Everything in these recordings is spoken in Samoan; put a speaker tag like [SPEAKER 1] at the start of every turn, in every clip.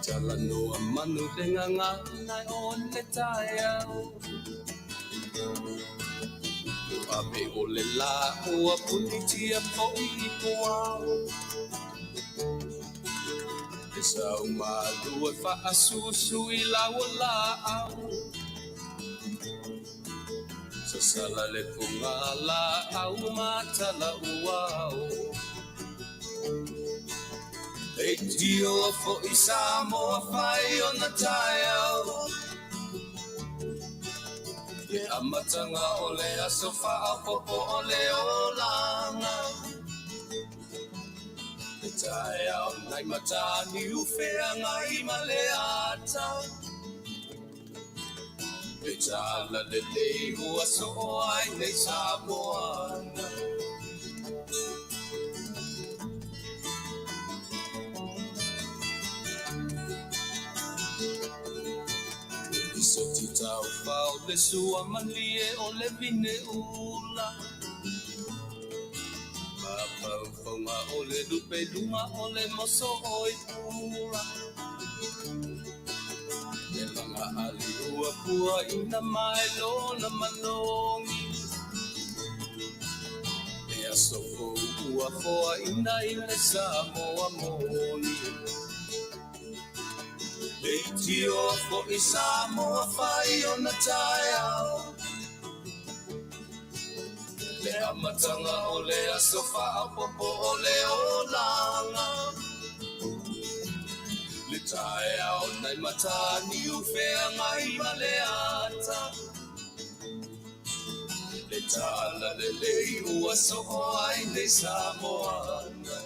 [SPEAKER 1] Talanoa manu le gagana o le taeao. Ua ave o le lā ua punitia foi i puao. E sau malu e faasusu i lau laau. Sasala le fugalaau ma tala uao. Leitioa foi Samoa fai ona taeao. Le amataga o le aso faaopoopo o le olaga. Le taeao nai Mataniu feagai ma le ata. Le talalelei ua soo ai nei Samoana. Le lisoti taufao le sua malie o le vine ula. Mafaufauga o le lupe i luga o le moso o i pula. Le laga ali ua puaina mai lona manogi. Le aso fou ua foaina i le Samoa moni. Leitioa foi Samoa fai ona taeao. Le amataga o le aso faaopoopo o le olaga. Le taeao nai Mataniu feagai ma le ata. Le talalelei ua soo ai nei Samoana.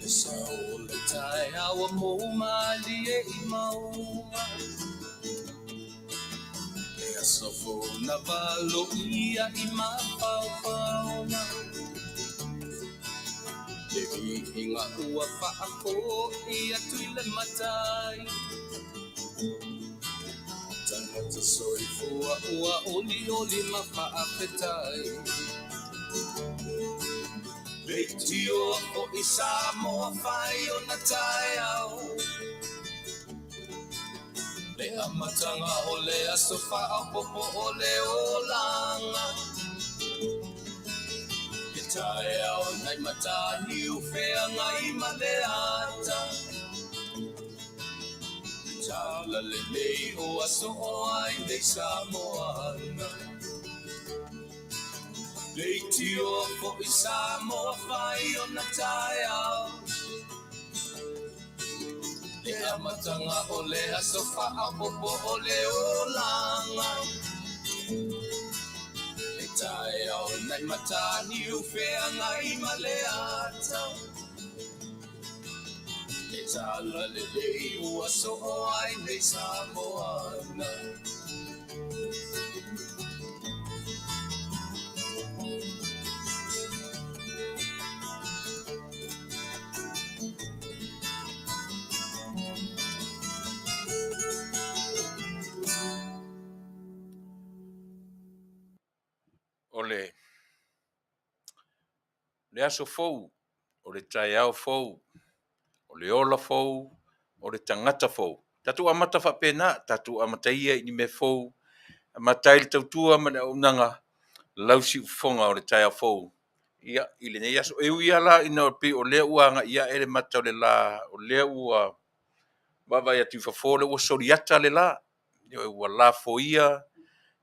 [SPEAKER 1] Le sao o le taeao ua mou malie i mauga. Le aso fou na valoia i mafaufauga. Le viiga ua faafoi atu i le Matai. Tagata soifua ua olioli ma faafetai. Leitioa foi Samoa fai ona taeao. Le amataga o le aso faaopoopo o le olaga. Le taeao nai Mataniu feagai ma le ata. Le talalelei ua soo ai nei Samoana. Leitioa foi Samoa fai ona taeao. Le amataga o le aso faaopoopo o le olaga. Le taeao nai Mataniu feagai ma le ata. Le talalelei ua soo ai nei Samoana.
[SPEAKER 2] O le le aso fou, o le taeao fou, o le ola fou, o le tagata fou. Tatou amata faapena, tatou amata ia i ni mea fou, amata ai le tautua ma le auaunaga, lau siufofoga o le taeao fou. Ia, i lenei aso. E ui lava la ina pei o lea ua agai ae le mata o le la, o lea ua vaavaai atu i fafo o lea ua soliata le la, ioe, ua lafoia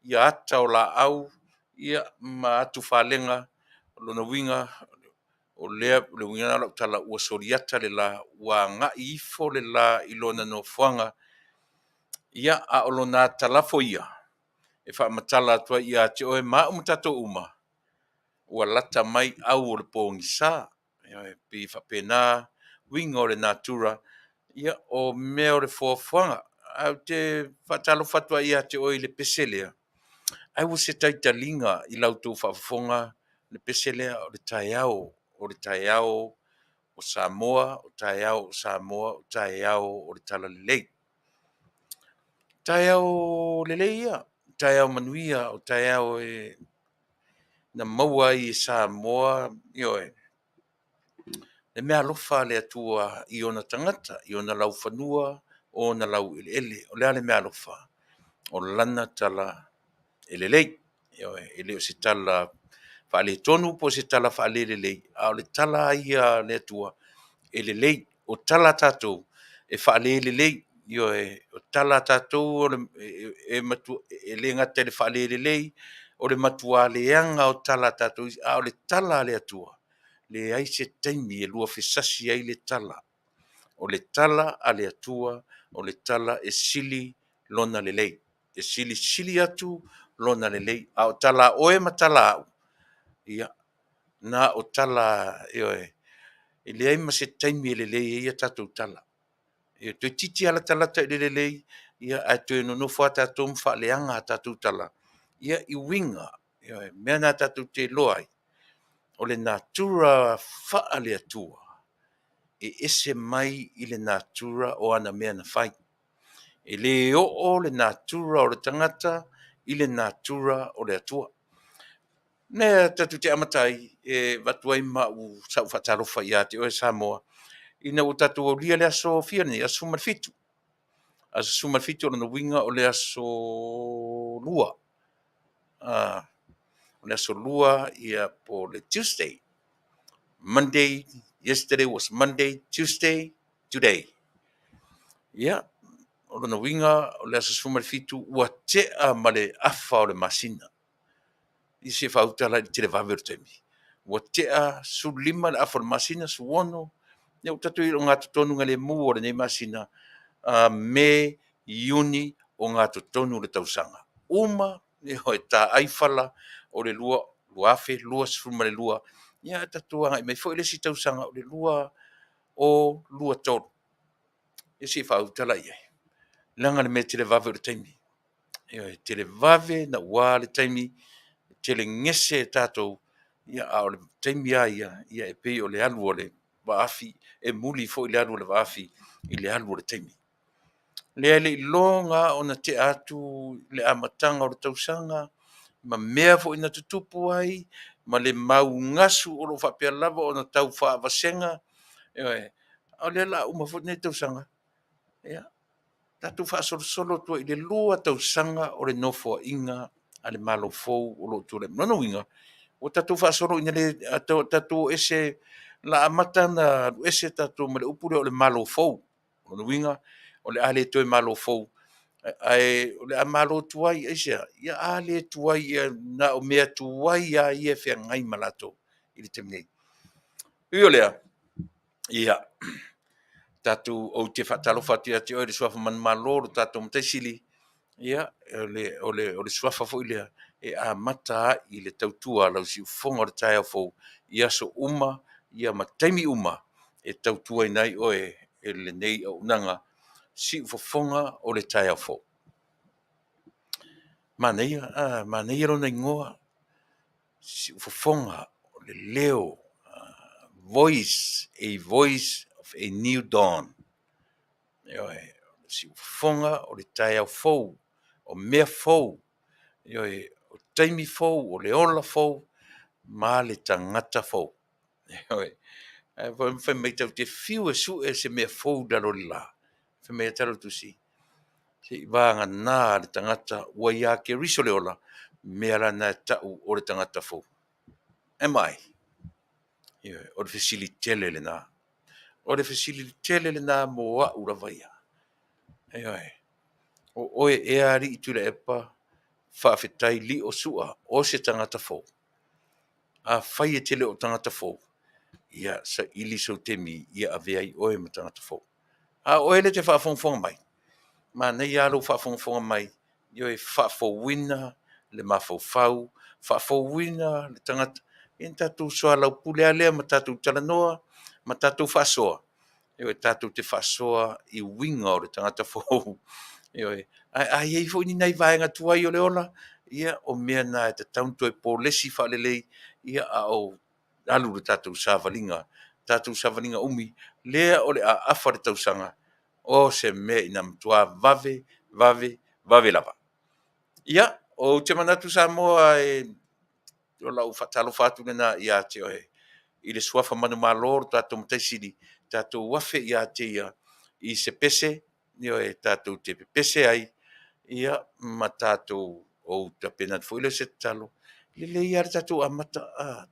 [SPEAKER 2] ia ata o laau ia ma atufalega. O lona uiga, o lea, o le uiga lena o lau tala ua soliata le la, ua agai ifo le la i lona nofoaga, ia, a o lona atalafo ia e faamatala atu ai ia te oe ma au ma tatou uma, ua lata mai au o le pogisa. Ioe, e pei e faapena uiga o le natura. Ia, o mea o le foafoaga. Ae ou te faatalofa atu ai ia te oe i le pese lea. Ai ua se taitaliga i la outou faafofoga le pese lea o le taeao, o le taeao o Samoa, o taeao o Samoa, o taeao o le Talalelei. Taeao lelei ia, taeao manuia, o taeao e na maua ai e Samoa, ioe, le meaalofa a le Atua i ona tagata, i ona laufanua, o ona laueleele. O le a le meaalofa? O lana tala e lelei. Ioe, e le o se tala faaletonu po o se tala faalelelei, a o le tala lava ia a le Atua e lelei. O tala a tatou e faalelelei, ioe, o tala a tatou e le gata i le faalelelei, o le matua leaga o tala a tatou isi, a o le tala a le Atua, leai se taimi e luafesasi ai le tala. O le tala a le Atua o le tala e sili lona lelei, e silisili atu lona lelei. A o tala a oe ma tala a au, ia, na o tala, ioe, e leai ma se taimi e lelei ai a tatou tala. E toeitiiti lava latalata i le lelei, ia ae toe nonofo lava tatou ma faaleaga a tatou tala, ia i uiga, ioe, mea na tatou te iloa ai, o le natura faale-Atua, e ese mai i le natura o ana mea na fai. E le oo le natura o le tagata i le natura o le Atua. Mea tatou te amata ai, e avatu ai ma au sau faatalofa ia te oe Samoa, ina ua tatou aulia le aso fia lenei? Aso 17. Aso 17 o lona uiga o le aso Lua. O le aso Lua ia po o le Tuesday. Monday, yesterday was Monday, Tuesday, today. Ia, o lona uiga o le aso 17 ua tea ma le afa o le masina. Ia se i faauta la i le televave o le taimi. Ua tea 15 le afa o le masina, 16, ia ua tatou i ai i le ogatotonu o lenei masina, Me, Iuni, ogatotonu le tausaga. Uma, ioe, taai fala o le 2022, ia ae tatou agai mai foi i le isi tausaga o le 2023. Ia se i faauta la i ai, leaga le mea e televave o le taimi. Ioe, e televave naua le taimi, e telegese tatou, ia a o le taimi lava ia, e pei o le alu o le vaafi, e muli foi le alu o le vaafi i le alu o le taimi. Lea e le i iloga lava ona tea atu le amataga o le tausaga ma mea foi na tutupu ai, ma le mau gasu o lo o faapea lava ona tau faavasega, ioe, a o lea o le a uma foi lenei tausaga. Ia, tatou faasolosolo atu ai i le 2 tausaga o le Nofoaiga a le Malo fou o lo o tulai mai. O lona uiga, ua tatou faasolo ina le tatou o ese, o le a amata ona alu ese tatou ma le upu lea o le Malo fou. O lona uiga, o le a le toe Malo fou, ae o le a Malo tuai. Aisea? Ia a le tuai ea na o mea tuai lava ia e feagai ma latou i le taimi nei. E ui o lea, ia, tatou, ou te faatalofa atu ia te oe le suafa manumalo o lo tatou Matai Sili, ia, o le suafa foi lea e amata ai i le tautua a lau siufofoga o le taeao fou i aso uma, ia ma taimi uma e tautuaina ai oe e lenei auaunaga siufofoga o le taeao fou. Manaia, a manaia lona igoa, siufofoga o le leo, voice, a voice of a new dawn. Ioe, siufofoga o le taeao fou, o mea fou, ioe, o taimi fou, o le ola fou ma le tagata fou. Ioe. Ae fai mai tatou te fiu e sue se mea fou i lalo o le la, fai mai lava tala o le Tusi, seivagana le tagata ua ia Keriso le ola, mea la na e tau o le tagata fou. Am I? Ioe, o le fesili tele lena. O le fesili tele lena mo au lava ia. Ioe, o oe ea alii Tuilaepa, faafetai lio Sua, o se tagata fou. Afai e te le o tagata fou, ia saili sou taimi ia avea ai oe ma tagata fou. A o oe lea e te faafogafoga mai, manaia lava lou faafogafoga mai, ioe, faafouina le mafaufau, faafouina le tagata, ia ona tatou soalaupule lava lea ma tatou talanoa ma tatou faasoa. Ioe, tatou te faasoa i uiga o le tagata fou. Ioe, ae a i ai foi ni nai vaega tuai o le ola, ia o mea na e tatau ona toe polesi faalelei, ia a o alu le tatou savaliga, tatou savaliga umi, lea o le a afa le tausaga, o se mea ina matua vave, vave, vave lava. Ia, ou te manatu Samoa e o lau faatalofa atu lena ia te oe i le suafa manumalo o lo tatou Matai Sili, tatou afe ia te ia i se pese, ioe, tatou te pepese ai, ia ma tatou ou tapena atu foi lea o se tatalo. E lelei lava le tatou amata,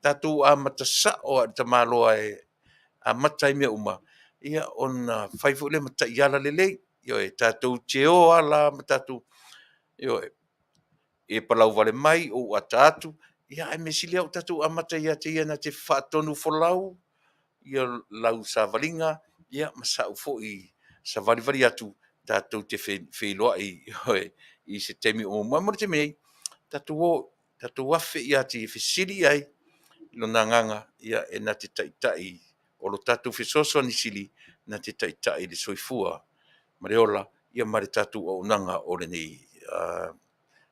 [SPEAKER 2] tatou amata sao lava i le tamaloa e amata ai mea uma, ia ona fai foi lea ma taiala lelei. Ioe, tatou te o lava la ma tatou, ioe, e palauvale mai, ou ata atu, ia ae mea sili lava ua tatou amata ia te ia na te faatonufolau ia lau savaliga, ia ma sau foi savalivali atu tatou te feiloai, ioe, i se taimi o muamua. Ae mo le taimi nei, tatou o, tatou afe ia te ia e fesili i ai i lona agaga, ia e na te taitai, o lo tatou fesoasoani sili na te taitai i le soifua ma le ola, ia ma le tatou auaunaga o lenei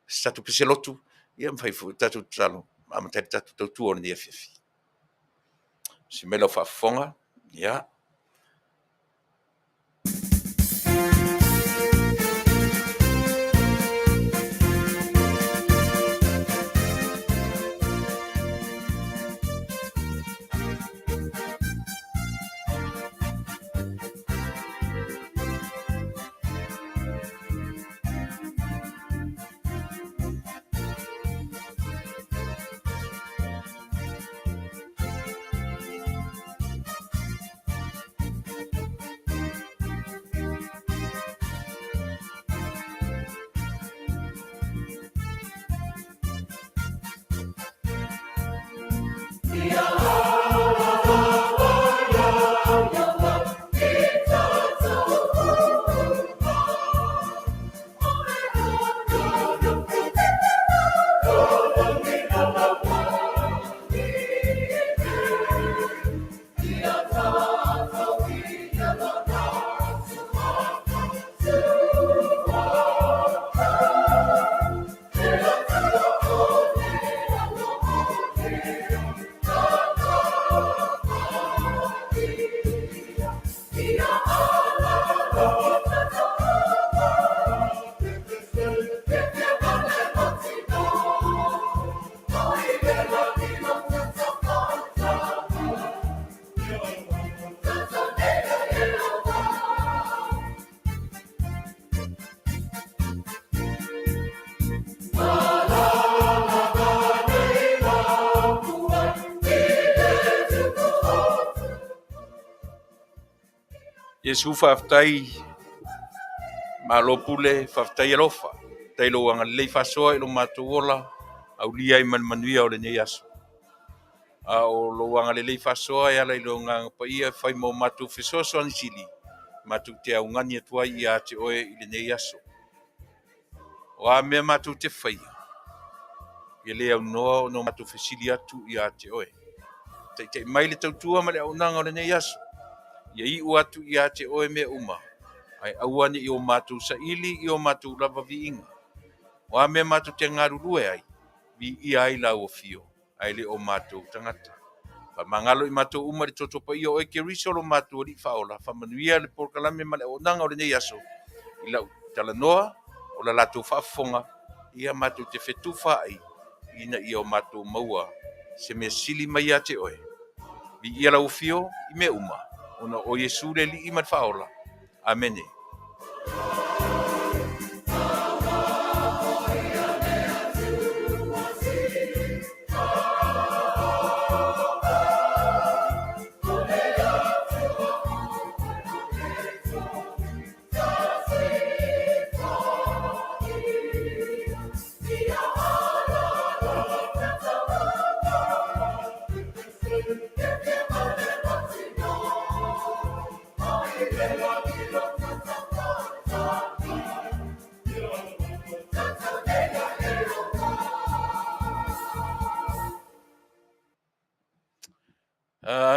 [SPEAKER 2] se tatou peselotu, ia ma fai foi le tatou tatalo e amata ai le tatou tautua o lenei afiafi. See mai lau faafofoga, ia. Iesu faafetai, malo pule, faafetai alofa, faafetai i lou agalelei faasoa i lo matou ola, aulia ai ma le manuia o lenei aso. A o lou agalelei faasoa e ala i lou Agaga Paia e fai mo matou fesoasoani sili, matou te augani atu ai ia te oe i lenei aso. O a mea matou te faia, ia le aunoa ona o matou fesili atu ia te oe. Taitai mai le tautua ma le auaunaga o lenei aso, ia iu atu ia te oe mea uma, ae aua ne i o matou saili i o matou lava viiga. O a mea matou te galulue ai, viia ai lau afio, ae le o matou tagata. Faamagalo i matou uma i le toto paia o oe Keriso lo matou Alii Faaola, faamanuia le polokalame ma le auaunaga o lenei aso i lau talanoa, o la latou faafofoga, ia matou te fetufaai ina ia o matou maua se mea sili mai ia te oe. Viia lau afio i mea uma, ona o Iesu le Alii ma le Faaola. Amene.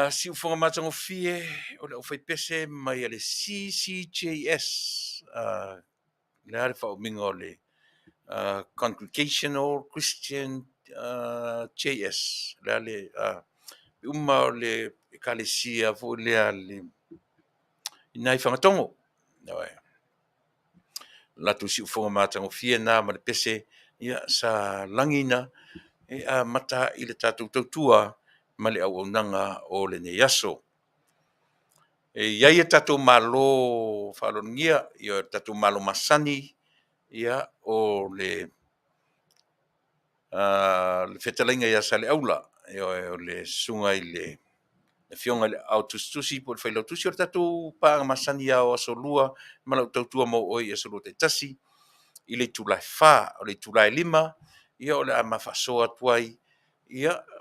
[SPEAKER 2] Siufofoga matagofie o le aufaipese mai a le CCJS, le a le faaumiga o le Congregational Christian JS, le a le uma o le Ekalesia foi lea le i nai Fagatogo. Latou siufofoga matagofie na ma le pese ia sa lagina e amata i le tatou tautua ma le auaunaga o lenei aso. E i ai a tatou Malo faaaloalogia, ia o tatou Malo masani, ia o le fetalaiga ia Saleaula, ioe, o le susuga i le Afioga i le Aao Tusitusi po o le Failautusi o le tatou paaga masani lava o Aso Lua ma lau tautua mauoi i Aso Lua taitasi i le itula e 4. O le itula e 5 o le a ma faasoa atu ai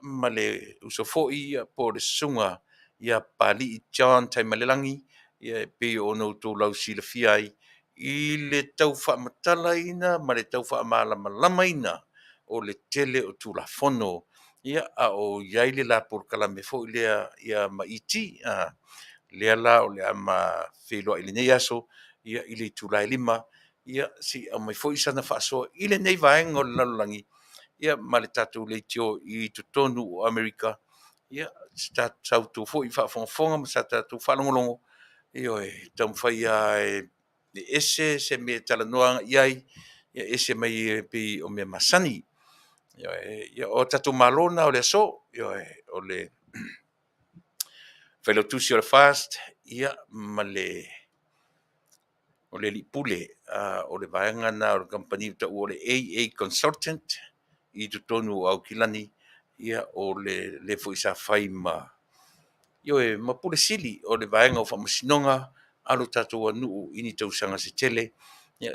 [SPEAKER 2] ma le uso foi po o le susuga ia Papalii John Taimalelagi, e pei ona outou lausilafia ai i le tau faamatalaina ma le tau faamalamalamaina o le tele o Tulafono, a o i ai le la polokalame foi lea ma ET. Lea la o le a ma feiloai i lenei aso i le itula e 5 se i aumai foi sana faasoa i lenei vaega o le lalolagi ma le tatou leitio i totonu o Amerika. Sa outou foi faafogafoga ma sa tatou faalogologo, ioe, e taumafai lava e ese se mea e talanoa agai i ai, e ese mai e pei o mea masani. Ioe, o tatou malo na o le aso, ioe, o le Failautusi o le FAST ma le Alii Pule o le vaega lena o le kamupani ua taua o le AA Consultant i totonu o Aukilani, o le foi sa fai ma, ioe, ma Pule Sili o le Vaega o Faamasinoga a lo tatou atunuu i ni tausaga se tele,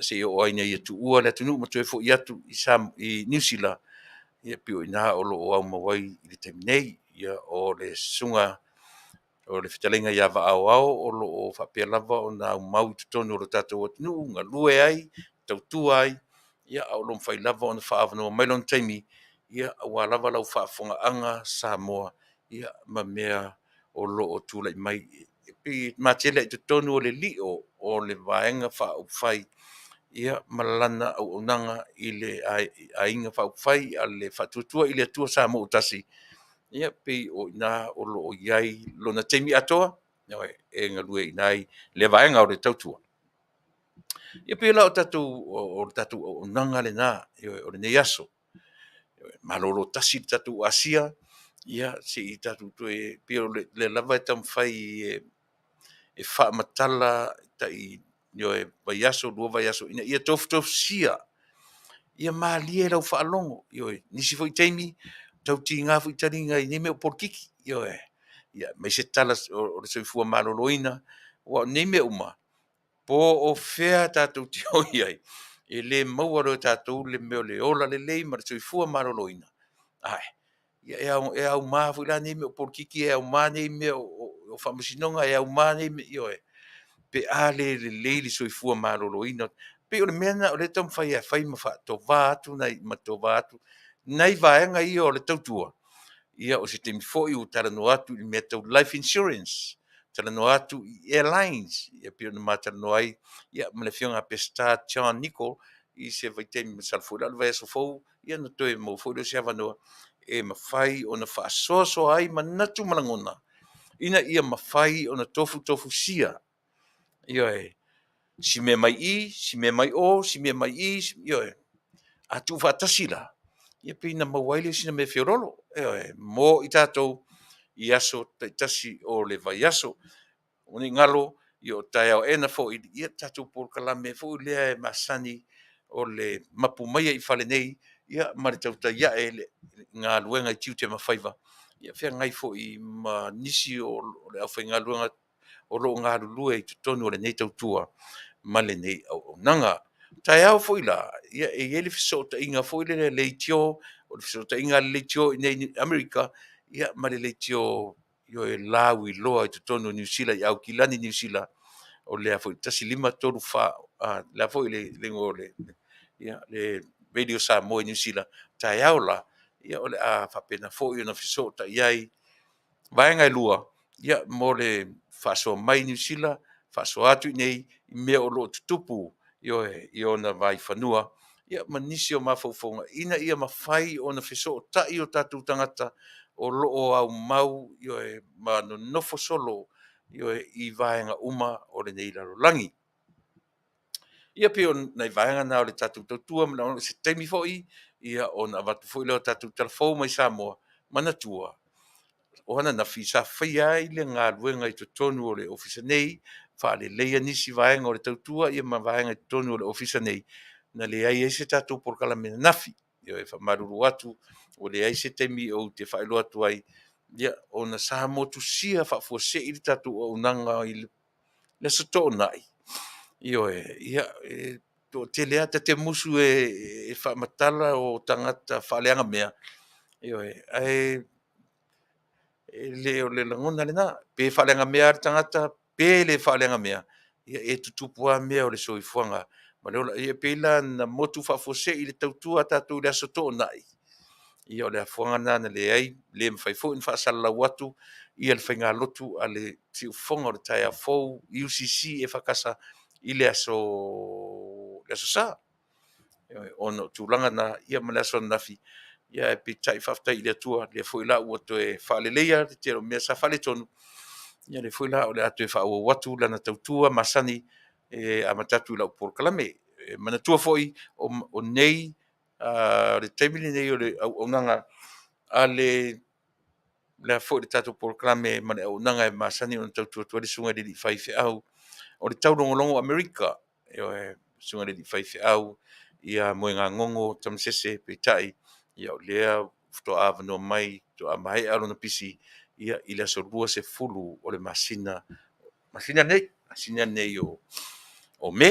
[SPEAKER 2] seia oo ai ina ia tuua le atunuu ma toe foi atu i Niu Sila, e pei o i ina o lo o aumau ai i le taimi nei. O le susuga o le fetalaiga ia Vaa Aoao o lo o faapea lava ona aumau i totonu o le tatou atunuu, galue ai, tautua ai, a o lo o mafai lava ona faaavanoa mai lona taimi aua lava lau faafofogaaga Samoa ma mea o lo o tulai mai. E pei e matele lava i totonu o le lio o le Vaega Faaupufai ma lana auaunaga i le Aiga Faaupufai a le Faatuatua i le Atua Samoa ua Tasi, e pei o i ina o lo o i ai lona taimi atoa e galueaiina ai lea vaega o le tautua. Ia pei la o le tatou auaunaga lena o lenei aso. Malolo tasi le tatou asia, se i tatou toe… pei o lea lava e taumafai e faamatala tai vaiaso, 2 vaiaso ina ia tofutofusia, ia malie lau faalogo. Ioe. O nisi foi taimi, e tau tiga foi taliga i nei mea o polokiki, ioe, aemaise tala o le soifua maloloina. Aua o nei mea uma, po o fea tatou te o i ai, e le maua loa e tatou le mea o le ola lelei ma le soifua maloloina, e auma foi la nei mea o polokiki, e auma nei mea o faamasinoga, e auma nei mea, ioe, pe a le lelei le soifua maloloina. E pei o le mea lena o lea e taumafai e fai ma faatova atu ma tova atu nai vaega ia o le tautua. O se taimi foi ou talanoa atu i mea tau life insurance, talanoa atu i airlines, pei ona ma talanoa ai ma le Afioga ia Peseta John Niko i se vaitaimi, masalo foi la o le vaiaso fou ona toe maua foi lea o se avanoa e mafai ona faasoasoa ai manatu ma lagona ina ia mafai ona tofutofusia, ioe, si mea mai i, si mea mai o, si mea mai i, ioe. A tuufaatasi la, ia pei ona maua ai lea o sina mea feoloolo, ioe, mo i tatou i aso taitasi o le vaiaso. Aua ne i galo, o taeao aena foi le tatou polokalame foi lea e masani o le mapu mai ai i fale nei ma le tautai ae i galuega i tiute ma faiva, feagai foi ma nisi o le aufaigaluega o lo o galulue i totonu o lenei tautua ma lenei auaunaga. O taeao foi la, e i ai le fesootaiga foi lele leitio, o le fesootaiga a le leitio i inei i Amerika ma le leitio lauiloa i totonu o Niu Sila i Aukilani Niu Sila, o le 1534, o le a foi le igoa o le Radio Samoa i Niu Sila, taeao la, o le a faapena foi ona fesootai ai vaega e lua mo le faasoa mai i Niu Sila, faasoa atu i inei i mea o lo o tutupu, ioe, i ona vaifanua, ia ma nisi o mafaufauga ina ia mafai ona fesootai o tatou tagata o lo o aumau, ioe, ma nonofo solo, ioe, i vaega uma o lenei lalolagi. Ia pei o nai vaega na o le tatou tautua ma se taimi foi ia ona avatu foi lea o tatou tala fou mai Samoa. Manatua, o ananafi sa faia ai le galuega i totonu o le ofisa nei, faaleleia nisi vaega o le tautua ia ma vaega i totonu o le ofisa nei, na leai ai se tatou polokalame ananafi. Ioe, e faamalulu atu ua leai se taimi ou te faailoa atu ai, ia, ona sa motusia faafuasei le tatou auaunaga i le Aso Toonai, ioe, ia, e toatele lava. Ta te musu e faamatala o tagata faaleaga mea, ioe, ae e le o le lagona lena. Pe faaleaga mea lava le tagata pe le faaleaga mea, ia e tutupu lava mea o le soifuaga ma le ola. Ia e pei la na motu faafuasei le tautua a tatou i le Aso Toonai, ia o le afuaga lena na leai, le mafai foi ona faasalalau atu ia le faigalotu a le siufofoga o le taeao fou UCC EFKS i le Aso Sa, ona o tulaga na ma le aso ananafi. Ae peitai faafetai i le Atua, o lea foi la ua toe faaleleia le tele o mea sa faaletonu, ia o lea foi la o le a toe faaauau atu lana tautua masani e amata atu i lau polokalame. E manatua foi o nei, o le taimi lenei o le auaunaga a le foi le tatou polokalame ma le auaunaga e masani ona tautua atu ai le susuga i le alii faifeau o le taulogologo Amerika, ioe, susuga i le alii faifeau ia Moegagogo Tamasese. Peitai, ia o lea faatoa avanoa mai, faatoa maea lona pisi i le aso 20 o le masina, masina lenei o Me,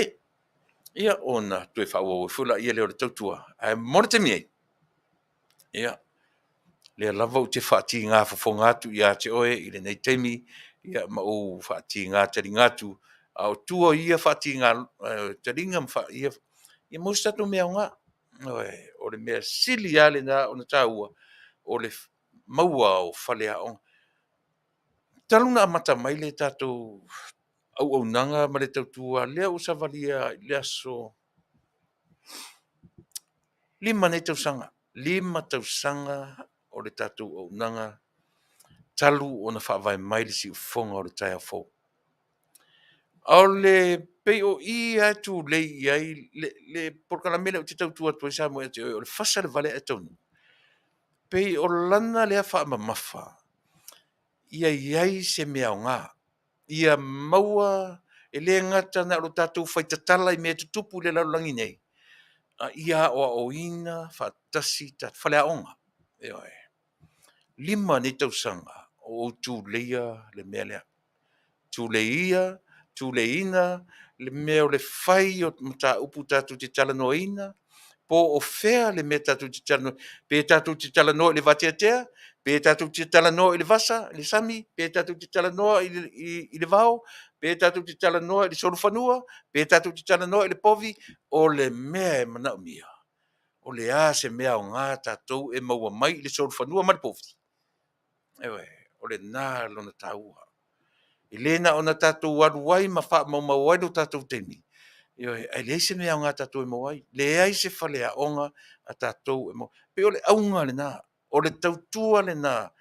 [SPEAKER 2] ia ona toe faaauau ai foi lea o le tautua. Ae mo le taimi nei, ia, o lea lava ou te faatiga fofoga atu ia te oe i lenei taimi, ia ma ou faatiga taliga atu, a o tua o ia faatiga taliga ia maua se tatou mea aoga. Ioe. O le mea sili lava lena ona taua, o le maua o faleaoga. Talu ona amata mai le tatou auaunaga ma le tautua, lea ua savalia i le aso, 5 nei tausaga, 5 tausaga o le tatou auaunaga talu ona faavae mai le siufofoga o le taeao fou. O le pei o i lava e tulei i ai le polokalame lea ou te tautua atu ai Samoa ia te oe, o le fasa le vale ae taunuu. E pei o lana lea faamamafa, ia i ai se mea aoga, ia maua, e le gata na o le tatou fai tatala i mea e tutupu i le lalolagi nei, a ia aoaoina faatasi faleaoga. Ioe. 5 nei tausaga o ou tuleia le mea lea, tuleia, tuleiina le mea o le fai o mataupu tatou te talanoaina, po o fea le mea tatou te talanoaina, pe tatou te talanoa i le vateatea, pe tatou te talanoa i le vasa i le sami, pe tatou te talanoa i le vao, pe tatou te talanoa i le solofanua, pe tatou te talanoa i le povi, o le mea e manaomia, o le a se mea aoga tatou e maua mai i le solofanua ma le povi? Ioe, o lena lona taua. E le na ona tatou alu ai ma faamaumau ai lo tatou taimi, ioe, ae leai se mea aoga tatou e maua ai, leai se faleaoga a tatou e maua. E pei o le auga lena, o le tautua lena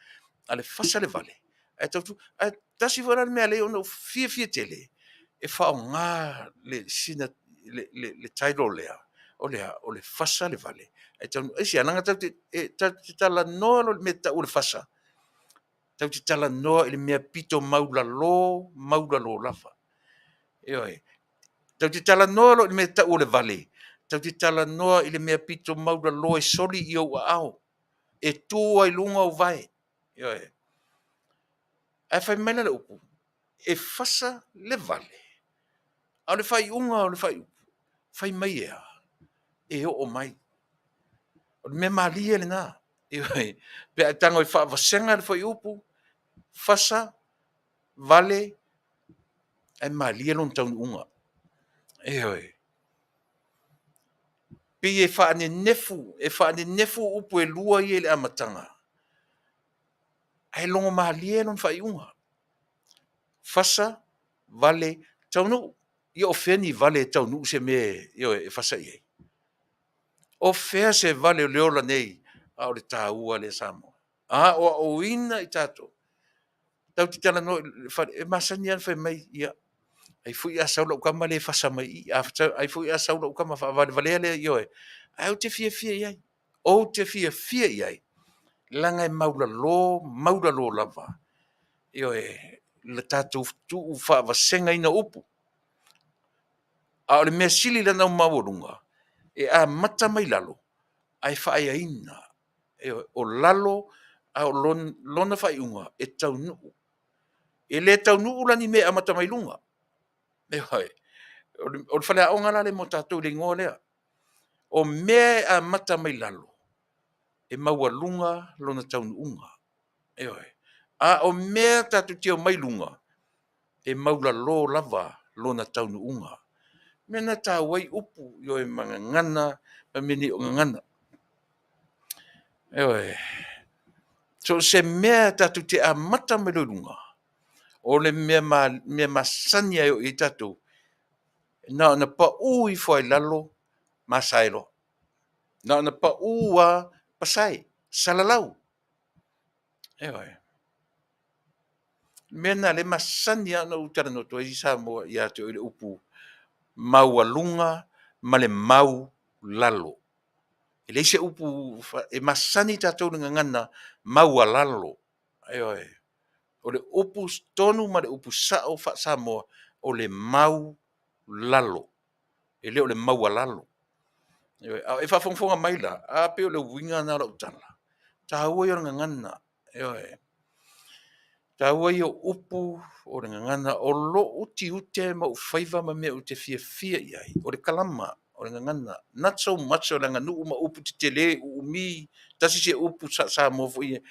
[SPEAKER 2] a le fasa le vale ae tautua. Ae tasi foi la le mea e ala ai ona ou fiafia tele e faaaoga le title lea, o le a? O le fasa le vale ae taunuu. Aisea? Leaga tatou te talanoa loa i le mea e tau o le fasa, tatou te talanoa i le mea pito maualalo, maualalo lava. Ioe. Tatou te talanoa loa i le mea e tau o le vale, tatou te talanoa i le mea pito maualalo e soli i ou aao, e tu ai i luga ou vae. Ioe. Ae fai mai la le upu, e fasa le vale, a o le faaiuga o le faaiupu, fai mai e a? E oo mai. O le mea malie lena. Ioe. Pe a e tago e faavasega le fuaiupu, fasa, vale, ae malie lona taunuuga. Ioe. Pei e faanenefu, e faanenefu upu e lua ia i le amataga, ae logomalie lona faaiuga. Fasa, vale, taunuu. Ia o fea ni vale e taunuu se mea e fasa i ai? O fea se vale o le ola nei, a o le taua lea Samoa. Aoaoina i tatou, tatou te talanoa i le fale, e masani lava ona fai mai, ia, ai foi a sau lau tama lea e fasa mai i i, ai foi a sau lau tama faavalevalea lea, ioe. Ae ou te fiafia i ai, ou te fiafia i ai, leaga e maualalo, maualalo lava, ioe, le tatou tuufaavasegaina o upu. A o le mea sili la ona maualuga, e amata mai lalo ae faaeaina. Ioe, o lalo a o lona faaiuga e taunuu. E le taunuu la ni mea e amata mai luga. Ioe, o le faleaoga la lea mo tatou i le igoa lea. O mea e amata mai lalo, e maualuga lona taunuuga. Ioe. A o mea tatou te omai luga, e maualalo lava lona taunuuga. O le mea lena e taua ai upu, ioe, ma gagana ma mea nei o gagana. Ioe. So o se mea tatou te amata mai loa i luga, o le mea masani lava e oo i ai tatou, na ona pau ifo lava i lalo, masae loa. Na ona pau lava, pasae, salalau. Ioe. O le mea lena o lea e masani lava ona ou talanoa atu ai Samoa ia te oe i le upu maualuga ma le maulalo. E leai se upu e masani tatou i le gagana maualalo. Ioe. O le upu tonu ma le upu sao faa-Samoa, o le maulalo, e le o le maualalo. Ioe. A o e faafogafoga mai la, a pei o le uiga lena o lau tala, o le taua ia o le gagana. Ioe. Taua ia o upu o le gagana. O lou tiute ma ou faiva ma mea ou te fiafia i ai, o le kalama, o le gagana. Not so much o le aganuu ma upu tetele uumi, tasi se upu faa-Samoa foi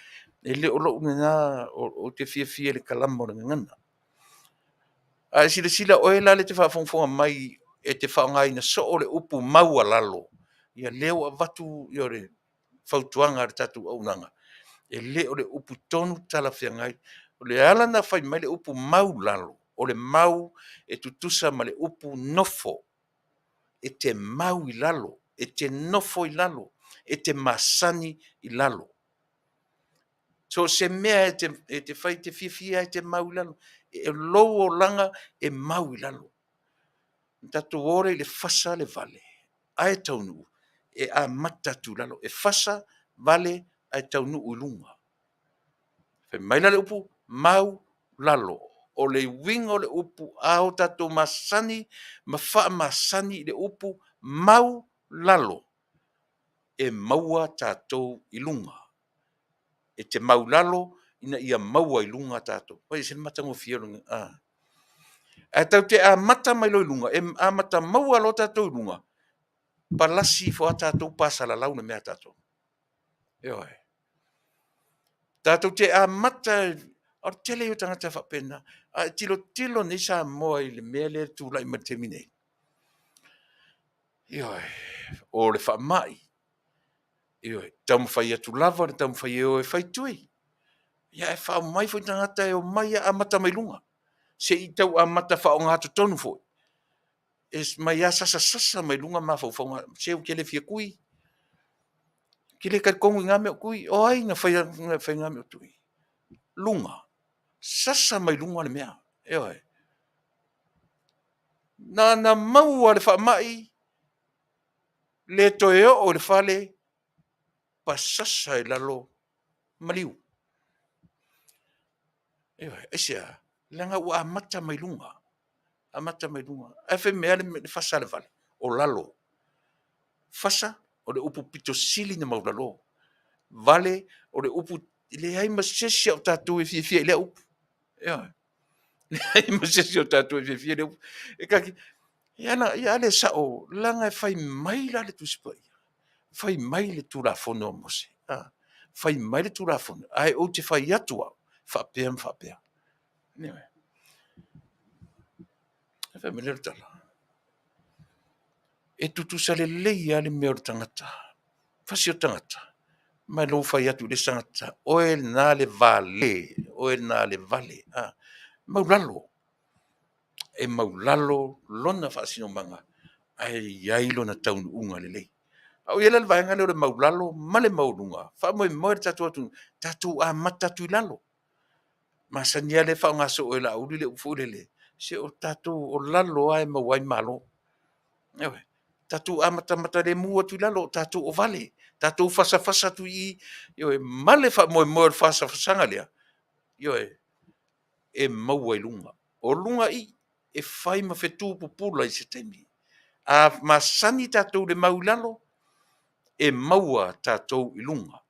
[SPEAKER 2] e le o lou lena, ou te fiafia i le kalama o le gagana. A e silasila o oe la lea e te faafogafoga mai e te faaaogaina soo le upu maualalo, ia lea ua avatu le fautuaga a le tatou auaunaga, e le o le upu tonu talafeagai. O le ala ona fai mai le upu maulalo, o le mau e tutusa ma le upu nofo. E te mau i lalo, e te nofo i lalo, e te masani i lalo. So o se mea e te fai e te fiafia lava e te mau i lalo. O lou olaga e mau i lalo. Ona tatou o lea i le fasa le vale ae taunuu, e amata atu i lalo, e fasa, vale ae taunuu i luga. Fai mai la le upu, mau, lalo. O le uiga o le upu a o tatou masani ma faamasani i le upu mau, lalo, e maua tatou i luga. E te mau i lalo ina ia maua i luga tatou. Oi e ese le matagofie o le... Ae tatou te amata mai loa i luga, e amata maua loa tatou i luga, palasi ifo lava tatou pasalalau le mea a tatou. Ioe. Tatou te amata, o le tele ia o tagata faapena. A e tilotilo nei Samoa i le mea lea e tulai mai i le taimi nei, ioe, o le faamai, ioe, taumafai atu lava le taumafai e o e fai tui. Ia ae faaomai foi tagata e omai lava amata mai luga, se i tau amata faaaogatotonu foi. E mai lava sasasa mai luga mafaufauga, se ou te le fia tui, ou te le talitonu i na mea o tui. O ai na faia na mea o tui? Luga, sasa mai luga le mea. Ioe. Na ona maua lava i le faamai, le toe oo i le fale, pasasa i lalo, maliu. Ioe. Aisea? Leaga ua amata mai luga, amata mai luga. Ae fai mai lava le fasa a le vale, o lalo. Fasa, o le upu pito sili ona maualalo. Vale, o le upu e leai ma se isi o tatou e fiafia i lea upu. Ioe. Leai ma se isi o tatou e fiafia i lea upu. E ta te, ia a le sao, leaga e fai mai la le Tusi Paia, fai mai le Tulafono a Mose, fai mai le Tulafono, ae ou te fai atu au, faapea ma faapea. Ioe. Fai mai lea o le tala, e tutusa lelei lava le mea o le tagata, fasi o le tagata, ma lou fai atu i le isi tagata, oe lena le vale, oe lena le vale. Maulalo, e maulalo lona faasinomaga ae i ai lona taunuuga lelei. A o i ai la le vaega lea o le maulalo ma le maualuga, faamoemoe le tatou atunuu, tatou amata atu i lalo. Masani lava lea e faaaoga soo e Laauli le upu foi lele, se o tatou o lalo lava e maua ai malo. Ioe. Tatou amatamata lemu atu i lalo o tatou o vale, tatou fasafasa atu i i, ioe, ma le faamoemoe o le fasafasaga lea, ioe, e maua i luga. O luga i i, e fai ma fetu pupula i se taimi. A masani tatou i le mau i lalo, e maua tatou i luga.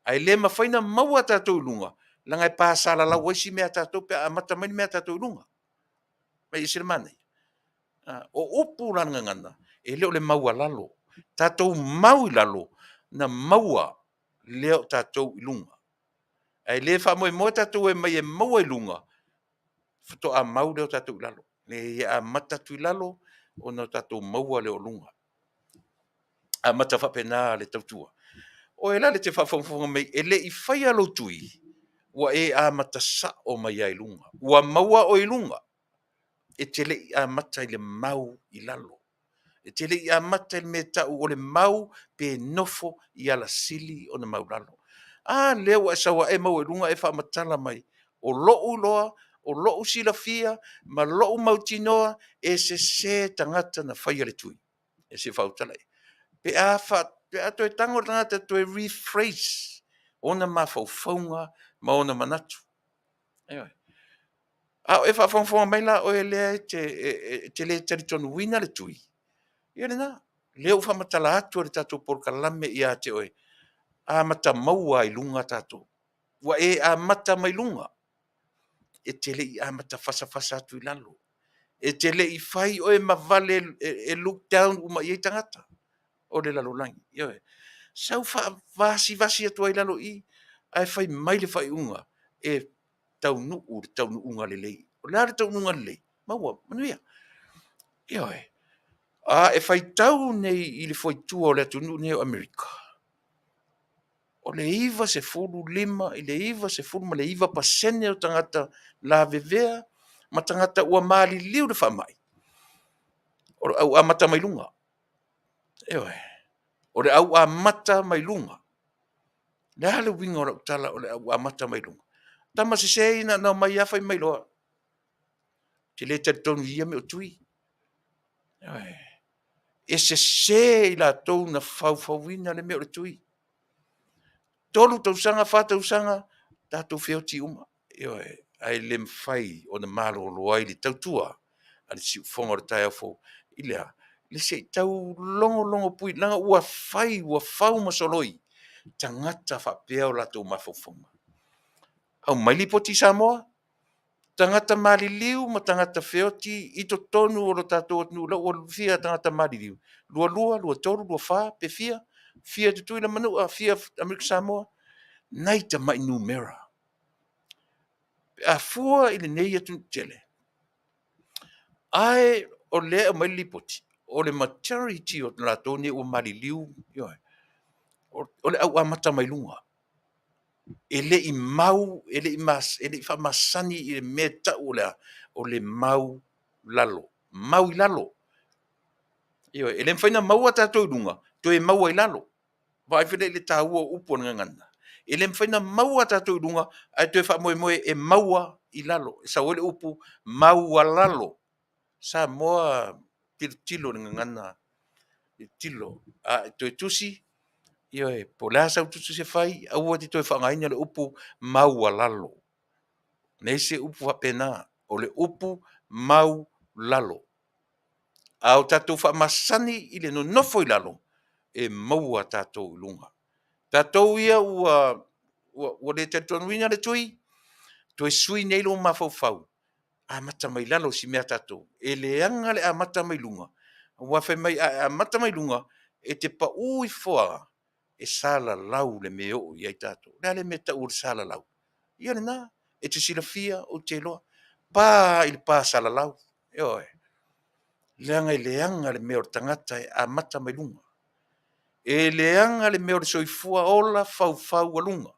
[SPEAKER 2] Ae le mafai ona maua tatou i luga, leaga e pasalalau ai isi mea a tatou pe a amata mai le mea a tatou i luga. E ese le manaia. O upu la a le gagana, e le o le maualalo, tatou mau i lalo, ona maua lea o tatou i luga. Ae le faamoemoe tatou e omai e maua i luga, faatoa mau lea o tatou i lalo. Leai e amata atu i lalo ona tatou maua lea o luga. Amata faapena le tautua. O oe la e te faafogafoga mai e le i faia lou tui, ua e amata sao mai lava i luga. Ua maua oe i luga, e te le i amata i le mau i lalo. E te le i amata i le mea e tau o le mau pe nofo i ala sili ona maualalo. A lea ua e sau e maua i luga e faamatala mai, o lou iloa, o lou silafia ma lou mautinoa, e sese tagata na faia le tui. Ia se i faaauau le tala. Pe a toe tago le tagata e toe rephrase ona mafaufauga ma ona manatu. Ioe. A o e faafogafoga mai la oe lea e te le talitonuina le tui, ia o lena. O lea ua faamatala atu e le tatou polokalame ia te oe, amata maua lava i luga tatou. Ua e amata mai luga, e te le i amata fasafasa atu i lalo. E te le i fai oe ma vale e look down uma i ai tagata o le lalolagi. Ioe. Sau faavasivasi atu ai i lalo i i, ae fai mai le faaiuga e taunuu i le taunuuga lelei. O le a le taunuuga lelei? Maua, manuia. Ioe. A e faitau nei i le fuaitua o le atunuu nei o Amerika, o le 95 i le 99% o tagata lavevea ma tagata ua maliliu i le faamai, o le au amata mai luga. Ioe. O le au amata mai luga. O le a le uiga o lau tala o le au amata mai luga? O tama sese ia na ona omai lava fai mai loa. Ou te le talitonu i ia mea o tui. Ioe. E sese i latou na faufauina le mea o le tui. 3 tausaga, 4 tausaga, tatou feoti uma. Ioe. Ae le mafai ona malolo ai le tautua a le siufofoga o le taeao fou i le a? I le se i tau logologo leaga ua fai, ua fau ma soloi tagata faapea o latou mafaufauga. Aumai lipoti i Samoa, tagata maliliu ma tagata feoti i totonu o le tatou atunuu la ua fia tagata maliliu? 22, 23, 24 pe fia? Fia Tutuila ma Manua, fia Amerika Samoa? Nai tamai numera. Pe a fua i lenei atunuu tetele, ae o lea e aumai le lipoti, o le majority o latou nei ua maliliu, ioe, o le au amata mai luga. E le i mau, e le i faamasani i le mea e tau o le a? O le mau lalo, mau i lalo. Ioe, e le mafai ona maua tatou i luga, toe maua i lalo. Vaai foi la i le taua o upu a le gagana. E le mafai ona maua tatou i luga ae toe faamoemoe e maua i lalo. E sau ai le upu maualalo. Samoa tilotilo i le gagana, tilotilo. A e toe tusi, ioe, po o le a sau tusi e fai, aua e te toe faaaogaina le upu maualalo. Leai se upu faapena. O le upu maualalo. A o tatou faamasani i le nonofo i lalo, e maua tatou i luga. Tatou ia ua le talitonuina le tui, toe sui nei lou mafaufau, amata mai lalo i si mea tatou. E leaga le amata mai luga, aua fai mai a e amata mai luga, e te pau ifo lava, e salalau le mea e oo i ai tatou. O le a le mea e tau o le salalau? Ia lena, e te silafia ou te iloa, pa lava i le pa salalau. Ioe. Leaga e leaga le mea o le tagata e amata mai luga. E leaga le mea o le soifua ola faufaualuga.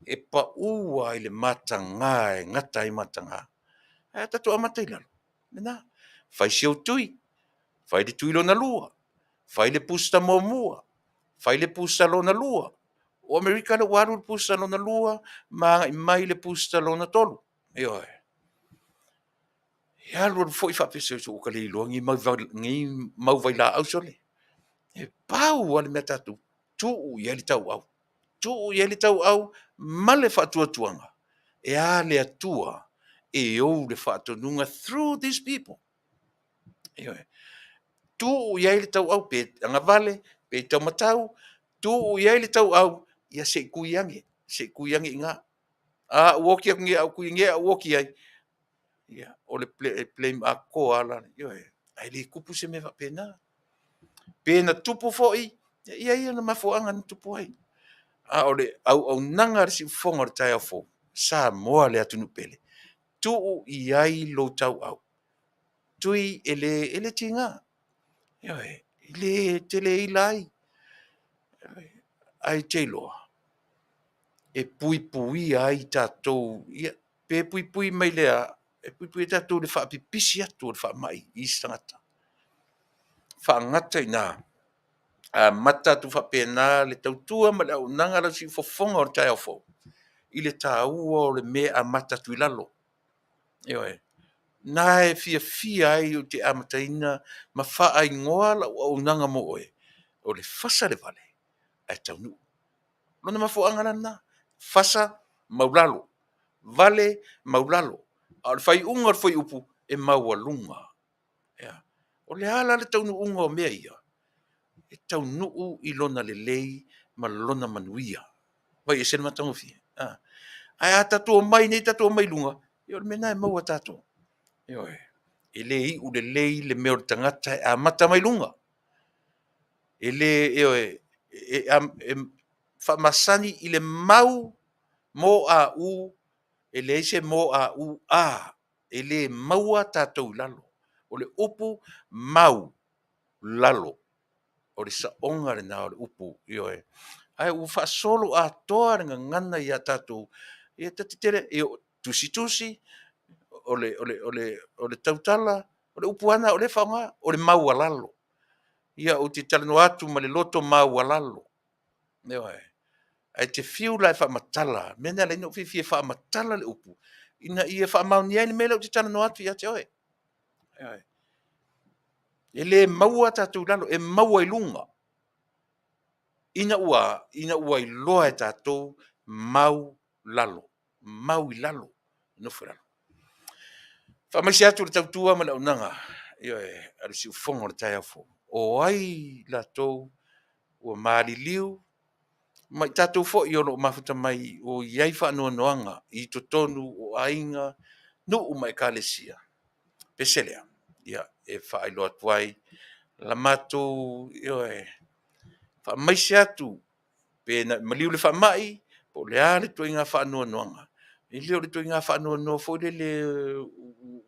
[SPEAKER 2] E pau lava i le mataga e gata ai mataga. Ae a tatou amata i lalo, lena. Fai si ou tui, fai le tui lona lua, fai le booster muamua, fai le booster lona lua. O Amerika lea ua alu le booster lona lua ma agai mai le booster lona tolu. Ioe. E alu alu foi faapea se ua ka le iloa nei mau, nei mau vailaau sole. E pau lava le mea tatou, tuu i ai le tauau. Tuu i ai le tauau ma le faatuatuaga e a le Atua e ou le faatonuga through these people. Ioe. Tuu i ai le tauau pe agavale, pe taumatau, tuu i ai le tauau, ia se i tui ane, se i tui ane i ina. A ua oti atu nei a ou tui nei a ou oti ai, ia, o le blame atoa lava la, ioe, ae le tupu se mea faapena. Pe na tupu foi, e i ai ona mafuaaga na tupu ai. A o le auaunaga a le siufofoga o le taeao fou, Samoa le atunuu pele, tuu i ai lou tauau. Tui e le, e le tiga, ioe, e le tele ila ai. Ae te iloa, e puipuia ai tatou, ia, pe puipui mai le a? E puipui ai tatou i le faapipisi atu o le faamai i isi tagata. Faagata i ina, amata atu faapena le tautua ma le auaunaga a lau siufofoga o le taeao fou i le taua o le mea e amata atu i lalo. Ioe. Na e fiafia ai ou te amataina ma faaigoa lau auaunaga mo oe, o le fasa le vale ae taunuu. O lona mafuaaga la lena, fasa maulalo, vale maulalo, a o le faaiuga o le fuaiupu, e maualuga. O le a la le taunuuga o mea ia? E taunuu i lona lelei ma lona manuia. Vaai e ese le matagofie. Ae a tatou omai nei tatou omai i luga, ia o le mea lena e maua e tatou. Ioe. E le iu lelei le mea o le tagata e amata mai luga. E le, ioe, e faamasani i le mau m a u, e leai se m a u a, e le maua tatou i lalo. O le upu mau lalo, o le saoga lena o le upu, ioe. Ae ua faasolo atoa le gagana ia tatou, ia ta te tusitusi, o le tautala, o le upu lava lena o lea e faaaoga, o le maualalo. Ia ou te talanoa atu ma le loto maualalo. Ioe. Ae te fiu la e faamatala, o le mea lena e ala ai ona ou fiafia e faamatala le upu, ina ia faamaonia ai le mea lea ou te talanoa atu ia te oe. Ioe. E le maua tatou i lalo, e maua i luga. Ina ua a? Ina ua iloa e tatou mau lalo, mau i lalo, nofo i lalo. Faamaise atu le tautua ma le auaunaga, ioe, a le siufofoga o le taeao fou. O ai latou ua maliliu ma i tatou foi o lo o mafuta mai o i ai faanoanoaga i totonu o aiga, nuu ma ekalesia, pese lea, ia, e faailoa atu ai la matou, ioe, faamaise atu pe na maliu i le faamai, po o le a le ituaiga faanoanoaga, e le o le ituaiga faanoanoa foi lele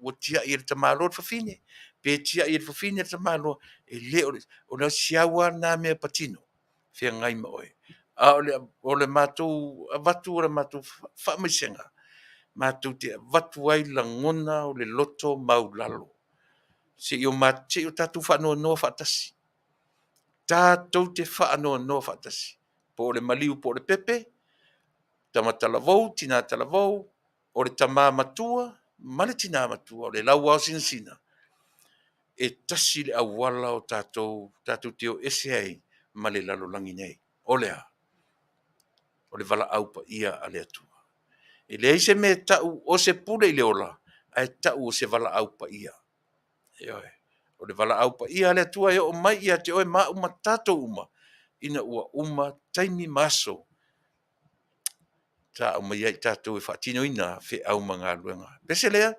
[SPEAKER 2] ua tiai e le tamaloa le fafine, pe tiai e le fafine le tamaloa. E le o le, o si au lava lena mea patino feagai ma oe. A o le matou avatu o le matou faamaisega, matou te avatu ai lagona o le loto maualalo, se i o tatou faanoanoa faatasi, tatou te faanoanoa faatasi, po o le maliu po o le pepe, tama talavou, tina talavou, o le tama matua ma le tina matua, o le lauaosinasina, e tasi le auala o tatou tatou te o ese ai ma le lalolagi nei. O le a? O le valaau paia a le Atua. E leai se mea e tau o se pule i le ola, ae tau o se valaau paia. Ioe. O le valaau paia a le Atua e oo mai ia te oe ma au ma tatou uma, ina ua uma taimi ma aso sa aumaia ai i tatou e faatinoina feau ma galuega. Pese lea,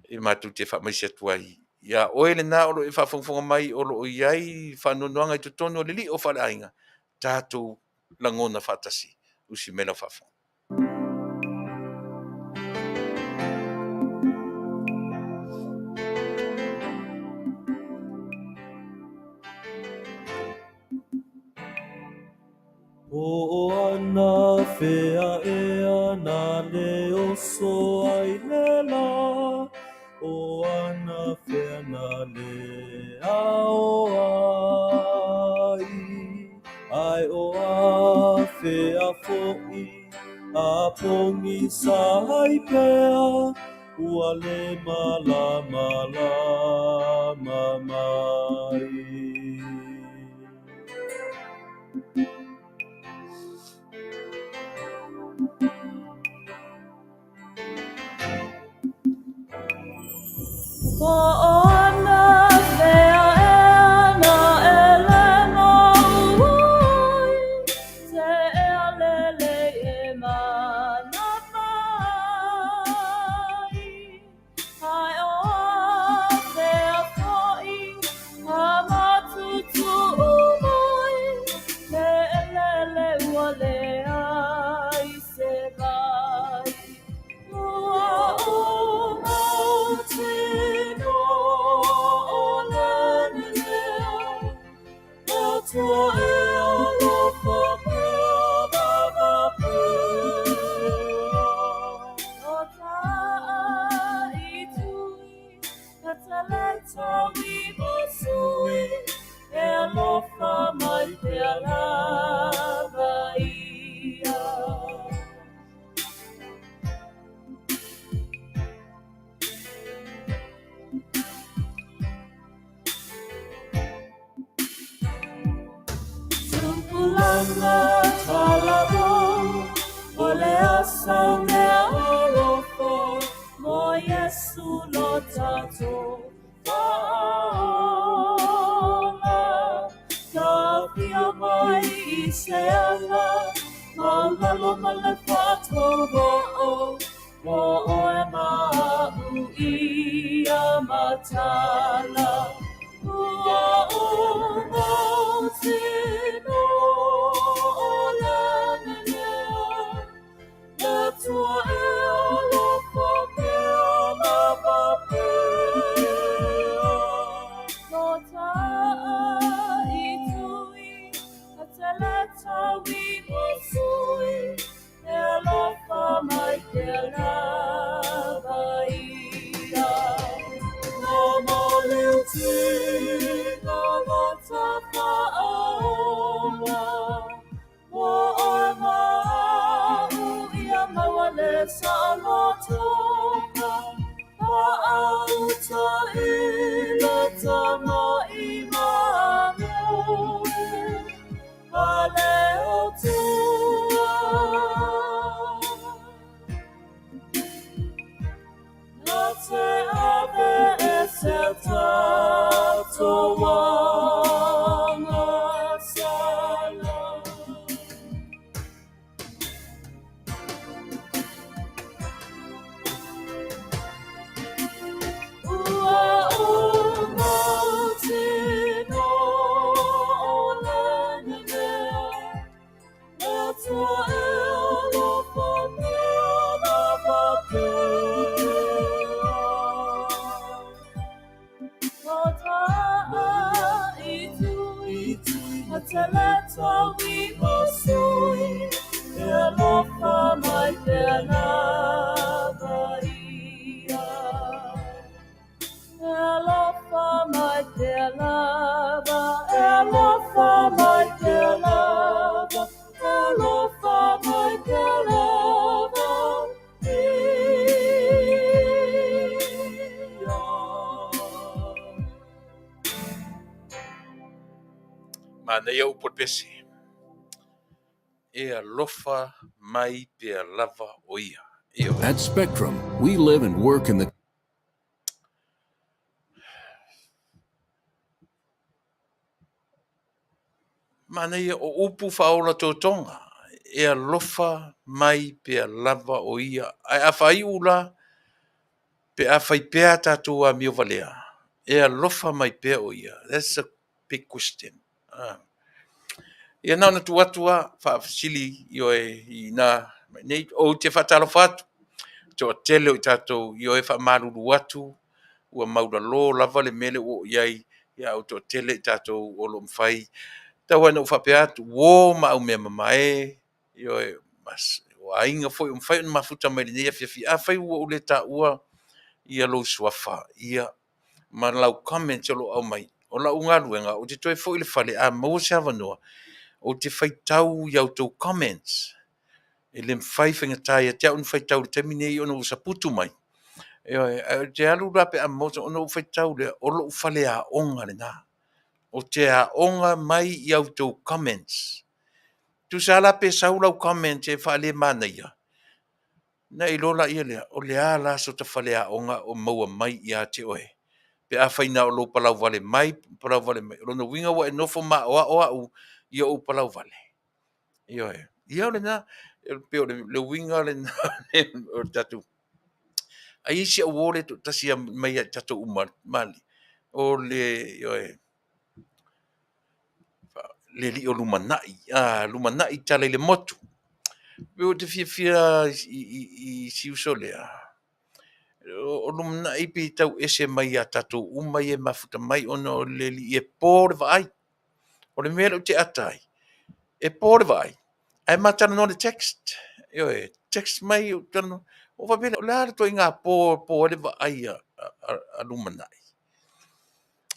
[SPEAKER 2] e matou te faamaise atu ai ia oe lena o lo o e faafogafoga mai o lo o i ai faanoanoaga i totonu o le lio faaleaiga, tatou lagona faatasi. Usi mai lau faafofoga.
[SPEAKER 1] Po ana fea ea na le oso ai le la. ao ai, Ae o afea foʻi a pogisa ai pea, Ua le malamalama mai.
[SPEAKER 2] Manaia upu o le pese. E alofa mai pea lava o ia. Ioe.
[SPEAKER 3] At Spectrum, we live and work in the
[SPEAKER 2] Manaia o upu faaola totoga, e alofa mai pea lava o ia. Ae a faaiu la, pe a fai pea a tatou amio valea, e alofa mai pea o ia. That's a big question. Ah. Ia na ona tuu atu a faafesili ioe i na mai nei ou te faatalofa atu toatele o i tatou ioe faamalulu atu ua maulalo lava le mea lea ua oo i ai ia au toatele i tatou o lo o mafai tau lava ina ou faapea atu uo ma au mea mamae ioe mas o aiga foi o mafai ona mafuta mai i lenei afiafi afai ua ou le taua ia lou suafa ia ma lau comment o lo o aumai. O lau galuega, ou te toe foi i le fale a maua se avanoa, ou te faitau i a outou comments. E le mafai, faigata ia te au ona faitau i le taimi lenei ona ua saputu mai. Ioe, ae ou te alu la pe a maua se ona ou faitau lea, o lou faleaoga lena. Ou te aoga mai i a outou comments. Tusa lava la pe sau lau comment e faalemanaia, ona e iloa laia lea, o le a la so ta faleaoga o maua mai ia te oe pe afai na o lou palauvale mai, palauvale mai. O lona uiga ua e nofo maoao au i ou palauvale. Ioe. Ia o lena, e pei o le uiga lena o le tatou. Ae i ai si au uo lea e toatasi mai ia i tatou uma Malie, o le, ioe, le alii o lumanai, lumanai tala i le motu. Ou te fiafia i si uso lea, o lumanai pei e tau ese mai ia tatou uma ia e mafuta mai ona o le alii e po le vaai. O le mea lea ou te ata ai, e po le vaai, ae ma talanoa i le text. Ioe, text mai ou talanoa. Ou faapea lea, o le a le ituaiga po e po ai le vaai a lumanai?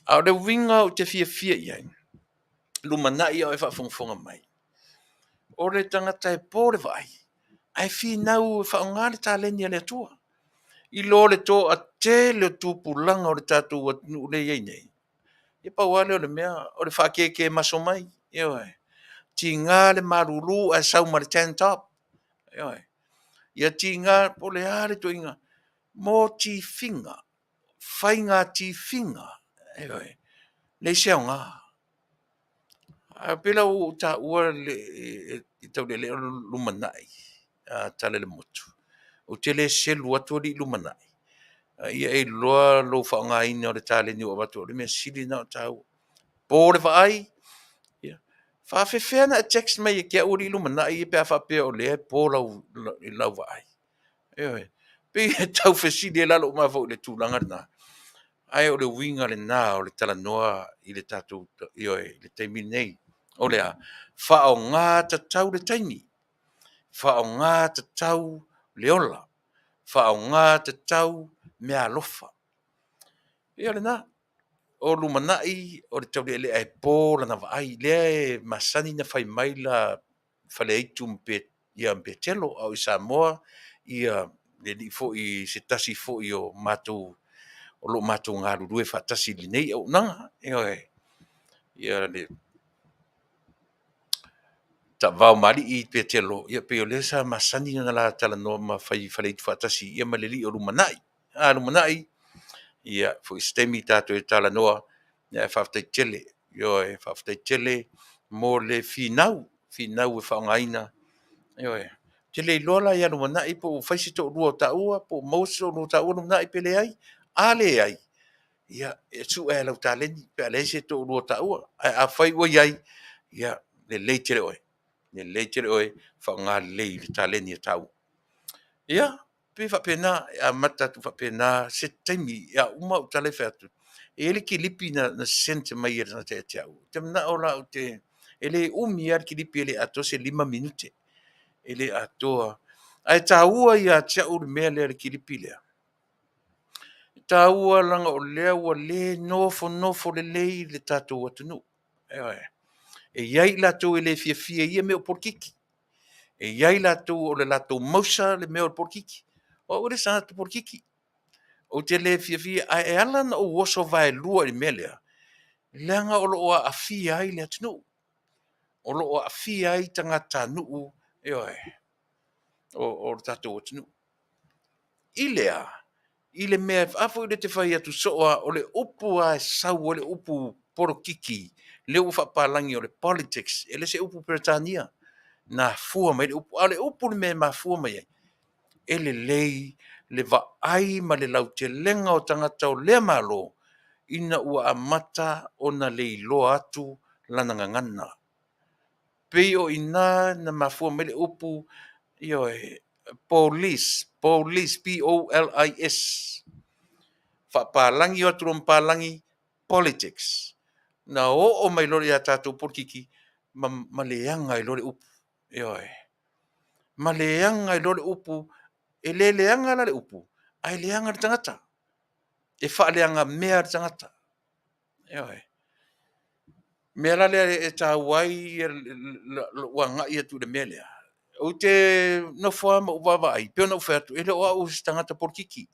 [SPEAKER 2] A o le uiga ou te fiafia i ai, lumanai a o e faafogafoga mai, o le tagata e po le vaai, ae finau e faaaoga le taleni a le Atua. I lo le toatele o tupulaga o le tatou atunuu lea e i ai nei, e pau lava lea o le mea, o le faakeke maso mai, ioe. Tiga le malulu ae sau ma le tank top, ioe. Ia tiga, po o le a le ituaiga, mo tifiga, faiga tifiga, ioe, leai se aoga. Ae pei la ua ou taua le taulealea o le lumanai tala i le motu, ou te le selu atu alii lumanai, a ia e iloa lou faaaogaina o le taleni ua avatu, o le mea sili lena ona taua. Po le vaai, ia, faapefea ona e text mai ia te au alii lumanai ia pe a faapea o lea e po lau vaai? Ioe. Pei e tau fesili ai la lou mafaufau i le tulaga lena, ae o le uiga lena o le talanoa i le tatou, ioe, i le taimi lenei. O le a? Faaaoga tatau le taimi, faaaoga tatau le ola, faaaoga tatau meaalofa. Ia o lena. O lumanai o le taulealea e po lana vaai, lea e masani ona fai mai la Faleaitu ia Petelo a o i Samoa ia le alii foi se tasi foi o matou o lo o matou galulue faatasi i lenei auaunaga, ioe, ia le Taavao ma Alii Petelo, ia pei o lea sa masani ona la talanoa ma fai faleaitu faatasi ia ma le alii o lumanai. A lumanai, ia foi se taimi tatou talanoa, ae faafetai tele, ioe, faafetai tele mo le finau, finau e faaaogaina, ioe. Ou te le iloa la ia lumanai po ua fai se toalua o taua, po ua maua se toalua o taua lumanai pe leai. A leai, ia e sue lava i lau taleni pe a leai se toalua o taua. Ae afai ua i ai, ia lelei tele oe, lelei tele oe, faaaoga lelei le taleni a taua. Ia, pei e faapena, e amata atu faapena se taimi, a uma au tala e fai atu, e i ai le kilipi na sent mai e le tagata ia te au, ou te manao la ou te, e le umi lava le kilipi e le atoa se 5 minute, e le atoa. Ae taua ia te au le mea lea le kilipi lea, e taua leaga o lea ua le nofonofo lelei le tatou atunuu. Ioe. E i ai i latou e le fiafia i ia mea o polokiki. E i ai latou o le latou mausa le mea o le polokiki. O au e le o se tagata polokiki. Ou te le fiafia, ae ala ona ou oso vaelua i le mea lea, leaga o lo o aafia ai le atunuu. O lo o aafia ai tagatanuu, ioe, o le tatou atunuu. I le a? I le mea, a foi lea e te fai atu soo lava, o le upu lava e sau ai le upu polokiki, lea ua faapalagi o le politics, e le o se upu Peretania na afua mai ai le upu, a o le upu i le mea e mafua mai ai, e lelei le vaai ma le lautelega o tagata o lea Malo ina ua amata ona leiloa atu lana gagana. Pei o i ina na mafua mai le upu, ioe, police, police, P-O-L-I-S, faapalagi o atu loa ma palagi, politics. Na oo mai loa ia tatou polokiki ma, ma leaga ai loa le upu, ioe, ma leaga ai loa le upu. E le leaga la le upu, ae leaga le tagata. E faaleagamea le tagata. Ioe. Mea la lea e taua ai lou agai atu i le mea lea, ou te nofo lava ma ou vaavaai, pei ona ou fai atu, e le o au o se tagata polokiki.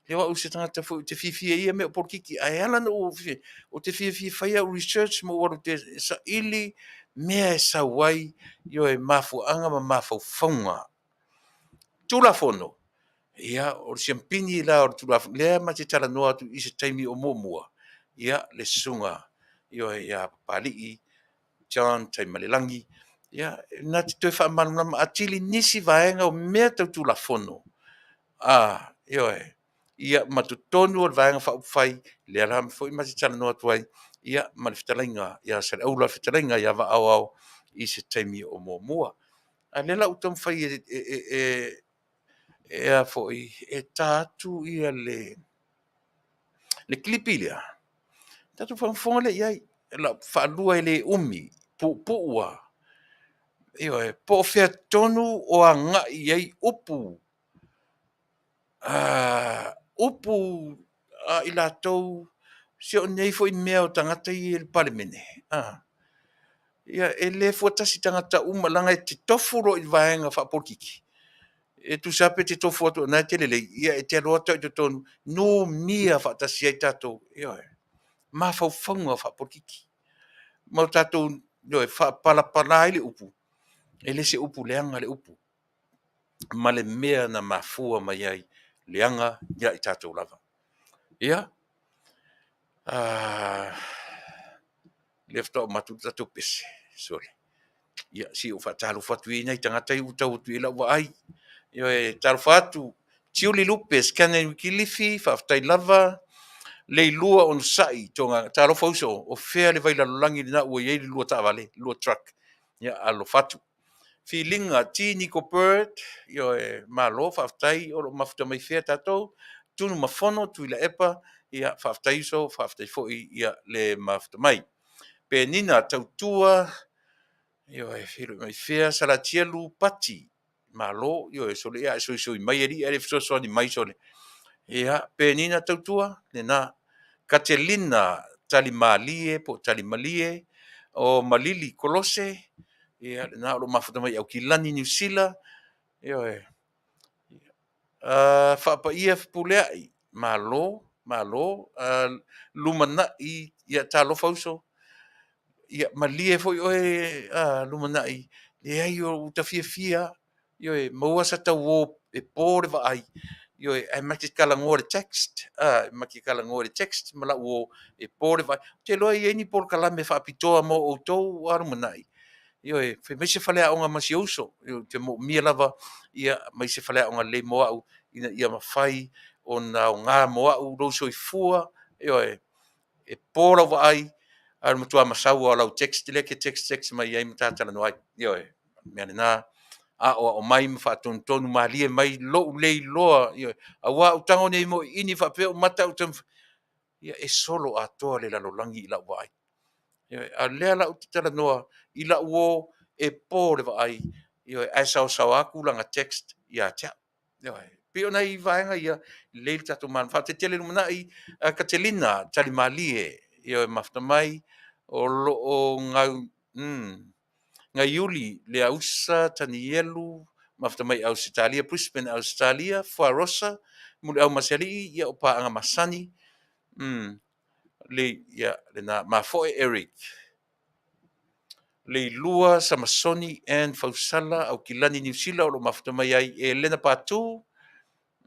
[SPEAKER 2] E le o au o se tagata foi ou te fiafia i ia mea o polokiki. Ae ala ona ou fiafia, ou te fiafia e fai au research ma ou alu ou te saili mea e sau ai, ioe, mafuaaga ma mafaufauga. Tulafono, ia, o le siampini la o le Tulafono, lea ma te talanoa atu i se taimi o muamua, ia, le Susuga, ioe, ia Papalii John Taimalelagi, ia, na te toe faamalamalama atili nisi vaega o mea tau Tulafono, ioe, ia ma totonu o le Vaega Faaupufai, lea la foi ma te talanoa atu ai, ia, ma le fetalaiga ia Saleaula, le fetalaiga ia Vaa Aoao i se taimi o muamua. A o lea la ua taumafai e ta atu le kilipi lea, tatou faafogafoga lea i ai, faalua e le umi, puupuu lava. Ioe. Po o fea tonu o agai i ai upu, upu a i latou, si o nei foi mea o tagata ia i le Palemene, ia, e le fuatasi tagata uma leaga e te tofu loa i le vaega faapolokiki, e tusa lava pe te tofu atu o lena e te lelei, ia e te alu lava tau i totonu, numia faatasi ai tatou, ioe, mafaufauga faapolokiki. Ma o tatou, ioe, faapalapala ai le upu, e le o se upu leaga le upu, ma le mea na mafua mai ai leaga ia i tatou lava. Ia, lea faatoa ou manatu ua tatou pese, sole, ia se i ou faatalofa atu ia i nai tagata ia ua tau atu i ai lau vaai. Ioe, talofa atu, Tiuli Lupe Scanlan Wikilifi, faafetai lava. Leilua Onosai Toga, talofa uso, o fea le vailalolagi lena ua i ai le lua taavale, le lua truck? Ia alofa atu. Filiga T Niko Bird, ioe, malo faafetai o lo o mafuta mai fea tatou. Tunumafono Tuilaepa, ia faafetai uso, faafetai foi le mafuta mai. Penina Tautua, ioe, feiloai mai fea. Salatielu Pati, malo, ioe, sole a e soisoi mai alii ae le fesoasoani mai, sole. Ia, Penina Tautua, lena. Katelina Talimalie po o Talimalie o Malili Kolose, ia lena o lo o mafuta mai Aukilani Niu Sila, ioe. Faapaia Fepuleai, malo, malo. Lumanai, ia talofa uso, ia malie foi oe Lumanai, leai ua ta fiafia lava, ioe, maua sa tau o e po le vaai, ioe, ae ma te talanoa i le text, ma te talanoa i le text ma lau uo e po le vaai. Ou te iloa e i ai ni polokalame faapitoa mo outou a lumanai, ioe, fai mai se faleaoga ma si ou uso, ou te moomia lava ia aumai se faleaoga lelei mo au ina ia mafai ona aoga mo au lou soifua, ioe, e po lau vaai, ae o le matua masau lava o lau text lea e te text text mai ai ma ta talanoa ai. Ioe, o le mea lena, aoao mai ma faatonutonu malie mai lou le iloa, ioe, aua a ou tago nei i faapea ou mata ae ou taumafai, ia e solo atoa le lalolagi i lau vaai. Ioe, a o lea la ou te talanoa i lau uo e po le vaai, ioe, ae saosaoa atu lana text ia te au. Ioe, pei o nai vaega ia, lelei le tatou malamalama. Faafetai tele Lumanai, Katelina Talimalie, ioe, mafuta mai o lo o Gaiuli Leausa Tanielu, mafuta mai Ausetalia, Brisbane, Ausetalia, Fuarosa, Muliau Masealii, ia o paaga masani, ia lena, Mafoe Eric, Leilua Samasoni and Fausala, Aukilani, Niu Sila o lo o mafuta mai ai Elena Patu,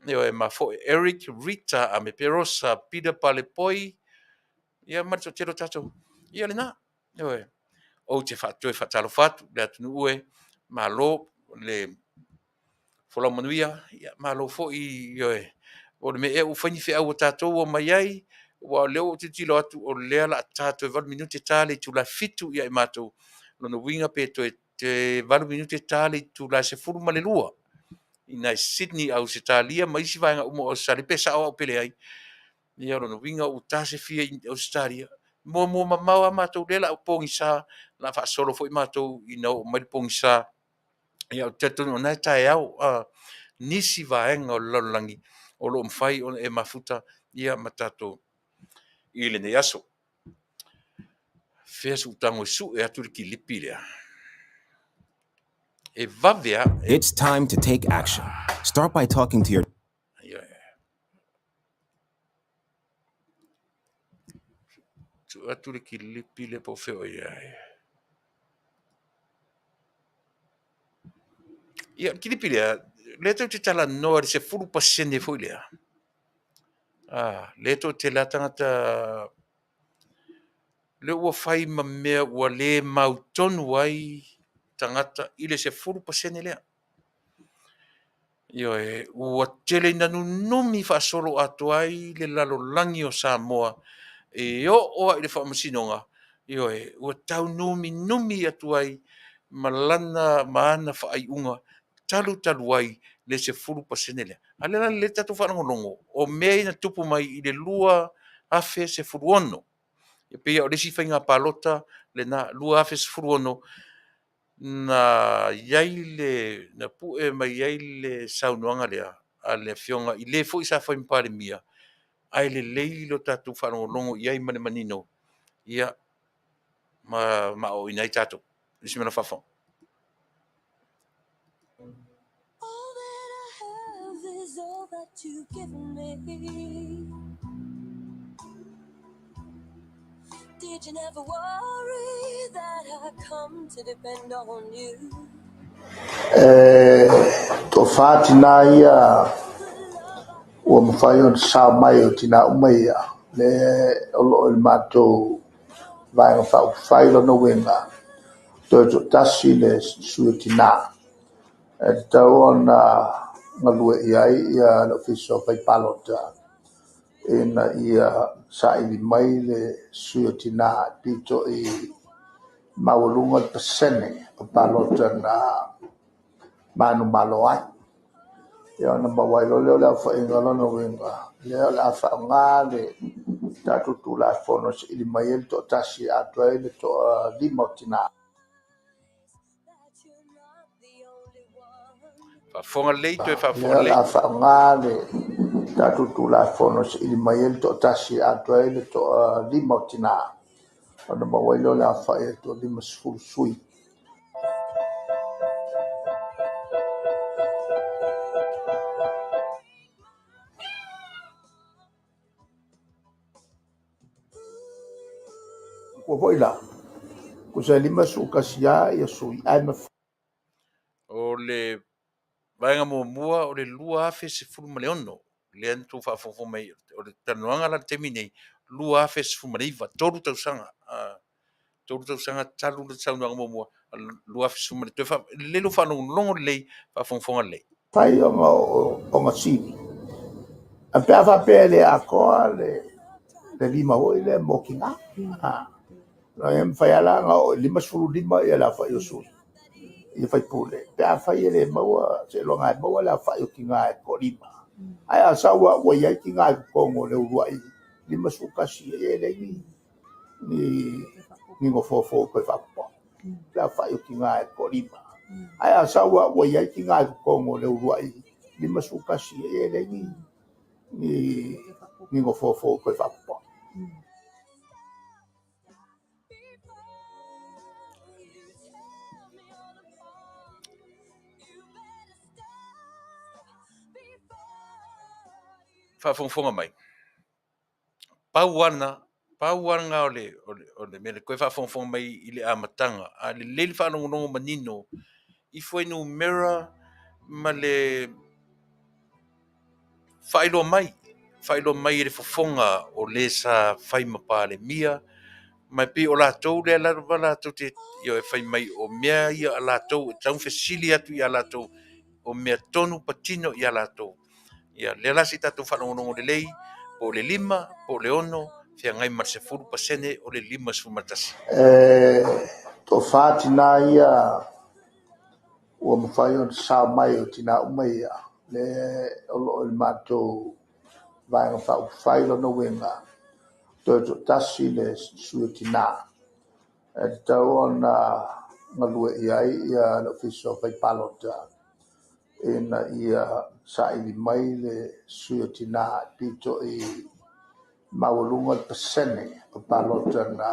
[SPEAKER 2] ioe, Mafoe Eric, Rita Ameperosa, Peter Palepoi, ia ma le toatele o tatou, ia lena, ioe. Ou te toe faatalofa atu le atunuu e, malo le folau manuia, ia malo foi, ioe. Po o le mea ea ua fai ni feau a tatou ua omai ai, aua o lea ua ou tilotilo atu o lea o le a ta toe 8 minute ta le itula e 7 ia i matou. Lona uiga pe toe 8 minute ta le itula e 12 i ina i Sydney, Ausetalia ma isi vaega uma o Ausetalia, pe sao au pe leai. Ia o lona uiga ua ta se fia i Ausetalia. Muamua mamao lava matou lea o le a pogisa, o le a faasolo foi matou ina oo mai le pogisa. Ia ou te talitonu o lena e taeao nisi vaega o le lalolagi o lo o mafai ona e mafuta ma tatou i lenei aso. Fea suʻu tago e suʻe atu le kilipi lea. E vave a.
[SPEAKER 3] It's time to take action. Start by talking to your.
[SPEAKER 2] Ia. Sue atu le kilipi lea po o fea o i ai. Ia, le kilipi lea, lea tou te talanoa i le 10% foi lea. Ah, lea toatele lava tagata lea ua fai ma mea ua le mautonu ai tagata i le 10% lea. Ioe, ua tele ina nunumi faasolo atoa ai le lalolagi o Samoa e oo lava i le Faamasinoga, ioe, ua tau numinumi atu ai ma lana ma ana faaiuga talu talu ai le 10% lea. A o lea la lea tatou faalogologo, o mea ia na tupu mai i le 2016, e pei o le isi faiga palota lena 2016 na i ai le, na pue mai ai le saunoaga lea a le afioga i le foi sa fai ma Palemia, ae lelei lo tatou faalogologo i ai ma le manino, ia, ma aoaoina ai tatou. Lisi mai lau faafofoga.
[SPEAKER 1] All that I have is all that you've given me. Did you never worry that I come to depend on you?
[SPEAKER 4] E toafa tinā ia ua mafai ona sao mai o tinā uma ia le o loo i le matou Vaega Faaupufai. Lona uiga toe toatasi le sui o tinā e tatau ona galue i ai ia le Ofisa o Faipalota ina ia saili mai le sui o tinā e pito i maualuga le pasene o palota na manumalo ai. Ia ona maua ai loa lea o le aofaiga. Lona uiga lea o le a faaaoga le tatou Tulafono e saili mai ai le toatasi e atoa ai le toalima o tinā.
[SPEAKER 1] That you're not the only one.
[SPEAKER 2] Faafofoga lelei, toe
[SPEAKER 4] Lea
[SPEAKER 2] faafofoga
[SPEAKER 4] o le
[SPEAKER 2] lelei.
[SPEAKER 4] a faaaoga le tatou Tulafono e saili mai ai le toatasi e atoa ai le toalima o tinā. Ona maua ai lea o le aofai e toa-50 sui. Ua foi la, tusa e 51 lava ia sui, ae mafai.
[SPEAKER 2] O le vaega muamua o le 2016, lea na outou faafogafoga mai, o le talanoaga la i le taimi nei, 2019, 3 tausaga, 3 tausaga talu le saunoaga muamua, 2019, toe lelei lou faalogologo lelei, faafogafoga lelei.
[SPEAKER 4] Fai ona sili. A pe a faapea e le atoa le lima foi lea mo tinā. Ah. E mafai lava la ona oo i le 55 ia le aofai o sui ia faipule. Pe a fai e le maua, seiloga e maua le aofai o tinā e toalima. Ae a sau lava ua i ai tinā i totonu o le uluai 51, e leai ni nofoa fou e toe faaopoopo. Le aofai o tinā e toalima. Ae a sau lava ua i ai tinā i totonu o le uluai 51, e leai ni nofoa fou e toe faaopoopo.
[SPEAKER 1] Before you tear me all apart, you better stop before you.
[SPEAKER 2] Faafogafoga mai. Pau ana, pau ana o le mea le koe faafogafoga mai i le amataga, a lelei le faalogologo manino i fuainumera ma le faailoa mai, faailoa mai e le fofoga o le sa fai ma Palemia, ma e pei o latou lea lava latou te ioe fai mai o mea ia a latou e tatau ona fesili atu ia latou o mea tonu patino ia latou. Ia, lea la se i tatou faalogologo lelei, po o le 5 po o le 6 feagai ma le 10% o le 51.
[SPEAKER 4] E toafa tinā ia ua mafai ona sao mai o tinā uma ia le o loo i le matou Vaega Faaupufai. Lona uiga toe toatasi le sui o tinā e tatau ona galue i ai ia le Ofisa o Faipalota ina ia saili mai le sui o tinā e pito i maualuga le pasene o palota na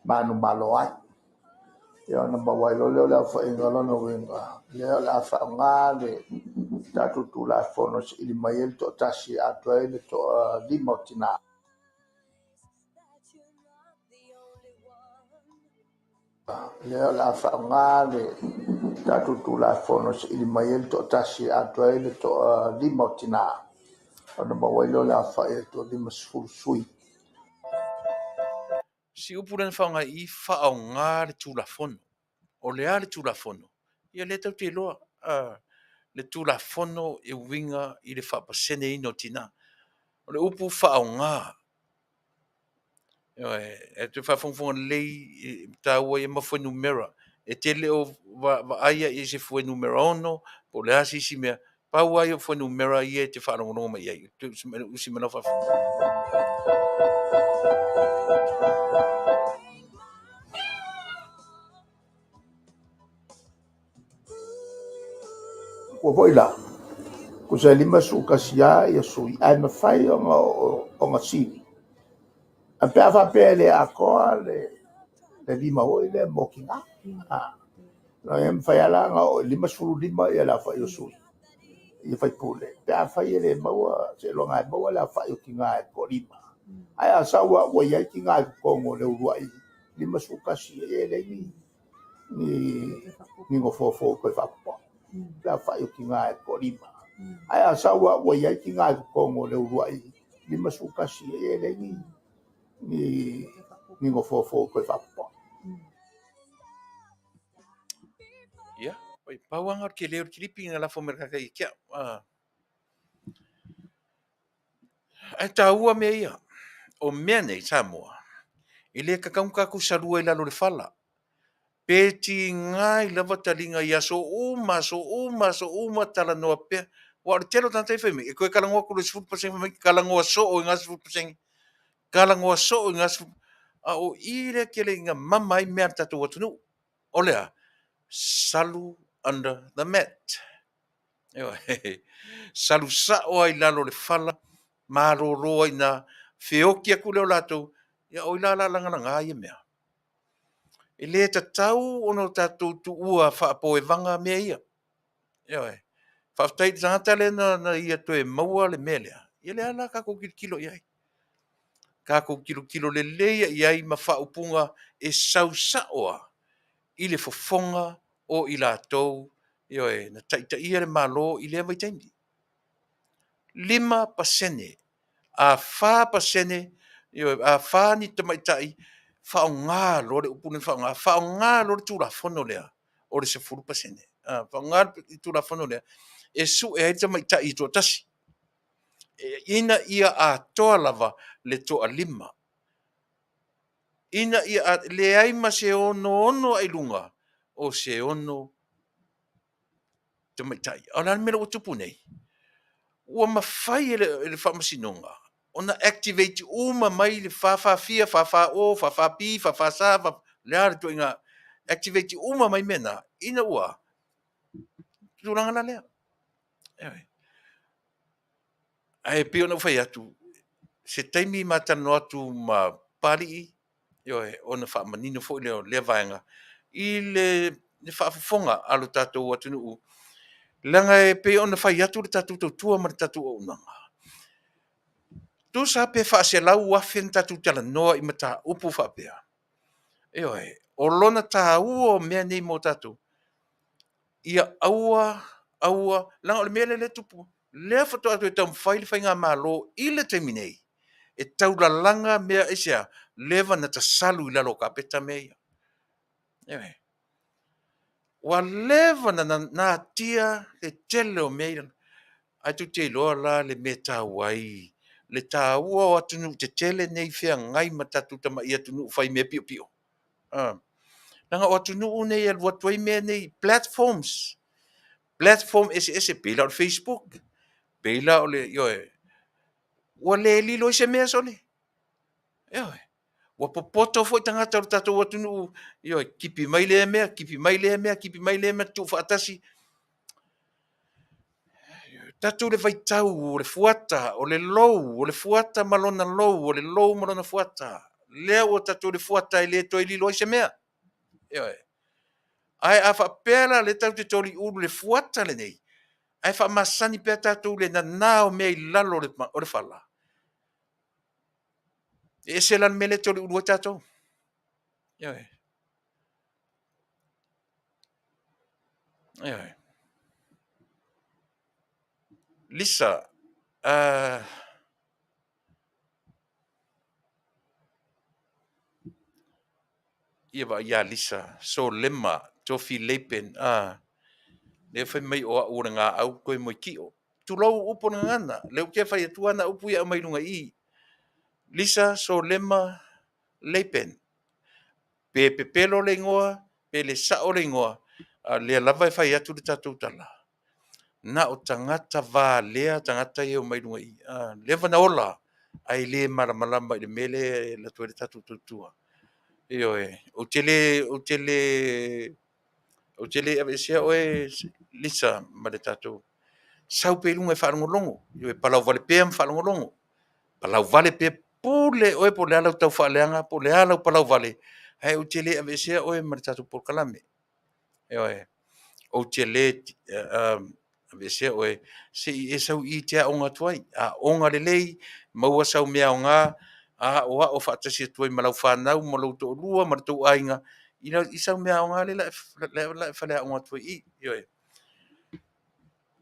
[SPEAKER 4] manumalo ai. Ia ona maua ai loa lea o le aofaiga, o lona uiga, lea o le a faaaoga le tatou Tulafono e saili mai ai le toatasi e atoa ai le toalima o tina. Lea o le a faaaoga le tatou Tulafono e saili mai ai le toatasi e atoa ai le toalima o tina, ona maua ai lea o le aofai o le toa-50 sui.
[SPEAKER 2] Si upu lea na faaaoga i i, faaaoga le Tulafono. O le a le Tulafono? Ia lea tatou te iloa, le Tulafono e uiga i le faapaseneina o tina. O le upu faaaoga, ioe, e toe faafogafoga lelei e taua ia ma fuainumera. E te le o vaaia i se fuainumera 6 po o le a se isi mea, pau lava ia o fuainumera ia e te faalogologo mai ai. Usi mai lau faafofoga.
[SPEAKER 4] Ua foi la, tusa e 51 lava ia sui ae mafai ona sili. Ae pe a faapea e le atoa le lima foi lea mo tina. E mafai lava la ona oo i le 55 le aofai o sui i faipule, pe afai e le maua, seiloga e maua le aofai o tina e toalima. Ae a sau lava ua i ai tina i totonu o le uluai 51, e leai ni nofoa fou e toe faaopoopo. Le aofai o tina e toalima. Ae a sau lava ua i ai tina i totonu o le uluai 51, e leai ni nofoa fou e toe faaopoopo.
[SPEAKER 2] Ia, oi, pau lava lena o le tele o le kilipi na lafo mai e le tagata ia te au. Ae taua mea ia. O mea nei Samoa, e le tatau ona tatou salua i lalo o le fala. Pe tiga ai lava taliga i aso uma, aso uma, aso uma, talanoa pea. Aua o le tele o tagata ia e fai mai, e toe talanoa atu loa i le 10%, fai mai, talanoa soo i lena 10%, talanoa soo i lena 10%. A o i lea e tele ina mama ai mea a le tatou atunuu. O le a? Salu under the mat. Ioe. Salu sao lava i lalo o le fala, malolo ai i ina, feoti atu lea o latou, ia o ai la o le a lagalaga ia mea? E le tatau ona tatou tuua faapoevaga mea ia. Ioe. Faafetai i le tagata lea na ia toe maua le mea lea, ia lea la tatou tilotilo i ai. Tatou tilotilo lelei i ai ma faaupuga e sau sao lava i le fofoga o i latou, ioe, na taitaia le Malo i lea vaitaimi. 5%, a 4%, ioe, a 4 ni tamaitai, faaaoga loa le upu lea na faaaoga, faaaoga loa le Tulafono lea o le 10%. Faaaoga le Tulafono lea e sue ai le tamaitai e toatasi, ina ia atoa lava le toalima. Ina ia leai ma se onoono ae i luga o se 6 tamaitai. A o le a le mea ua tupu nei? Ua mafai e le Faamasinoga ona activate uma mai le fa fa fia, fa fa o, fa fa pi, fa fa sa, fa, le a le ituaiga activate uma mai mea na, ina ua tulaga la lea. Ae pei ona ou fai atu, se taimi ma talanoa atu ma Papalii, ioe, ona faamanino foi lea o lea vaega i le faafofoga a lo tatou atunuu, leaga e pei ona fai atu le tatou tautua ma le tatou auaunaga. Tusa pe 400,000 ona tatou talanoa i mataupu faapea, ioe, o lona taua o mea nei mo tatou, ia aua, aua, leaga o le mea lea e tupu, lea faatoa toe taumafai le faigamalo i le taimi nei e taulalaga mea, aisea? Leva na tasalu i lalo o kapeta mea ia. Ioe. Ua leva na natia le tele o mea ia. Ae tou te iloa la le mea e taua ai le taua o atunuu tetele nei feagai ma tatou tamai atunuu fai mea piopio. Leaga o atunuu nei e alu atu ai mea nei, platforms, platform eseese, pei la o le Facebook, pei la o le, ioe, ua le lilo ai se mea sole. Ioe. Ua popoto foi tagata o le tatou atunuu, ioe, tipi mai lea mea, tipi mai lea mea, tipi mai lea mea, tuufaatasi. Tatou le vaitau o le fuata, o le lou, o le fuata ma lona lou, o le lou ma lona fuata. Lea ua tatou le fuata e le toe lilo ai se mea. Ioe. Ae a faapea la lea tatou te toliulu i le fuata lenei, ae faamasani pea tatou i le nana o mea i lalo o le fala, e ese la le mea lea e toliulu ai tatou. Ioe. Ioe. Lisa, ia vaai ia Lisa, Solema, Tofi Lapen, a, lea fai mai o au o le gaau toe moekio. Tulou upu o le gagana, lea ou te fai atu ana upu ia aumai luga i i. Lisa Solema Lapen, pe pepelo le igoa, pe le sao le igoa, a lea lava e fai atu le tatou tala. Na o tagata valea tagata ia e omai luga i i. Leva na ola, ae le malamalama i le mea lea e alu atu ai le tatou tautua. Ioe, ou te le, ou te le, ou te le aveesea oe Lisa ma le tatou sau pea i luga e faalogologo, ioe, palauvale pea ma faalogologo. Palauvale pea, pule oe po o le a lau taufaaleaga, po o le a lau palauvale, ae ou te le aveesea oe ma le tatou polokalame. Ioe, ou te le aveesea oe, se i e sau i i e te aoga atu ai. Aoga lelei, maua sau mea aoga, aoao faatasi atu ai ma lau fanau ma lou toalua ma le tou aiga i sau mea aoga lea o le a e faleaoga atu ai i i. Ioe.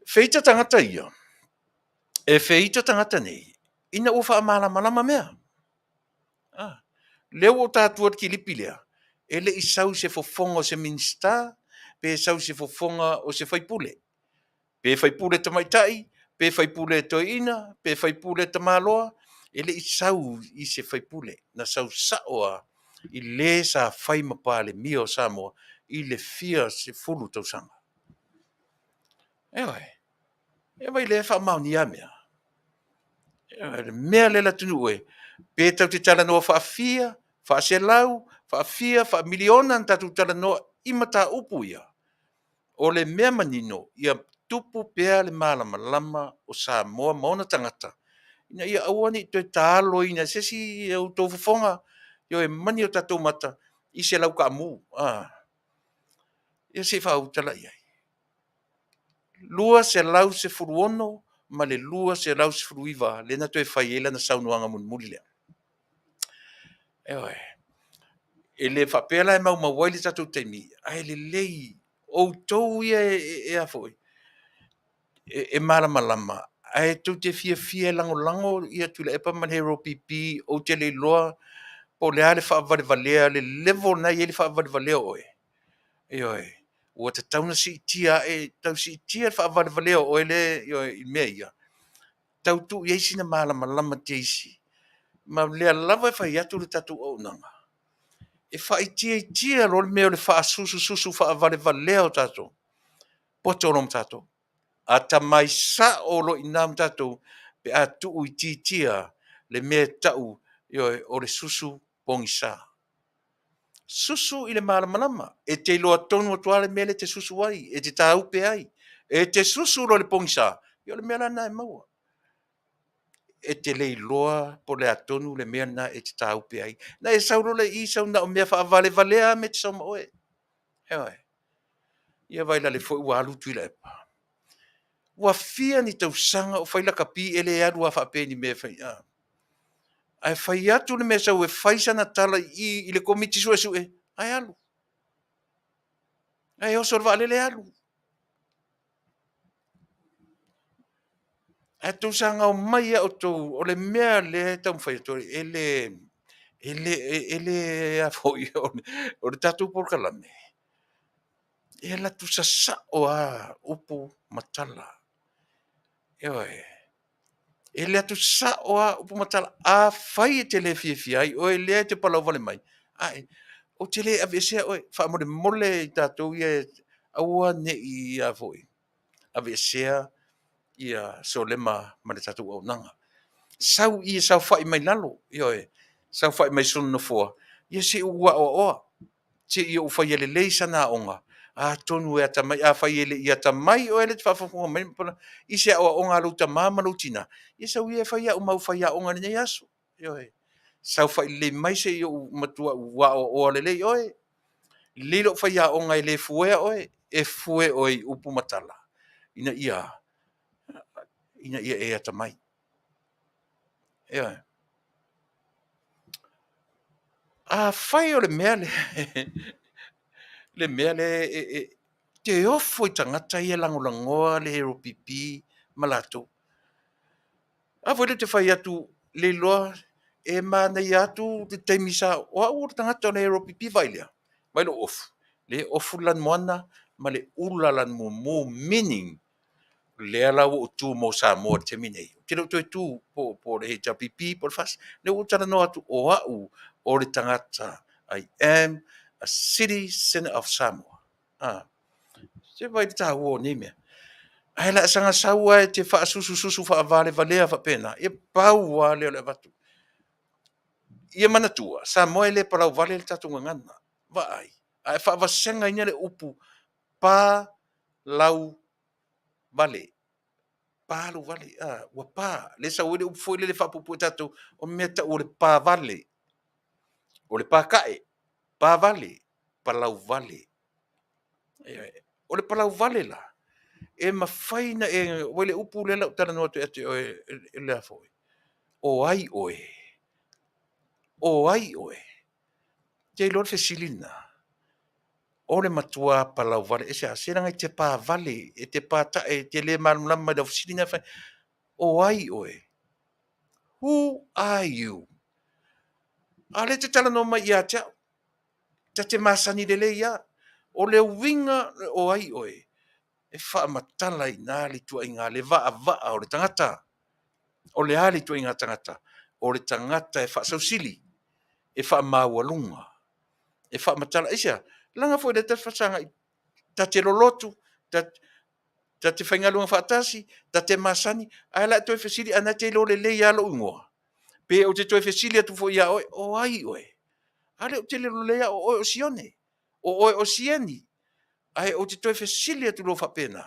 [SPEAKER 2] Feita tagata ia, e feita tagata nei, ina ua faamalamalama mea. Ah, lea ua ou tatua le kilipi lea, e le i sau se fofoga o se Minisita, pe sau se fofoga o se faipule. Pe faipule tamaitai, pe faipule toeaina, pe faipule tamaloa, e le i sau i se faipule, na sau sao lava i le sa fai ma Palemia o Samoa i le fia sefulu tausaga. Ioe, e vaai lea e faamaonia mea. Ioe, le mea lea le atunuu e, pe tatou te talanoa faafia, faaselau, faafia, faamiliona ona tatou talanoa i mataupu ia, o le mea manino, ia tupu pea le malamalama o Samoa ma ona tagata, ina ia aua ne i toe taaloina e se isi outou fofoga, ioe, mani o tatou mata i se laukaamu. Ia se i faautala i ai. 216 ma le 219 lea na toe fai ai lana saunoaga mulimuli lea. Ioe. E le faapea la e maumau ai le tatou taimi, ae lelei outou ia e a foi, e malamalama, ae tou te fiafia e lagolago ia Tuilaepa ma le HRPP, ou te le iloa po o le a le faavalevalea, le level lena e i ai le faavalevalea o oe. Ioe, ua tatau ona siitia ae, tau siitia le faavalevalea o oe le, ioe, i mea ia, tau tuu i ai sina malamalama teisi. Ma o lea lava e fai atu le tatou auaunaga, e faaitiitia loa le mea o le faasusususu faavalevalea o tatou, poto loa ma tatou. Atamai sao loa i ina ma tatou pe a tuuitiitia le mea e tau, ioe, o le susu pogisa. Susu i le malamalama, e te iloa tonu atu lava le mea lea e te susu ai, e te tāupe ai. E te susu loa i le pogisa, ia o le mea la lena e maua. E te le iloa po o le a tonu le mea lena e te tāupe ai. Na e sau loa lea i i sau na o mea faavalevalea lava mea e te sau ma oe. Ioe. Ia vaai la o lea foi ua alu Tuilaepa. Ua fia ni tausaga o fai lakapi e le alu lava faapea i ni mea e fai, a. Ae fai atu le mea e sau e fai sana tala i i i le Komiti Suesue, ae alu. Ae oso i le vaalele alu. Ae tou saga omai lava outou, o le mea lea e taumafai atu ai, e le, e le, e le a foi, o le tatou polokalame, e alu atu sasao lava upu ma tala. Ioe. E alu atu sao lava upu ma tala. Afai e te le fiafia ai oe lea e te palauvale mai, ae ou te le aveesea oe, faamolemole i tatou ia aua ne i a foi aveesea ia Solema ma le tatou auaunaga. Sau i e saofai mai lalo, ioe, saofai mai sona nofoa, ia se i ou aoaoa, se i ou faia lelei sana aoga, atonu e atamai, afai e le i atamai oe lea e te faafogafoga mai i se aoaoga a lou tama ma lou tina, ia sau ia e fai au ma au faiaoga i lenei aso. Ioe. Saofai lelei mai se i ou matuai aoaoa lelei oe. Lelei lou faiaoga e le fuea oe, e fue oe i upu ma tala ina ia ina ia e atamai. Ioe. Afai o le mea lea, le mea lea e te ofo i tagata ia e lagolagoa le HRPP ma latou. A foi lea ou te fai atu, Leiloa, e manaia atu le taimi sa... O au o le tagata o le HRPP, vaai lea, vaai lou ofu, lea e ofu le lanumoana ma le ula lanumomo, meaning, lea la ua ou tu mo Samoa i le taimi lenei. Ou te le o toe tu po o le HRPP po o le FAST. Lea ua ou talanoa atu o au o le tagata, I am a citizen of Samoa. Ah, se vaai i le taua o nei mea. Ae o le a saga sau lava e te faasusususu faavalevalea faapena, ia pau lava lea o le avatu. Ia manatua, Samoa e le palauvale le tatou gagana. Vaai, a e faavasegaina le upu pa lau vale, pa lou vale, a, ua pa. Lea e sau ai le upu foi lele e faapuupuu e tatou, o le mea e tau o le pa vale, o le patae, pa vale, palauvale. O le palauvale la, e mafai ona e, ua le upu lea o le a ou talanoa atu ia te oe le a foi, o ai oe? O ai oe? E te iloa le fesili lena? O le matua palauvale, aisea? Se leaga e te pavale, e te patae, e te le malamalama i lau fesili na e fai. O ai oe? Who are you? A o lea e te talanoa mai ia te au, ta te masani lelei lava. O le uiga o ai oe, e faamatala i ina le ituaiga le vaavaa o le tagata. O le a le ituaiga tagata? O le tagata e faasausili, e faamaualuga, e faamatala. Aisea? Leaga foi o lea ta te fesagai, ta te lolotu, ta te faigaluega faatasi, ta te masani, ae o le a e toe fesili ae o lena e te iloa lelei lava lou igoa. Pe ou te toe fesili atu foi ia oe, o ai oe? A lea ou te iloa lelei lava o oe o Sione, o oe o Sieni, ae ou te toe fesili atu loa faapena,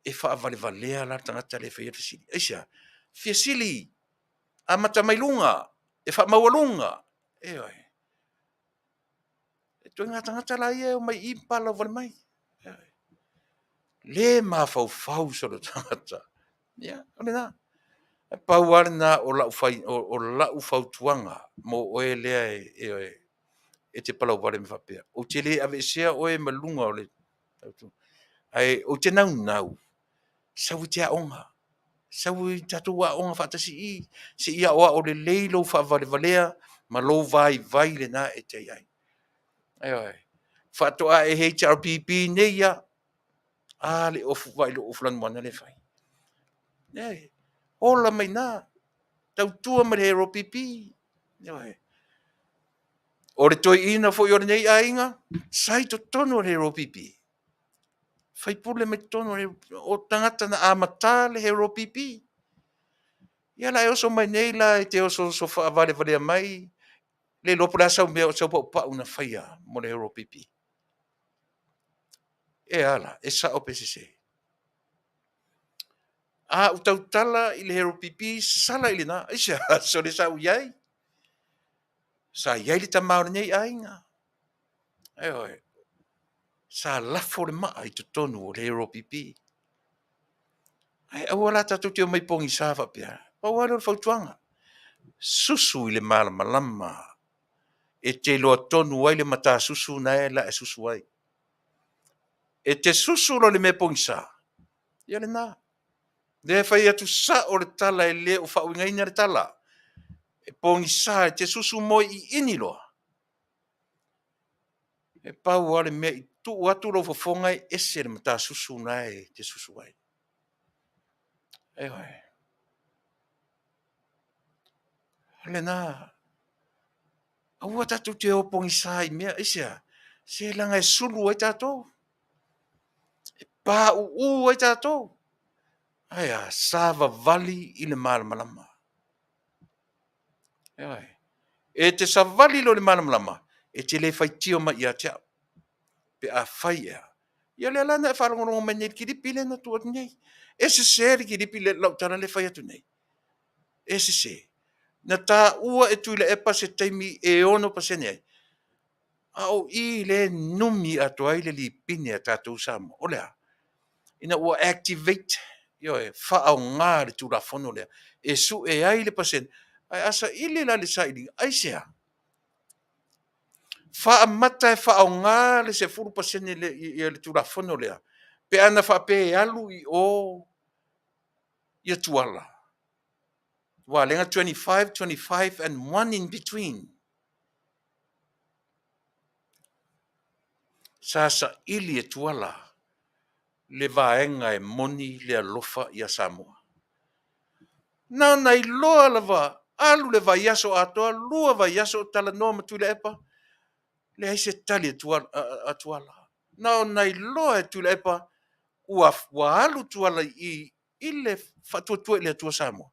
[SPEAKER 2] e faavalevalea la le tagata lea e faia le fesili. Aisea? Fesili, amata mai luga, e faamaualuga. Ioe. E ituaiga tagata la ia e omai i i ma palauvale mai. Ioe. Le mafaufau solo tagata. Ia, o lena. E pau lava lena o lau, fai, o lau fautuaga mo oe lea e, e te palauvale mai faapea. Ou te le aveesea oe ma luga o le ae ou te naunau sau e te aoga. Sau i tatou aoga faatasi i i, se i aoao lelei lou faavalevalea ma lou vaivai lena e te i ai. Ioe. Faatoa e HRPP nei lava. A le ofu, vaai lou ofu lanumoana lea e fai. E, ola mai i ina, tautua mai le HRPP. Ioe. O le toeaina foi o lenei aiga, sa i totonu o le HRPP. Faipule mai totonu o tagata na amata le HRPP. Ia la e oso mai nei la e te osooso faavalevalea mai, le iloa po o le a sau mea o sau paupau na faia mo le HRPP. E a la, e sao pe sese? A ou tautala i le HRPP, sala i lena. Aisea? Sole sa ou i ai. Sa i ai le tama o lenei aiga. Ioe. Sa lafo le maa i totonu o le HRPP. Ae aua la tatou te omai pogisa faapea. Pau lava lea o le fautuaga. Susu i le malamalama e te iloa tonu ai le matasusu na e la e susu ai. E te susu loa i le mea pogisa, ia lena. Lea e fai atu sao le tala e le o faauigaina le tala. E pogisa, e te susu moe iini loa. E pau lava le mea i tuu atu lou fofoga e ese le matasusu na e te susu ai. Ioe. O lena. Aua tatou te o pogisa i mea. Aisea? Se leaga e sulu ai tatou. E pauu ai tatou. Ae a? Savavali i le malamalama. Ioe. E te savali loa i le malamalama, e te le faitio mai ia te au. Pe a fai ea. Ia lea la na e faalogologo mai nei i le kilipi lea na tuu atu nei. E sese le kilipi lea, lau tala lea e fai atu nei. E sese. Na taua e Tuilaepa se taimi e 6% ai, a o i lea e numi atoa ai le lipine a tatou Samoa. O le a? Ina ua activate, ioe, faaaoga le Tulafono lea e sue ai le pasene, ae a saili la i le sailiga, aisea? Faamata e faaaoga le 10% lea, le Tulafono lea, pe ana faapea e alu i o ia Tuala. Aua lea na 25, 25 and one in between. Sa saili e Tuala le vaega e moni le alofa ia Samoa. Na ona iloa lava, alu le vaiaso atoa, 2 vaiaso o talanoa ma Tuilaepa, leai se tali a Tuala. Na ona iloa e Tuilaepa ua alu Tuala i i i le faatuatua i le Atua Samoa.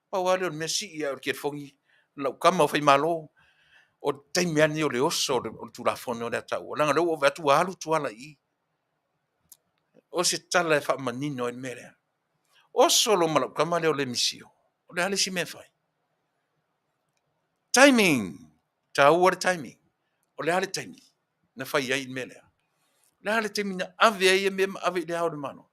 [SPEAKER 2] Pau lava lea o le mea sii ae o le telefoni, lau tama o Faimalo, o le taimi lava lenei o le oso o le Tulafono lea a taua, leaga o lea ua ou vaai atu ua alu Tuala i i. O se tala e faamanino ai le mea lea. Oso loa ma lau tama lea o Lemisio, o le a le isi mea e fai? Timing! Taua le timing. O le a le taimi na fai ai le mea lea? O le a le taimi na ave ai ia mea ma ave i le Ao o le Malo?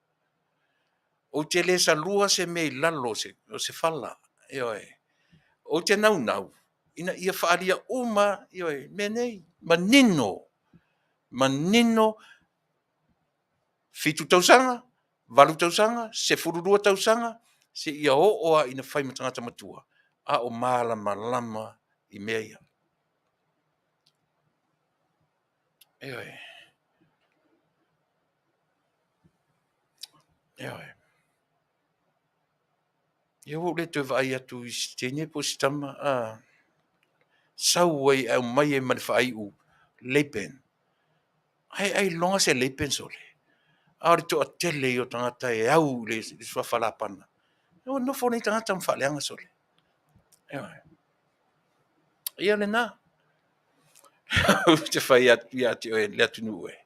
[SPEAKER 2] Ou te le salua se mea i lalo o se fala, ioe. Ou te naunau ina ia faaalia uma, ioe, mea nei, manino, manino, 7 tausaga, 8 tausaga, 12 tausaga, seia oo lava ina fai ma tagata matua, a o malamalama i mea ia. Ioe. Ioe. Ia ua ou le toe vaai atu i se teine po o se tama, a sau ai e aumai ai ma le faaiu Laban. Ai ailoga se Laban sole. A o le toatele ia o tagata e au i le suafa Lapana. Ua nofo nei tagata ma faaleaga sole. Ioe. Ia lena. Ou te fai atu ia te oe le atunuu e.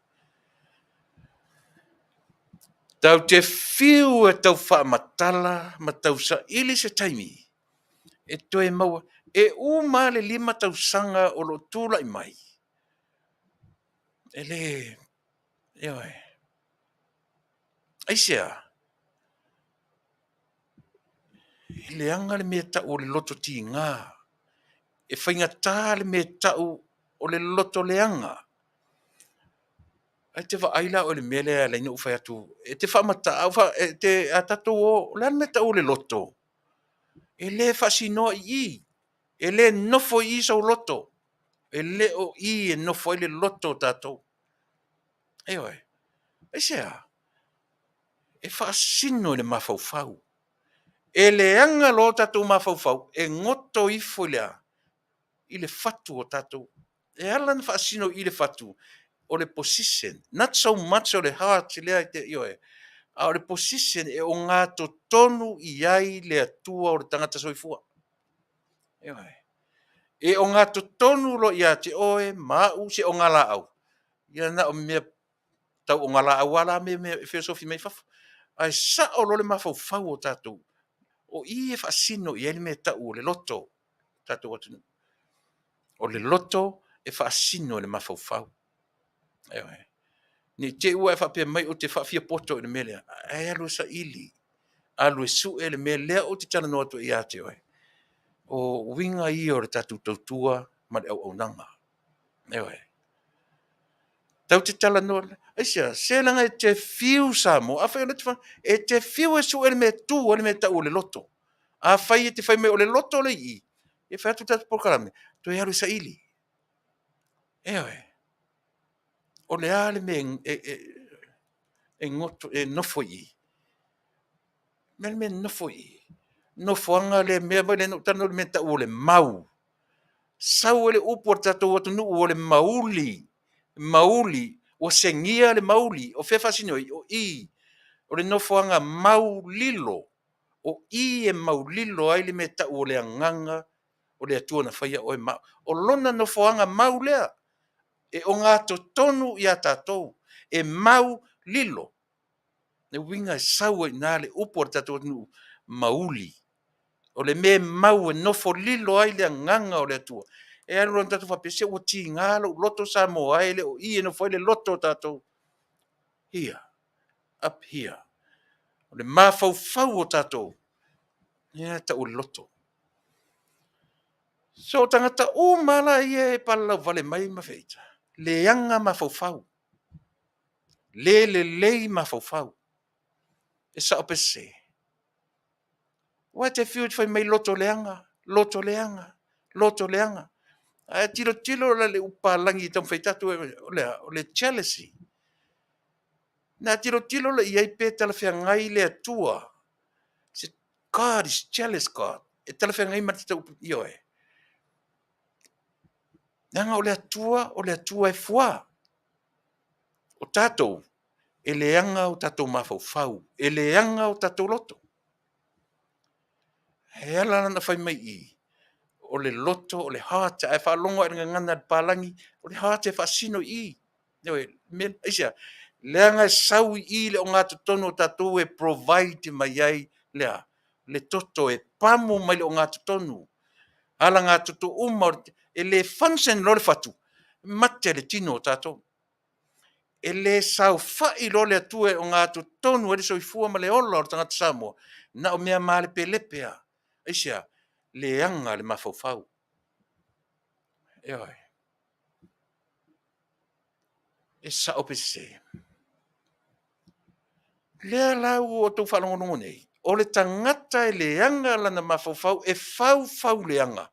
[SPEAKER 2] Tatou te fiu e tau faamatala ma tau saili se taimi e toe maua. E uma lava le 5 tausaga o lo o tulai mai, e le, ioe. Aisea? E leaga le mea e tau o le loto tiga. E faigata le mea e tau o le loto leaga. Ae te vaai la oe i le mea lea e ala ai ona ou fai atu, e te faamata, e te, a tatou o, o le a le mea e tau o le loto? E le faasinoa i i. E le nofo i i sou loto. E le o i e nofo ai le loto o tatou. Ioe. Aisea? E faasino i le mafaufau. E leaga loa o tatou mafaufau, e goto ifo i le a? I le fatu o tatou. E ala ona faasino i le fatu, o le position, not so much o le heart lea e te, ioe, a o le position e ogatotonu i ai le Atua o le tagata soifua. Ioe. E ogatotonu loa ia te oe ma au se ogalaau, ia na o mea tau ogalaau lava la mea e feosofi mai fafo. Ae sao loa le mafaufau o tatou, o i e faasino i ai le mea e tau o le loto, tatou atunuu. O le loto e faasino i le mafaufau. Ioe. Ne i te i ua e faapea mai ou te faafiapoto i le mea lea, ae alu e saili, alu e sue le mea lea ou te talanoa atu ai ia te oe. O uiga ia o le tatou tautua ma le auaunaga. Ioe. Tatou te talanoa, aisea, se leaga e te fiu Samoa, afai o lea e te fai, e te fiu e sue le mea e tu ai le mea e tau o le loto. Afai e te fai mai o le loto le i i, e fai atu le tatou polokalame, toe alu e saili. Ioe. O le a le mea e goto, e nofo i i? O le a le mea e nofo i i? Nofoaga lea mea foi lea na ou talanoa i le mea e tau o le mau. Sau ai le upu a le tatou atunuu o le mauli, mauli, ua segia le mauli. O fea e faasino ai? O i. O le nofoaga maulilo. O i e maulilo ai le mea e tau o le agaga o le Atua na faia oe ma au. O lona nofoaga mau lea e ogatotonu ia tatou, e mau lilo. Le uiga e sau ai i ina le upu a le tatou atunuu, mauli. O le mea e mau e nofo lilo ai le agaga o le Atua. E alu loa tatou faapea, se ua tiga lou loto Samoa e le o i e nofo ai le loto o tatou. Here, up here. O le mafaufau o tatou, lea e tau o le loto. So o tagata uma la ia e palalauvale mai ma feita, leaga mafaufau, le lelei mafaufau. E sao pe sese? Aua e te fiu e te fai mai loto leaga, loto leaga, loto leaga. Ae tilotilo la i le upu palagi e taumafai tatou o le a? O le jealousy. Na tilotilo la i ai pe talafeagai le Atua. Se God is jealous God. E talafeagai ma te upu, ioe. Leaga o le Atua, o le Atua e fuā. O tatou, e leaga o tatou mafaufau, e leaga o tatou loto. E ala la ona fai mai i i, o le loto, o le heart, ae faalogo lava i le gagana a le palagi, o le heart e faasino i i. Ioe, aisea? Leaga e sau i i le ogatotonu o tatou e provide mai ai le a? Le toto e pamu mai le ogatotonu, alagatoto uma, e le function loa le fatu, mate le tino o tatou. E le saofai loa le Atua e ogatotonu ai le soifua ma le ola o le tagata Samoa, na o mea malepelepe lava. Aisea? Leaga le mafaufau. Ioe. E sao pe sese? Lea la ua outou faalogologo nei, o le tagata e leaga lana mafaufau, e faufau leaga,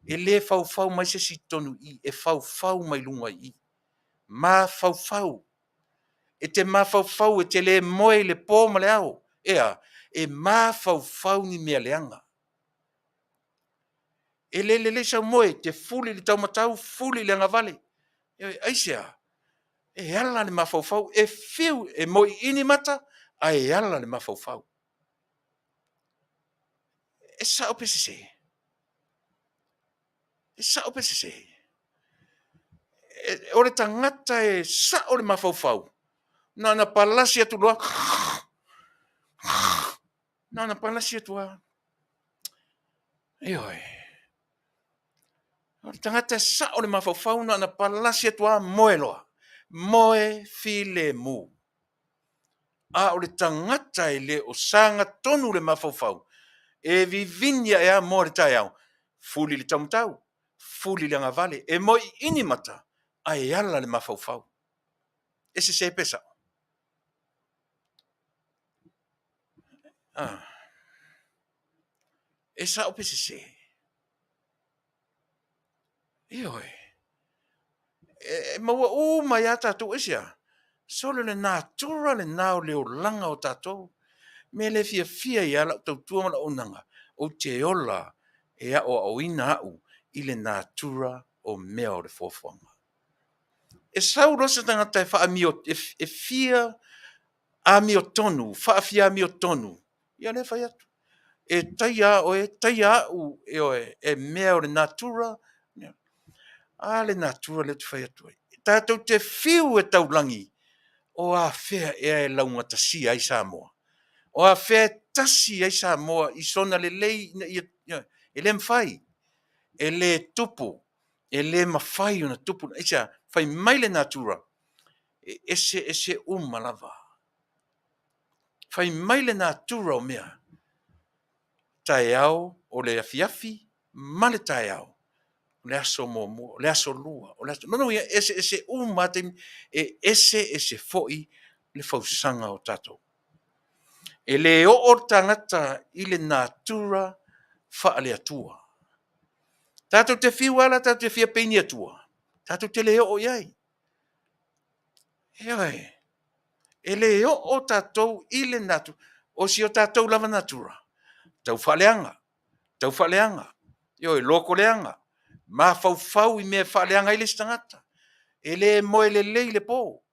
[SPEAKER 2] e le faufau mai se isi i totonu i i, e faufau mai luga i i. Mafaufau. E te mafaufau e te le moe i le po ma le ao. E a? E mafaufau ni mea leaga. E le lelei sau moe, e te fuli i le taumatau, fuli i le agavale. Aisea? E ala le mafaufau, e fiu e moiini mata, ae ala le mafaufau. E sao pe sese? E sao pe sese? O le tagata e sao le mafaufau, na ona palasi atu loa, na ona palasi atu lava. Ioe. O le tagata e sao le mafaufau, na ona palasi atu lava moe loa. Moe filemu. A o le tagata e le o sagatonu le mafaufau, e vivini ae lava moa i le taeao, fuli i le taumatau, fuli i le agavale, e moiini mata, ae ala le mafaufau. E sese pe sao? Ah. E sao pe sese? Ioe. E maua uma ai lava tatou, aisea? Sole le natura lena o le olaga o tatou. Mea lea e fiafia ai lava lau tautua ma lau auaunaga, ou te ola e aoaoina au i le natura o mea o le foafoaga. E sau loa se tagata e faamio, e fia amiotonu, faafia amiotonu, ia lea e fai atu. E taia lava oe, taia au, ioe, e mea o le natura, a le natura lea ou te fai atu ai. Tatou te fiu e taulagi, o afea ea e laugatasia ai Samoa? O afea e tasi ai Samoa i sona lelei ina ia, e le mafai, e le tupu, e le mafai ona tupu. Aisea? Fai mai le natura, e eseese uma lava. Fai mai le natura o mea, taeao o le afiafi ma le taeao, o le aso muamua, o le aso lua, o le aso... Lona uiga, e eseese uma lava taimi, e eseese foi le fausaga o tatou. E le oo le tagata i le natura faale-Atua. Tatou te fiu lava la tatou te fia pei ni Atua, tatou te le oo i ai. Ioe. E le oo tatou i le natura, o si o tatou lava natura, tau faaleaga, tau faaleaga, ioe, loto leaga, mafaufau i mea e faaleaga ai le isi tagata, e le moe lelei i le po.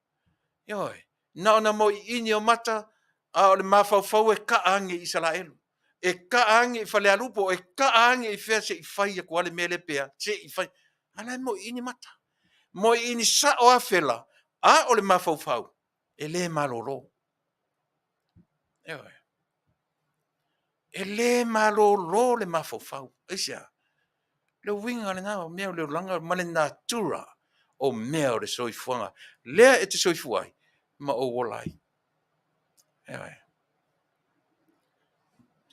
[SPEAKER 2] Ioe, na ona moiini o mata, a o le mafaufau e kaa ane i Isaraelu, e kaa ane i Falealupo, e kaa ane i fea se i fai atu lava le mea lea pe a, se i fai. A la e moiini mata. Moiini sao lava fela, a o le mafaufau, e le malolo. Ioe. E lē malōlō le mafaufau. Aisea? Le uiga lena o mea o le olaga ma le natura o mea o le soifuaga lea e te soifua ai ma ou ola ai. Ioe.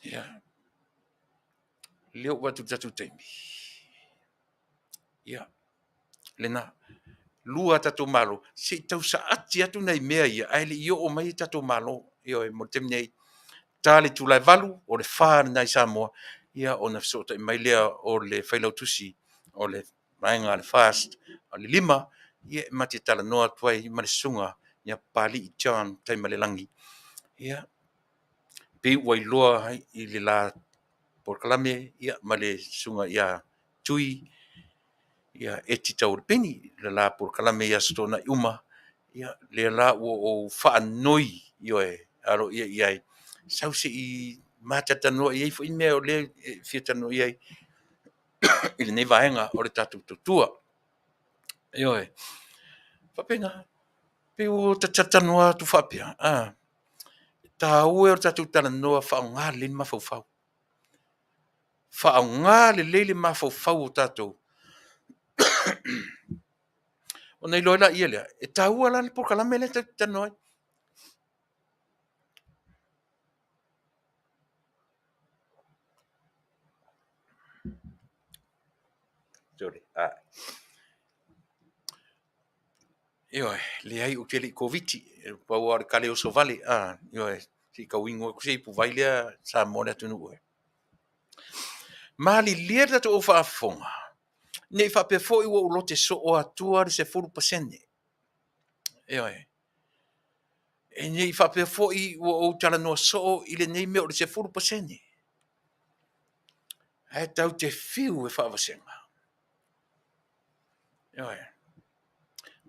[SPEAKER 2] Ia. Lea ua ou vaai atu i le tatou taimi. Ia, lena. Lua a tatou Malo, se i tau saati atu nai mea ia ae le i oo mai tatou Malo. Ioe, mo le taimi nei, ta le itula e 8, o le 4 lena i Samoa, ia ona fesootai mai lea o le Failautusi o le vaega a le FAST o le 5, ia e ma te talanoa atu ai ma le susuga ia Papalii John Taimalelagi. Ia, pei ua iloa i le la polokalame ia, ma le susuga ia Tui ia Eti Taualepeni, le la polokalame i Aso Toonai uma, ia, lea la ua ou faanoi, ioe, aloaia i ai, sau se i ma talatalanoa e i ai foi mea o lea e fia talanoa i ai i lenei vaega o le tatou tautua. Ioe, faapena, pei ua ta talatalanoa atu faapea, a, e taua o le tatou talanoa faaaoga lelei le mafaufau. Faaaoga lelei le mafaufau o tatou ona iloa ai laia lea, e taua la le polokalame lea tatou te talanoa ai. Sorry. Ah. Ioe, leai ou te le i Koviti, e pau lava o le kale oso vale. Ah, ioe, se i tau inu atu se ipuvai lea Samoa le atunuu e. Malilie le tatou au faafofoga, ne i faapea foi ua ou lote soo atua le 10%. Ioe. E ne i faapea foi ua ou talanoa soo i lenei mea o le 10%. Ae tatou te fiu e faavasega. Ioe.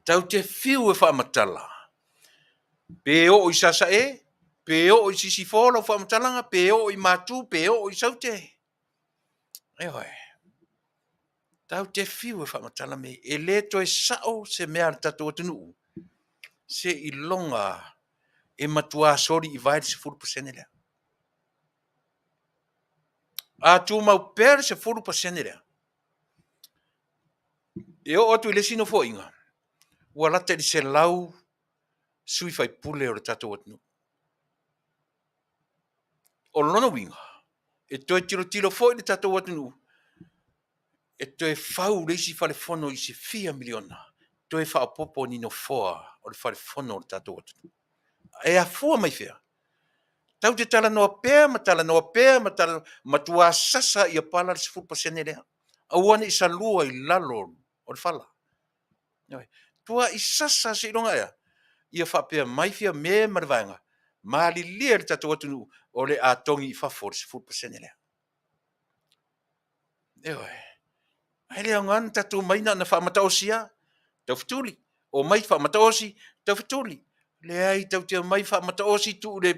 [SPEAKER 2] Tatou te fiu e faamatala. Pe oo i Sasae, pe oo i Sisifo lau faamatalaga, pe oo i Matu, pe oo i Saute. Ioe. Tatou te fiu e faamatala mea ia. E le toe sao se mea a le tatou atunuu seiloga e matua soli i vae le 10% lea. A tumau pea le 10% lea, e oo atu i le isi nofoaiga, ua lata i le 100 sui faipule o le tatou atunuu. O lona uiga, e toe tilotilo foi le tatou atunuu e toe fau le isi falefono i se fia miliona, toe faaopoopo ni nofoa o le falefono o le tatou atunuu. E afua mai fea? Tatou te talanoa pea ma talanoa pea ma talanoa, matua sasa ia pala le 10% lea. Aua ne i salua i lalo o le fala. Tuai sasa seiloga ea, ia faapea mai Fiame ma le vaega, malilie le tatou atunuu o le a togi i fafo le 10% lea. Ioe. Ae le aoga ona tatou omai na ona faamataosi lava, taufetuli, omai faamataosi, taufetuli. Leai, tatou te omai faamataosi, tuu i le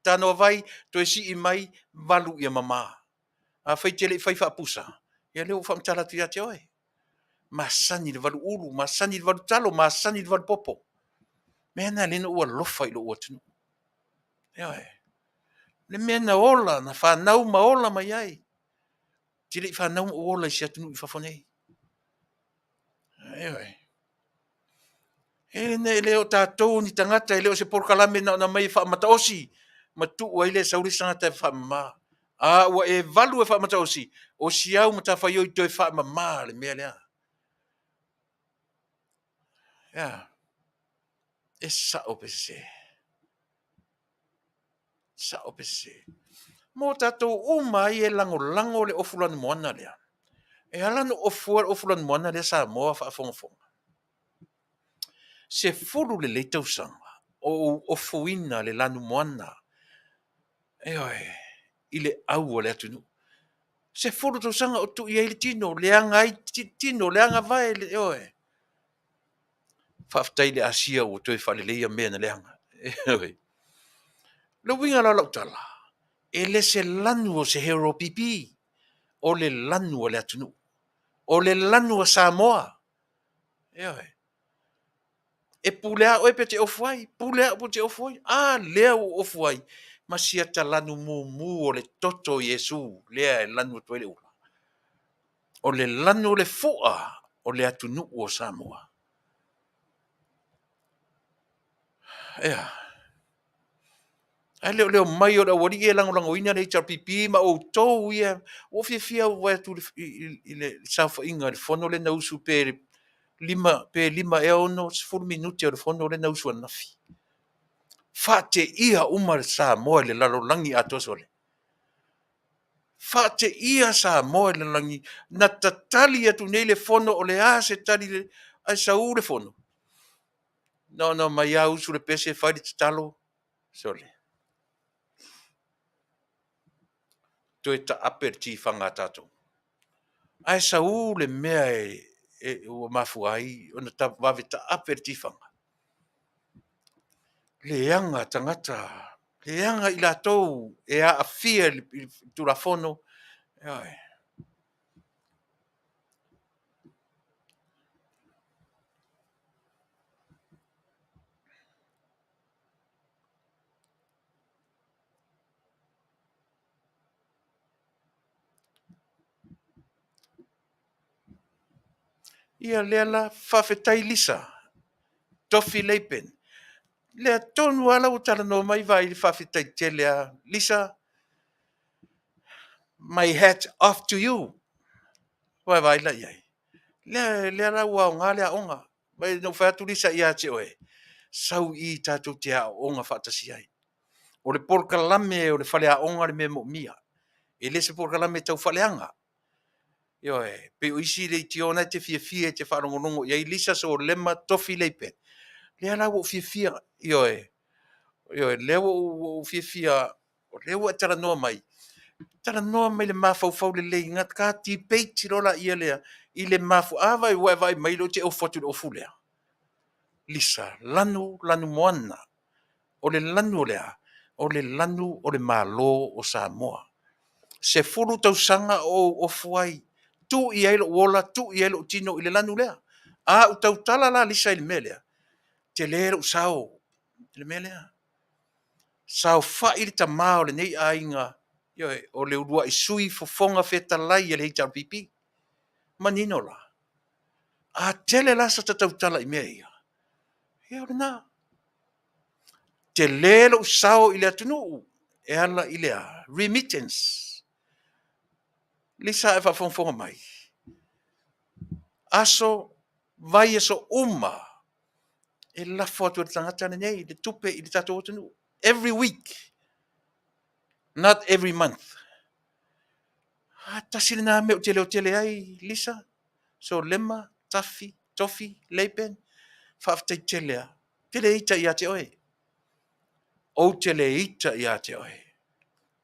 [SPEAKER 2] tanoavai, toe sii mai, valu ia mama. Afai e te le i fai faapusa, ia lea ua ou faamatala atu ia te oe. Masani le valu ulu, masani le valu talo, masani le valu popo. Mea na lea na ou alofa i lou atunuu. Ioe. Le mea na ola, na fanau ma ola mai ai. Ou te le i fanau ma ou ola i se atunuu i fafo nei. Ioe. E le o tatou ni tagata, e le o se polokalame na ona aumai e faamataosi ma tuu ai le sau le isi tagata e faamama. A ua e valu e faamataosi, o si au matafaioi toe faamama le mea lea. Ea, e sao pe sese? Sao pe sese? Mo tatou uma ai e lagolago le ofu lanumoana lea. E ala ona ofua le ofu lanumoana lea Samoa faafogafoga. 10 lelei tausaga o ou ofuina le lanumoana, ioe, i le au a le atunuu. 10 tausaga o tuu i ai le tino, leaga ai tino, leaga vae, ioe. Faafetai i le Asia ua toe faaleleia mea na leaga. Ioe. Le uiga la o lau tala, e le se lanu o se hero pipi, o le lanu a le atunuu, o le lanu a Samoa. Ioe. E pule lava oe pe te ofu ai, pule au pe te ofu ai. A lea ua ou ofu ai, ma siata lanu mumu o le toto o Iesu lea e lanu atu ai le ula. O le lanu o le fua o le atunuu o Samoa. Ea. Ae le o le omai o le aualii e lagolagoina le HRPP ma outou ia. Ua ou fiafia ou vaai atu i le saofaiga i le fono lea na usu pe 5 pe 5 ea 6, 10 minute o le fono lea na usu ananafi. Faateia uma le Samoa i le lalolagi atoa sole. Faateia Samoa i le lalolagi na tatali atu nei le fono o le a se tali ae sau le fono. Na ona omai lava usu le pese fai le tatalo, sole. Toe taape le tifaga a tatou. Ae sau le mea e ua mafua ai ona vave taape le tifaga. Leaga tagata, leaga i latou e aafia i le Tulafono. Ioe. Ia lea la, faafetai Lisa, Tofi Leipen. Lea tonu lava la ua talanoa mai Vaai, faafetai tele lava. Lisa, my hat off to you. Vaavaai la i ai. Lea, lea la ua aoga le aoga. Vai na ou fai atu Lisa ia te oe, sau i i tatou te aooga faatasi ai. O le polokalame o le faleaoga le mea moomia. E le se polokalame tau faaleaga. Ioe, pei o isi leitio na e te fiafia e te faalogologo i ai Lisa Solema Tofi Leipe. Lea la ua ou fiafia, ioe, ioe, lea ua ou fiafia, o lea ua e talanoa mai, talanoa mai i le mafaufau lelei, gata debate loa laia lea i le mafuaaga. A vaai ua e vaai mai o lea ou te ofu atu i le ofu lea. Lisa, lanu, lanumoana. O le lanu o le a? O le lanu o le Malo o Samoa. 10 tausaga o ou ofu ai, tuu i ai lou ola, tuu i ai lou tino i le lanu lea. A ou tautala la Lisa i le mea lea, tele lou sao i le mea lea. Saofai le tama o lenei aiga, ioe, o le uluai sui fofoga fetalai a le HRPP. Manino la. A tele la sa ta tautala i mea ia, ia o lena. Tele lou sao i le atunuu e ala i le a? Remittance. Lisa a e faafogafoga mai, aso, vaiaso uma e lafo atu e le tagata lenei le tupe i le tatou atunuu. Every week, not every month. A tasi lena mea ou te leotele ai Lisa, Solema, Tafi, Tofi, Leipen, faafetai tele lava. Ou te le ita ia te oe. Ou te le ita ia te oe.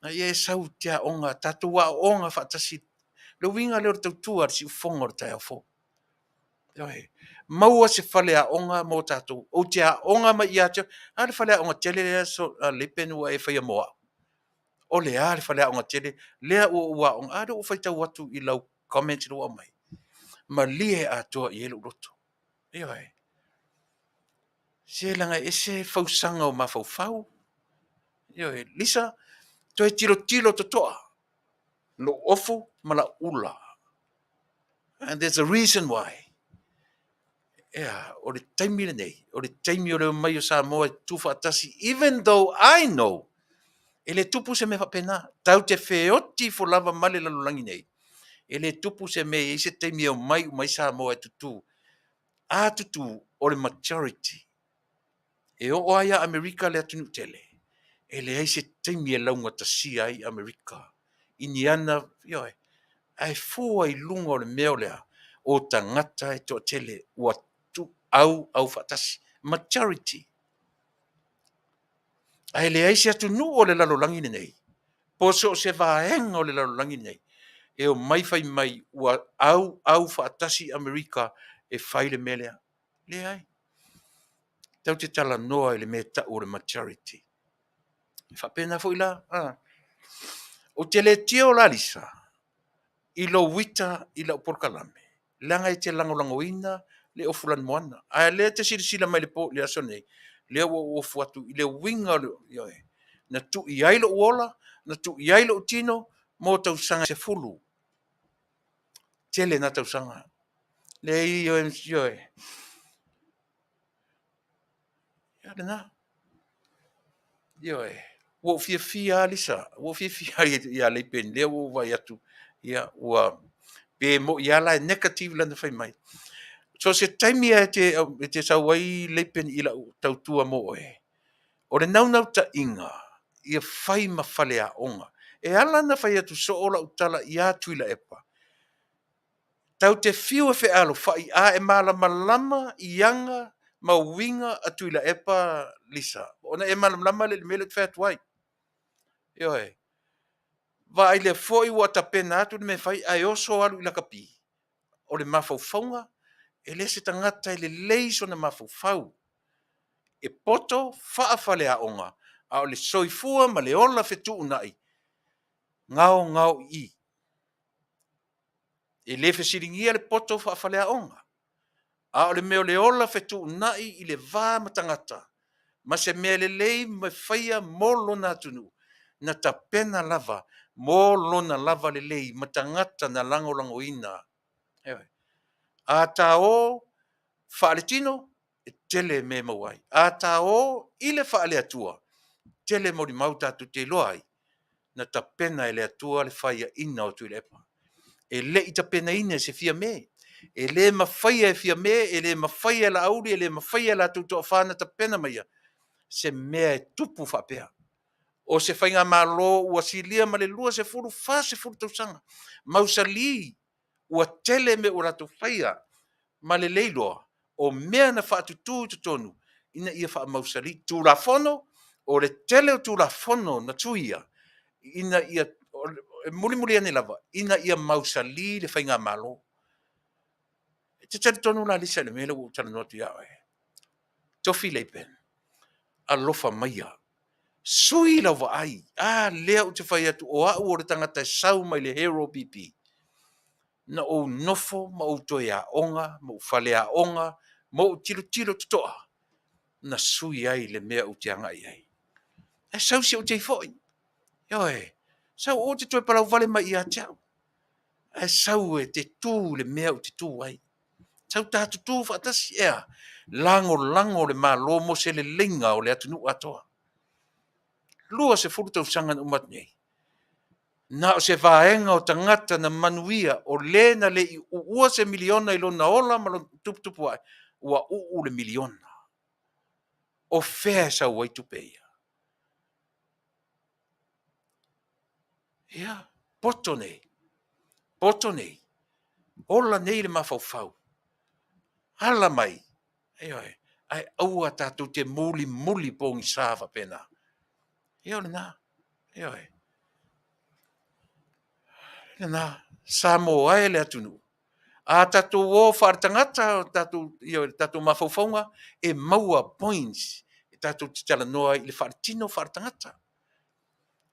[SPEAKER 2] A ia e sau e te aoga, tatou aooga faatasi. Le uiga lea o le tautua a le siufofoga o le taeao fou. Ioe. Maua se faleaoga mo tatou. Ou te aoga mai ia te oe. A le faleaoga tele lea Leipen ua e faia mo au. O le a le faleaoga tele lea ua ou aoga. A lea ua ou faitau atu i lau comment lea ua aumai. Malie atoa i ai lou loto. Ioe. Se leaga e ese fausaga o mafaufau. Ioe. Lisa, toe tilotilo totoa. Lou ofu ma lau ula. And there's a reason why. Ea, o le taimi lenei, o le taimi o le omai o Samoa e tutufaatasi, even though I know, e le tupu se mea faapena. Tatou te feoti ifo lava ma le lalolagi nei. E le tupu se mea e i ai se taimi e omai uma ai Samoa e tutu. A tutu, o le majority. E oo lava ia Amerika le atunuu tele, e leai se taimi e laugatasia ai Amerika i ni ana, ioe, ae fua i luga o le mea o le a? O tagata e toatele ua auau faatasi, majority. Ae leai se atunuu o le lalolagi lenei, po o so o se vaega o le lalolagi lenei, e omai fai mai ua auau faatasi Amerika e fai le mea lea. Leai. Tatou te talanoa i le mea e tau o le majority. E faapena foi la, a. Ou te le tio la Lisa i lou ita i lau polokalame, leaga e te lagolagoina le ofu lanumoana. Ae o lea e te silasila mai i le aso lenei, lea ua ou ofu atu i le uiga o le, ioe. Na tuu i ai lou ola, na tuu i ai lou tino mo tausaga e 10. Tele na tausaga. Leai, ioe, ioe. Ia lena. Ioe. Ua ou fiafia lava Lisa, ua ou fiafia ia Leipen, lea ua ou vaai atu, ia, ua, pe moni lava la e negative lana fai mai. So o se taimi lava e te sau ai Leipen i lau tautua mo oe, o le naunautaiga ia fai ma faleaoga. E ala ona fai atu soo lau tala ia Tuilaepa, tatou te fiu e fealofai, a e malamalama i aga ma uiga a Tuilaepa, Lisa, ona e malamalama lea i le mea lea ou te fai atu ai. Ioe. Vaai lea foi ua tapena atu le mea e fai ae oso alu i lakapi. O le mafaufauga, e le se tagata e lelei sona mafaufau. E poto faafaleaoga, a o le soifua ma le ola fetuunai, gaogaoii. E le fesiligia le poto faafaleaoga, a o le mea o le ola fetuunai i le va ma tagata, ma se mea lelei ma faia mo lona atunuu, na tapena lava mo lona lava lelei ma tagata na lagolagoina. A ta o faaletino, e tele mea e maua ai. A ta o i le faale-Atua, tele molimau tatou te iloa ai, na tapena e le Atua le faiaina o Tuilaepa. E le i tapenaina e se Fiame. E le mafaia e Fiame, e le mafaia e Laauli, e le mafaia e latou toafa na tapena maia se mea e tupu faapea. O se faigamalo ua silia ma le 20, 40 tausaga, mausali, ua tele mea ua latou faia ma le le iloa o mea na faatutu i totonu ina ia faamausali. Tulafono, o le tele o Tulafono na suia ina ia, e mulimuli ane lava, ina ia mausali le faigamalo. E te talitonu la Lisa i le mea lea ua ou talanoa atu ia oe? Tofi Leipen, alofa maia, sui lau vaai. A lea ou te fai atu o au o le tagata e sau mai le Hero BP. Na ou nofo ma ou toe aoga, ma ou faleaoga, ma ou tilotilo totoa, na sui ai le mea ou te agai i ai. Ae sau se i te i foi. Ioe, sau aua te toe palauvale mai ia te au. Ae sau e te tu i le mea ou te tu ai. Sau ta tutu faatasi, e a? Lagolago le Malo mo se leleiga o le atunuu atoa. 20 tausaga na uma atu nei, na o se vaega o tagata na manuia, o le na le i uua se miliona i lona ola ma lona tuputupu ae, ua uu le miliona. O fea e sau ai tupe ia? Ia, poto nei, poto nei, ola nei le mafaufau, ala mai, ioe, ae aua tatou te mulimuli pogisa faapena. Ia o lena, ioe. Lena, Samoa e le atunuu, a tatou o faaletagata o tatou, ioe, tatou mafaufauga, e maua points e tatou te talanoa ai i le faaletino faaletagata.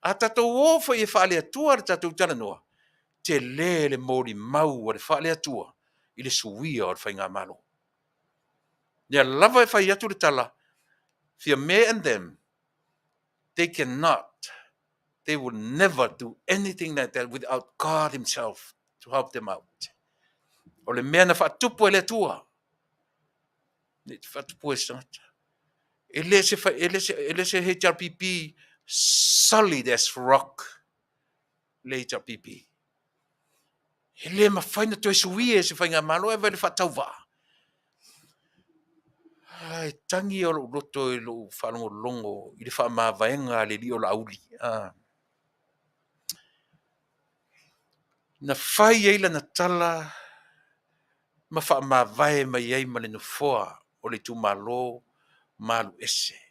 [SPEAKER 2] A tatou o foi e faale-Atua le tatou talanoa, tele le molimau a le faale-Atua i le suia o le faigamalo. Lea lava e fai atu le tala, Fiame and them, they cannot, they will never do anything like that without God himself to help them out. O le mea na faatupu e le Atua, ne i faatupu e se tagata. E le se, e le se, e le se HRPP solid as rock le HRPP. E le mafai ona toe suia e se faigamalo ae vaai i le faatauvaa. Ai, tagi ia lou loto i lou faalogologo i le faamavaega a le alii o Laauli. Na fai ai lana tala ma faamavae mai ai ma le nofoa o le itumalo ma alu ese.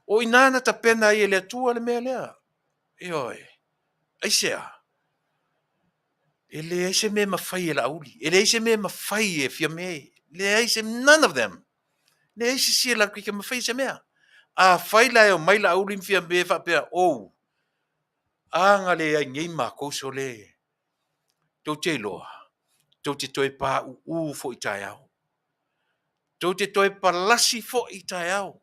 [SPEAKER 2] O i ina na tapena ai e le Atua le mea lea. Ioe. Aisea? E leai se mea e mafai e Laauli, e leai se mea e mafai e Fiame, leai se, none of them. Leai se isi e latou te mafaia se mea. Afai la e omai Laauli ma Fiame faapea, ou, a na leai nei matou sole, tou te iloa, tou te toe pauu foi taeao. Tou te toe palasi foi taeao,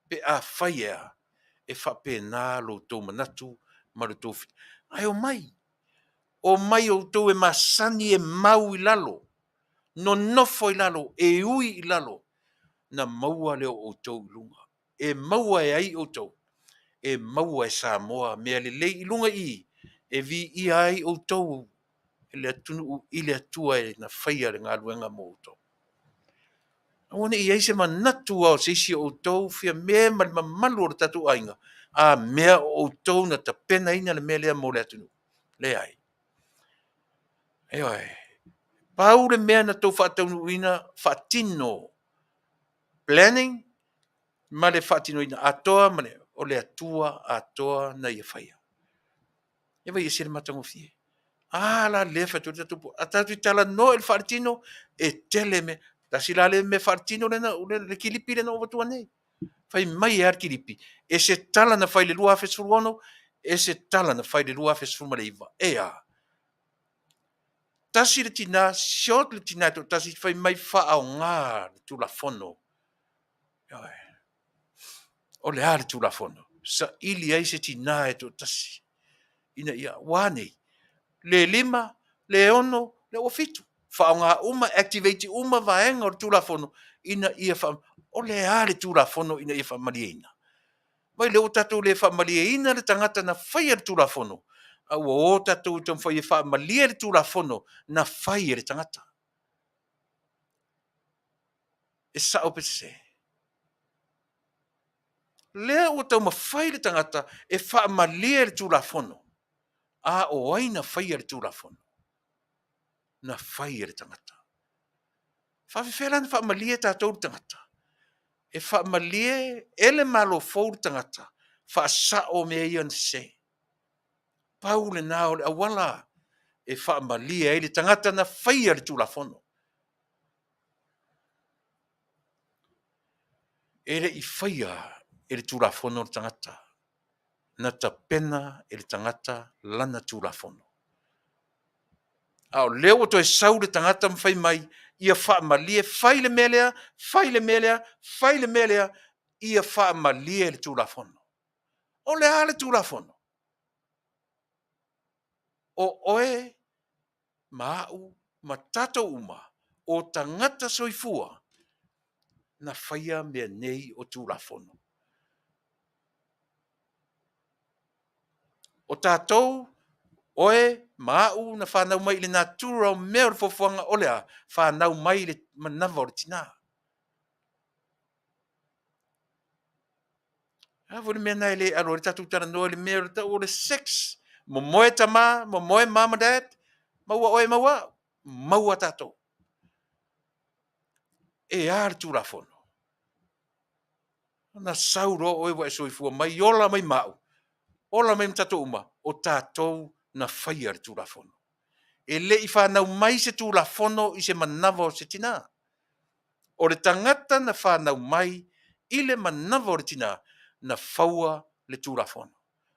[SPEAKER 2] pe afai e a? E faapena lo outou manatu ma lo outou Ae omai, omai outou e masani e mau i lalo, nonofo i lalo, e ui i lalo, na maua lea o outou i luga. E maua e ai outou? E maua e Samoa mea lelei i luga i i, e viia ai outou e le atunuu i le Atua e na faia le galuega mo outou. Aua ne i i ai se manatu lava o se isi o outou Fiame ma le mamalu o le tatou aiga, a mea o outou na tapenaina le mea lea mo le atunuu. Leai. Ioe. Pau le mea na tou faataunuuina, faatino planning ma le faatinoina atoa ma le, o le Atua atoa na ia faia. E vai ese le matagofie. A la lea fai atu ai le tatou a tatou talanoa i le faaletino, e tele mea. Tasi la lea mea faaletino lena, le kilipi lena ua avatua nei. Fai mai e a le kilipi? E se tala na fai i le 2016, e se tala na fai i le 2019. E a? Tasi le tina, short le tina e toatasi, fai mai faaaoga le Tulafono. Ioe. O le a le Tulafono? Saili ai se tina e toatasi ina ia, ua a nei? Le 5, le 6, le ua 7. Faaaoga uma, activate uma vaega o le Tulafono ina ia faa... O le a le Tulafono ina ia faamalieina? Vaai lea ua tatou le faamalieina le tagata na faia le Tulafono, a ua o tatou e taumafai e faamalie le Tulafono na fai e le tagata. E sao pe sese? Lea ua taumafai le tagata e faamalie le Tulafono, a o ai na faia le Tulafono? Na fai e le tagata. Faafefea la ona faamalie tatou le tagata? E faamalie e le Malo fou le tagata, faasao mea ia na sese. Pau lena o le auala e faamalie ai le tagata na faia le Tulafono. E le i faia e le Tulafono le tagata, na tapena e le tagata lana Tulafono. A o lea ua toe sau le tagata ma fai mai, ia faamalie, fai le mea lea, fai le mea lea, fai le mea lea, ia faamalie le Tulafono. O le a le Tulafono? O oe ma au ma tatou uma, o tagata soifua na faia mea nei o Tulafono. O tatou, oe ma au na fanau mai i le natura o mea o le fuafuaga o le a? Fanau mai i le manava o le tina. A foi le mea lena e le alo ai le tatou talanoa i le mea o le tau o le sex. Momoe tama, momoe mom and dad, maua oe maua au, maua tatou. E a le Tulafono? Na sau loa oe ua e soifua mai, ola mai ma au, ola mai ma tatou uma, o tatou na faia le Tulafono. E le i fanau mai se Tulafono i se manava o se tina. O le tagata na fanau mai i le manava o le tina, na faua le Tulafono.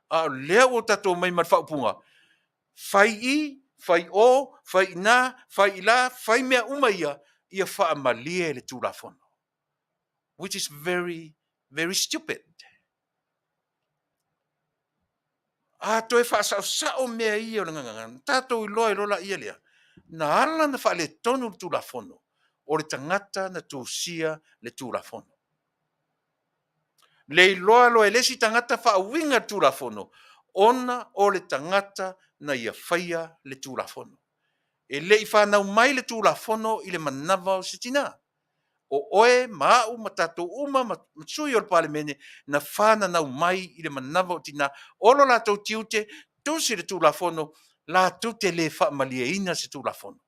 [SPEAKER 2] A o lea ua tatou omai ma le faaupuga, fai i, fai o, fai i na, fai i la, fai mea uma ia, ia faamalie le Tulafono. Which is very, very stupid. A toe faasaosao mea ia o le gagana, tatou iloa ai loa laia lea, na ala ona faaletonu le Tulafono, o le tagata na tusia le Tulafono. Le iloa loa e le isi tagata faauiga le Tulafono, ona o le tagata na ia faia le Tulafono. E le i fanau mai le Tulafono i le manava o se tina. O oe ma au ma tatou uma ma sui o le Palemene na fananau mai i le manava o tina, o lo latou tiute, tusi le Tulafono, latou te le faamalieina se Tulafono.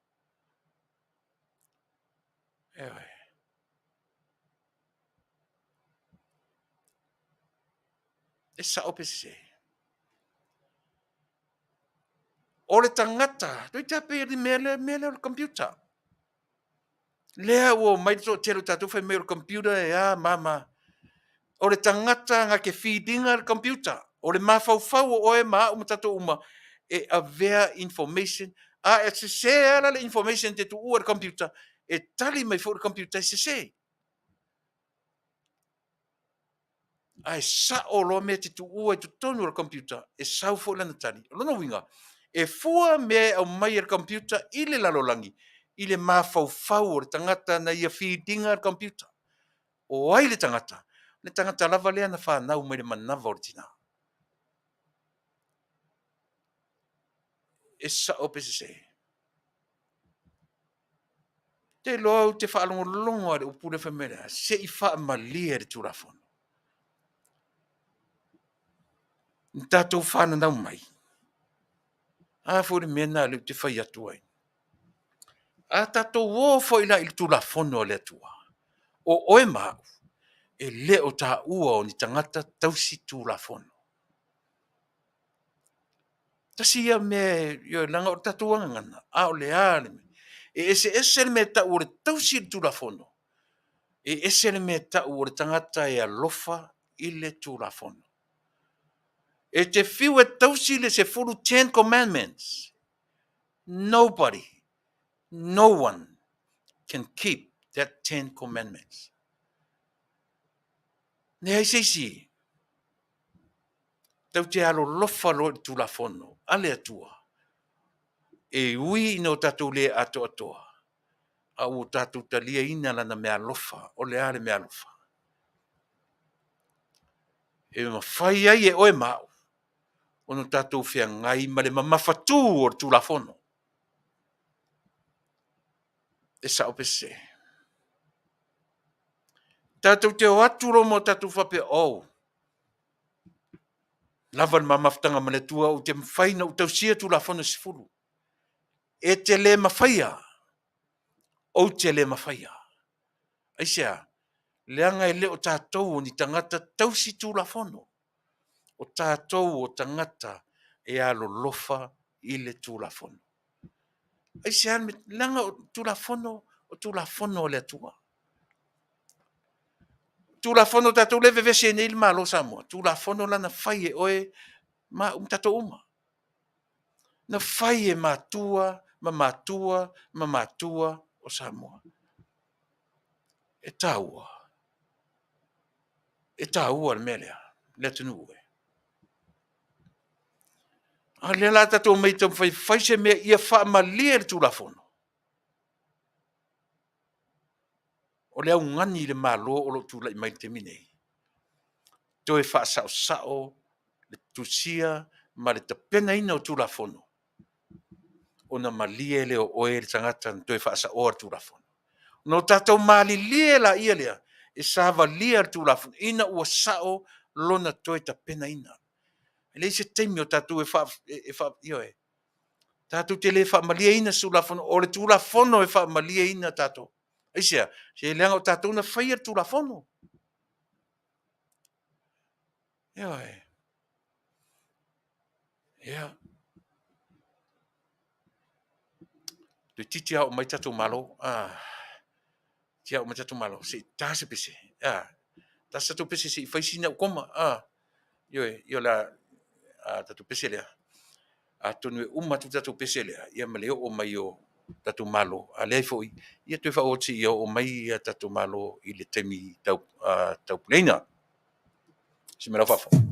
[SPEAKER 2] Ioe. E sao pe sese? O le tagata, toeitiiti lava pei o le mea lea o le computer. Lea ua omai le toatele o tatou fai mai o le computer e a ma a ma a. O le tagata na te feed ina le computer. O le mafaufau o oe ma au ma tatou uma e avea information, a e sese lava la le information e te tuua i le computer, e tali mai foi le computer e sese. Ae sa'o loa mea e te tuua i totonu o le computer, e sau foi lana tali. O lona uiga, e fua mea e aumai e le computer i le lalolagi i le mafaufau o le tagata na ia feed ina le computer. O ai le tagata? O le tagata lava lea na fanau mai le manava o le tina. E sa'o pe sesē? Te iloa ou te faalogologo lava i le upu lea fai mai lea, se i faamalie le Tulafono. Na tatou fananau mai, a foi le mea lena lea ou te fai atu ai. A tatou o foi la i le Tulafono a le Atua, o oe ma au, e le o taua o ni tagata tausi Tulafono. Tasi ia mea, ioe, leaga o le tatou gagana, a o le a le mea? E eseese le mea e tau o le tausi i le Tulafono, e ese le mea e tau o le tagata e alofa i le Tulafono. E te fiu e tausi le 10, Ten Commandments, nobody, no one can keep that Ten Commandments. Leai se isi. Tatou te alolofa loa i le Tulafono a le Atua, e ui ina o tatou le atoatoa, a ua tatou taliaina Lana meaalofa. O le a le meaalofa? E mafai ai e oe ma au ona tatou feagai ma le mamafatu o le Tulafono. E sao pe sese? Tatou te o atu loa ma tatou faapea, oh, lava le ma mafutaga ma le Atua, ou te mafai ona ou tausia Tulafono e 10. E te le mafaia, ou te le mafaia. Aisea? Leaga e le o tatou o ni tagata tausi Tulafono. O tatou o tagata e alolofa i le Tulafono. Aisea? Leaga o Tulafono, o Tulafono a le Atua. Tulafono tatou lea e vevesi ai nei le Malo o Samoa, Tulafono la na fai e oe ma au ma tatou uma. Na fai e matua ma matua ma matua o Samoa. E taua. E taua le mea lea, le atunuu e. A lea la tatou omai e taumafai e fai se mea ia faamalie le Tulafono. O le augani i le Malo o lo o tulai mai i le taimi lenei, toe faasaosao le tusia ma le tapenaina o Tulafono, ona malie lea o oe le tagata na toe faasaoa le Tulafono. Ona o tatou malilie laia lea e savalia le Tulafono ina ua sao lona toe tapenaina. E leai se taimi o tatou e faa, e, e faa, ioe, tatou te le faamalieina se Tulafono, o le Tulafono e faamalieina tatou. Aisea? Se leaga o tatou na faia le Tulafono. Ioe. Ia. Toeitiiti lava oo mai tatou Malo. Ah. Toeitiiti lava oo mai tatou Malo. Se i ta se pese. Ah. Ta se tatou pese se i fai sina au koma. Ah. Ioe, ia o le a tatou pese lea. Atonu e uma atu le tatou pese lea, ia ma le oo mai o tatou Malo, a leai foi, ia toe faaauau atu seia oo mai ia tatou Malo i le taimi tau, taupuleina. Se mea lau faafofoga.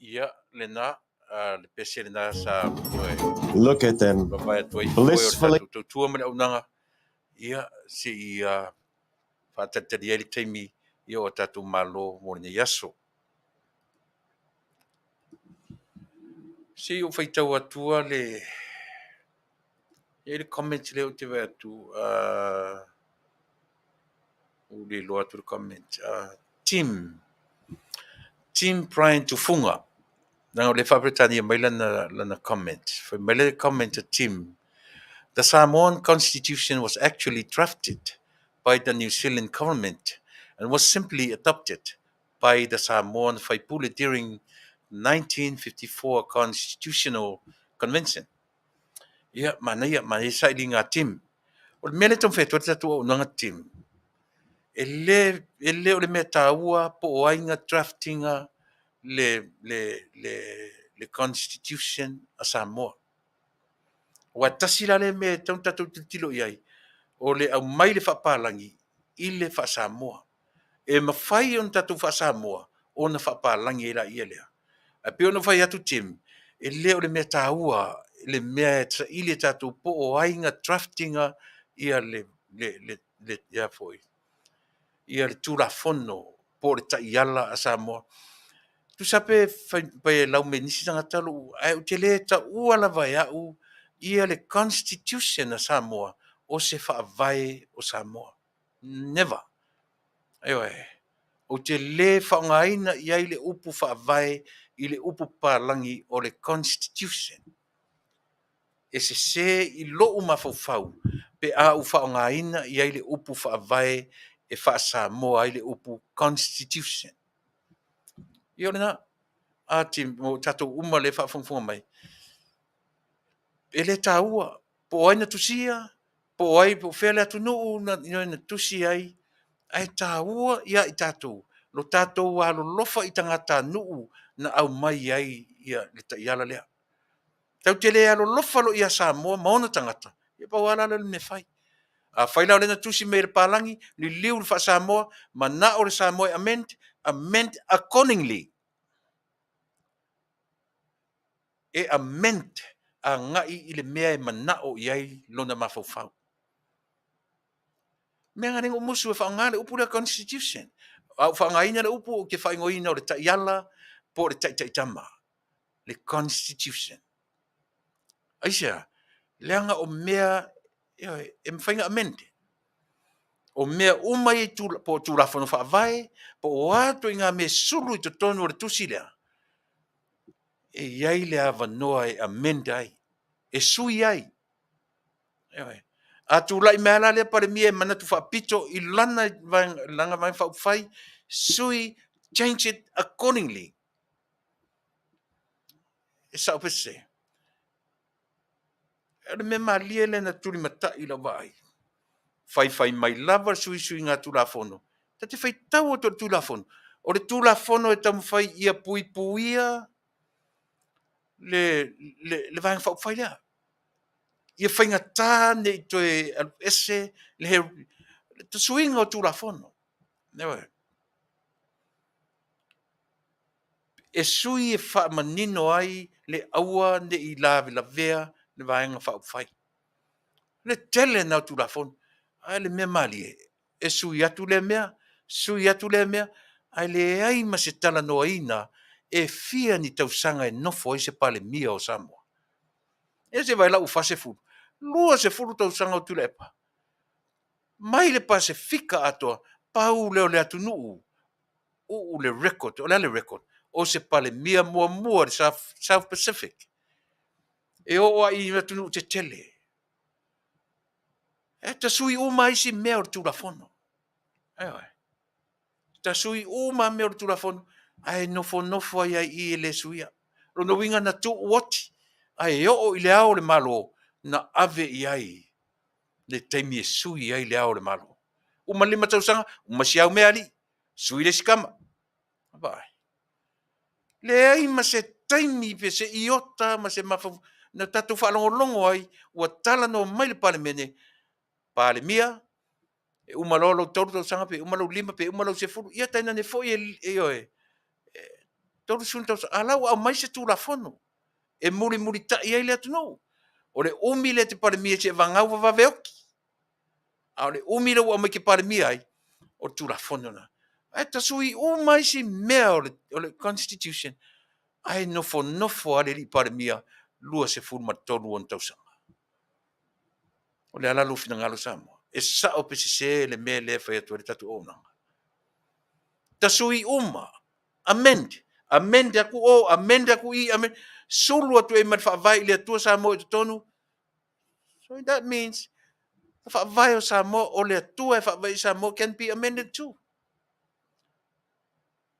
[SPEAKER 2] Ia, lena, le pese lena sa
[SPEAKER 5] Look at them.
[SPEAKER 2] Vavae atu ai
[SPEAKER 5] Blissfully.
[SPEAKER 2] Blissfully. Tautua ma le auaunaga, ia, se i faatalitali ai le taimi ia o tatou malo mo lenei aso. Se i ou faitau atua le e le comment lea ou te vaai atu, ua le iloa atu le comment. Tim, Tim Brian Tufunga, leaga o lea e faa-Peretania mai lana, lana comment. Fai mai le comment a Tim, The Samoan Constitution was actually drafted by the New Zealand government and was simply adopted by the Samoan Faipule during 1954 Constitutional Convention. Ia, manaia, manaia sailiga a Tim. O le mea lea e taumafai atu ai le tatou auaunaga Tim, e le, e le o le mea taua po o ai na draft ina le, le, le, le Constitution a Samoa. Aua e tasi la lea mea e tatau ona tatou tilotilo i ai, o le aumai le faapalagi i le faa-Samoa. E mafai ona tatou faa-Samoa ona faapalagi ai laia lea. Ae pei ona ou fai atu Tim, e le o le mea taua le mea e saili e tatou po o ai na draft ina ia le, le, le, le, ia foi, ia le Tulafono po o le taiala a Samoa. Tusa pe fai, pe lau mai nisi tagata lou, ae ou te le taua lava e au ia le Constitution a Samoa o se faavae o Samoa. Never. Ioe. Ou te le faaaogaina i ai le upu faavae i le upu papalagi o le Constitution. E sese i lou mafaufau pe a ou faaaogaina i ai le upu faavae e faa-Samoa ai le upu Constitution. Ia o lena. A ti, mo tatou uma lea e faafogafoga mai, e le taua po o ai na tusia, po o ai, po o fea le atunuu na, na tusi ai, ae taua ia i tatou lo tatou alolofa i tagatanuu na aumai ai ia le taiala lea. Tatou te le alolofa loa ia Samoa ma ona tagata, ia pau lava la lea o le mea e fai. Afai la o lea na tusi mai e le palagi, liliu le faa-Samoa, manao le Samoa e amend, amend accordingly. E amend agai i le mea e manao i ai lona mafaufau. Mea na lea na ou musu e faaaoga le upu lea Constitution. A ou faaaogaina le upu, ou te faaigoaina o le taiala po o le taitaitama. Le Constitution. Aisea? Leaga o mea e mafai ona amend. O mea uma ia po o Tulafono Faavae, po o a ituaiga mea e sulu i totonu o le tusi lea, e i ai le avanoa e amend ai, e sui ai. Ioe. A tulai mai lava la lea Palemia e manatu faapito i lana vaega, lana vaega faaupufai, sui, change it accordingly. E sao pe sese? O le mea malie lea na tulimatai i lau vaai, faifai mai lava le suisuiga Tulafono, ta te faitau atu i le Tulafono. O le Tulafono e taumafai ia puipuia le, le, le Vaega Faaupufai lea. Ia faigata ne i toe alu ese le, le suiga o Tulafono. E sui e faamanino ai le aua ne i lavelavea le Vaega Faaupufai. Le tele lena o Tulafono, ae le mea malie, e sui atu lea mea, sui atu lea mea, ae leai ma se talanoaina e fia ni tausaga e nofo ai se Palemia o Samoa. Ia se i vaai la ua 40, 20 tausaga o Tuilaepa. Mai le Pasefika atoa, pau lea o le atunuu uu le record. O le a le record? O se Palemia muamua i le South Pacific e oo lava i atunuu tetele. E tasui uma isi mea o le Tulafono. Ioe. Tasui uma mea o le Tulafono, ae nofonofo ai lava i i e le suia. O lona uiga na tuu oti, ae oo i le Ao o le Malo na ave i ai le taimi e sui ai le Ao o le Malo. Uma le 5 tausaga, uma si au mea alii, sui le isi tama. Vaai. Leai ma se taimi pe se iota ma se mafaufau na tatou faalogologo ai ua talanoa mai le Palemene, Palemia, e uma loa lou 3 tausaga pe uma lou 5 pe uma lou 10, ia tainane foi e, ioe, 30 tausaga, a la ua aumai se Tulafono e mulimulitai ai le atunuu. O le umi lea e te Palemia seivagana ua vave oti. A o le umi lea ua aumai e te Palemia ai, o le Tulafono lena. Ae tasui uma isi mea o le Constitution, ae nofonofo lava le alii Palemia 23 ona tausaga. O le a la lou finagalo Samoa? E sao pe sese le mea lea e fai atu ai le tatou auaunaga? Tasui uma, amend, amend atu o, amend atu i, amend, sulu atu ai ma le Faavae i le Atua Samoa i totonu. So that means the Faavae o Samoa, o le Atua e faavae i Samoa, can be amended too.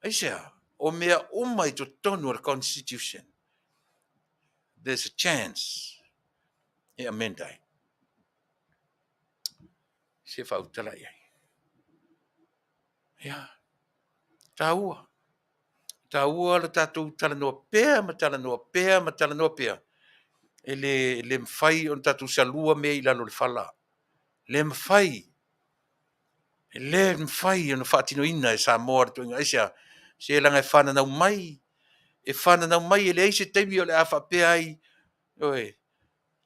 [SPEAKER 2] Aisea? O mea uma i totonu o le Constitution, there's a chance e amend ai. Se faautala i ai. Ia, taua. Taua le tatou talanoa pea ma talanoa pea ma talanoa pea. E le, le mafai ona tatou salua mea i lalo o le fala. Le mafai. E le mafai ona faatinoina e Samoa le ituaiga. Aisea? Se leaga e fananau mai. E fananau mai e leai se taimi o le a faapea ai, ioe,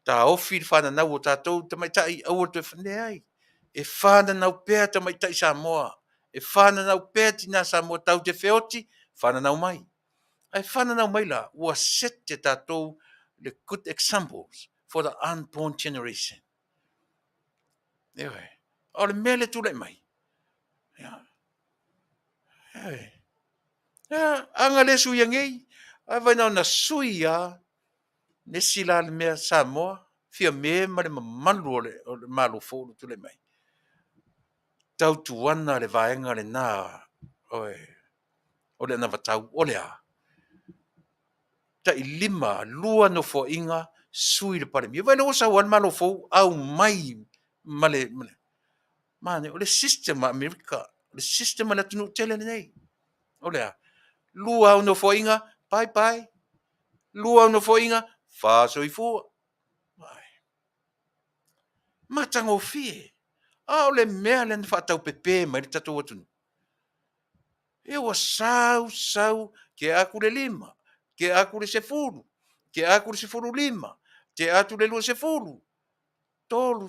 [SPEAKER 2] taofi le fananau o tatou tamaitai, aua le toe... Leai. E fananau pea tamaitai Samoa. E fananau pea tina Samoa tatou te feoti, fananau mai. Ae fananau mai la, ua set e tatou le good examples for the unborn generation. Ioe. O le mea le tulai mai. Ia. Ioe. Ia, aga le suia nei, ae vai na ona sui lava nesi la le mea Samoa, Fiame ma le mamalu o le Malo fou o tulai mai. Tautuana le vaega lena o le anavatau, o le a? Tai 5, 2 nofoaiga sui le Palemia. Vai lea ua sau lava le Malo fou, aumai ma le... Mane, o le system a Amerika, o le system a le atunuu tele lenei. O le a? 2 au nofoaiga, bye bye. 2 au nofoaiga, faasoifua. Matagofie. A o le mea lea na faataupepe mai le tatou atunuu. Ia ua sau, sau, tea atu le 5, tea atu le 10, tea atu le 15, tea atu le 20, 3,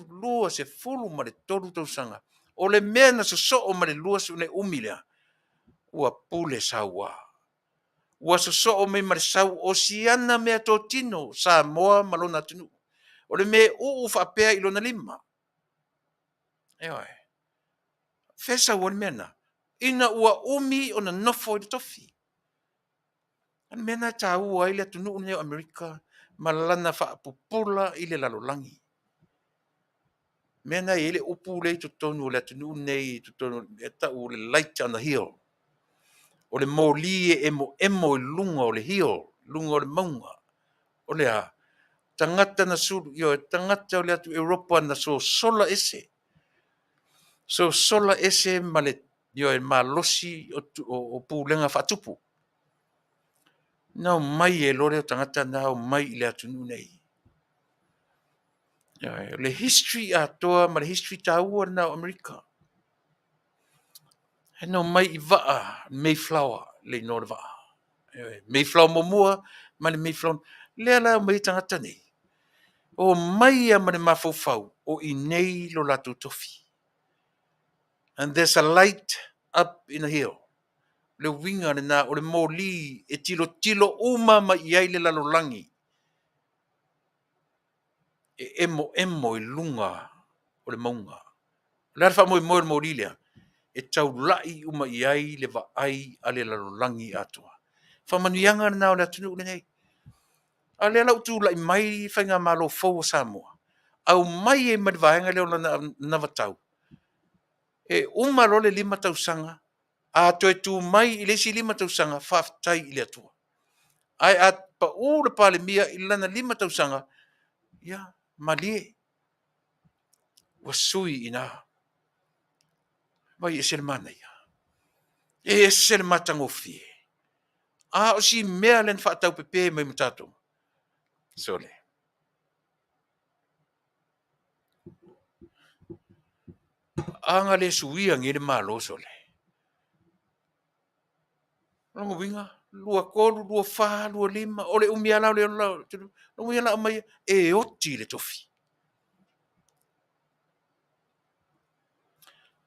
[SPEAKER 2] 23 tausaga. O le mea na sosoo ma le 20 le umi lea, ua pule sauā. Ua sosoo mai ma le sau o siana mea totino Samoa ma lona atunuu. O le mea uu faapea i lona lima. Ioe. Fea sau ai le mea na? Ina ua umi ona nofo i le tofi. O le mea na e taua ai le atunuu lenei o Amerika ma lana faapupula i le lalolagi. Mea na e i ai le upu lea i totonu o le atunuu lenei, i totonu e tau o le light on the hill. O le moli e emoemo i luga o le hill, luga o le mauga. O le a? Tagata na sulu, ioe, tagata o le atu Europa na sosola ese. Sosola ese ma le, ioe, malosi o, o, o pulega faatupu. Na omai e loa lea o tagata na omai i le atunuu nei. Ioe, o le history atoa ma le history taua lena o Amerika. E na omai i vaa Mayflower, le inoa o le vaa. Ioe, Mayflower muamua ma le Mayflower. Lea la e omai ai tagata nei. Omai ia ma le mafaufau o i nei lo latou tofi. And there's a light up in a hill. Le uiga lena o le moli e tilotilo uma mai i ai le lalolagi e emoemo i luga o le mauga. O le a le faamoemoe o le moli lea? E taulai uma i ai le vaai a le lalolagi atoa. Faamanuiaga lena o le atunuu lenei. A o lea la ua tulai mai faigamalo fou a Samoa, aumai ai ma le vaega lea o lana anavatau, e uma loa le 5 tausaga, a toe tu mai i le isi 5 tausaga, faafetai i le Atua. Ae a pau le Palemia i lana 5 tausaga, ia, malie, ua sui i ina. Vai e ese le manaia, e ese le matagofie. A o si mea lea na faataupepe mai ma tatou. Sole. A na le suia nei le Malo, sole. Lona uiga, 23, 24, 25, o le umi lava la o le ola, lona uiga la aumai e oti le tofi.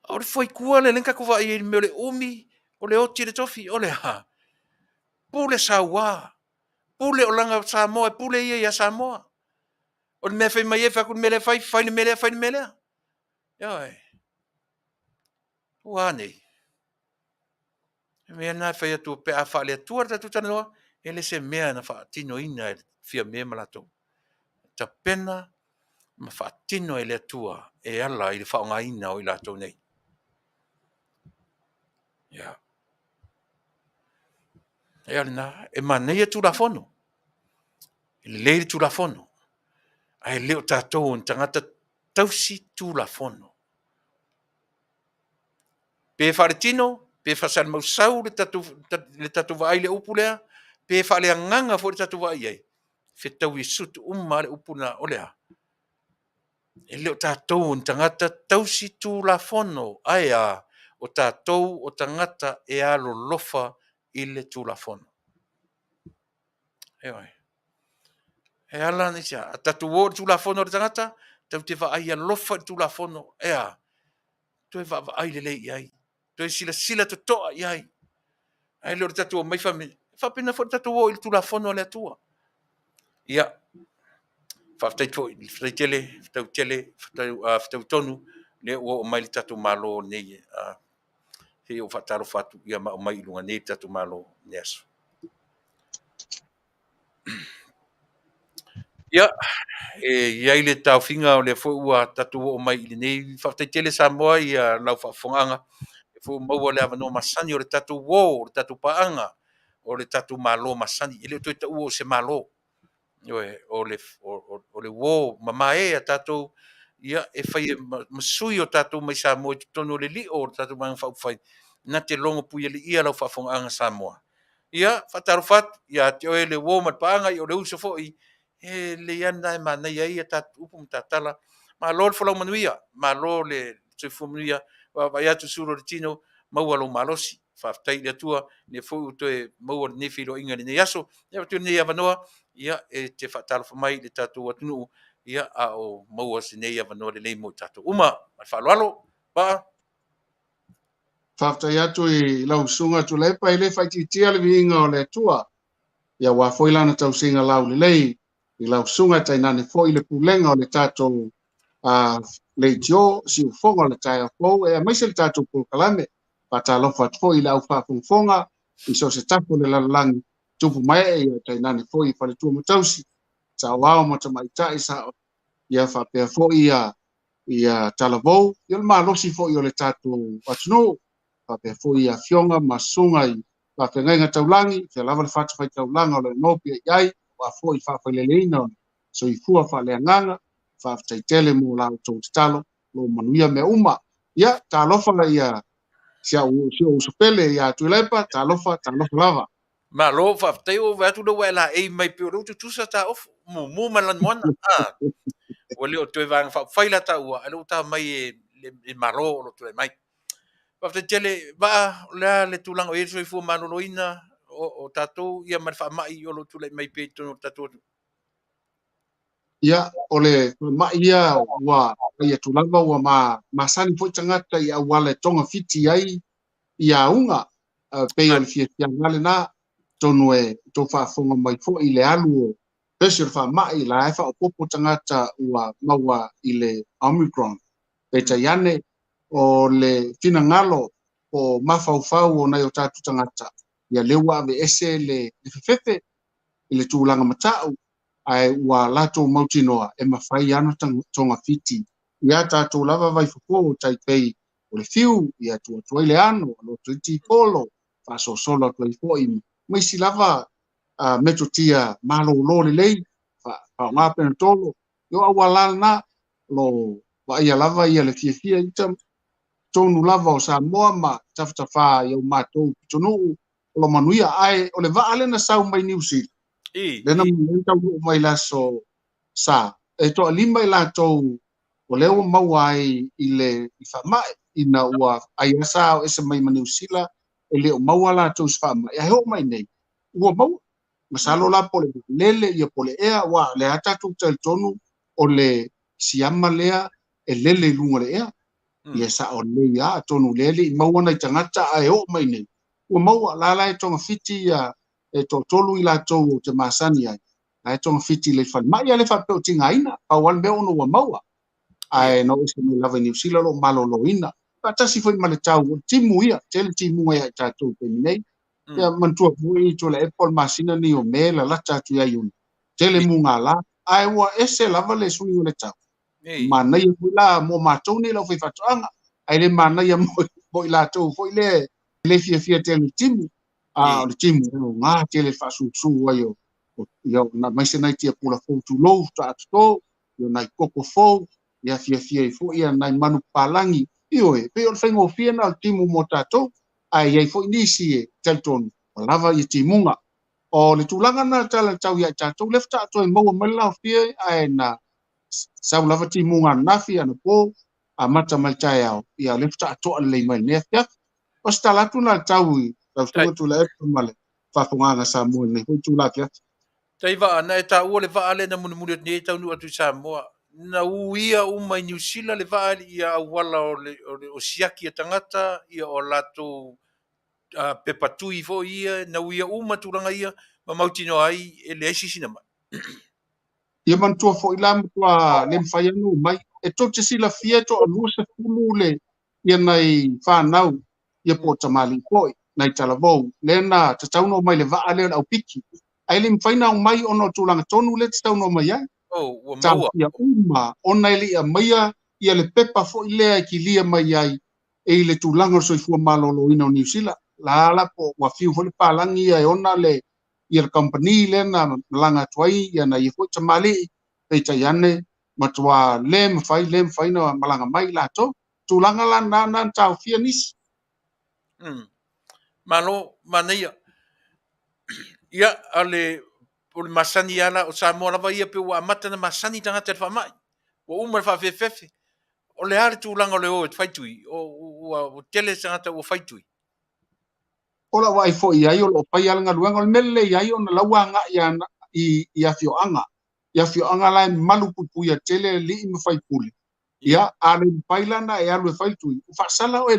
[SPEAKER 2] O le fuaitua lea lea na tatou vaai ai i le mea o le umi, o le oti le tofi, o le a? Pule saua, pule o lana Samoa, e pule ia ia Samoa. O le mea e fai mai ai, fai atu le mea lea fai, fai le mea lea, fai le mea lea. Ioe. Ua a nei? O le mea lena e fai atu pe a faale-Atua le tatou talanoa, e le se mea na faatinoina e Fiame ma latou. Tapena ma faatino e le Atua e ala i le faaaogaina o i latou nei. Ia. Ia lena, e manaia Tulafono. E lelei le Tulafono. Ae le o tatou o ni tagata tausi Tulafono. Pe faaletino, pe faasalimausau le tatou, le tatou vaai i le upu lea, pe faaleagaga foi le tatou vaai i ai, fetaui sutu uma lava le upu lena, o le a? E le o tatou o ni tagata tausi tulafono, ae a, o tatou o tagata e alolofa i le tulafono. Ioe. E ala ona aisea? A tatou o i le tulafono a le tagata, tatou te vaai alofa i le tulafono, e a? Toe vaavaai lelei i ai, toe silasila totoa i ai. Ae le o le tatou omai fai, faapena foi le tatou o i le tulafono a le Atua. Ia, faafetai foi, faafetai tele, faafetai tele, faafetai tonu, lea ua oo mai le tatou Malo nei, se i ou faatalofa atu ia ma aumai i luga nei le tatou Malo i lenei aso. Ia, e i ai le taofiga o lea foi ua tatou oo mai i lenei. Faafetai tele Samoa i lau faafofogaaga. E foi maua le avanoa masani o le tatou uo, o le tatou paaga, o le tatou Malo masani. E le o toe taua o se Malo. Ioe, o le, o, o le uo mamae a tatou, ia, e fai e ma sui o tatou mai Samoa i totonu o le lio o le tatou Vaega Faaupufai, na te logo puialiia lau faafofogaaga Samoa. Ia, faatalofa atu ia te oe le uo ma le paaga, ia o le uso foi, e lelei lava lena e manaia ai a tatou upu ma tatala. Malo le folau manuia, malo le soifua manuia, vaavaai atu sulu o le tino, maua lou malosi. Faafetai i le Atua, lea foi ua toe maua lenei feiloaiga i lenei aso. Ia, avatu lenei avanoa, ia, e te faatalofa mai i le tatou atunuu, ia, a o maua se nei avanoa lelei mo i tatou uma. Ma le faaaloalo, Vaa.
[SPEAKER 6] Faafetai atu i lau susuga Tuilaepa, e le faaitiitia le viiga o le Atua, ia aua foi lana tausiga laulelei i lau susuga, tainane foi le pulega o le tatou leitio siufofoga o le taeao fou, e aemaise le tatou polokalame. Faatalofa atu foi i le au faafogafoga i so o se tafa o le lalolagi, tupu ma ee, ia tainane foi i faletua ma tausi, saoao ma tamaitai, sao, ia faapea foi ia ia talavou, ia le malosi foi o le tatou atunuu, faapea foi i afioga ma susuga i faafeagaiga taulagi, fea lava le fatafaitaulaga o lo o nopiai ai, Aua foi le faafaileleina o le soifua faaleagaga, faafetai tele mo la outou tatalo, o lo o manuia mea uma. Ia, talofa ia si au si ou uso pele ia Tuilaepa, talofa, talofa lava.
[SPEAKER 2] Malo, faafetai ua ou vaai atu lea ua e laei mai pei o lea ua tutusa ta ofu, mumu ma le lanumoana. Ah, ua le o toe vaega faaupufai la taua, a o lea ua ta mai e le Malo o lo o tulai mai. Faafetai tele, Vaa, o le a le tulaga o i ai le soifua maloloina o tatou ia ma le faamai o lo o tulai mai pea i totonu o le tatou atunuu?
[SPEAKER 6] Ia, o le faamai ia ua fai atu lava ua masani foi tagata i auala e togafiti ai i auga, pei o le fiafiaga lena, atonu e tou faafofoga mai foi i le alu o pesi o le faamai, la e faaopoopo tagata ua maua i le Omicron. Peitai ane, o le finagalo po o mafaufau o nai o tatou tagata, ia lea ua aveese le fefefe i le tulaga matau, ae ua latou mautinoa e mafai lava ona togafiti ia tatou lava vaifofo tai pei o le fiu, ia tuu atu ai le ano, alo atu ai tipolo, faasolosolo atu ai foi ma isi lava metotia malolo lelei, faaaoga penatolo. Io auala lena, o lo o vaaia lava ia le fiafia ita tonu lava o Samoa ma tafatafa i au matou pitonuu o lo manuia. Ae o le vaa lena sau mai Niu Sila, lena taunuu mai le aso Sa, e toalima i latou o lea ua maua ai i le faamai, ina ua ai sa o ese mai ma Niu Sila, e le o maua latou se faamai, ae oo mai nei, ua maua. Masalo la po o le lele ia po o le ea, aua o lea lava tatou talitonu o le siama lea e lele i luga o le ea. Ia sao lelei lava, atonu o lea e le i maua nai tagata ae oo mai nei, ua maua. La la e togafiti ia e toatolu i latou ou te masani ai, la e togafiti i le falemai, a le faapea o tigaina, pau lava le mea ona ua maua. Ae na oo ese mai lava i Niu Sila o lo o maloloina. Faatasi foi ma le tau o le timu ia, tele timuga ia i tatou i taimi nei. Ia manatua foi Tuilaepa o le masina nei o Me lalata atu ia Iuni, tele mugala, ae ua ese lava le suiga o le tau. Manaia foi la mo matou nei le aufaifaatoaga, ae le manaia mo i latou foi lea e le fiafia tele i le timu. A o le timu e aoga tele le faasusu ai o ia aemaise nai tiapula fou tulou faatoa toto, ia nai koko fou, ia fiafia ai foi ia nai manu papalagi. Ioe, pei o le faigofie lena o le timu mo tatou, ae i ai foi nisi e talitonu ua lava ia timuga. O le tulaga lena o le tala i le tau ia i tatou, lea faatoa toe maua mai le laofie, ae na sau lava timuga ananafi, anapo, amata mai le taeao, ia lea faatoa toa lelei mai lenei afiafi. O se tala atu lena i le tau i lau Susuga Tuilaepa ma le faafofogaaga Samoa i lenei foi itula afiafi.
[SPEAKER 2] Tai vaa, na e taua le vaa lea na mulimuli atu nei e taunuu atu i Samoa. Na uia uma i Niu Sila le vaa i auala o le o siaki a tagata, ia o latou pepa tui foi ia, na uia uma tulaga ia, ma mautinoa ai e leai se isi na mai.
[SPEAKER 6] Ia manatua foi la matua le mafai ona omai. E tou te silafia e toalua sefulu le ia nai fanau ia po o tamalii foi, nai talavou, lea na tatau ona omai i le vaa lea o le aupiki. Ae le mafai ona omai ona o le tulaga tonu lea e tatau ona omai ai.
[SPEAKER 2] Oh, ua maua.
[SPEAKER 6] Taofia uma ona e le i aumaia ia le pepa foi lea e kilia mai ai e i le tulaga o le soifua maloloina o Niu Sila. La la po ua fiu foi le palagi ia e ona le ia le kamupani lea na malaga atu ai ia nai ia foi tamalii, peitai ane matua le mafai le mafai ona malaga mai latou. Tulaga la na na taofia nisi.
[SPEAKER 2] Malo, manaia. Ia, o le o le masani lava la, o Samoa lava ia pei ua amata ona masani tagata i le faamai. Ua uma le faafefefe. O le a le tulaga o le o e fai tui? Ua tele tagata ua fai tui?
[SPEAKER 6] O lau vaai foi i ai o lo o fai lava le galuega. O le mea lelei ai ona la ua agai i afioaga. I afioaga la e malupuipuia tele alii ma faipule. Ia, a le mafai la ona e alu e fai le tui, ua faasala oe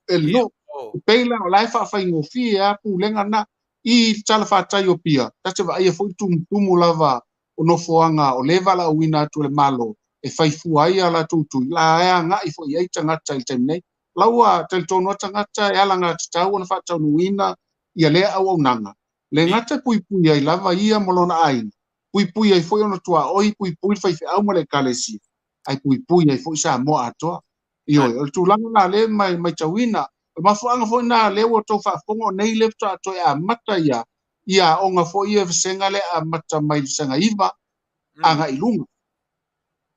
[SPEAKER 6] e le nuu. E pei la o la e faafaigofie lava pulega na. I le talafatai o Apia, ta te vaaia foi le tumutumu lava o nofoaga o lea e valaauina atu e le Malo e fai fua ai a latou tui, la e agai foi i ai tagata i le taimi nei. La ua talitonu lava tagata e alagatatau ona faataunuuina ia lea auaunaga, le gata e puipui ai lava ia ma lona aiga, puipui ai foi ona tuaoi, puipui le faifeau ma le Ekalesia, ae puipui ai foi Samoa atoa. Ioe, o le tulaga lena lea e matauina. O le mafuaaga foi lena lea ua outou faafofoga o nei lea faatoa toe amata ia i aoga foi ia vasega lea e amata mai i le vasega 9 agai i luga.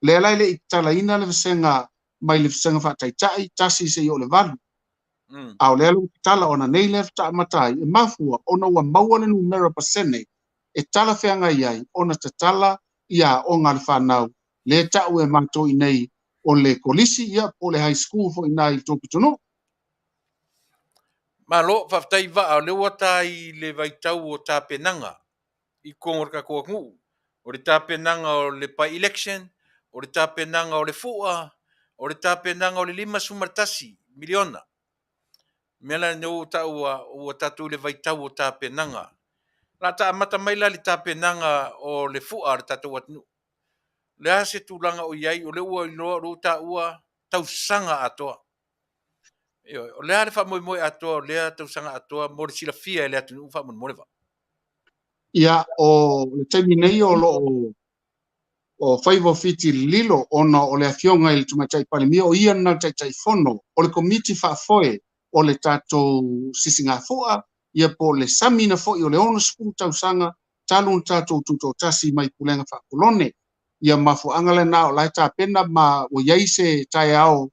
[SPEAKER 6] Lea la e le i tatalaina le vasega mai le vasega faataitai, 1 seia oo i le 8. A o lea la ua tatala ona nei lea faatoa amata ai, e mafua ona ua maua le numera pasene e talafeagai ai ona tatala i aoga a le fanau lea e tau e matou i inei o le kolisi, ia po o le high school foi i ina i le tou pitonuu.
[SPEAKER 2] Malo, faafetai Vaa, o lea ua ta i le vaitau o tapenaga i totonu o le tatou atunuu. O le tapenaga o le by-election, o le tapenaga o le fua, o le tapenaga o le $51 miliona. O le mea la lenei ua taua ua tatou i le vaitau o tapenaga. O le a ta amata mai la i le tapenaga o le fua a le tatou atunuu. O le a se tulaga o i ai, o lea ua iloa, o lea ua taua tausaga atoa. Ioe, o le a le faamoemoe atoa o lea tausaga atoa mo le silafia e le atunuu faamolemole Vaa?
[SPEAKER 6] Ia, o le taimi nei o lo o o faiva o Fiti lililo ona o le afioga i le Tamaitai Palemia, o ia lena le Taitaifono o le Komiti Faafoe o le tatou Sisigafua, ia po o le samiina foi o le 60 tausaga talu ona tatou tutoatasi mai pulega faakolone. Ia mafuaaga lena o la e tapena ma ua i ai se taeao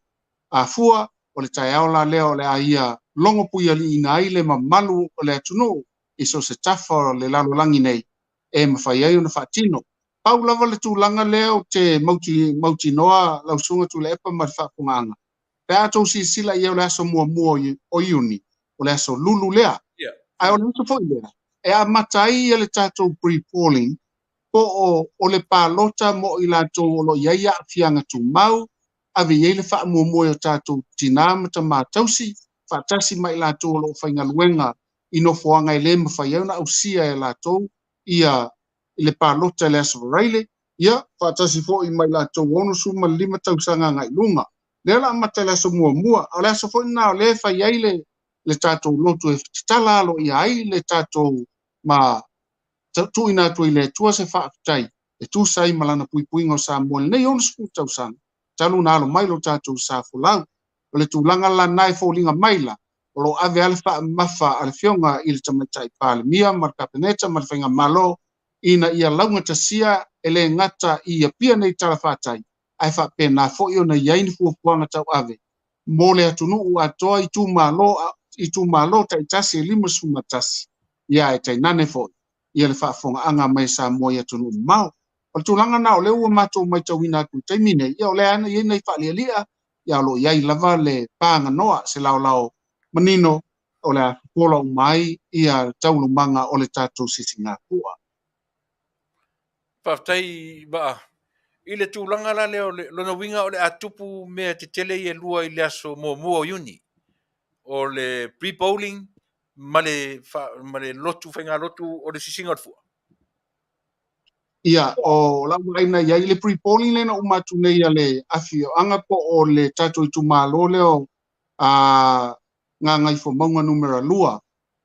[SPEAKER 6] afua, o le taeao la lea o le a ia logo puialiiina ai le mamalu o le atunuu i so o se tafa o le lalolagi nei e mafai ai ona faatino. Pau lava le tulaga lea ou te mautinoa lau Susuga Tuilaepa ma le faafofogaaga, pe a outou silasila i ai o le aso muamua o Iuni, o le aso Lulu lea. Ae o le aso foi lea e amata ai le tatou pre-polling po o le palota mo i latou o lo o i ai aafiaga tumau, ave i ai le faamuamua i o tatou tinā ma tamā tausi, faatasi ma i latou o lo o faigaluega i nofoaga e le mafai ai ona ausia e latou ia le palota i le Aso Faraile, ia faatasi foi ma i latou 65 tausaga agai i luga. Lea o le a amata i le aso muamua, a o le aso foi lena o lea e fai ai le tatou lotu e tatala aloaia ai le tatou ma tuuina atu ai le Atua se faafetai e tusa ai ma lana puipuiga o Samoa i lenei 60 tausaga talu ona alo mai lo tatou sa folau. O le tulaga la lena e foliga mai la, o lo o ave lava le faamamafa a le Afioga i le Tamaitai Palemia ma le Kapeneta ma le Faigamalo ina ia laugatasia e le gata i Apia nei talafatai, ae faapena foi ona i ai ni fuafuaga tauave mo le atunuu atoa itumalo taitasi e 51, ia ae tainane foi ia le faafofogaaga mai a Samoa i atunuu mamao. O le tulaga lena o lea ua matou matauina atu i le taimi nei, ia o lea lava e i ai nai faalialia, ia o lo o i ai lava le paganoa, se laolao manino o le a fofola uma ai ia taualumaga o le tatou sisigafua.
[SPEAKER 2] Faafetai Vaa. I le tulaga la lea o le lona uiga o le a tupu mea tetele ia e lua i le aso muamua o Iuni, o le pre-polling ma le ma le lotu faigalotu o le sisiga o le fua.
[SPEAKER 6] Ia, o lau vaai na i ai le pre-polling lea na uma atu nei a le afioaga po o le tatou itumalo lea o Gagaifomauga numera 2,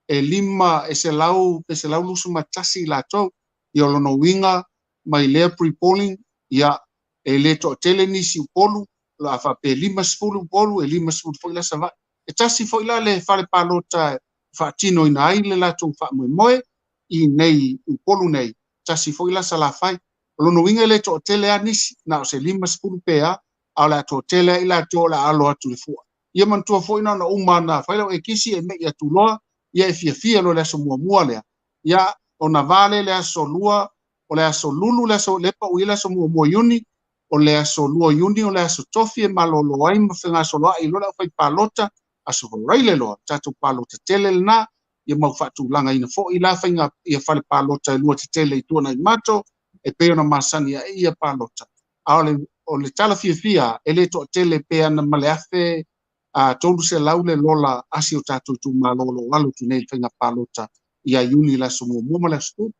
[SPEAKER 6] e lima, e selau, pe 121 i latou. Ia o lona uiga mai lea pre-polling, ia, e le toatele nisi Upolu, a faapea e 50 Upolu, e 50 foi la Savaii. E tasi foi la le fale palota e faatinoina ai le latou faamoemoe i nei Upolu nei, tasi foi la Salafai. O lona uiga e le toatele lava nisi, na o se 50 pe a, a o le a toatele lava i latou o le a alo atu i le fua. Ia manatua foi na ona uma ana fai lau ekisi e me'i atu loa, ia e fiafia loa i le aso muamua lea. Ia, ona va lea i le aso lua, o le aso Lulu le aso, lea e pau i ai le aso muamua o Iuni, o le aso 2 o Iuni o le aso Tofi e malolo ai ma fegasoloai loa le aufai palota, aso Faraile loa, tatou palota tele lena, ia mau faatulagaina foi la faiga ia fale palota e lua tetele i Tuanaimato, e pei ona masani ai ia palota. A o le tala fiafia e le toatele pe ana ma le 1300 le lola a si o tatou itumalo o lo o alo atu nei i le faiga palota ia Iuni i le aso muamua ma le aso tolu.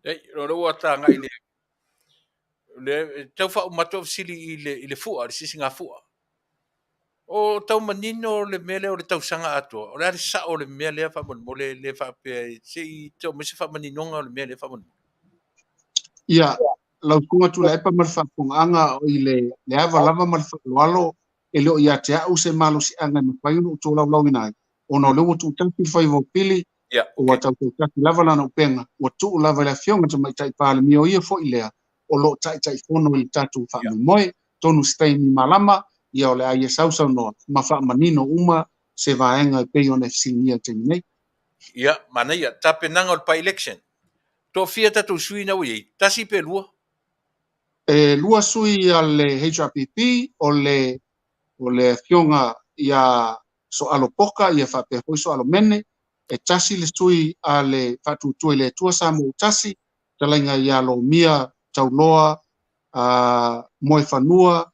[SPEAKER 2] Ei, o lea ua tagai i le tau faauma atu au fesili i le fua, le sisigafua. O tau manino le mea lea o le tausaga atoa. O le a le sao o le mea lea faamolemole le faapea se i tau mai se faamaninoga o le mea lea faamolemole.
[SPEAKER 6] Ia, lau Susuga Tuilaepa ma le faafofogaaga i le ava lava ma le faaaloalo, e le o ia te au se malosiaga e mafai ona ou tolaulauina ai, ona o lea ua tuutasi le faiva o pili Ua tautautasi lava lana upega, ua tuu lava i le Afioga i le Tamaitai Palemia, o ia foi lea o lo o taitaifono i le tatou faamoemoe. Atonu se taimi malama, ia o le a ia sausaunoa ma faamanino uma se vaega e pei ona e fesiligia i le taimi nei.
[SPEAKER 2] Ia, manaia. Tapenaga o le by-election. Toafia tatou sui na ua i ai? Tasi pe lua?
[SPEAKER 6] E lua sui a le HRPP, o le o le afioga ia Soalo Poka ia faapea foi Soalo Mene, e tasi le sui a le Faatuatua i le Atua Samoa ua Tasi, fetalaiga ia Lomia Tauloa a Moefanua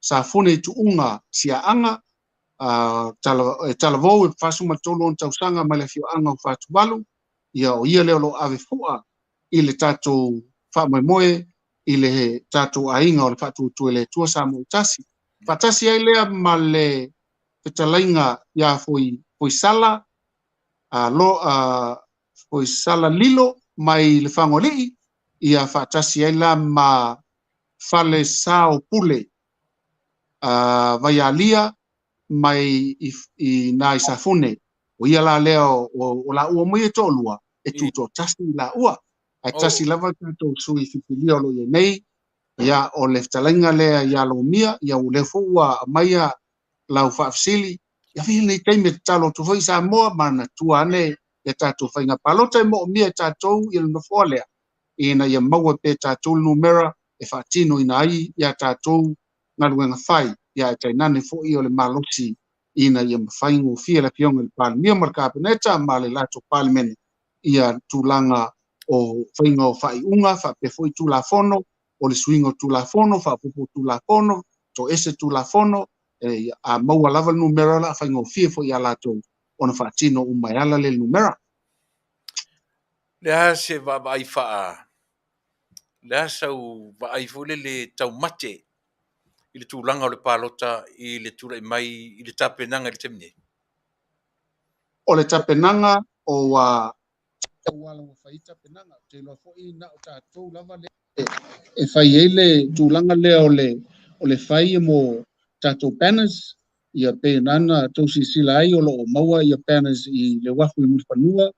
[SPEAKER 6] Safune i Tuuga Siaaga, e talavou e 43 ona tausaga mai le afioaga o Fatuvalu, ia o ia lea o lo o ave fua i le tatou faamoemoe i le tatou aiga o le Faatuatua i le Atua Samoa ua Tasi. Faatasi ai lea ma le fetalaiga ia Foisala, Foisala Lilo mai Lefagoalii, ia faatasi ai la ma Fale Sao Pule Vaialia mai i na i Safune. O ia la lea o laua uma ia e toalua, e tutoatasi i laua. Ae tasi lava le tatou sui filifilia o lo o i ai nei, ia o le fetalaiga lea ia Lomia, ia o lea foi ua aumaia lau faafesili, ia avea lenei taimi e tatalo atu foi i Samoa, manatua ane ia tatou faiga palota e moomia e tatou i le nofoa lea, ina ia maua pea e tatou le numera e faatinoina ai ia tatou galuega fai, ia ae tainane foi o le malosi ina ia mafaigofie le Afioga i le Palemia ma le Kapeneta ma le latou Palemene ia tulaga o faiga o faaiuga faapea foi Tulafono, o le suiga o Tulafono, faaopoopo o Tulafono, toese Tulafono, a maua lava le numera o le a faigofie foi ia latou ona faatino uma e ala lea i le numera.
[SPEAKER 2] Le a se vaavaai faa le a sau vaai foi lele taumate i le tulaga o le palota i le tulai mai i le tapenaga i le taimi nei?
[SPEAKER 6] O le tapenaga o ua auala ua fai ai tapenaga. Ou te iloa foi na o tatou lava lea e fai ai le tulaga lea o le fai mo tatou banners, ia pei ona na tou silasila ai o lo o maua ia banners i le uafu i Mulifanua,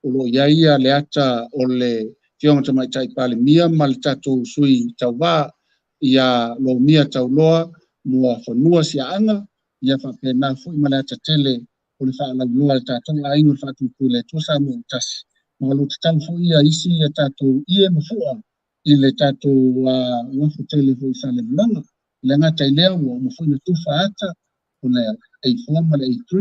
[SPEAKER 6] o lo o i ai le ata o le Afioga Tamaitai Palemia ma le tatou sui tauva ia Lomia Tauloa Muafanua Siaaga, ia faapena foi ma le ata tele o le faalauiloa a le tatou aiga o le Faatuatua i le Atua Samoa ua Tasi. Ma o lo o tatau foi ia isi ia tatou ie ma fua i le tatou uafu tele foi i Salelologa. E le gata i lea, ua uma foi na tufa ata o le A4 ma le A3,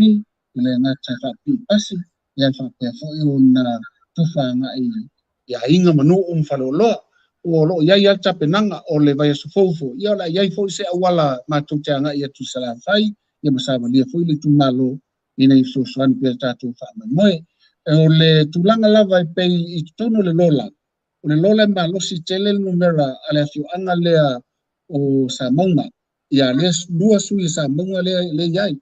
[SPEAKER 6] e le gata e faapipii pasi, ia faapea foi ona tufa agai i aiga ma nuu ma faleoloa. O lo o i ai lava le tapenaga o le vaiaso fou foi, ia o le a i ai foi se auala matou te agai atu i Salafai, ia ma savalia foi le itumalo ina ia fesoasoani pea le tatou faamoemoe. O le tulaga lava e pei i totonu o le lola, o le lola e malosi tele le numera a le afioaga lea o Samauga, ia lea lua sui o Samauga lea i ai,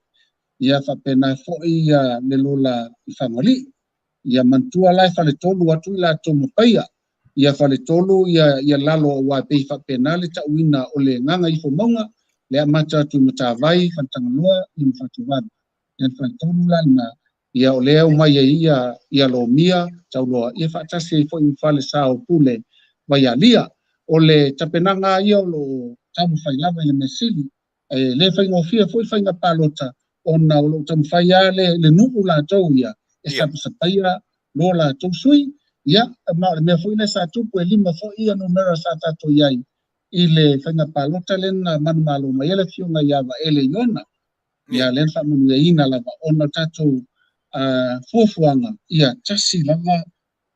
[SPEAKER 6] ia faapena foi le lola i Fagalii. Ia manatua la e faletolu atu i latou ma paia, ia faletolu ia lalo aua e pei faapena le tauina o le Gagaifomauga, le amata atu i Matavai, Faletagaloa, ia ma Fatuvalu. Ia le faletolu la lena, ia o lea omai ai ia Lomia Tauloa, ia faatasi ai foi ma Fale Sao Pule Vaialia. O le tapenaga ia o lo o taumafai lava i le mea sili, e le faigofie foi faiga palota, ona o lo o taumafai lava le nuu latou ia, e sapasapaia lo latou sui, ia, ma o le mea foi lea sa tupu e 5 foi ia numera sa tatou i ai i le faiga palota lea na manumalo mai ai le afioga ia Vaele Iona, ia lea na faamanuiaina lava ona tatou fuafuaga, ia tasi lava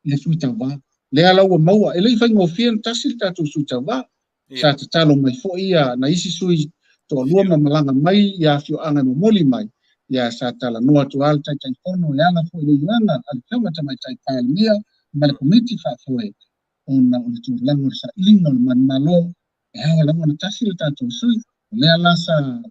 [SPEAKER 6] le sui tauva. Lea la ua maua, e le i faigofie na tasi le tatou sui tauva. Sa tatalo mai foi ia na isi sui toalua ma malaga mai ia afioaga e momoli mai, ia sa talanoa atu lava le Taitaifono e ala foi i le ioega a le Afioga Tamaitai Palemia ma le Komiti Faafoe, ona o le tulaga o le sailiga o le manumalo, e ao lava ona tasi le tatou sui. O lea la sa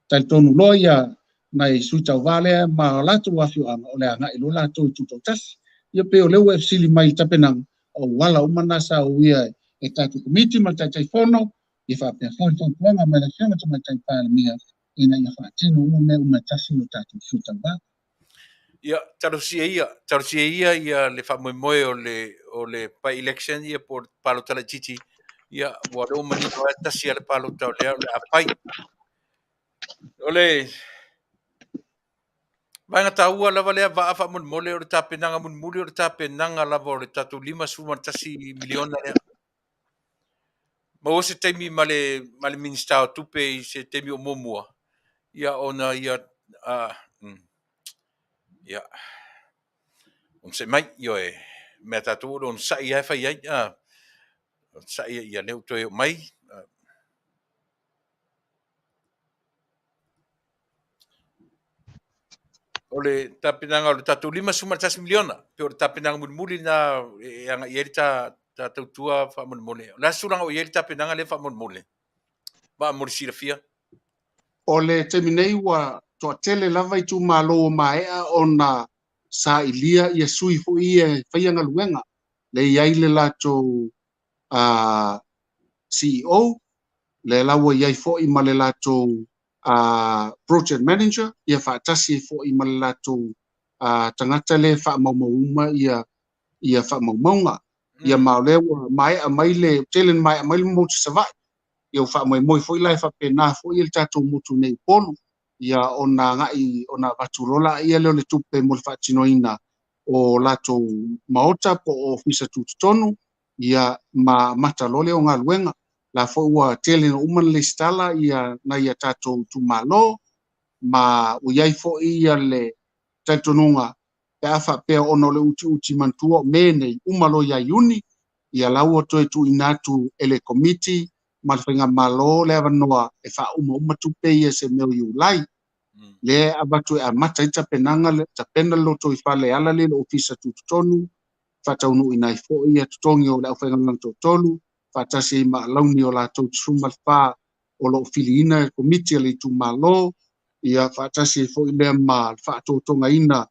[SPEAKER 6] talitonu loa ia nai sui tauva lea ma latou afioaga o le agai loa latou i tutoatasi. Ia pei o lea ua e fesili mai i tapenaga, o auala uma na sa uia e tatou komiti ma le Taitaifono, ia faapea foi le fautuaga mai le Afioga Tamaitai Palemia ina ia faatino uma mea uma e tasi lo tatou sui tauva.
[SPEAKER 2] Ia, talosia ia, talosia ia ia le faamoemoe o le o le by-election ia po o le palota laitiiti, ia ua lea ua manino lava e tasi lava le palota o lea o le a fai. O le vaega taua lava lea vaa faamolemole o le tapenaga mulimuli o le tapenaga lava o le tatou $51 miliona lea. Maua se taimi ma le ma le Minisita o Tupe i se taimi o muamua, ia ona ia ia onosai mai, ioe, mea tatou o le onosai lava e fai ai, onosai ia lea ua toe oo mai. O le tapenaga o le tatou $51 miliona, pei o le tapenaga mulimuli lena e agai i ai le ta tautua faamolemole. O le a se tulaga o i ai le tapenaga lea faamolemole? Vaa mo le silafia.
[SPEAKER 6] O le taimi nei ua toatele lava itumalo ua maea ona sailia ia sui foi ia e faia galuega. Lea e i ai le latou CEO, lea la ua i ai foi ma le latou project manager, ia faatasi ai foi ma le latou tagata lea e faamaumau uma ia ia faamaumauga. Ia ma o lea ua maea mai le tele na maea mai le motu Savaii. Ia ua faamoemoe foi la e faapena foi le tatou motu nei i Upolu. Ia ona agai ona avatu loa laia lea o le tupe mo le faatinoina o latou maota po o ofisa tutotonu, ia ma amata loa lea o galuega. La foi ua tele na uma na lesitala ia nai a tatou itumalo, ma ua i ai foi ia le talitonuga pe a faapea ona o le utiuti manatua o Me nei, uma loa ia Iuni, ia la ua toe tuuina atu e le Komiti ma le Faigamalo le avanoa e faaumauma tupe ia se mea o Iulai. Lea e avatu e amata ai tapenaga, tapena le lotoifale e ala lea i le ofisa tutotonu, faataunuuina ai foi ia totogi o le aufaigaluega toatolu, faatasi ai ma alauni o latou 14 o lo o filiina e le Komiti a le itumalo, ia faatasi ai foi lea ma le faatotogaina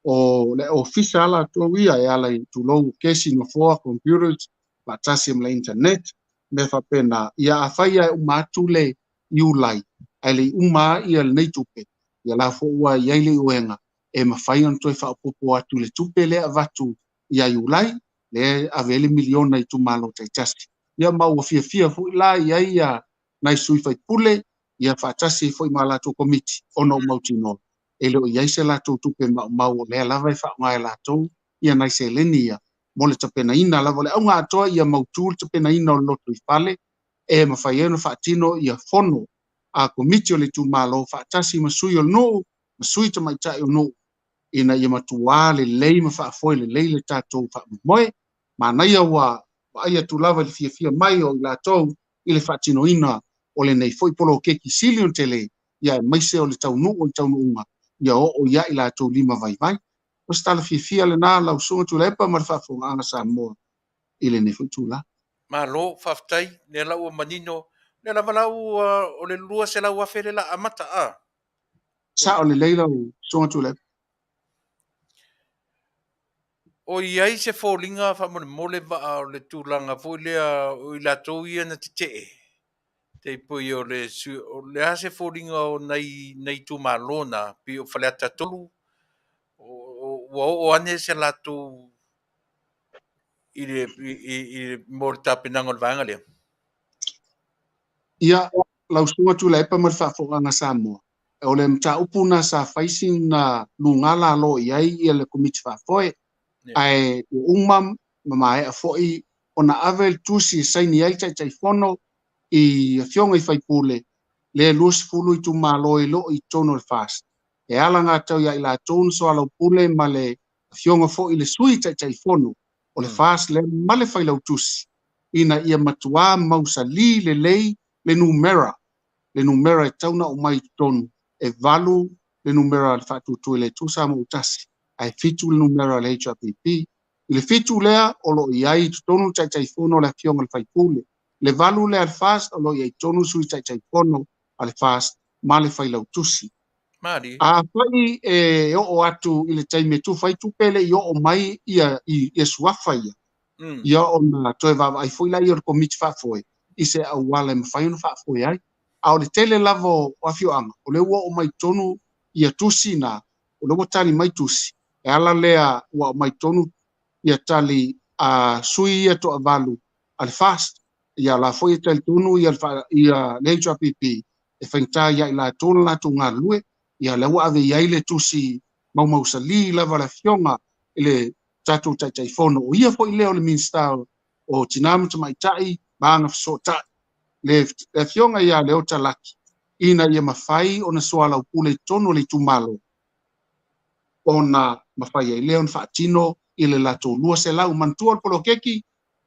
[SPEAKER 6] o le ofisa a latou ia e ala i tulou kesi, nofoa, computers, faatasi ai ma le internet, mea faapena. Ia afai lava e uma atu le Iulai ae le i uma lava ia lenei tupe, ia la foi ua i ai le ioega e mafai ona toe faaopoopo atu i le tupe lea e avatu ia Iulai, lea e ave ai le miliona i itumalo taitasi. Ia ma ua fiafia foi la i ai ia nai sui faipule, ia faatasi ai foi ma latou komiti, ona ua mautinoa e le o i ai se latou tupe maumau o lea lava e faaaoga e latou ia nai seleni ia mo le tapenaina lava. O le auga atoa ia mautu le tapenaina o le lotoifale e mafai ai ona faatino ia fono a komiti o le itumalo faatasi ma sui o le nuu ma sui tamaitai o nuu ina ia matuā lelei ma faafoe lelei le tatou faamoemoe. Manaia ua vaai atu lava i le fiafia mai o i latou i le faatinoina o lenei foi poloketi sili ona tele, ia aemaise o le taunuu o le taunuuga ia oo ia i latou lima vaivai. O se tala fiafia lena lau Susuga Tuilaepa ma le faafofogaaga Samoa i lenei foi itula.
[SPEAKER 2] Malo, faafetai, lea la ua manino, lea lava la ua o le 200,000 lea la amata a?
[SPEAKER 6] Sao lelei lau Susuga Tuilaepa.
[SPEAKER 2] O i ai se foliga faamolemole vaa o le tulaga foi lea o i latou ia na tetee, tai pei o le o le a se foliga o nai nai itumalo na, pei o Faleata 3, ua oo ane se latou i le i mo le tapenaga o le vaega lea?
[SPEAKER 6] Ia, lau Susuga Tuilaepa ma le faafofogaaga Samoa, o le mataupu na sa fai sina luga lalo i ai ia le Komiti Faafoe, ae ua uma ma maea foi ona ave le tusi e saini ai le Taitaifono i afioga i faipule lea 20 itumalo e le o i totonu o le FAST. E alagatatau ia i latou na soalaupule ma le afioga foi i le Sui Taitaifono o le FAST lea ma le Failautusi ina ia matuā mausali lelei le numera, le numera e tatau ona aumai i totonu, e 8 le numera a le Faatuatua i le Atua Samoa ua tasi, ae 7 le numera a le HRPP. I le 7 lea o lo o i ai i totonu le Taitaifono o le afioga i le faipule. Le 8 lea a le FAST o lo o i ai i totonu le Sui Taitaifono a le FAST ma le Failautusi. Afai e oo atu i le taimi e tufa ai tupe e le i oo mai ia, ia suafa ia, ia ona toe vaavaai foi laia o le Komiti Faafoe i se auala e mafai ona faafoe ai. A o le tele lava o afioaga, o lea ua oo mai i totonu ia tusi na, O lea ua tali mai tusi, e ala lea ua aumai tonu ia tali a sui ia toavalu a le FAST. Ia la foi e talitonu ia le HRPP e faigata ia i latou le latou galulue. Ia lea ua ave i ai le tusi maumausali lava le afioga i le tatou Taitaifono. O ia foi lea o le Minisita o Tina ma Tamaitai ma Agafesootai, le afioga ia Leota Laki, ina ia mafai ona soalaupule i totonu o le itumalo, ona mafai ai lea ona faatino i le latou 200. Manatua o le poloketi,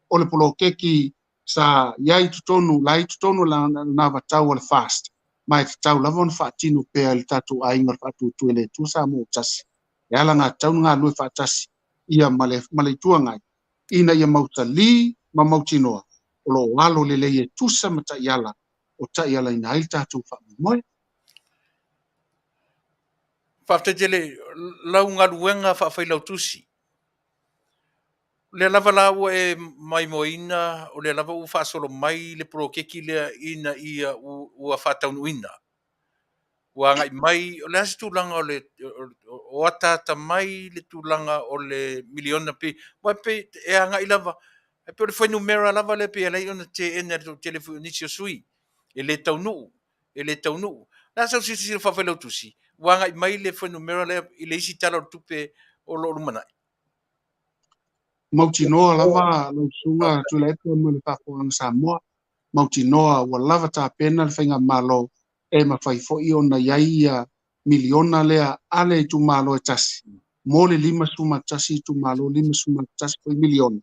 [SPEAKER 6] o le poloketi sa i ai totonu, la i totonu lana vatau o le FAST, ma e tatau lava ona faatino pea i le tatou aiga o le Faatuatua i le Atua Samoa ua tasi. E ala gatau na galulue faatasi ia ma le Itu Agai, ina ia mausali ma mautinoa o lo o alo lelei e tusa ma taiala o taialaina ai le tatou faamoemoe.
[SPEAKER 2] Faafetai tele lau galuega faafailautusi. O lea lava la ua e maimoaina, o lea lava ua faasolo mai le poloketi lea ina ia ua faataunuuina. Ua agai mai, o le a se tulaga o le o ataata mai le tulaga o le miliona pe, aua pei e agai lava, e pei o le fuainumera lava lea pei e ala ai ona teena e le toatele foi o nisi o sui usufono, e le taunuu, e le taunuu. O le a sau silasila faafailautusi ua agai mai le fuainumera lea i le isi Tala o le Tupe o lo o lumanai?
[SPEAKER 6] Mautinoa lava lau Susuga Tuilaepa ma le faafofogaaga Samoa, mautinoa ua lava tapena le faigamalo e mafai foi ona i ai ia miliona lea a le itumalo e tasi mo le 51 itumalo, 51 foi miliona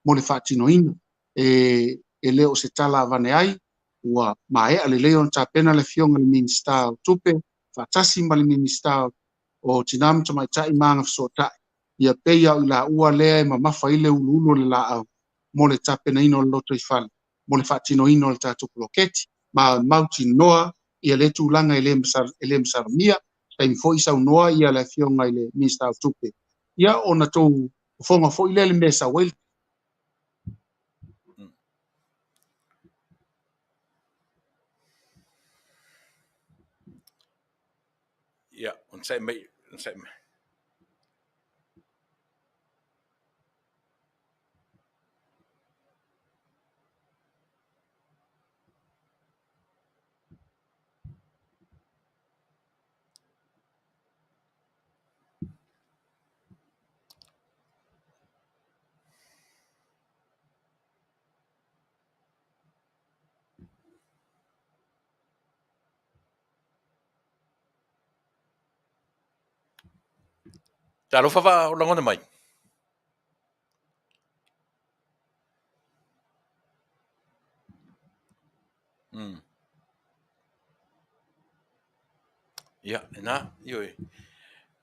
[SPEAKER 6] mo le faatinoina. E le o se tala avane ai, ua maea lelei ona tapena le afioga i le Minisita o Tupe faatasi ma le Minisita o Tina ma Tamaitai ma Agafesootai, ia pei o i laua lea e mamafa ai le uluulu o le laau mo le tapenaina o le lotoifale mo le faatinoina o le tatou poloketi. Ma mautinoa ia le tulaga e le masalomia. Taimi foi saunoa ia le afioga i le Minisita o Tupe, ia ona tou fofoga foi lea le mea e sau ai.
[SPEAKER 2] Ia, onosai mai, onosai mai. Talofa vaa o lagona mai. Ia, lena, ioe.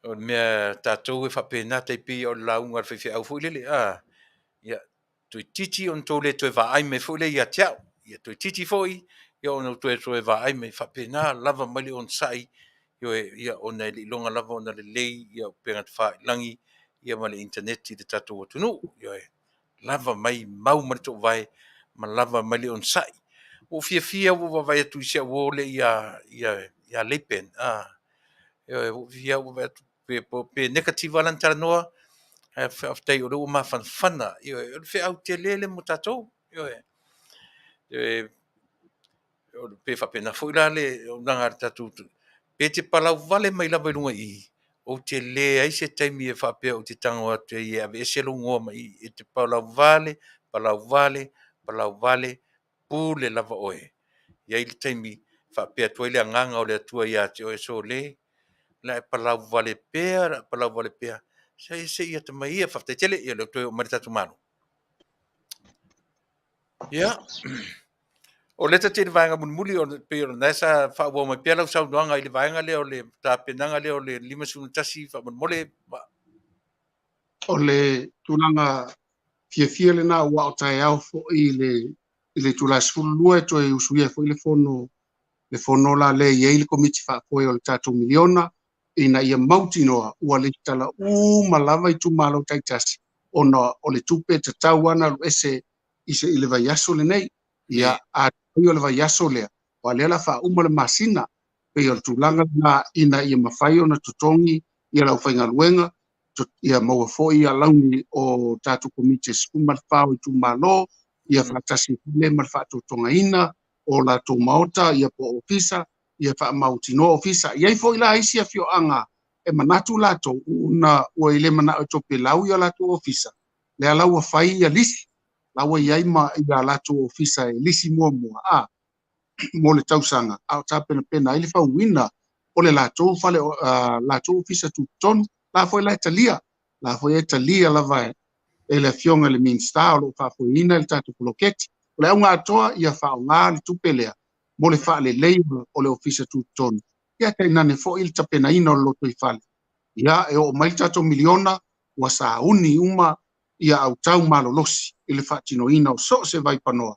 [SPEAKER 2] O le mea tatou e faapena tai pei o le lauga a le faifeau foi lele, a, ia, toeitiiti ona tou le toe vaai mai foi lea ia te au. Ia toeitiiti foi ia ona ou toe vaai mai faapena lava mai le onosai, ioe, ia ona e le iloga lava ona lelei ia upega tafailagi ia ma le internet i le tatou atunuu. Ioe, lava mai mau ma le toovae ma lava mai le onosai. Ua ou fiafia ua ou vaavaai atu i si au uo lea ia Leipen. Ioe, ua ou fiafia ua vaai atu pe negative lava lana talanoa, ae faafetai o lea ua mafanafana. Ioe, o le feau tele lea mo tatou. Ioe, pe faapena foi la le auaunaga a le tatou, pe te palau vale mai lava i luga i i, ou te leai se taimi e faapea ou te tago atu ai e aveese lou igoa mai i i. E te palau vale, palau vale, palau vale, pule lava oe. E i ai le taimi faapea atu ai le agaga o le Atua ia te oe, sole, o le a e palau vale pea, o le a e palau vale pea, se i atamai ia, faafetai tele, ia o lea ua toe oo mai le tatou Malo. Ia, o lea ta te i le vaega mulimuli, pei o lena sa faaauau mai pea lau saunoaga i le vaega lea o le tapenaga lea o le 51 faamolemole.
[SPEAKER 6] O le tulaga fiafia lena ua o taeao foi i le itula 12 e toe usuia foi le fono la lea e i ai le komiti faafoe o le tatou miliona ina ia mautinoa ua lesitala uma lava itumalo taitasi ona o le tupe tatau ana alu ese i le vaiaso lenei. Ia, atonu o le vaiaso lea, o lea la faauma le masina, pei o le tulaga lena ina ia mafai ona totogi ia le aufaigaluega, ia maua foi alauni o tatou Komiti e 14 o itumalo, ia faatasi ai foi ma le faatotogaina o latou maota, ia po o ofisa, ia faamautinoa ofisa. E i ai foi la isi afioaga e manatu latou una ua i le manao e topelau ia latou ofisa, lea la ua fai ia lisi, la ua i ai ma ia latou ofisa e lisi muamua a mo le tausaga, a o tapenapena ai le fauina o le latou fale, latou ofisa tutotonu, la foi la e talia, la foi e talia lava e le afioga i le Minisita o lo o faafoeina le tatou poloketi. O le auga atoa ia faaaoga le tupe lea mo le faalelei o le ofisa tutotonu, ia tainane foi le tapenaina o le lotoifale. Ia e oo mai le tatou miliona ua sauni uma ia autau malolosi i le faatinoina o so o se vaipanoa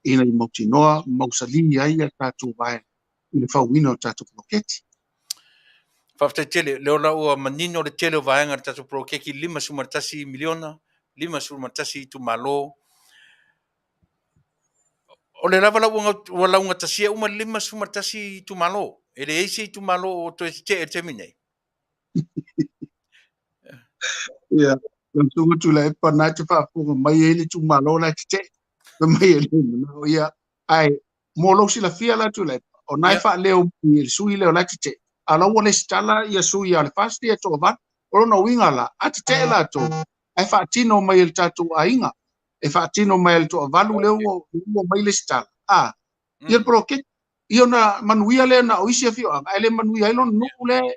[SPEAKER 6] ina ia mautinoa mausali ai ia tatou vaega i le fauina o tatou poloketi.
[SPEAKER 2] Faafetai tele, lea la ua manino le tele o vaega o le tatou poloketi $51 miliona, 51 itumalo. O le lava la ua laugatasia uma le 51 itumalo. E leai se itumalo o toe tetee i le taimi nei.
[SPEAKER 6] Ia, lau susuga Tuilaepa na te faafofoga mai ai le itumalo la e tetee. Fai mai e le manao ia. Ae mo lou silafia la Tuilaepa, o na e faaleo mai e le sui lea o la e tetee. A o la ua lesitala ia sui a le FAST ia toavalu. O lona uiga la, a tetee latou, ae faatino mai e le tatou aiga. E faatino mai e le toavalu lea ua mai lesitala. A, ia le poloketi. Ia ona manuia lea na o isi afioaga, ae le manuia ai lona nuu lea.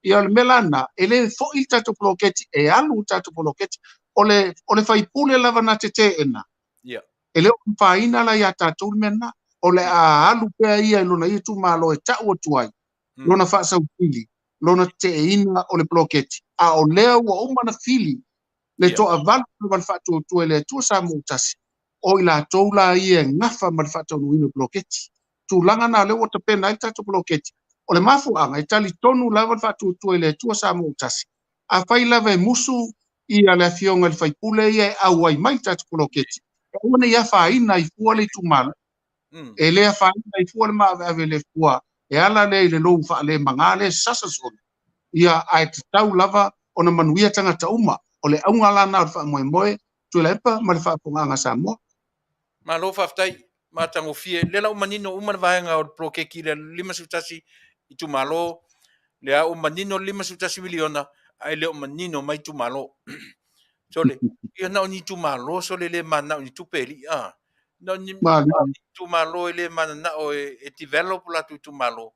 [SPEAKER 6] Ia o le mea la lena, e le foi le tatou poloketi, e alu le tatou poloketi. O le faipule lava na teteena, e le o afaina la ia tatou le mea lena. O le a alu pea ia i lona ia itumalo e tau atu ai, lona faasautili, lona teteeina o le poloketi. A o lea ua uma na fili le toavalu lava le faatuatua i le Atua Samoa tasi, o i latou la ia e gafa ma le faataunuuina o le poloketi. Tulaga na lea ua tapena ai le tatou poloketi. O le mafuaaga e talitonu lava le faatuatua i le Atua Samoa tasi. Afai lava e musu ia le afioga i le faipule ia e auai mai le tatou poloketi, e aua ne i afaina ai fua le itumalo. E le afaina ai fua le maaveave le fua, e ala lea i le lou faalemaga lea sasa solo. Ia ae tatau lava ona manuia tagata uma. O le auga la na o le faamoemoe Tuilaepa ma le faafofogaaga Samoa.
[SPEAKER 2] Malo faafetai, matagofie. Lea la ua manino uma le vaega o le poloketi le 51 itumalo, lea ua manino le 51 miliona, ae le o manino mai itumalo. Sole, ia na o ni itumalo sole le mananao ni tupe li a. Na o ni itumalo e le mananao e develop latou itumalo.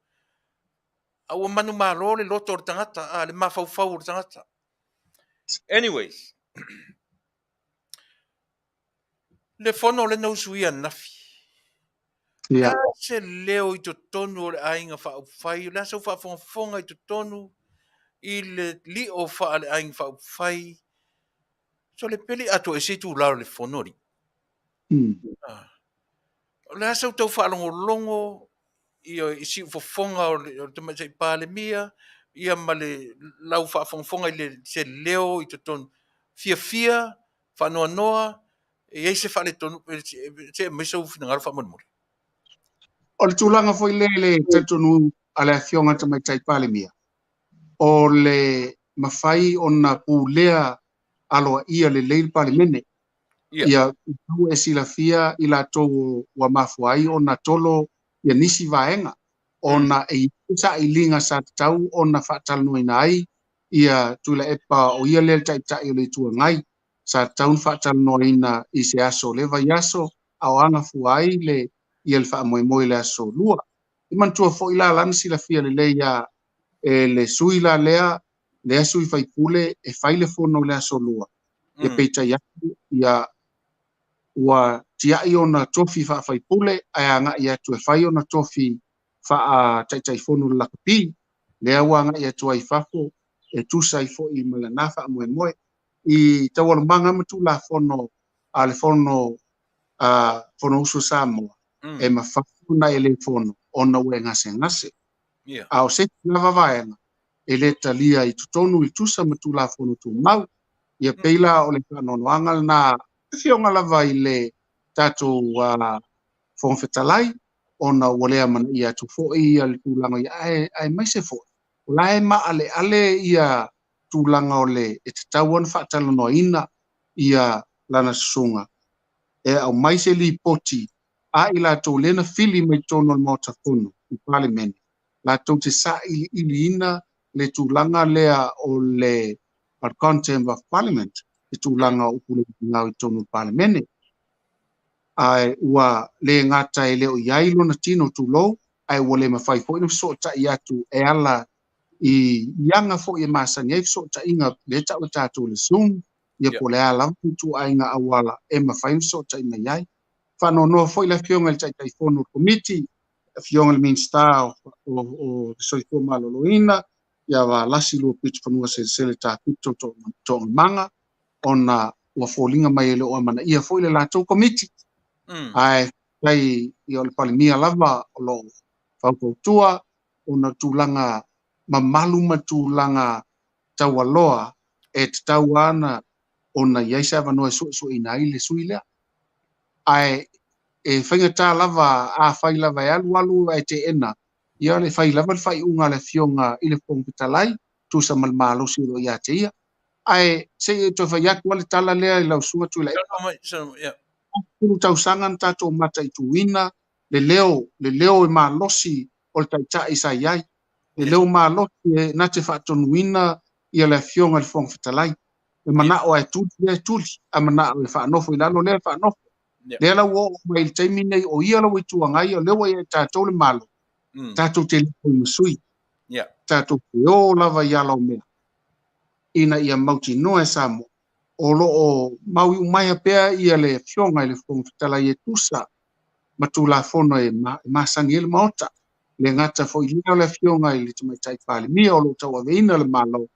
[SPEAKER 2] A ua manumalo le loto o le tagata, a le mafaufau o le tagata. Anyways, le fono le na usuia nafi.
[SPEAKER 6] Ia.
[SPEAKER 2] Se leo i totonu o le aiga faaupufai, o le a sau faafogafoga i totonu i le lio faa le aiga faaupufai. So le peli ato e se tū lao le fono li. O le a sau tau faalogologo i si ufofoga o le tamaitai Palemia, ia ma le lau faafogafoga i le se leo i totonu. Fiafia, faanoanoa, e i ai se faaletonu, se aumai sou finagalo faamolemole.
[SPEAKER 6] O le tulaga foi lea i le talitonuga a le afioga i le tamaitai Palemia, o le mafai ona pulea aloaia lelei le Palemene. Ia e silafia i latou ua mafua ai ona tolo ia nisi vaega, ona e i ai sailiga sa tatau ona faatalanoaina ai ia Tuilaepa o ia lea le taitai o le Itu Agai, sa tatau ona faatalanoaina i se aso le vaiaso, a o agafua ai le ia le faamoemoe i le aso lua. I manatua foi la lana silafia lelei ia e le sui la lea, lea sui faipule e fai le fono i le aso lua. Ia peitai atu ia ua tiai ona tofi faafaipule ae agai atu e fai ona tofi faataitaifono le lakapi, lea ua agai atu ai i fafo e tusa ai foi ma lana faamoemoe. I taualumaga ma Tulafono a le Fono Fonousu a Samoa, e mafai ona e le fono ona ua e gasegase. A o se isi lava vaega e le talia i totonu i tusa ma Tulafono Tumau. Ia pei la o le faanoanoaga lena afioga lava i le tatou Fofoga Fetalai, ona ua le amanaia atu foi ia le tulaga ia, aemaise foi o la e maaleale ia tulaga o le e tatau ona faatalanoaina ia lana susuga e aumai se lipoti a i latou lea na fili mai totonu o le Maota Fono i Palemene latou te sailiiliina le tulaga lea o le contempt of parliament, le tulaga o upu le finau i totonu o le Palemene. Ae ua le gata e le o i ai lona tino tulou, ae ua le mafai foi ona fesootai atu e ala i aga foi e masani ai fesootaiga lea e tau e tatou le Zoom, ia po o le a lava ituaiga auala e mafai ona fesootai mai ai. Faanoanoa foi le Afioga i le Taitaifono o le Komiti, Afioga i le Minisita o le Soifua Maloloina, ia Valasi Luapito Fanuaselesele Tafito Toogamaga, ona ua foliga mai e le o amanaia foi le latou komiti. Ae faafetai ia o le Palemia lava o lo o faufautua ona tulaga mamalu ma tulaga taualoa e tatau ana ona i ai se avanoa e suesueina ai le sui lea. Ae e faigata lava a fai lava e alu alu ae teena, ia le fai lava le faaiuga a le Afioga i le Fofoga Fetalai, tusa ma le malosi o lo o ia te ia. Ae se i toe fai atu le tala lea i lau susuga Tuilaepa. 10 tausaga na tatou mataituina le leo e malosi o le taitai sa i ai, le leo malosi e na te faatonuina ia le Afioga i le Fofoga Fetalai. E manao e tuli lea e tuli, a manao e faanofo i lalo lea e faanofo. Lea la ua oo mai i le taimi nei o ia lau Itu Agai, o lea ua ia i tatou le Malo, tatou te le ma sui, tatou te o lava i ala o mea ina ia mautinoa e Samoa o lo o mauiumaea pea ia le Afioga i le Fofoga Fetalai e tusa ma Tulafono e masani ai le Maota. Le gata foi lea o le Afioga i le Tamaitai Palemia o lo o tauaveina le Malo,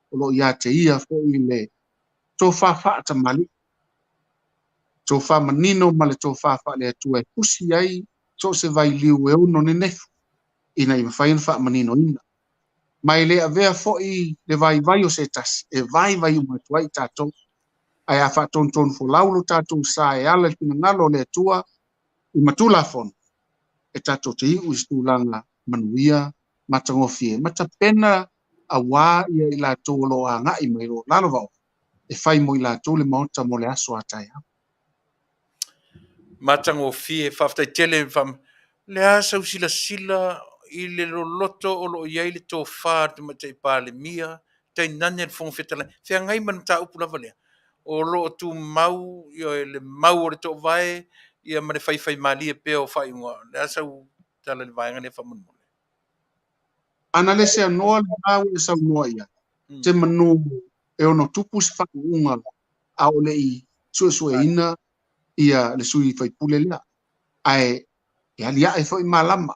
[SPEAKER 6] o lo o ia te ia foi le tofa faatamalii, tofa manino ma le tofa faale-Atua e fusi ai so o se vailiu e ono nenefu ina ia mafai ona faamaninoina. Ma e le avea foi le vaivai o se tasi, e vaivai uma atu ai tatou. Ae a faatonutonu folau lo tatou sa e ala i le finagalo o le Atua i ma Tulafono, e tatou te iu i se tulaga manuia matagofie ma tapena auā ia i latou o lo o agai mai o lalo vao e fai mo i latou le Maota mo le aso a taeao.
[SPEAKER 2] Matagofie, faafetai tele le a sau silasila i le loloto o lo o i ai le tofa a le Tamaitai Palemia, tainane le Fofoga Fetalai, feagai ma le mataupu lava lea. O lo o tumau le mau o le toovae ia ma le faifaimalie pea o faaiuga. Le a sau tala i le vaega lea faamolemole.
[SPEAKER 6] Ana le seanoa le lau e saunoa ia, te manu e ono tupu se faauuga a o le i suesueina ia le sui faipule lea. Ae e aliae foi malama.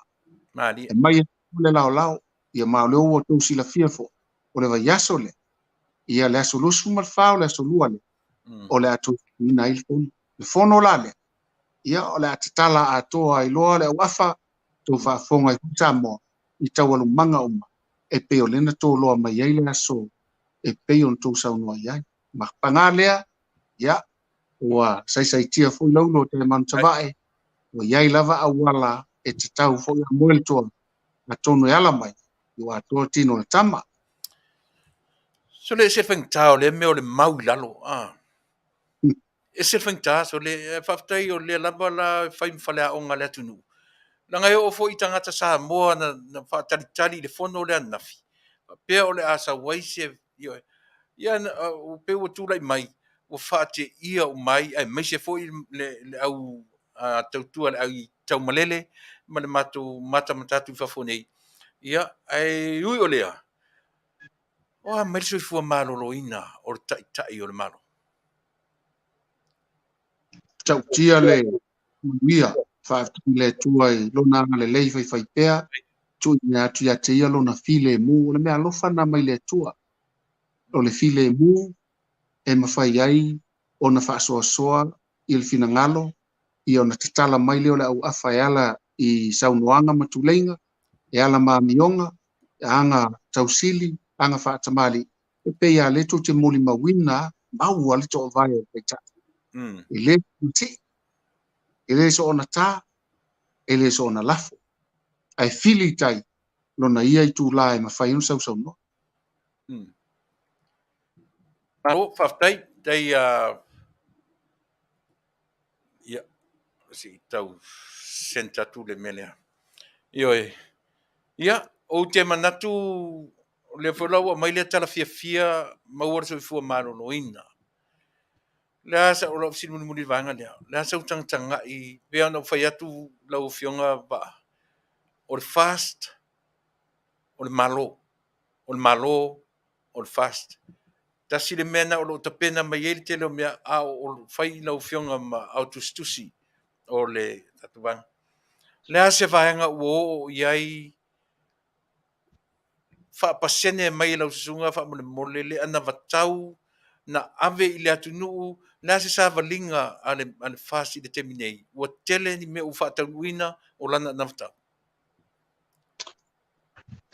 [SPEAKER 6] E mai le laolao, ia ma o lea ua tou silafia foi, o le vaiaso lea, ia le aso 24 o le aso 2 lea, o le a tuuina ai le fono. Le fono la lea, ia o le a tatala atoa ai loa le auafa, tou faafofoga ai Samoa, i taualumaga uma, e pei o lena toloa mai ai le aso, e pei ona tou saunoa i ai. Ma paga lea, ia, ua saisaitia foi laulo o Taemanu Savae, ua i ai lava auala e tatau foi a moe le toa, atonu e ala mai, ua atoa tino le tama.
[SPEAKER 2] So le se faigata o lea mea o le mau i lalo. E se faigata, so le faafetai o lea lava la fai ma faleaoga le atunuu. Leaga e oo foi i tagata Samoa na faatalitali i le fono lea ananafi. Faapea o le a sau ai se ia pe ua tulai mai, ua faateia uma ai, aemaise foi le au tautua le au taumalele ma le matou matamata atu i fafo nei. Ia, ae ui o lea, o a mai le soifua maloloina o le taitai o le Malo.
[SPEAKER 6] Tautia le manuia, faafetai i le Atua i lona agalelei faifaipea, tuuina atu ia te ia lona filemu, o le mea alofa na mai le Atua. O le filemu e mafai ai ona faasoasoa i le finagalo, ia ona tatala mai lea o le auafa e ala i saunoaga ma tuleiga, e ala ma amioga, aga tausili, aga faatamalii, e pei a le tou te molimauina maua le toovae o le taitai. E le tii, e le soona tā, e le soona lafo. Ae fili i tai lona ia itulā e mafai ona sausaunoa.
[SPEAKER 2] Malo, faafetai. Tai ia, se i tau sent atu le mea lea. Ioe. Ia, ou te manatu o lea foi la ua aumai lea tala fiafia maua le soifua maloloina. O le a sa, o lau fesili mulimuli i le vaega lea, o le a sau tagatagai, pei ona ou fai atu lau Afioga Vaa, o le FAST, o le Malo. O le Malo, o le FAST. Tasi le mea lena o lo o tapena mai ai le tele o mea, a o fai lau Afioga ma ao tusitusi o le tatou vaega. O le a se vaega ua oo i ai faapasene mai e lau susuga faamolemole le anavatau na ave i le atunuu, o le a se savaliga a le FAST i le taimi nei? Ua tele ni mea ua faataunuuina o lana anavatau?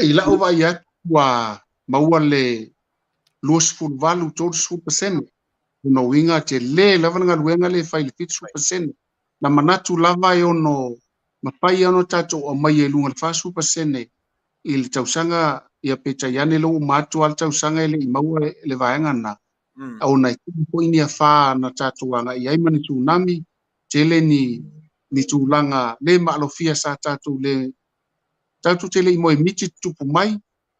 [SPEAKER 6] I lau vaai atu ua maua le 28, 30%. Lona uiga tele lava le galuega lea e fai i le 70%. Na manatu lava e ono mafai ona tatou aumaia i luga o le 40% i le tausaga, ia peitai ane lea ua uma atu lava le tausaga e le i maua le vaega lena. Ona e tele foi ni afa na tatou agai ai ma ni tsunami, tele ni tulaga le maalofia sa tatou le tatou te le i moemiti tutupu mai,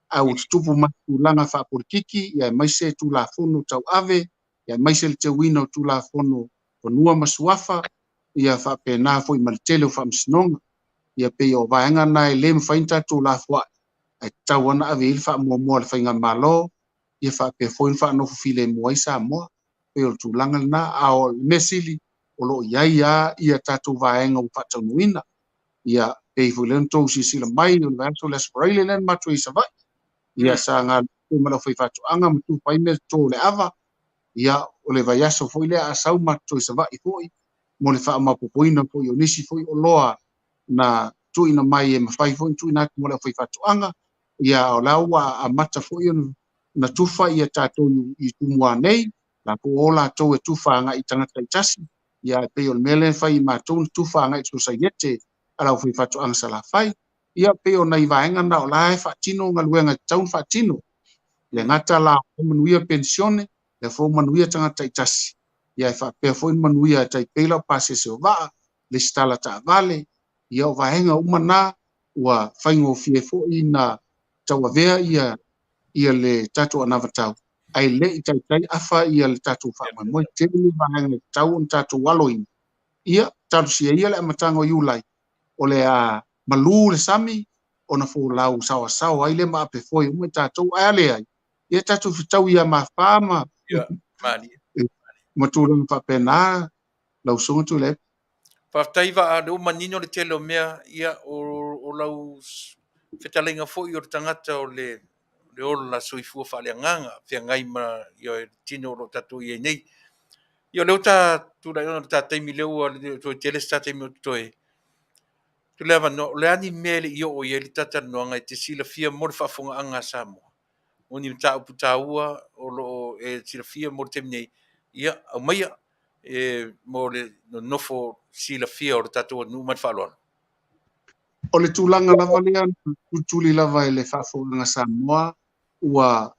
[SPEAKER 6] a ua tutupu mai tulaga faapolitiki, ia aemaise Tulafono tauave, ia aemaise le teuina o Tulafono fanua ma suafa, ia faapena foi ma le tele o faamasinoga. Ia pei o vaega na e le mafai ona tatou lafoai, ae tatau lava ona ave i ai le faamuamua a le faigamalo, ia faapea foi ona faanofo filemu ai Samoa. Pei o le tulaga lena, a o le mea sili o lo o i ai lava ia tatou vaega ua faataunuuina. Ia pei foi lea na outou silasila mai o le vaiaso o le Aso Faraile lea na matou i Savaii. Ia sa galulue ma le aufaifaatoaga ma tufa ai mea toto o le ava. Ia o le vaiaso foi lea a sau matou i Savaii foi mo le faamaopoopoina foi o nisi foi oloa na tuuina mai e mafai foi ona tuuina atu mo le aufaifaatoaga. Ia o la ua amata foi ona tufa ia tatou i Tumua nei, la po o latou e tufa agai i tagata taitasi. Ia e pei o le mea lea e fai i matou na tufa agai i sosaiete a le aufaifaatoaga Salafai. Ia pei o nai vaega na o la e faatino galuega e tatau ona faatino. Le gata la o manuia penisione, lea foi ua manuia tagata taitasi. Ia e faapea foi ona manuia e tai pei lau pasese o vaa, lesitala taavale. Ia o vaega uma na ua faigofie foi na tauavea ia le tatou anavatau, ae le i taitai afa ia le tatou faamoemoe. Tele le vaega e tatau ona tatou aloina. Ia talosia ia le amataga o Iulai, o le a malu le sami ona folau saoasaoa ai le ma ape foi uma i tatou, ae a leai, ia tatou fetau ia mafā ma ma tulaga faapena lau susuga Tuilaepa.
[SPEAKER 2] Faafetai Vaa, lea ua manino le tele o mea, ia o lau fetalaiga foi o le tagata o le ola soifua faaleagaga feagai ma ia le tino o lo o tatou i ai nei. Ia o lea ua ta tulai ona o le ta taimi lea ua toe tele se ta taimi o totoe. Le avanoa, o le a ni mea e le i oo i ai le talatalanoaga e te silafia mo le faafofogaaga a Samoa? O ni mataupu taua o lo o e silafia mo le taimi nei, ia aumaia e mo le nonofo silafia o le tatou atunuu ma le faaaloalo.
[SPEAKER 6] O le tulaga lava lea na tulituli lava e le faafofogaaga Samoa, ua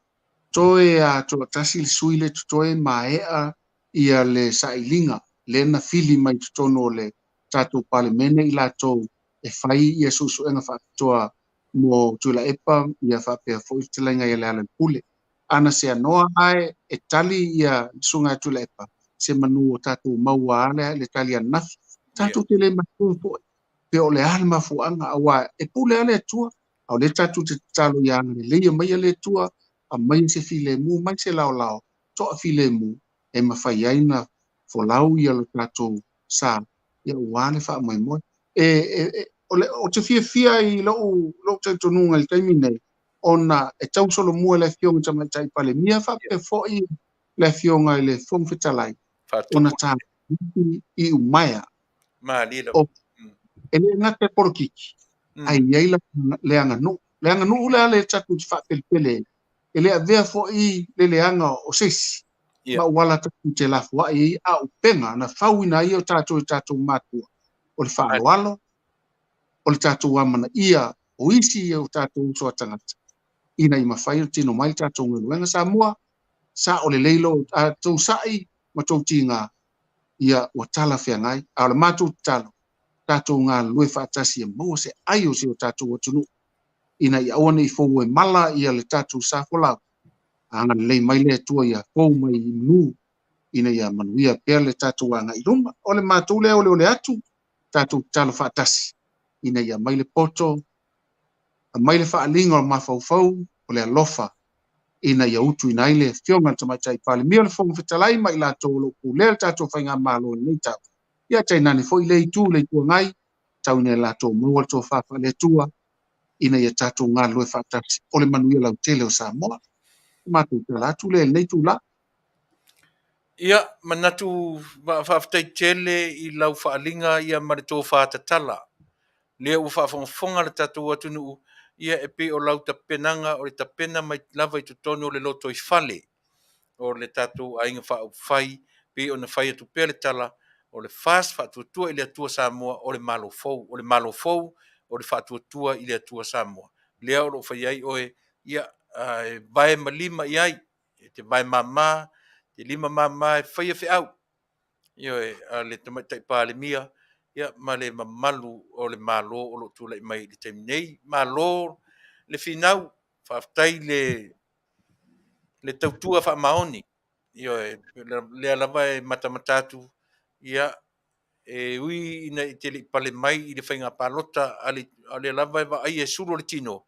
[SPEAKER 6] toe atoatasi le sui le totoe maea ia le sailiga lea na fili mai totonu o le tatou Palemene i latou e fai ia suesuega faapitoa mo Tuilaepa ia faapea foi fetalaiga ia Lealailepule. Ana se anoa ae e tali ia le susuga ia Tuilaepa se manu o tatou maua a le tali ananafi. Tatou te le matua foi pe o le a le mafuaaga, aua e pule a le Atua, a o lea tatou te tatalo ia agalelei mai le Atua, aumai se filemu mai se laolao toa filemu e mafai ai na folau ia lo tatou sa ia ua le faamoemoe. O te fiafia i lou talitonuga i le taimi nei, ona e tausolomua le afioga i le Tamaitai Palemia faapea foi le afioga i le Fofoga Fetalai, ona tatou i umaea. E le gata e polokiki, ae i ai le aganuu. Le aganuu lea le tatou te faapelepele, e le avea foi le leaga o se isi. Ma ua tatou te lafoai ai a upega na fauina ai o tatou i tatou matua. O le faaaloalo, o le tatou amanaia o isi o tatou uso a tagata, ina i mafai ona tino mai le tatou galuega Samoa, Sa'o lelei lo a tou sa'i ma tou tiga, ia ua talafeagai. A o le matou tatalo, tatou galulue faatasi ia maua se ai o si o tatou atunuu, ina ia aua ne i fou e mala ia le tatou sa folau, agalelei mai le Atua ia fou mai i manu, ina ia manuia pea le tatou agai i luma. O le matou lea oleole atu, tatou tatalo faatasi, ina ia aumai le poto, aumai le faaaliga o le mafaufau o le alofa, ina ia utuina ai le Afioga i le Tamaitai Palemia, le Fofoga Fetalai ma i latou o lo o pulea le tatou faigamalo i lenei tau. Ia tainane foi le itu i le Itu Agai, tau ina ia latou maua le tofa faale-Atua, ina ia tatou galulue faatasi o le manuia lautele o Samoa. O matou tala atu lea i lenei itula.
[SPEAKER 2] Ia, manatu faafetai tele i lau faaaliga ia ma le tofa tatala. Lea ua faafogafoga le tatou atunuu, ia e pei o lau tapenaga o le tapena mai lava i totonu o le lotoifale o le tatou Aiga Faaupufai, pei ona fai atu pea le tala, o le FAST Faatuatua i le Atua Samoa, o le Malo fou, o le Malo fou, o le Faatuatua i le Atua Samoa. Lea o lo o fai ai oe, ia, e vae ma lima i ai, e te vae mama, e te lima mama e faia feau, ioe, a le Tamaitai Palemia, ia, ma le mamalu o le Malo o lo o tulai mai i le taimi nei. Malo le finau, faafetai le tautua faamaoni, ioe, lea lava e matamata atu, ia, e ui ina e te le i pale mai i le faiga palota, a o lea lava e vaaia e sulu o le tino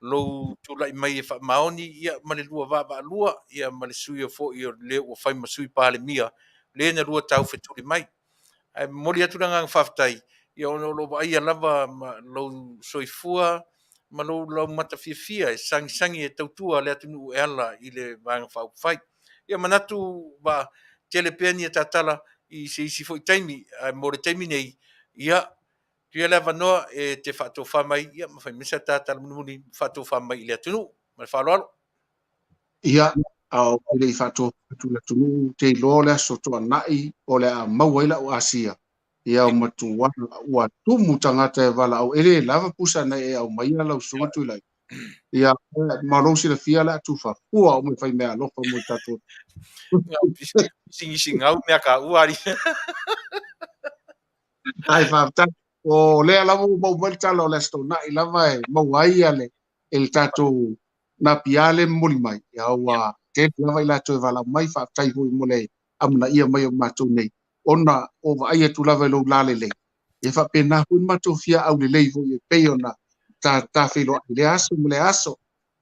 [SPEAKER 2] lou tulai mai e faamaoni, ia, ma le lua vaavaalua, ia, ma le sui foi o le ua fai ma sui Palemia, le na lua taufetuli mai. Ae momoli atu le agaga faafetai, ia, ona o lo o vaaia lava ma lou soifua ma lou laumata fiafia e sagisagi e tautua le atunuu e ala i le Vaega Faaupufai. Ia manatu va tele pea ni tatala i se isi foi taimi, ae mo le taimi nei, ia, tuia le avanoa e te faatofa mai, ia, ma fai mai sa tatala mulimuli faatofa mai i le atunuu. Ma le faaaloalo.
[SPEAKER 6] Ia, a o le i faatofa atu le atunuu, te iloa o le aso toanai o le a maua ai lau asia. Ia o matua ua tumu tagata e valaau, e le lava pusa na e aumaia lau susuga Tuilai. Ia, ma lou silafia le a tufafua o me fai mea alofa mo le tatou.
[SPEAKER 2] Singisingau mea ka ua ali.
[SPEAKER 6] Ai faafetai. O lea lava ua maua mai le tala o le aso toanai lava e maua ai ia le e le tatou napia le momoli mai. Ia ua tele lava i latou e valaau mai, faafetai foi mo le amanaia mai o matou nei. Ona o vaai atu lava i lou lalelei, e faapena foi le matou fia aulelei foi e pei ona ta feiloai i lea aso ma lea aso.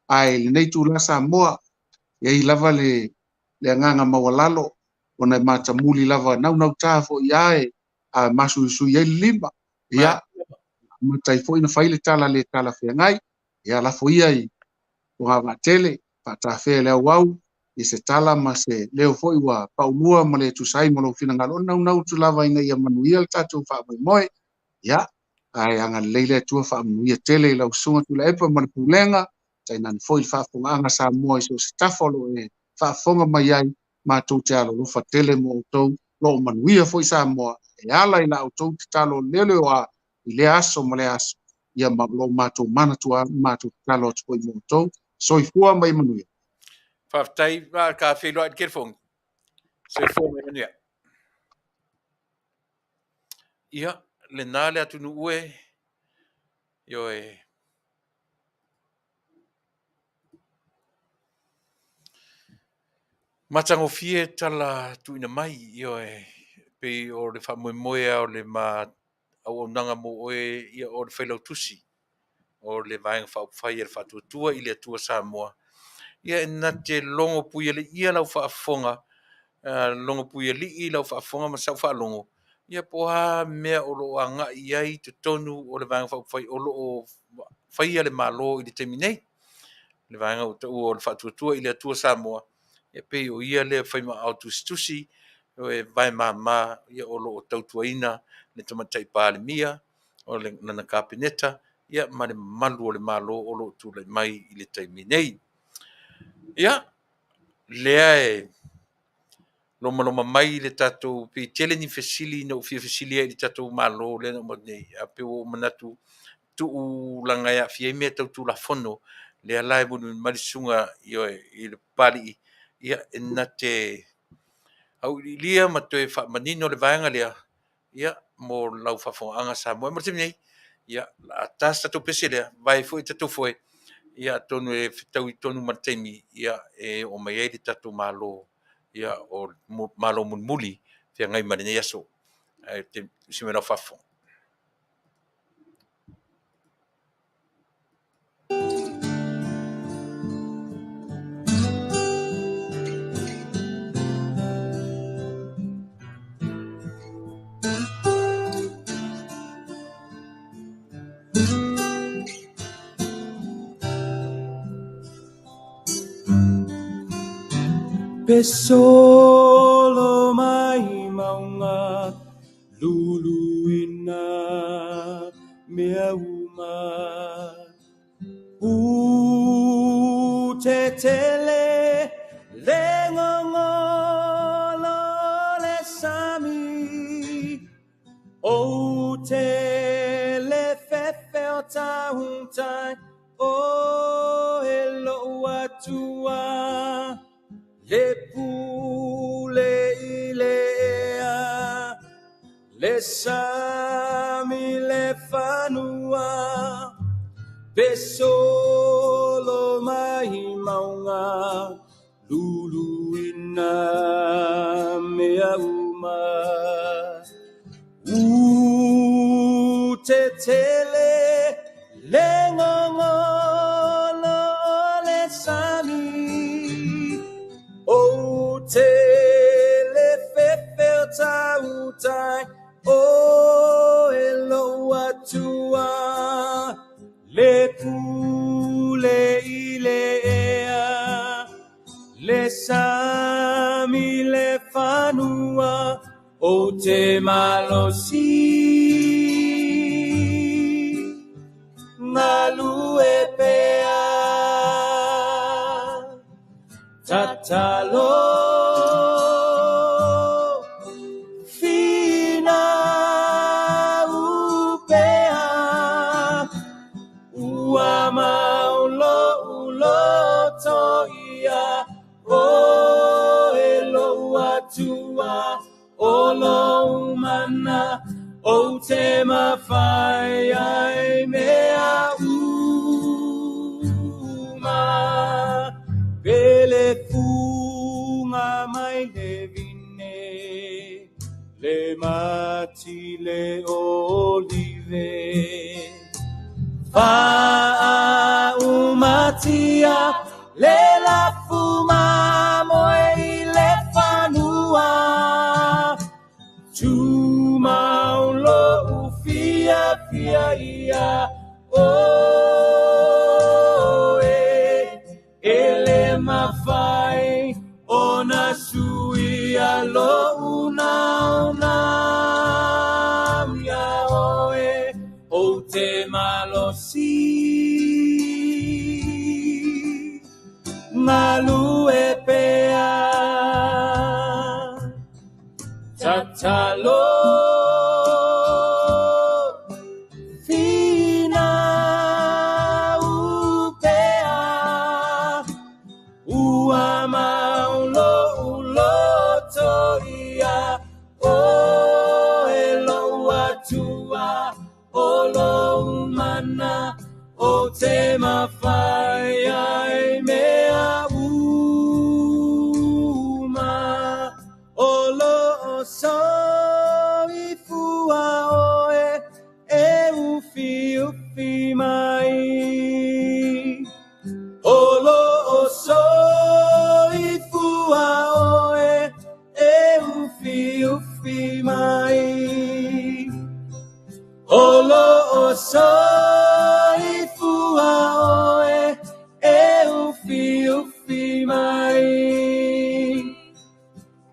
[SPEAKER 6] Ae lenei itula Samoa, e i ai lava le agaga maualalo, ona e matamuli lava naunauta foi ia e a masuisui ai le lima. Ia, matai foi na fai le tala le talafeagai. Ia lafo ia i Fogavaatele, faatafea le auau, i se tala ma se leo foi ua paulua ma le tusa ai ma lou finagalo. O naunau atu lava ina ia manuia le tatou faamoemoe. Ia, ae agalelei le Atua faamanuia tele i lau susuga Tuilaepa ma le pulega, tainane foi le faafofogaaga Samoa i so o se tafa o lo o e faafofoga mai ai, matou te alolofa tele mo outou, lo o manuia foi Samoa e ala i la outou tatalo leoleoa i lea aso ma lea aso. Ia ma o lo o matou manatua matou tatalo atu foi mo outou. Soifua ma ia manuia.
[SPEAKER 2] Faafetai, ma ka feiloai i le telefoni. Soifua ma ia manuia. Ia, lena le atunuu e, ioe, matagofie tala tuuina mai, ioe, pei o le faamoemoe lava o le ma auaunaga mo oe, ia, o le failautusi o le Vaega Faaupufai a le Faatuatua i le Atua Samoa. Ia, e na te logo puialii lau faafofoga, logo puialii lau faafofoga ma sau faalogo, ia po o a mea o lo o agai i ai totonu o le Vaega Faaupufai o lo o faia le Malo i le taimi nei. Le vaega ua taua o le Faatuatua i le Atua Samoa, ia pei o ia lea fai ma aao tusitusi, e vae mama, ia, o lo o tautuaina le Tamaitai Palemia, o le lana Kapeneta, ia, ma le mamalu o le Malo o lo o tulai mai i le taimi nei. Ia, lea e lomaloma mai le tatou, pe tele ni fesili na ou fia fesili ai i le tatou Malo lea na uma nei, a pe ua ou manatu tuulaga e aafia ai mea tau Tulafono, lea la e mulimuli mai le susuga, ioe, i le Papalii, Ia, e na te auiliilia ma toe faamanino le vaega lea, ia, mo lau faafofogaaga Samoa. Mo le taimi nei, ia, o le a ta se tatou pese lea, vae foi tatou foe, ia, atonu e fetaui tonu ma le taimi, ia, e oo mai ai le tatou Malo, ia, o Malo mulimuli feagai ma lenei aso. Ae te usi mai lau faafofoga.
[SPEAKER 1] Pe solo mai mauga luluina mea uma U te tele le gogolo o le sami O te le fefe o tautai O e lou Atua Le pule i le ea Le sami le fanua Pe solo mai mauga Luluina mea uma U te tele le gogolo o le sami O te le fefe o tautai O e lou Atua Le pule i le ea Le sami le fanua O te malosi Galue pea Tatalo Finau pea Ua mau lou loto ia O e lou Atua O lou mana Ou te mafai ai mea uma Pe le fuga mai le vine Le mati le olive Faaumatia le lafu mamoe i le fanua Tumau lou fiafia ia oe E le mafai ona suia lou naunau ia oe Ou te malosi Galue pea Tatalo Finau pea Ua mau lou loto ia oe lou Atua O lou mana Ou te mafai ai mea uma O loo soifua oe E ufiufi mai O loo soifua oe E ufiufi mai O loo soifua oe E ufiufi mai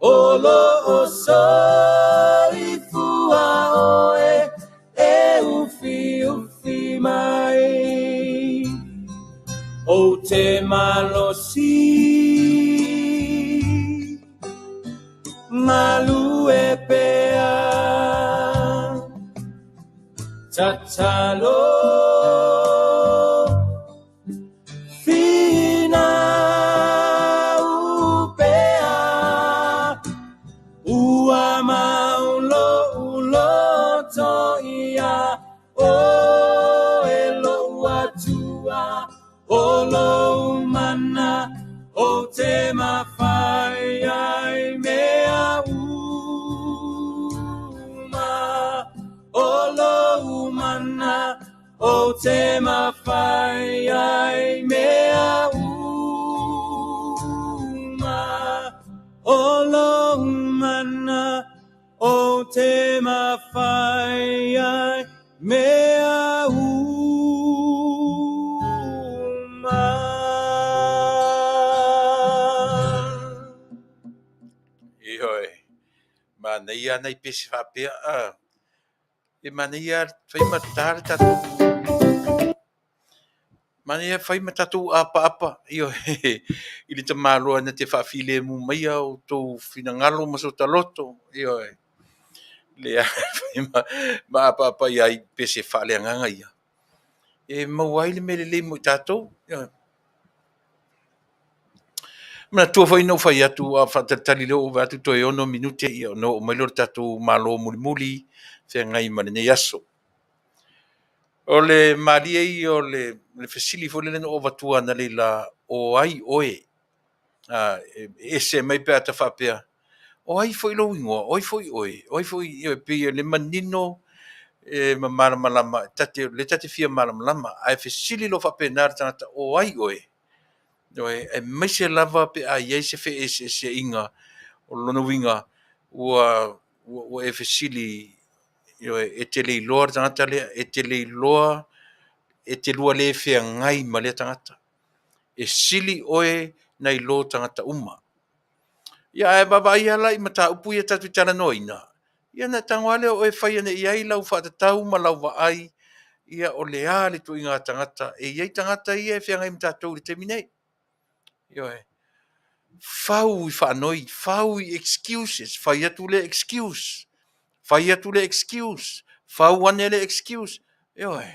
[SPEAKER 1] O loo soifua oe E ufiufi mai Ou te malosi Galue pea Tatalo Finau pea. te mawhai ai mea uma o lou mana o te mawhai ai mea uma.
[SPEAKER 2] Ioe, manaia nai pese faapea a. E manaia fai ma ta le tatou manaia fai ma tatou apaapa ioe i le tamaloa na te faafilemu maia o outou finagalo ma so taloto ioe lea fai ma apaapa i ai pese faaleagaga ia e maua ai le mea lelei mo i tatou ioe. Manatua foi na ou fai atu a faatalitali lea ua ou vaai atu toe 6 minute ia ona oo mai lea o le tatou malo mulimuli feagai ma lenei aso. O le malie ia o le fesili foi lele na ou avatua analeila, o ai oe? E ese mai pe a ta faapea, o ai foi lou igoa, o ai foi oe, o ai foi, e pei o le manino e ma malamalama, le ta te fia malamalama, ae fesili loa faapena le tagata, o ai oe? Aemaise lava pe a i ai se feeseeseaiga o lona uiga ua e fesili e te le iloa le tagata lea, e te le iloa, e te lua le feagai ma lea tagata. E sili oe nai lo tagata uma. Ia ae vaavaai lava la i mataupu ia tatou te talanoaina, ia ona e tago lava lea o oe e fai ane i ai lau faatatau ma lau vaai, ia o le a le ituaiga tagata. E i ai tagata ia e feagai ma tatou i le taimi nei. Ioe. Fau i faanoi, fau i excuses, fai atu le excuse, fai atu le excuse, fau ane le excuse. Ioe.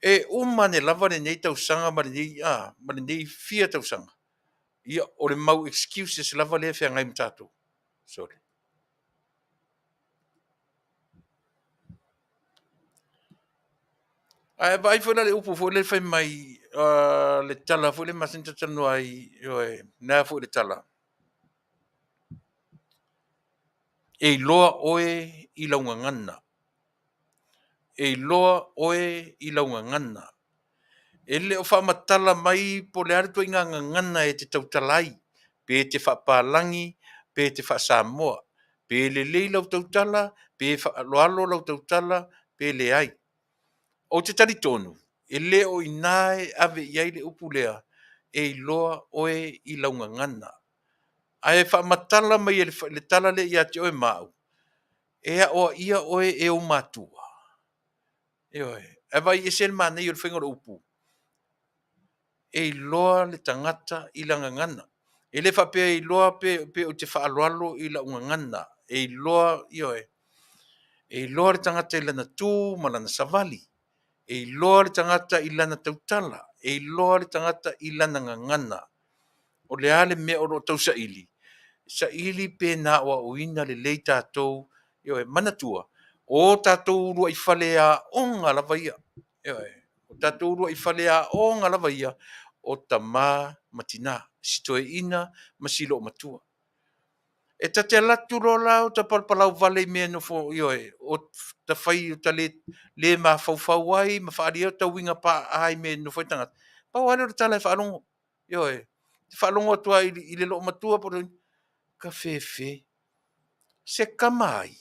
[SPEAKER 2] E uma ane lava lenei tausaga ma lenei, ma lenei fia tausaga. Ia, o le mau excuses lava lea e feagai ma tatou. Sorry. Ae vaai foi la le upu foi lea fai mai le tala foi lea masani talatalanoa ai, ioe, le a foi le tala. E iloa oe i lau gagana. E iloa oe i lau gagana. E le o faamatala mai po o le a le ituaiga gagana e te tautala ai, pe te faapalagi, pe te faasamoa, pe lelei lau tautala, pe faaaloalo lau tautala, pe leai. Ou te talitonu, e le o i ina e ave i ai le upu lea, e iloa oe i lau gagana. Ae faamatala mai e le tala lea ia te oe ma au, e aoaia oe e ou matua. Ioe, ae vaai ese le manaia o le faiga o le upu. E iloa le tagata i lana gagana. E le faapea e iloa pe ou te faaaloalo i lau gagana. E iloa, ioe, e iloa le tagata i lana tu ma lana savali. E iloa le tagata i lana tautala. E iloa le tagata i lana gagana. O le a le mea o lo o tausaili, saili pe na aoaoina lelei tatou, ioe, manatua, o tatou uluai faleaoga lava ia, ioe, o tatou uluai faleaoga lava ia, o tama ma tina, si toeaina ma si loomatua. E ta te alu atu loa la o ta palapalau vale i mea e nofo, ioe, o ta fai o ta le mafaufau ai ma faaalia ai o ta uiga paaa i mea e nonofo ai tagata, pau lava lea o le tala e faalogo, ioe, te faalogo atu lava i le loomatua po o le kafefe, se kama ai,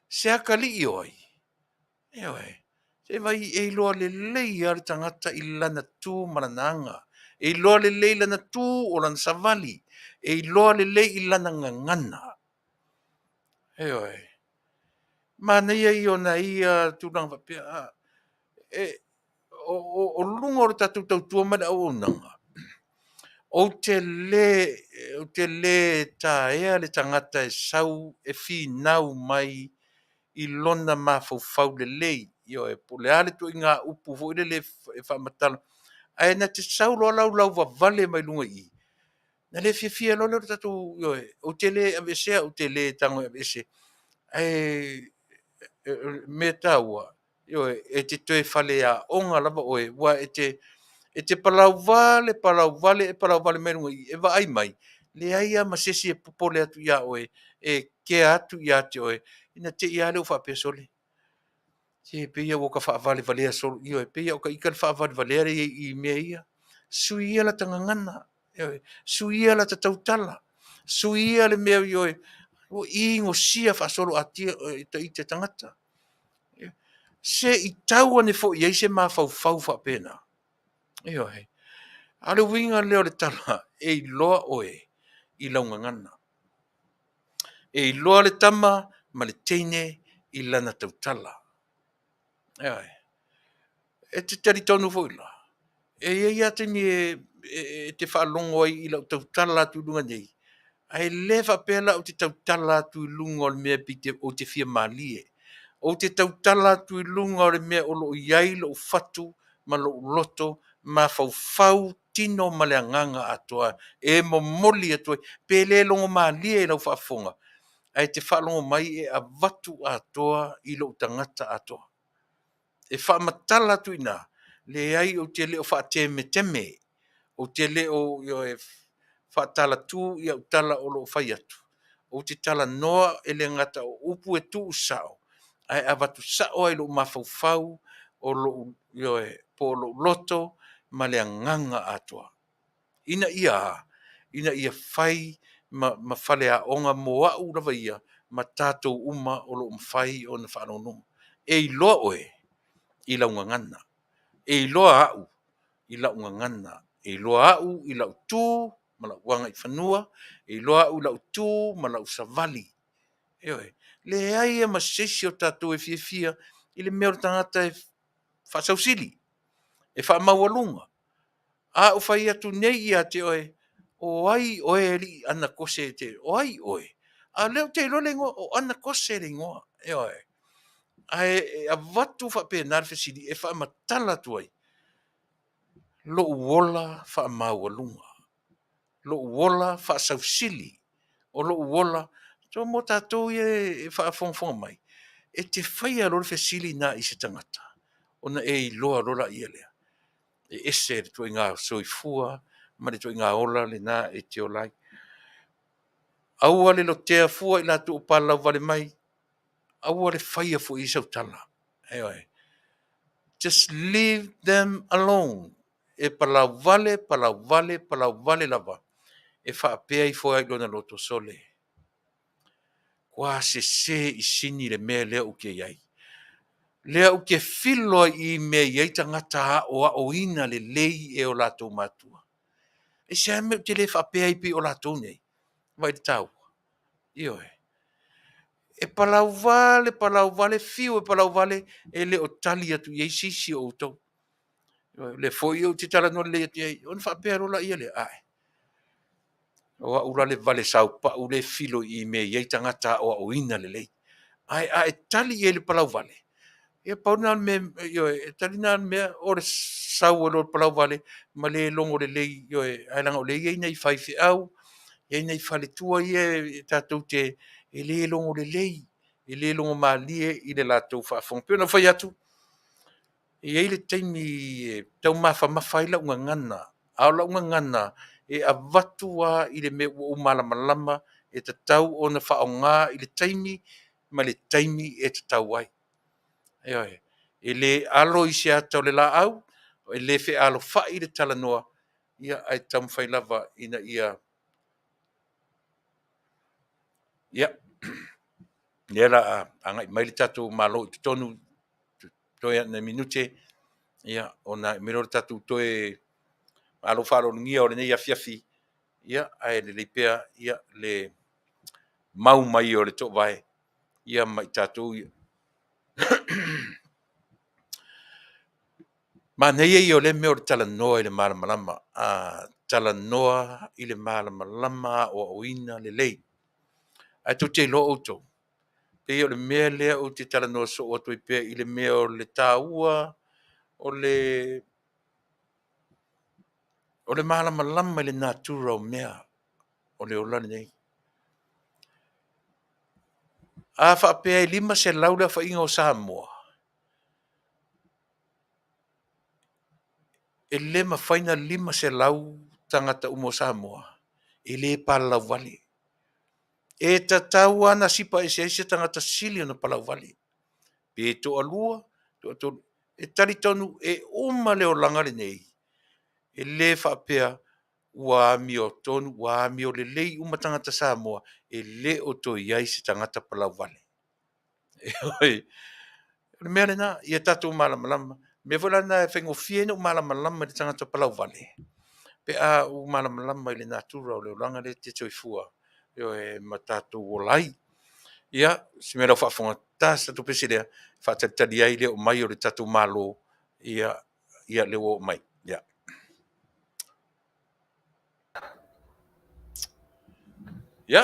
[SPEAKER 2] se atalii o ai, ioe, se vaai e iloa lelei lava le tagata i lana tu ma lana aga, e iloa lelei lana tu o lana savali, e iloa lelei i lana gagana. Ioe. Manaia ia o nai ia tulaga faapea, e, o luga o le tatou tautua ma le auaunaga, ou te le taea le tagata e sau e finau mai i lona mafaufau lelei, ioe, po o le a le ituaiga upu foi lele e faamatala, ae na te sau loa lau lauvavale mai luga i i, na le fiafia loa lea o le tatou, ioe, ou te le aveesea, ou te le tago e aveese, ae mea taua, ioe, e te toe faleaoga lava oe, ua e te palauvale, palauvale, e palauvale mai luga i i, e vaai mai, leai lava ma se isi e popole atu ia oe, e kea atu ia te oe, ina te i lava lea ua faapea, sole. Se pei ia ua ka faavalevalea solo, ioe, pei ia o ka ika le faavalevalea lea i i mea ia. Sui ia lata gagana, ioe, sui ia lata tautala, sui ia le mea, ioe, ua igosia faasoloatia e ita tagata. Se i tau ane foi i ai se mafaufau faapena. Ioe. A o le uiga lea o le tala, e iloa oe i lau gagana. E iloa le tama ma le teine i lana tautala. Ioe. E te talitonu foi la, e i ai lava taimi e te faalogo ai i lau tautala atu i luga nei, ae le faapea la ou te tautala atu i luga o le mea pei ou te fia malie. Ou te tautala atu i luga o le mea o lo o i ai lou fatu ma lou loto mafaufau tino ma le agaga atoa e momoli atu ai, pe le logomalie i lau faafofoga, ae te faalogo mai e avatu atoa i lou tagata atoa. E faamatala atu i ina, leai ou te le o faatemeteme, ou te le o faatalatu i au tala o lo o fai atu, ou te talanoa e le gata o upu e tuusao, ae avatu sao ai lou mafaufau, o lou, ioe, po o lou loto ma le agaga atoa. Ina ia a? Ina ia fai ma, ma faleaoga mo au lava ia ma tatou uma o lo o mafai ona faalogologo. E iloa oe i lau gagana. E iloa au i lau gagana. E iloa au i lau tu ma lau agaifanua. E iloa au i lau tu ma lau savali. Ioe. Leai lava ma se isi o tatou e fiafia i le mea o le tagata e faasausili, e faamaualuga. A ou fai atu nei ia te oe, o ai oe alii Anakose e te, o ai oe? A o lea ou te iloa le igoa, o Anakose le igoa. Ioe. Ae e avatu faapena le fesili e faamatala atu ai lou ola faamaualuga, lou ola faasausili, o lou ola, so mo tatou ia e faafogafoga mai, e te faia loa le fesili lena i se tagata, ona e iloa loa laia lea, e ese le ituaiga soifua ma le ituaiga ola lena e te ola ai. Aua le lotea fua i latou o palalauvale mai, aua le faia foi i sau tala. Ioe. Just leave them alone. E palauvale, palauvale, palauvale lava, e faapea ifo ai i lona loto, sole, ua sese i sini le mea lea ou te i ai. Lea ou te filo ai i mea e i ai tagata aoaoina lelei e o latou matua. Aisea le mea ou te le faapea ai pei o latou nei? Vaai i le taua. Ioe. E palauvale, palauvale, fiu e palauvale, e le o tali atu i ai se isi o outou. O lea foi ou te talanoa lelei atu i ai, ona faapea loa laia lea, ae, o au la le vale saupau lea e filo i mea e i ai tagata aoaoina lelei. Ae a e tali i ai i le palauvale, ia pau lena o le mea, ioe, e tali lena o le mea o le sau ai loa o le palauvale ma le logo lelei, ioe, ae leaga o lea e i ai nai faifeau, e i ai nai faletua ia e tatou te, e le logo lelei, e le logo malie i le latou faafofoga. E pei ona ou fai atu, e i ai le taimi e taumafamafa ai lau gagana, a o lau gagana e avatu lava i le mea ua ou malamalama e tatau ona faaaoga i le taimi ma le taimi e tatau ai. Ioe. E le alo i se ata o le laau, e le fealofai le talanoa, ia ae taumafai lava ina ia Ia, lea la a agai mai le tatou Malo i totonu toe nai minute, ia, ona ae mai lea o le tatou toe malo faaaloalogia o lenei afiafi, ia, ae lelei pea ia le mau mai o le toovae ia ma i tatou ia. Manaia ia o lea mea o le talanoa i le malamalama, a talanoa i le malamalama aoaoina lelei. Ae tou te iloa outou, pei o le mea lea ou te talanoa soo atu ai pea i le mea o le taua o le malamalama i le natura o mea o le ola lenei. A faapea e 500 le aofaiga o Samoa, e le mafai ona 500 tagata uma o Samoa e le palalauvale. E tatau lava ona sipa ese ai se tagata sili ona palauvale, pe toalua. Toatolu. E talitonu e uma le olaga lenei, e lē faapea ua amiotonu, ua amiolelei uma tagata Samoa, e lē o toe i ai se tagata palauvale. Ioe. O le mea lena, ia tatou malamalama. O le mea foi la lena e faigofie ai ona ou malamalama i le tagata palauvale, pe a ou malamalama i le natura o le olaga lea e te soifua, ioe, ma tatou ola ai. Ia, si mea lau faafofoga se tatou pese lea, faatalitali ai le oo mai o le tatou Malo, ia, ia lea ua oo mai. Ia. Ia.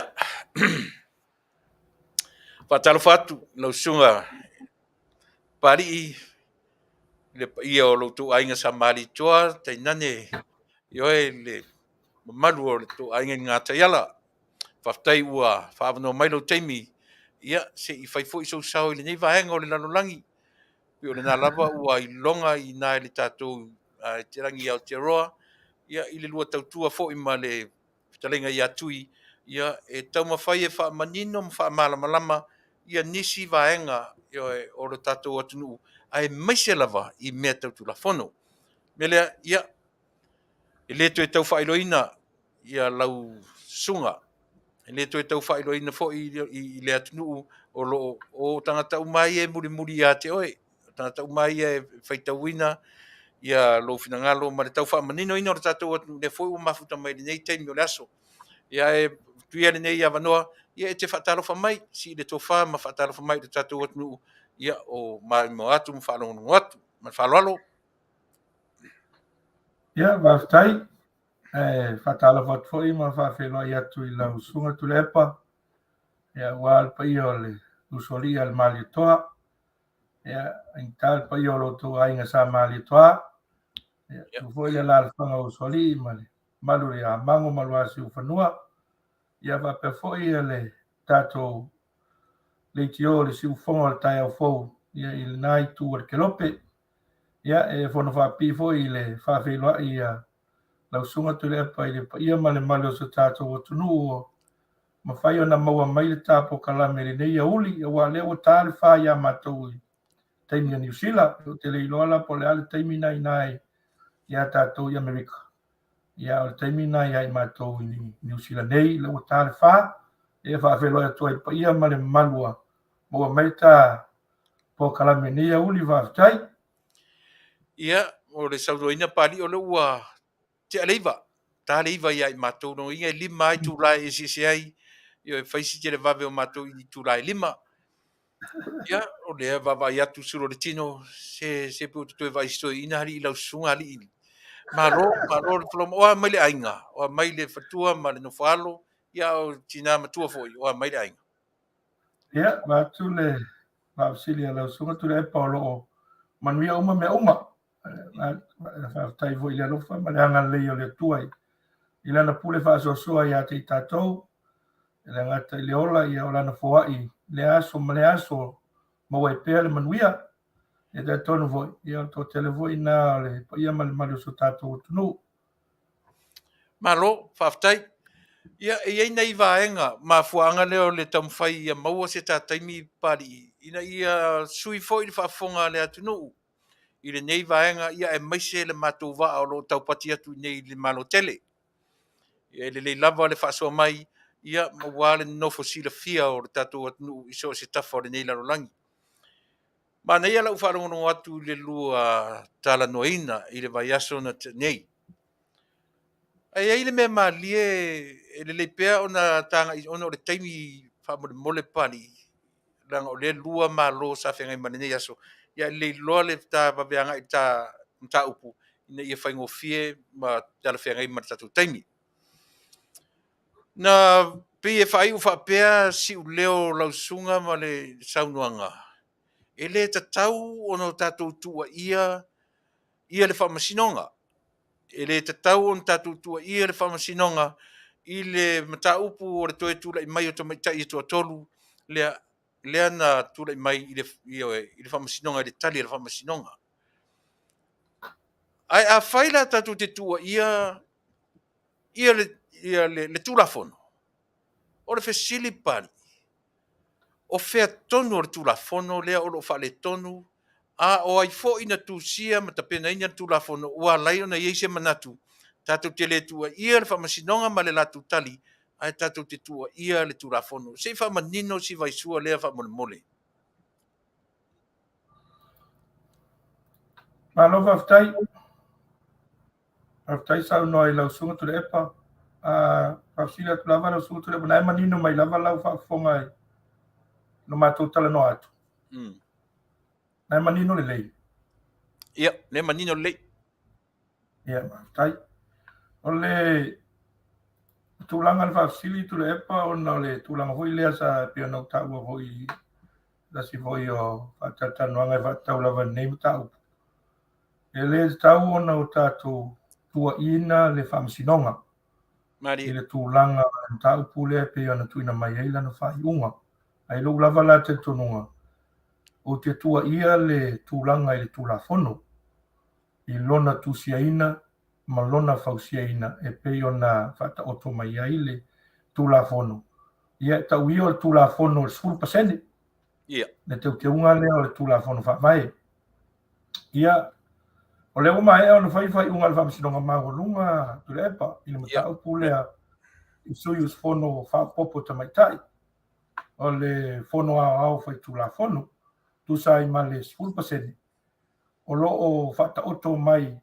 [SPEAKER 2] Faatalofa atu lau susuga Papalii, le paia o lo outou aiga Sa Malietoa, tainane ioe le mamalu o le tou aiga i Gataiala. Faafetai ua faaavanoa mai lou taimi, ia se i fai foi sou sao i lenei vaega o le lalolagi. Pei o lena lava ua iloga i ina i le tatou itelagi i Aotearoa, ia i le lua tautua foi ma le fetalaiga ia Tui, ia e taumafai e faamanino ma faamalamalama ia nisi vaega o le tatou atunuu, aemaise lava i mea tau Tulafono. O le mea lea, ia, e le toe tau faailoaina ia lau susuga, e le toe tau faailoaina foi i le atunuu o lo o o tagata uma ia e mulimuli ia te oe, o tagata uma ia e faitauina ia lou finagalo ma le tau faamaninoina o le tatou atunuu, lea foi ua mafuta mai i lenei taimi o le aso. Ia e tuu ia lenei avanoa, ia e te faatalofa mai, sii le tofa ma faatalofa mai i le tatou atunuu, ia o maimoa atu ma faalogologo atu. Ma le faaaloalo.
[SPEAKER 7] Ia, faafetai. E faatalofa atu foi ma faafeiloai atu i lau Susuga Tuilaepa, ia, aua le paia o le usoalii a le Malietoa, ia, aigata le paia o lo outou aiga Sa Malietoa, ia, tu foi le alaalafaga o usoalii ma le mamalu ia Mago ma Luasiufanua, ia faapea foi le tatou leitio o le siufofoga o le taeao fou, ia, i lena itu o le kelope. Ia, e fono faapipii foi i le faafeiloai a lau Susuga Tuilaepa i le paia ma le mamalu o si o tatou atunuu ua mafai ona maua mai le ta polokalame i lenei aoauli, aua o lea ua ta le fa ia matou i taimi o Niu Sila. Ou te le iloa la po o le a le taimi na i ina ia tatou i Amerika. Ia, o le taimi na ia i matou i Niu Sila nei, lea ua ta le fa. E faafeiloai atu ai i le paia ma le mamalu ua maua mai le ta polokalame i lenei aoauli. Faafetai.
[SPEAKER 2] Ia, o le saunoaina Papalii o lea ua tea le 9, ta le 9 ia i matou, lona uiga e 5 lava itula e eseese ai, e fai si televave o matou i itula e 5. Ia, o lea vaavaai atu sulu o le tino, se se pe ua toe vaai se toeaina alii lau susuga alii. Malo, malo le foloma. O a mai le aiga, o a mai le faletua ma le nofoalo, ia o tina matua foi, o a mai le aiga.
[SPEAKER 7] Ia, vaeatu le faafesili a lau Susuga Tuilaepa o lo o manuia uma mea uma. Faafetai foi i le alofa ma le agalelei o le Atua i lana pule faasoasoa ia te i tatou, e le gata i le ola, ia o lana foai i lea aso ma lea aso, maua ai pea le manuia. E talitonu foi, ia o le toatele foi lena o le paia ma le mamalu o si o tatou atunuu.
[SPEAKER 2] Malo, faafetai. Ia, e i ai nai vaega, mafuaaga lea o le taumafai ia maua se ta taimi Papalii, ina ia sui foi le faafofoga a le atunuu i lenei vaega, ia aemaise le matou vaa o lo o taupati atu i inei i le Malo tele. Ia e lelei lava le faasoa mai, ia aua le nofo silafia o le tatou atunuu i so o se tafa o lenei lalolagi. Manaia lau faalogologo atu i le lua talanoaina i le vaiaso na tea nei. Ae i ai le mea malie e lelei pea ona tagai ona o le taimi faamolemole Papalii, leaga o lea e lua Malo sa feagai ma lenei aso, ia e lelei loa le ta vave agai i le ta mataupu ina ia faigofie ma talafeagai ma le tatou taimi. Na pei e faaiu faapea siuleo o lau susuga ma le saunoaga, e le tatau ona o tatou tuuaia ia le Faamasinoga. E le tatau ona tatou tuuaia le Faamasinoga i le mataupu o le toe tulai mai o tamaitai e toatolu lea, lea na tulai mai i le, i le Faamasinoga, i le tali a le Faamasinoga. Ae afai la tatou te tuuaia ia le Tulafono, o le fesili Papalii, o fea tonu o le Tulafono lea o lo o faaletonu A o ai foi na tusia ma tapenaina le Tulafono ua ala ai ona i ai se manatu tatou te le tuuaia le Faamasinoga ma le latou tali, ae tatou te tuuaia le Tulafono. Se i faamanino si vaisua lea faamolemole.
[SPEAKER 7] Malo faafetai. Faafetai saunoa i lau Susuga Tuilaepa. Faafesili atu lava lau Susuga Tuilaepa, na e manino mai lava lau faafofoga i lo matou talanoa atu. Na e manino lelei.
[SPEAKER 2] Ia, lea manino lelei.
[SPEAKER 7] Ia, faafetai. O le tulaga o le faafesili Tuilaepa ona o le tulaga foi lea sa pei ona ou taua foi i tasi foi o faatalatalanoaga e faatatau lava i lenei mataupu. E le tatau ona o tatou tuuaiina le Faamasinoga i le tulaga o le mataupu lea e pei ona tuuina mai ai lana faaiuga. Ae i lou lava la talitonuga, ou te tuuaia le tulaga i le Tulafono i lona tusiaina ma lona fausiaina e pei ona faataoto mai ai le Tulafono. Ia, e tau ia o le Tulafono o le 10%.
[SPEAKER 2] Ia.
[SPEAKER 7] Le teuteuga lea o le Tulafono Faavae. Ia, o lea ua maea ona fai faaiuga a le Faamasinoga Maualuga Tuilaepa i le mataupu lea i sui usufono faaopoopo tamaitai o le Fono Aoao Faitulafono, tusa ai ma le 10% o lo o faataoto mai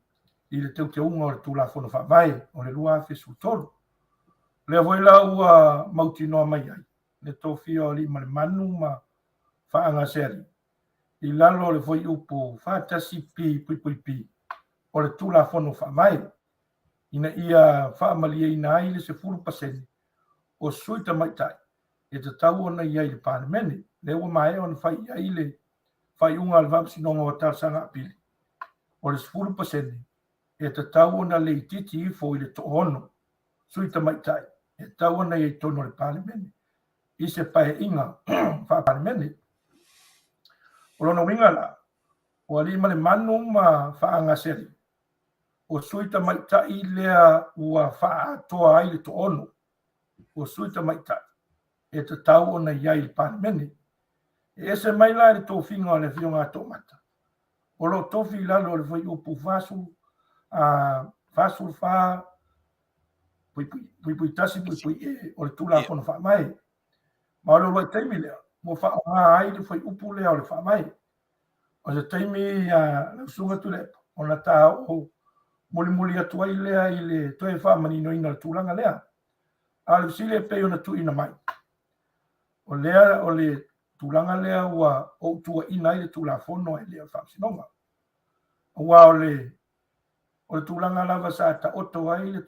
[SPEAKER 7] i le teuteuga o le Tulafono Faavae o le 2013. O lea foi la ua mautinoa mai ai le tofia o Aliimalemanu ma Faagasealii i lalo o le fuaiupu 41P(p) o le Tulafono Faavae ina ia faamalieina ai le 10% o sui tamaitai e tatau ona i ai i le Palemene. Lea ua maea ona fai i ai le faaiuga a le Faamasinoga o Talosaga Apili, o le 10% e tatau ona le itiiti ifo i le toaono sui tamaitai e tatau ona i ai i totonu o le Palemene i se paeaiga faa-Palemene. O lona uiga la, o Aliimalemanu ma Faagasealii, o sui tamaitai lea ua faaatoa ai le toaono o sui tamaitai e tatau ona i ai i le Palemene. E ese mai la i le tofiga o le Afioga a Toomata, o lo o tofi i lalo o le fuaiupu 44 puipui 1 puipui E o le Tulafono Faavae. Ma o le uluai taimi lea ua faaaoga ai le fuaiupu lea o le Faavae. O se taimi lau Susuga Tuilaepa ona ta oo mulimuli atu ai lea i le toe faamaninoina o le tulaga lea. A o le fesili e pei ona tuuina mai, o lea o le tulaga lea ua ou tuuaina ai le Tulafono ae le o le Faamasinoga. Aua o le o le tulaga lava sa taoto ai le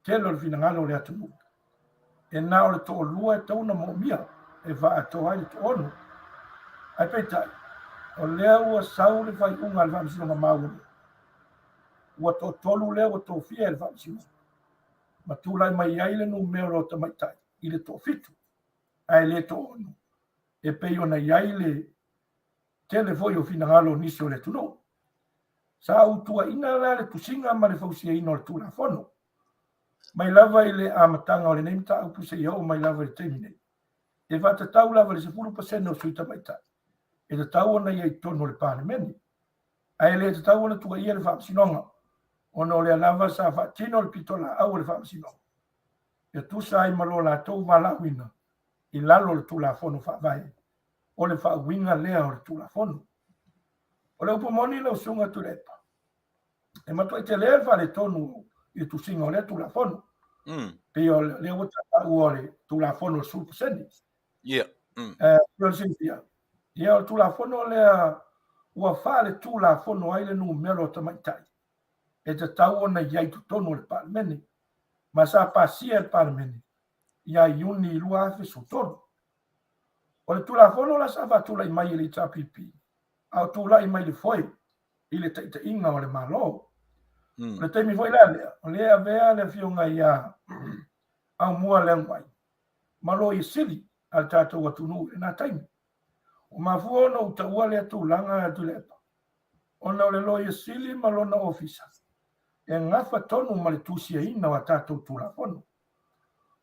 [SPEAKER 7] tele o le finagalo o le atunuu, e na o le toalua e tatau ona moomia e faaatoa ai le toaono. Ae peitai, o lea ua sau le faaiuga a le Faamasinoga Maualuga, ua toatolu lea ua tofia e le Faamasinoga, ma tulai mai ai le numera o tamaitai i le toafitu, ae le toaono, e pei ona i ai le tele foi o finagalo o nisi o le atunuu. Sa ou tuuaina la le tusiga ma le fausiaina o le Tulafono, mai lava i le amataga o lenei mataupu seia oo mai lava i le taimi nei. E faatatau lava i le 10% o sui tamaitai e tatau ona i ai i totonu o le Palemene, ae le tatau ona tuuaia le Faamasinoga, ona o lea lava sa faatino le pitolaau a le Faamasinoga e tusa ai ma lo latou valaauina i lalo o le Tulafono Faavae o le faauiga lea o le Tulafono. O le upu moni lau Susuga Tuilaepa, e matuai tele le faaletonu i le tusiga o lea Tulafono. Pei o lea ua taua o le Tulafono o le 10%.
[SPEAKER 2] Yeah.
[SPEAKER 7] Pei o le silafia, ia o le Tulafono lea ua faaletulafono ai le numera o tamaitai e tatau ona i ai i totonu o le Palemene, ma sa pasia e le Palemene ia Iuni 2013. O le Tulafono la sa faatulai mai e le HRPP, a o tulai mai le foe i le taitaiga o le Malo. O le taimi foi la lea, o lea e avea le afioga ia Aumua Leaguai ma Loia Sili a le tatou atunuu i lena taimi. Ua mafua ona ou taua lea tulaga Tuilaepa, ona o le Loia Sili ma lona ofisa e gafa tonu ma le tusiaina o a tatou Tulafono.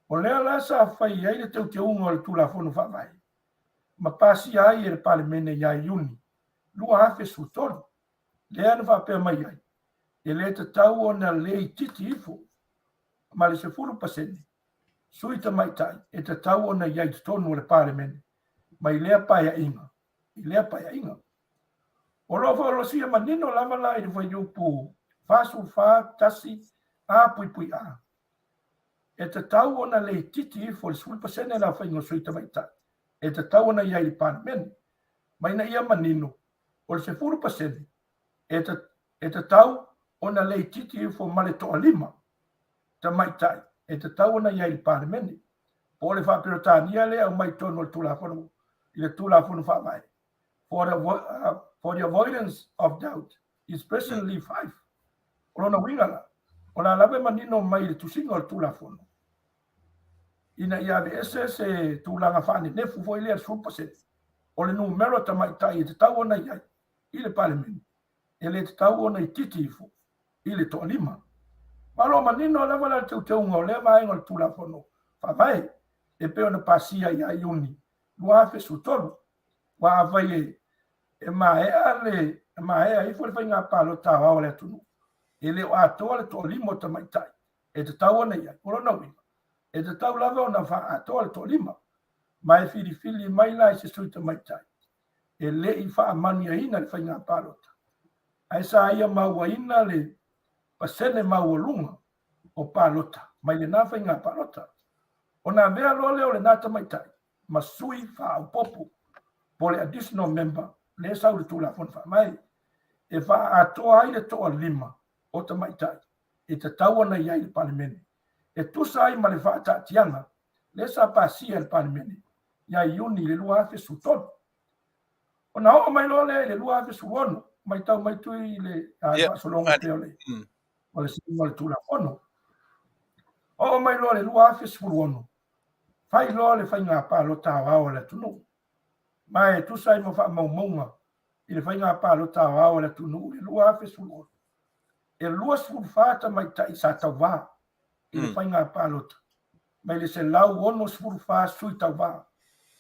[SPEAKER 7] O lea la sa fai ai le teuteuga o le Tulafono Faavae ma pasia ai e le Palemene ia Iuni 2013, lea na faapea mai ai, e le tatau ona le itiiti ifo ma le 10% sui tamaitai e tatau ona i ai i totonu o le Palemene mai lea paeaiga i lea paeaiga. O lo o folasia manino lava la i le fuaiupu 44 1 A puipui A, e tatau ona le itiiti ifo i le 10% le aofaiga o sui tamaitai e tatau ona i ai i le Palemene, ma ina ia manino, o le 10% e tatau ona le itiiti ifo ma le toalima tamaitai e tatau ona i ai i le Palemene, po o le faa-Peretania lea e aumai i totonu o le Tulafono i le Tulafono Faavae, for the avoidance of doubt is presently 5. O lona uiga la, o le a lava e manino mai i le tusiga o le Tulafono, ina ia aveese se tulaga faanenefu foi lea 10% o le numera o tamaitai e tatau ona i ai i le Palemene, e le tatau ona itiiti ifo i le toalima. Ma o lo o manino lava la le teuteuga o lea vaega o le Tulafono Faavae e pei ona pasia ia Iuni 2013, aua afai e maea le maea ifo le faiga palota aoao a le atunuu, e le o atoa le toalima o tamaitai e tatau ona i ai. O lona uiga, e tatau lava ona faaatoa le toalima, ma e filifili mai la i se sui tamaitai e le i faamanuiaina i le faiga palota, ae sa ia mauaina le pasene maualuga o palota mai lena faiga palota. Ona avea loa lea o lena tamaitai ma sui faaopoopo po o le additional member lea e sau i le Tulafono Faavae e faaatoa ai le toalima o tamaitai e tatau ona i ai i le Palemene e tusa ai ma le faataatiaga lea sa pasia e le Palemene ia Iuni i le 2013. Ona oo mai loa lea i le 2016, matau mai Tui i le faasologa pea o le o le suiga o le Tulafono. Oo mai loa i le 2016, fai loa le faiga palota aoao a le atunuu, ma e tusa ai ma faamaumauga i le faiga palota aoao a le atunuu i le 2016, e 24 tamaitai sa tauvā i le faiga palota mai le 164 sui tauvā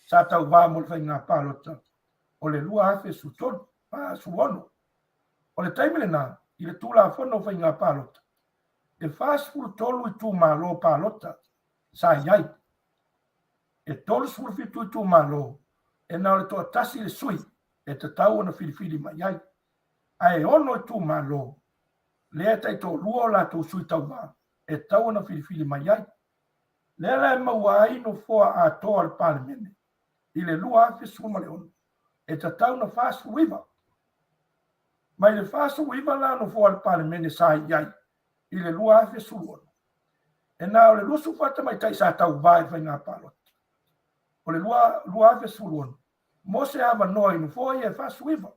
[SPEAKER 7] sa tauvā mo le faiga palota o le 2016. O le taimi lena, i le Tulafono o Faiga Palota, e 43 itumalo palota sa i ai. E 37 itumalo e na o le toatasi le sui e tatau ona filifili mai ai, ae e 6 itumalo lea e taitoalua o latou sui tauvā e tatau ona filifili mai ai. Lea la e maua ai nofoa atoa o le Palemene i le 2016, e tatau ona 49. Mai le 49 la nofoa o le Palemene sa i ai i le 2016, e na o le 24 tamaitai sa tauvā i le faiga palota o le 2016 mo se avanoa i nofoa ia e 49.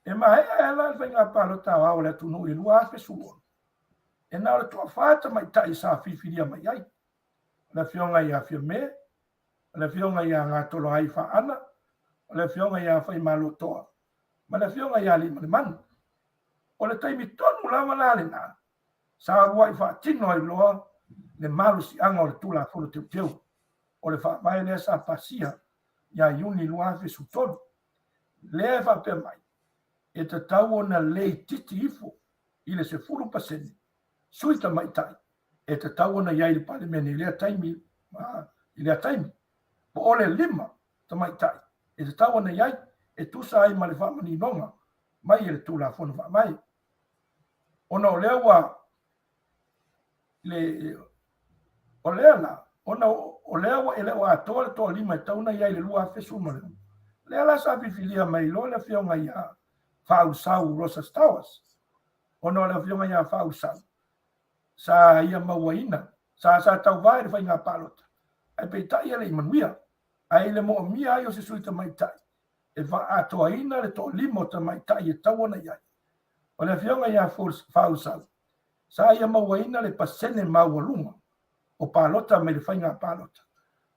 [SPEAKER 7] E maea ai la le faiga palota aoao a le atunuu i le 2016, e na o le toafa tamaitai sa filifilia mai ai, o le Afioga ia Fiame, o le Afioga ia Gatoloai Faana, o le Afioga ia Faimalotoa ma le Afioga ia Aliimalemanu. O le taimi tonu lava la lena sa uluai faatino ai loa le malosiaga o le Tulafono Teuteu o le Faavae lea sa pasia ia Iuni 2013, lea e faapea mai, e tatau ona le itiiti ifo i le 10% sui tamaitai e tatau ona i ai i le Palemene i lea taimi, i lea taimi, po o le 5 tamaitai e tatau ona i ai e tusa ai ma le faamaninoga mai e le Tulafono Faavae. Ona o lea ua le o lea la, ona o lea ua e le o atoa le toalima e tatau ona i ai i le 2016, lea la sa filifilia mai loa le Afioga ia Faaulesau Rosas Towers, ona o le Afioga ia Faaulesau sa ia mauaina, sa tauvā i le faiga palota, ae peitai e le i manuia, ae i le moomia ai o se sui tamaitai e faaatoaina le toalima o tamaitai e tatau ona i ai. O le Afioga ia Faaulesau, sa ia mauaina le pasene maualuga o palota mai le faiga palota,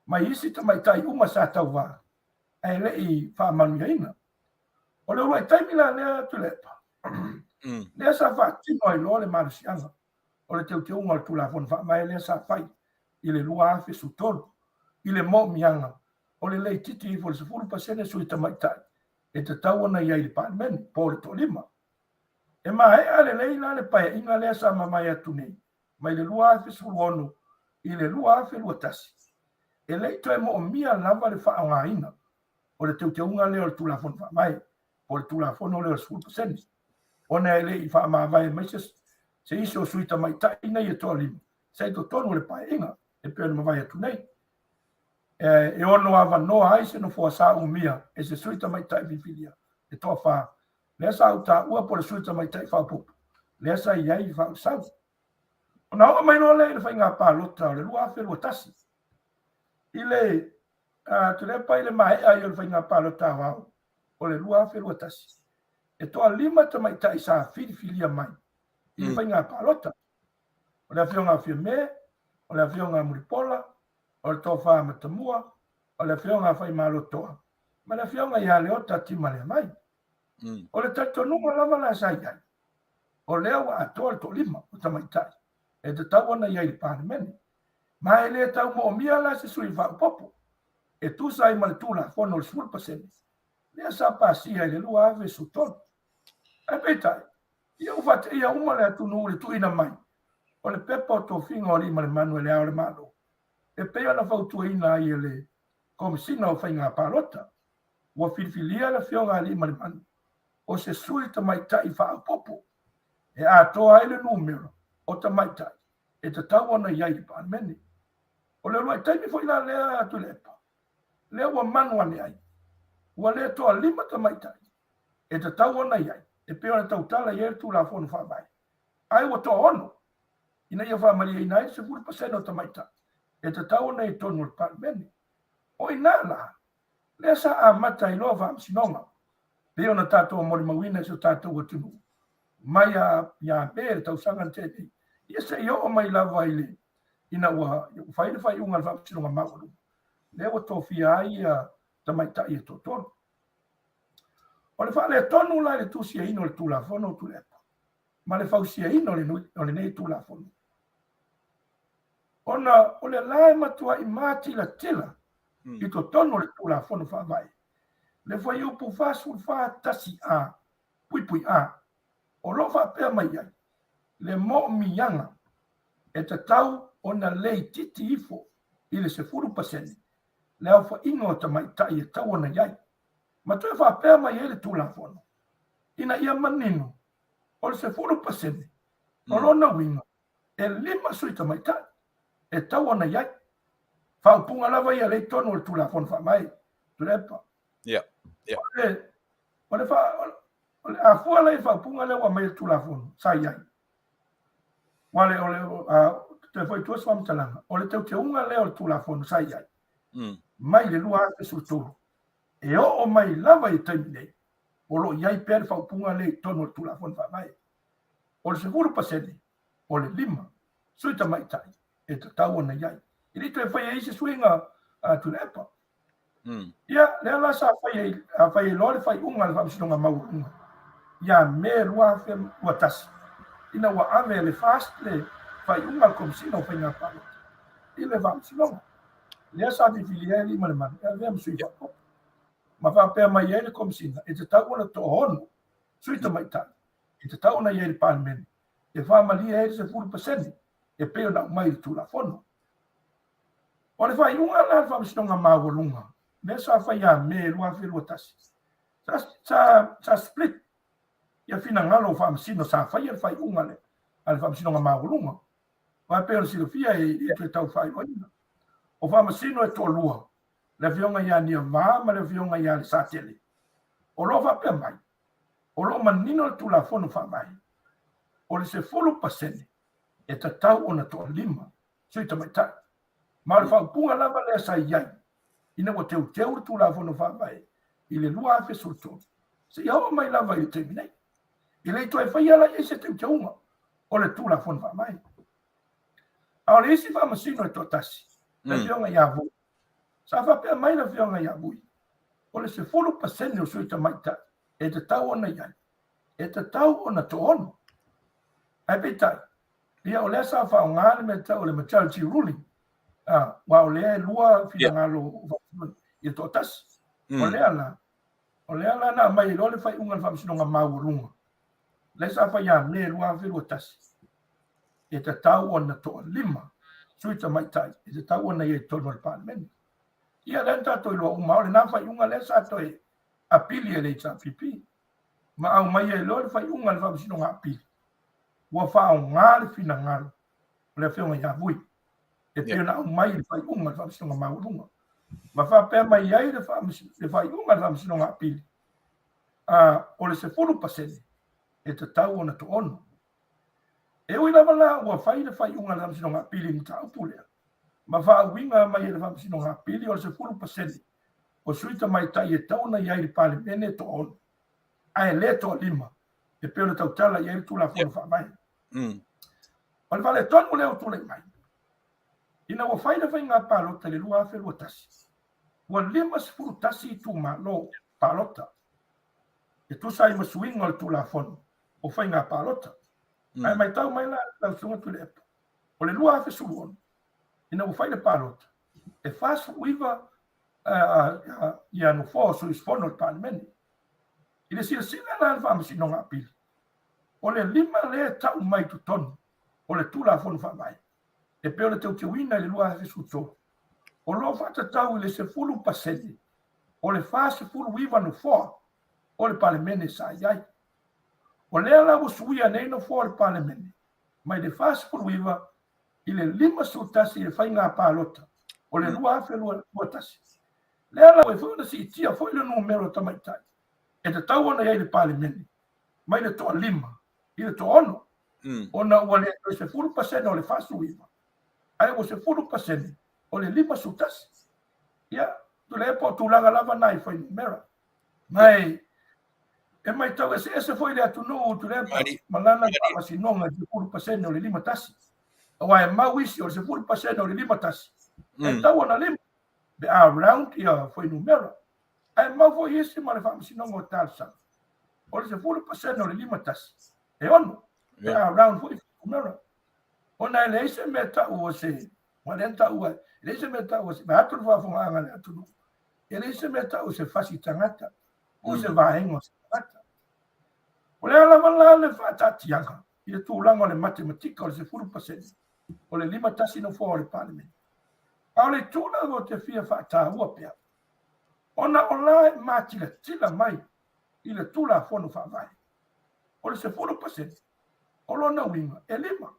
[SPEAKER 7] mai isi tamaitai uma sa tauvā, ae le i faamanuiaina. O le uluai taimi la lea Tuilaepa, lea sa faatino ai loa le malosiaga o le teuteuga o le Tulafono Faavae lea sa fai i le 2013 i le moomiaga o le le itiiti ifo i le 10% sui tamaitai e tatau ona i ai i le Palemene, po o le toalima. E maea lelei la le paeaiga lea sa mavae atu nei mai le 2016 i le 2021, e le i toe moomia lava le faaaogaina o le teuteuga lea o le Tulafono Faavae po o le Tulafono lea o le 10%, ona e le i faamavae mai se se isi o sui tamaitai nei e toalima sa i totonu o le paeaiga e pei ona mavae atu nei. E ono avanoa ai se nofoa sa umia e se sui tamaitai filifilia e toafa, lea sa ou taua po o le sui tamaitai faaopoopo lea sa i ai i Faaulesau. Ona oo mai loa lea i le faiga palota o le 2021, i le Tuilaepa i le maea ai o le faiga palota aoao o le 2021, e toalima tamaitai sa filifilia mai i le faiga palota. O le Afioga a Fiame, o le Afioga a Mulipola, o le Tofa a Matamua, o le Afioga a Faimalotoa, ma le Afioga ia Leota Timaleavai. O le talitonuga lava la sa i ai, o lea ua atoa le toalima o tamaitai e tatau ona i ai i le Palemene. Ma e le tau moomia la se sui faaopoopo e tusa ai ma le Tulafono o le 10% lea sa pasia i le 2013. Ae peitai, ia ua faateia uma le atunuu i le tuuina mai o le pepa o tofiga o Aliimalemanu e Le Ao o le Malo e pei ona fautuaina ai e le Komesina o Faiga Palota. Ua filifilia le Afioga a Aliimalemanu o se sui tamaitai faaopoopo e atoa ai le numera o tamaitai e tatau ona i ai i le Palemene. O le uluai taimi foi la lea Tuilaepa, lea ua manu ane ai, ua le toalima tamaitai e tatau ona i ai e pei ona tautala i ai le Tulafono Faavae, ae ua toaono ina ia faamalieina ai le 10% o tamaitai e tatau ona i totonu o le Palemene. O i ina la, lea sa amata ai loa faamasinoga, pei ona tatou molimauina i si o tatou atunuu mai ia Me i le tausaga na tea nei, ia se i oo mai lava i le ina ua fai le faaiuga a le Faamasinoga Maualuga, lea ua tofia ai ia tamaitai e toatolu. O le faaletonu la i le tusiaina o le Tulafono o Tuilaepa ma le fausiaina o lenei Tulafono, ona o le la e matuai matilatila i totonu o le Tulafono Faavae le fuaiupu 44 1A puipui A, o lo o faapea mai ai le moomiaga e tatau ona le itiiti ifo i le 10% le aofaiga o tamaitai e tatau ona i ai. Ma toe faapea mai ai le Tulafono, ina ia manino, o le 10% o lona uiga e 5 sui tamaitai e tatau ona i ai. Faaupuga lava ia lea i totonu o le Tulafono Faavae, Tuilaepa. O le, o le afua la i faaupuga lea ua aumai e le Tulafono sa i ai. Aua le, o le, toe foi i tua se faamatalaga, o le teuteuga lea o le Tulafono sa i ai, mai le 2013, e oo mai lava i le taimi nei, o lo o i ai pea le faaupuga lea i totonu o le Tulafono Faavae. O le 10% o le 5 sui tamaitai e tatau ona i ai. E le i toe faia ai se suiga a Tuilaepa. Ia, lea la sa fai ai, a fai ai loa le faaiuga a le Faamasinoga Maualuga ia Me 2021, ina ua ave e le FAST le faaiuga a le Komesina o Faiga Palota i le Faamasinoga. Lea sa filifilia ai Aliimalemanu e avea ma sui faaopoopo. Ma faapea mai ai le Komesina e tatau ona toaono sui tamaitai e tatau ona i ai i le Palemene e faamalie ai le 10% e pei ona aumai i le Tulafono. O le faaiuga la a le Faamasinoga Maualuga, lea sa fai ia Me 2021, sa, sa, sa split ia finagalo o Faamasino sa faia le faaiuga lea a le Faamasinoga Maualuga. Aua e pei ona silafia e le toe tau faailoaina. O Faamasino e toalua, le Afioga ia Niavā ma le Afioga ia Lesatele, o lo o faapea mai, o lo o manino le Tulafono Faavae, o le 10% e tatau ona toalima sui tamaitai. Ma o le faaupuga lava lea sa i ai ina ua teuteu le Tulafono Faavae i le 2013 seia oo mai lava i le taimi nei. E le i toe faia la i ai se teuteuga o le Tulafono Faavae. A o le isi faamasino e toatasi, le Afioga ia Vui, sa faapea mai le Afioga ia Vui, o le 10% o sui tamaitai e tatau ona i ai, e tatau ona toaono. Ae peitai, ia o lea sa faaaoga le mea tau o le majority ruling, aua o lea e lua finagalo o i le toatasi. O lea la, O lea la na aumai ai loa le faaiuga a le Faamasinoga Maualuga, lea sa fai ia Me 2021, e tatau ona toalima sui tamaitai e tatau ona i ai i totonu o le Palemene. Ia lea na tatou iloa uma, o lena faaiuga lea sa toe apili e le HRPP ma aumai ai loa le faaiuga a le Faamasinoga Apili, ua faaaoga le finagalo o le Afioga ia Vui e pei ona aumai i le faaiuga a le Faamasinoga Maualuga ma faapea mai ai le faaiuga a le Faamasinoga Apili, o le 10% e tatau ona toaono. E ui lava la ua fai le faaiuga a le Faamasinoga Apili i le mataupu lea, ma faauiga mai e le Faamasinoga Apili o le 10% o sui tamaitai e tatau ona i ai i le Palemene e toaono, ae le toalima e pei ona tautala i ai le Tulafono Faavae. O le faaletonu lea ua tulai mai, ina ua fai le faiga palota i le 2021, ua 51 itumalo palota e tusa ai ma suiga o le Tulafono o Faiga Palota. Ae matau mai la lau Susuga Tuilaepa, o le 2016, ina ua fai le palota, e 49 ia nofoa o sui usufono o le Palemene. I le silasila la a le Faamasinoga Apili, o le lima lea e tau mai totonu o le Tulafono Faavae e pei ona teuteuina i le 2013, o lo o faatatau i le 10% o le 49 nofoa o le Palemene sa i ai. O lea la ua suia nei nofoa o le Palemene mai le 49 i le 51 i le faiga palota o le 2021. Lea la ua foi ona siitia foi le numera o tamaitai e tatau ona i ai i le Palemene mai le toalima i le toaono, ona ua le toe 10% o le 49, ae ua 10% o le 51. Ia, Tuilaepa, o tulaga lava na i fuainumera. Ma e matau eseese foi le atunuu Tuilaepa ma lana faamasinoga i le 10% o le 51. Aua e mau isi o le 10% o le 51, e tatau ona lima pe a round ia fuainumera. Ae mau foi isi ma le faamasinoga o talosaga, o le 10% o le 51, e ono, pe a round foi fuainumera. Ona e leai se mea tau o se, aua lea na taua, e leai se mea tau o se, vaeatu le faafofogaaga a le atunuu, e leai se mea tau o se fasi tagata, po o se vaega o se tagata. O le a lava la le faataatiaga i le tulaga o le matematika o le 10% o le 51 nofoa o le Palemene. A o le itu lava ou te fia faataua pea, ona o la e matilatila mai i le Tulafono Faavae, o le 10% o lona uiga e lima.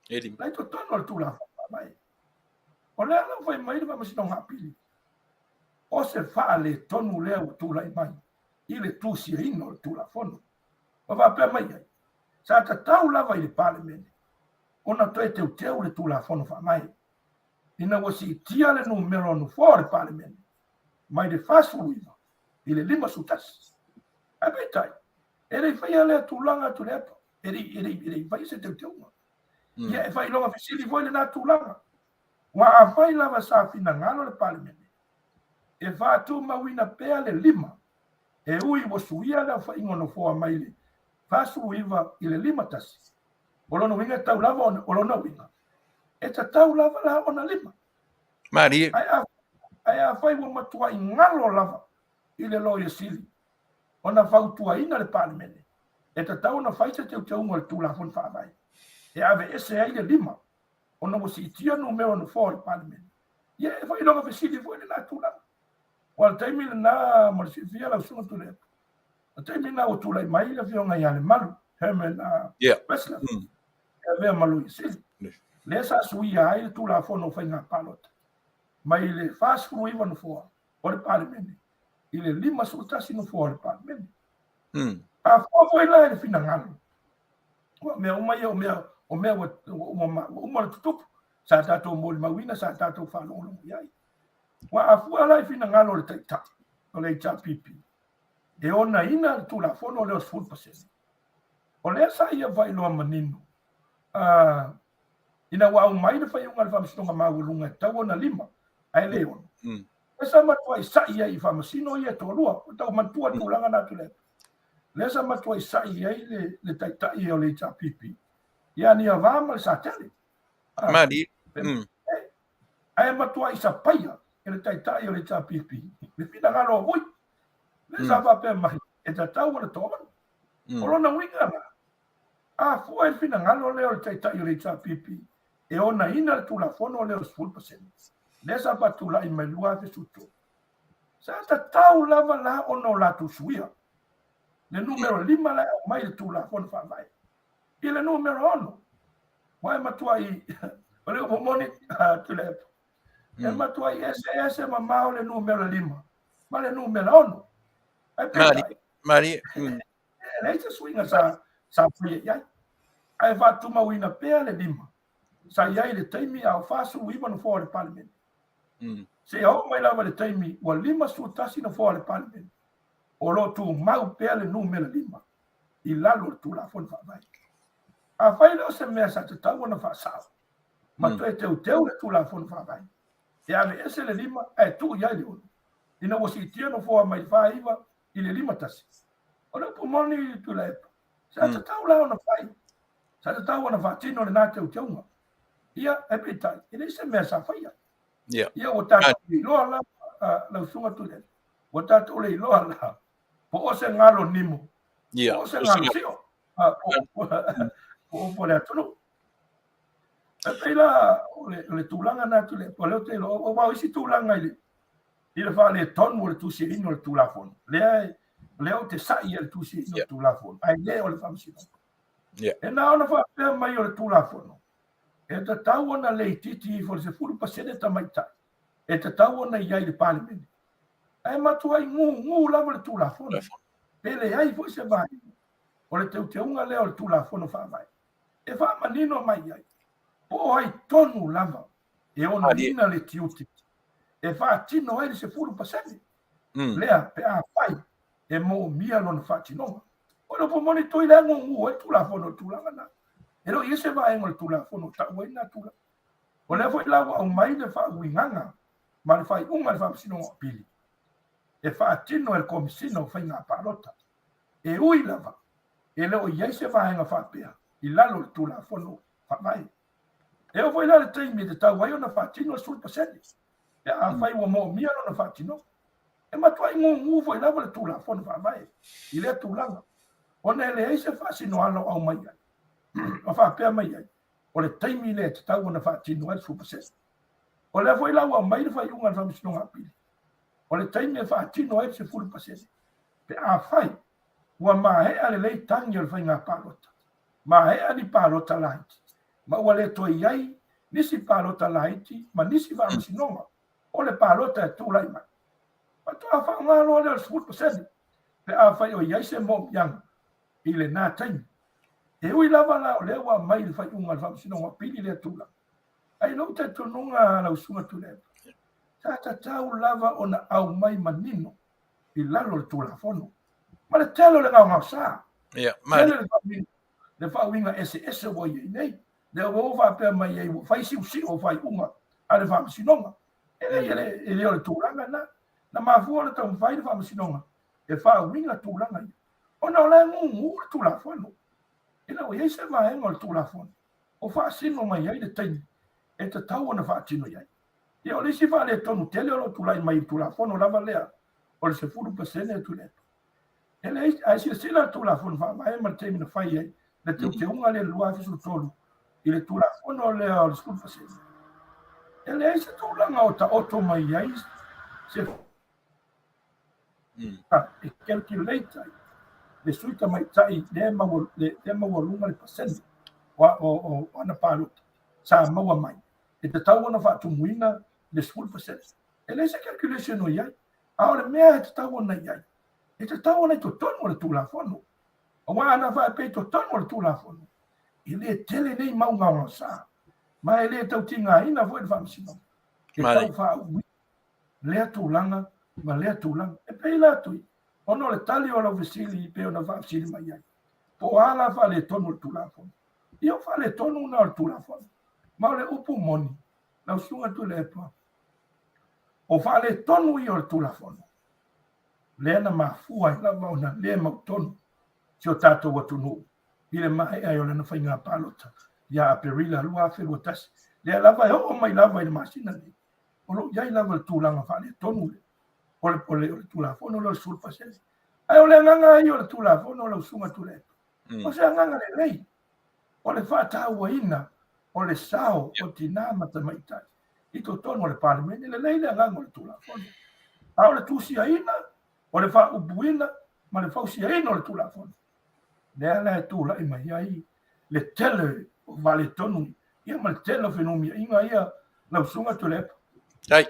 [SPEAKER 2] E lima.
[SPEAKER 7] La i totonu o le Tulafono Faavae. O lea la ua fai mai le Faamasinoga Apili, o se faaletonu lea ua tulai mai i le tusiaina o le Tulafono. Ma faapea mai ai, sa tatau lava i le Palemene ona toe teuteu le Tulafono Faavae ina ua siitia le numera o nofoa o le Palemene mai le 49 i le 51. Ae peitai, e le i faia lea tulaga Tuilaepa, e le i faia se teuteuga. Ia, e faailoga fesili foi lena tulaga. Aua afai lava sa finagalo le Palemene e faatumauina pea le lima, e ui ua suia le aofaiga o nofoa mai le 49 i le 51, o lona uiga e tatau lava ona, o lona uiga, e tatau lava la ona lima.
[SPEAKER 2] Malie.
[SPEAKER 7] Ae afai ua matuai galo lava i le Loia Sili ona fautuaina le Palemene, e tatau ona fai se teuteuga o le Tulafono Faavae e aveese ai le lima ona ua siitia numera o nofoa o le Palemene. Ia e faailoga fesili foi lena tulaga. Aua o le taimi lena mo le silafia lau Susuga Tuilaepa, o le taimi lena ua tulai mai le Afioga ia Lemalu, Herman Wessler, e avea ma Loia Sili. Lea sa suia ai le Tulafono o Faiga Palota mai le 49 nofoa o le Palemene i le 51 nofoa o le Palemene. A fua foi la i le finagalo, aua o mea uma ia o mea, o mea ua uma ona tutupu, sa tatou molimauina, sa tatou faalogologo i ai. Aua a fua la i finagalo o le Taitai o le HRPP, e onaina le Tulafono lea o le 10%. O lea sa ia faailoa manino, ina ua aumai le faaiuga a le Faamasinoga Maualuga e tatau ona lima ae le ono. Lea sa matuai sa'i ai i Faamasino ia e toalua. Ua tau manatua le tulaga na Tuilaepa. Lea sa matuai sa'i ai le Taitai o le HRPP ia Niavā ma le Satele.
[SPEAKER 2] Malie.
[SPEAKER 7] Ae matuai sapaia e le Taitai o le HRPP le finagalo o Vui. Lea sa faapea mai, e tatau ona toaono. O lona uiga la, a fua i le finagalo lea o le Taitai o le HRPP e onaina le Tulafono lea o le 10%, lea sa faatulai mai i le 2013, sa tatau lava la ona o latou suia le numera 5 la e aumai i le Tulafono Faavae i le numera 6. Ua e matuai, o le upu moni, Tuilaepa, e matuai eseese mamao le numera 5 ma le numera 6. Ae peitai,
[SPEAKER 2] Malie.
[SPEAKER 7] E leai se suiga sa faia i ai. Ae faatumauina pea le 5 sa i ai i le taimi a o 49 nofoa o le Palemene. Seia oo mai lava i le taimi ua 51 nofoa o le Palemene, o lo o tumau pea le numera 5 i lalo o le Tulafono Faavae. Afai lea o se mea sa tatau ona faasao ma toe teuteu le Tulafono Faavae, e aveese le 5 ae tuu i ai le 6, ina ua siitia nofoa mai le 49 i le 51. O le upu moni Tuilaepa, sa tatau la ona fai, sa tatau ona faatino lena teuteuga. Ia, ae peitai, e leai se mea sa faia. Ia, ua tatou le iloa la, lau Susuga Tuilaepa, ua tatou le iloa la, po o se galo nimo, po o se galo sio, po o le atunuu. E pei la o le tulaga lena Tuilaepa, o lea ou te iloa, aua o isi tulaga i le i le faaletonu o le tusiaina o le Tulafono. Lea, lea ou te sa'i i le tusiaina o le Tulafono, ae le o le Faamasinoga. E na ona faapea mai o le Tulafono, e tatau ona le itiiti ifo i le 10% tamaitai, e tatau ona i ai i le Palemene. Ae matuai gugu lava le Tulafono, pe leai foi se vaega o le teuteuga lea o le Tulafono Faavae, e faamanino mai ai, po o ai tonu lava e onaina le tiute e faatino ai le 10% lea pe afai e moomia lona faatinoga. O le upu moni tui lea gugu ai le Tulafono i le tulaga lena. E le o i ai se vaega o le Tulafono o tau ai lena tulaga. O lea foi la ua aumai le faauigaga ma le faaiuga a le Faamasinoga o Apili e faatino e le Komesina o Faiga Palota. E ui lava e le o i ai se vaega faapea i lalo o le Tulafono Faavae. E oo foi la le taimi e tatau ai ona faatino le 10%, pe afai ua moomia lona faatinoga. E matuai gugu foi lava le Tulafono Faavae i lea tulaga, ona e leai se faasinoala o aumai ai, ma faapea mai ai, o le taimi lea e tatau ona faatino ai le 10%. O lea foi la ua aumai le faaiuga a le Faamasinoga Apili, o le taimi e faatino ai le 10%, pe afai ua maea lelei tagi o le faiga palota, maea ni palota laiti, ma ua le toe i ai nisi palota laiti ma nisi faamasinoga o le palota e tulai mai. Faatoa faaaoga loa lea o le 10% pe afai o i ai se moomiaga i lena taimi. E ui lava la o lea ua aumai i le faaiuga a le Faamasinoga o Apili lea tulaga, ae i lou talitonuga lau Susuga Tuilaepa, sa tatau lava ona aumai manino i lalo o le Tulafono ma le tele o le gaogaosa. Tele le faauiga eseese ua i ai nei. Lea ua ou faapea mai ai ua fai siusio o faaiuga a le Faamasinoga. E leai, e le o le tulaga lena. Na mafua ona taumafai le Faamasinoga e faauiga tulaga ia, ona o la e gugu le Tulafono. E le o i ai se vaega o le Tulafono o faasino mai ai le taimi e tatau ona faatino i ai. Ia, o le isi faaletonu tele o lo o tulai mai i le Tulafono lava lea o le 10% e Tuilaepa. E leai, ae silasila le Tulafono Faavae ma le taimi na fai ai le teuteuga lea i le 2013 i le Tulafono lea o le 10%. E leai se tulaga o taoto mai ai se e calculate ai le sui tamaitai lea maualuga le pasene o ana palota sa maua mai e tatau ona faatumuina le 10%. E leai se calculation o i ai, a o le mea e tatau ona i ai, e tatau ona i totonu o le Tulafono. Aua ana faapea i totonu o le Tulafono, e le tele nei mau gaogaosa, ma e le tau tigaina foi le Faamasinoga e tau faauiga lea tulaga ma lea tulaga. E pei la Tui, ona o le tali o lau fesili e pei ona faafesili mai ai, po o a la faaletonu o le Tulafono. Ia o faaletonu na o le Tulafono. Ma o le upu moni, lau Susuga Tuilaepa, o faaletonu ia o le Tulafono, lea na mafua ai lava ona le mautonu si o tatou atunuu i le maea ai o lana faiga palota ia Aperila 2021. Lea lava e oo mai lava i le masina nei, o lo o i ai lava le tulaga faaletonu lea. o le, o le, o le Tulafono lea o le 10%. Ae o le agaga ia o le Tulafono lau Susuga Tuilaepa, o se agaga lelei, o le faatauaina o le sao o tinā ma tamaitai i totonu o le Palemene. Lelei le agaga o le Tulafono, a o le tusiaina, o le faaupuina ma le fausiaina o le Tulafono, lea la e tulai mai ai le tele o faaletonu ia ma le tele o fenumiaiga ia lau Susuga Tuilaepa.
[SPEAKER 2] Tai.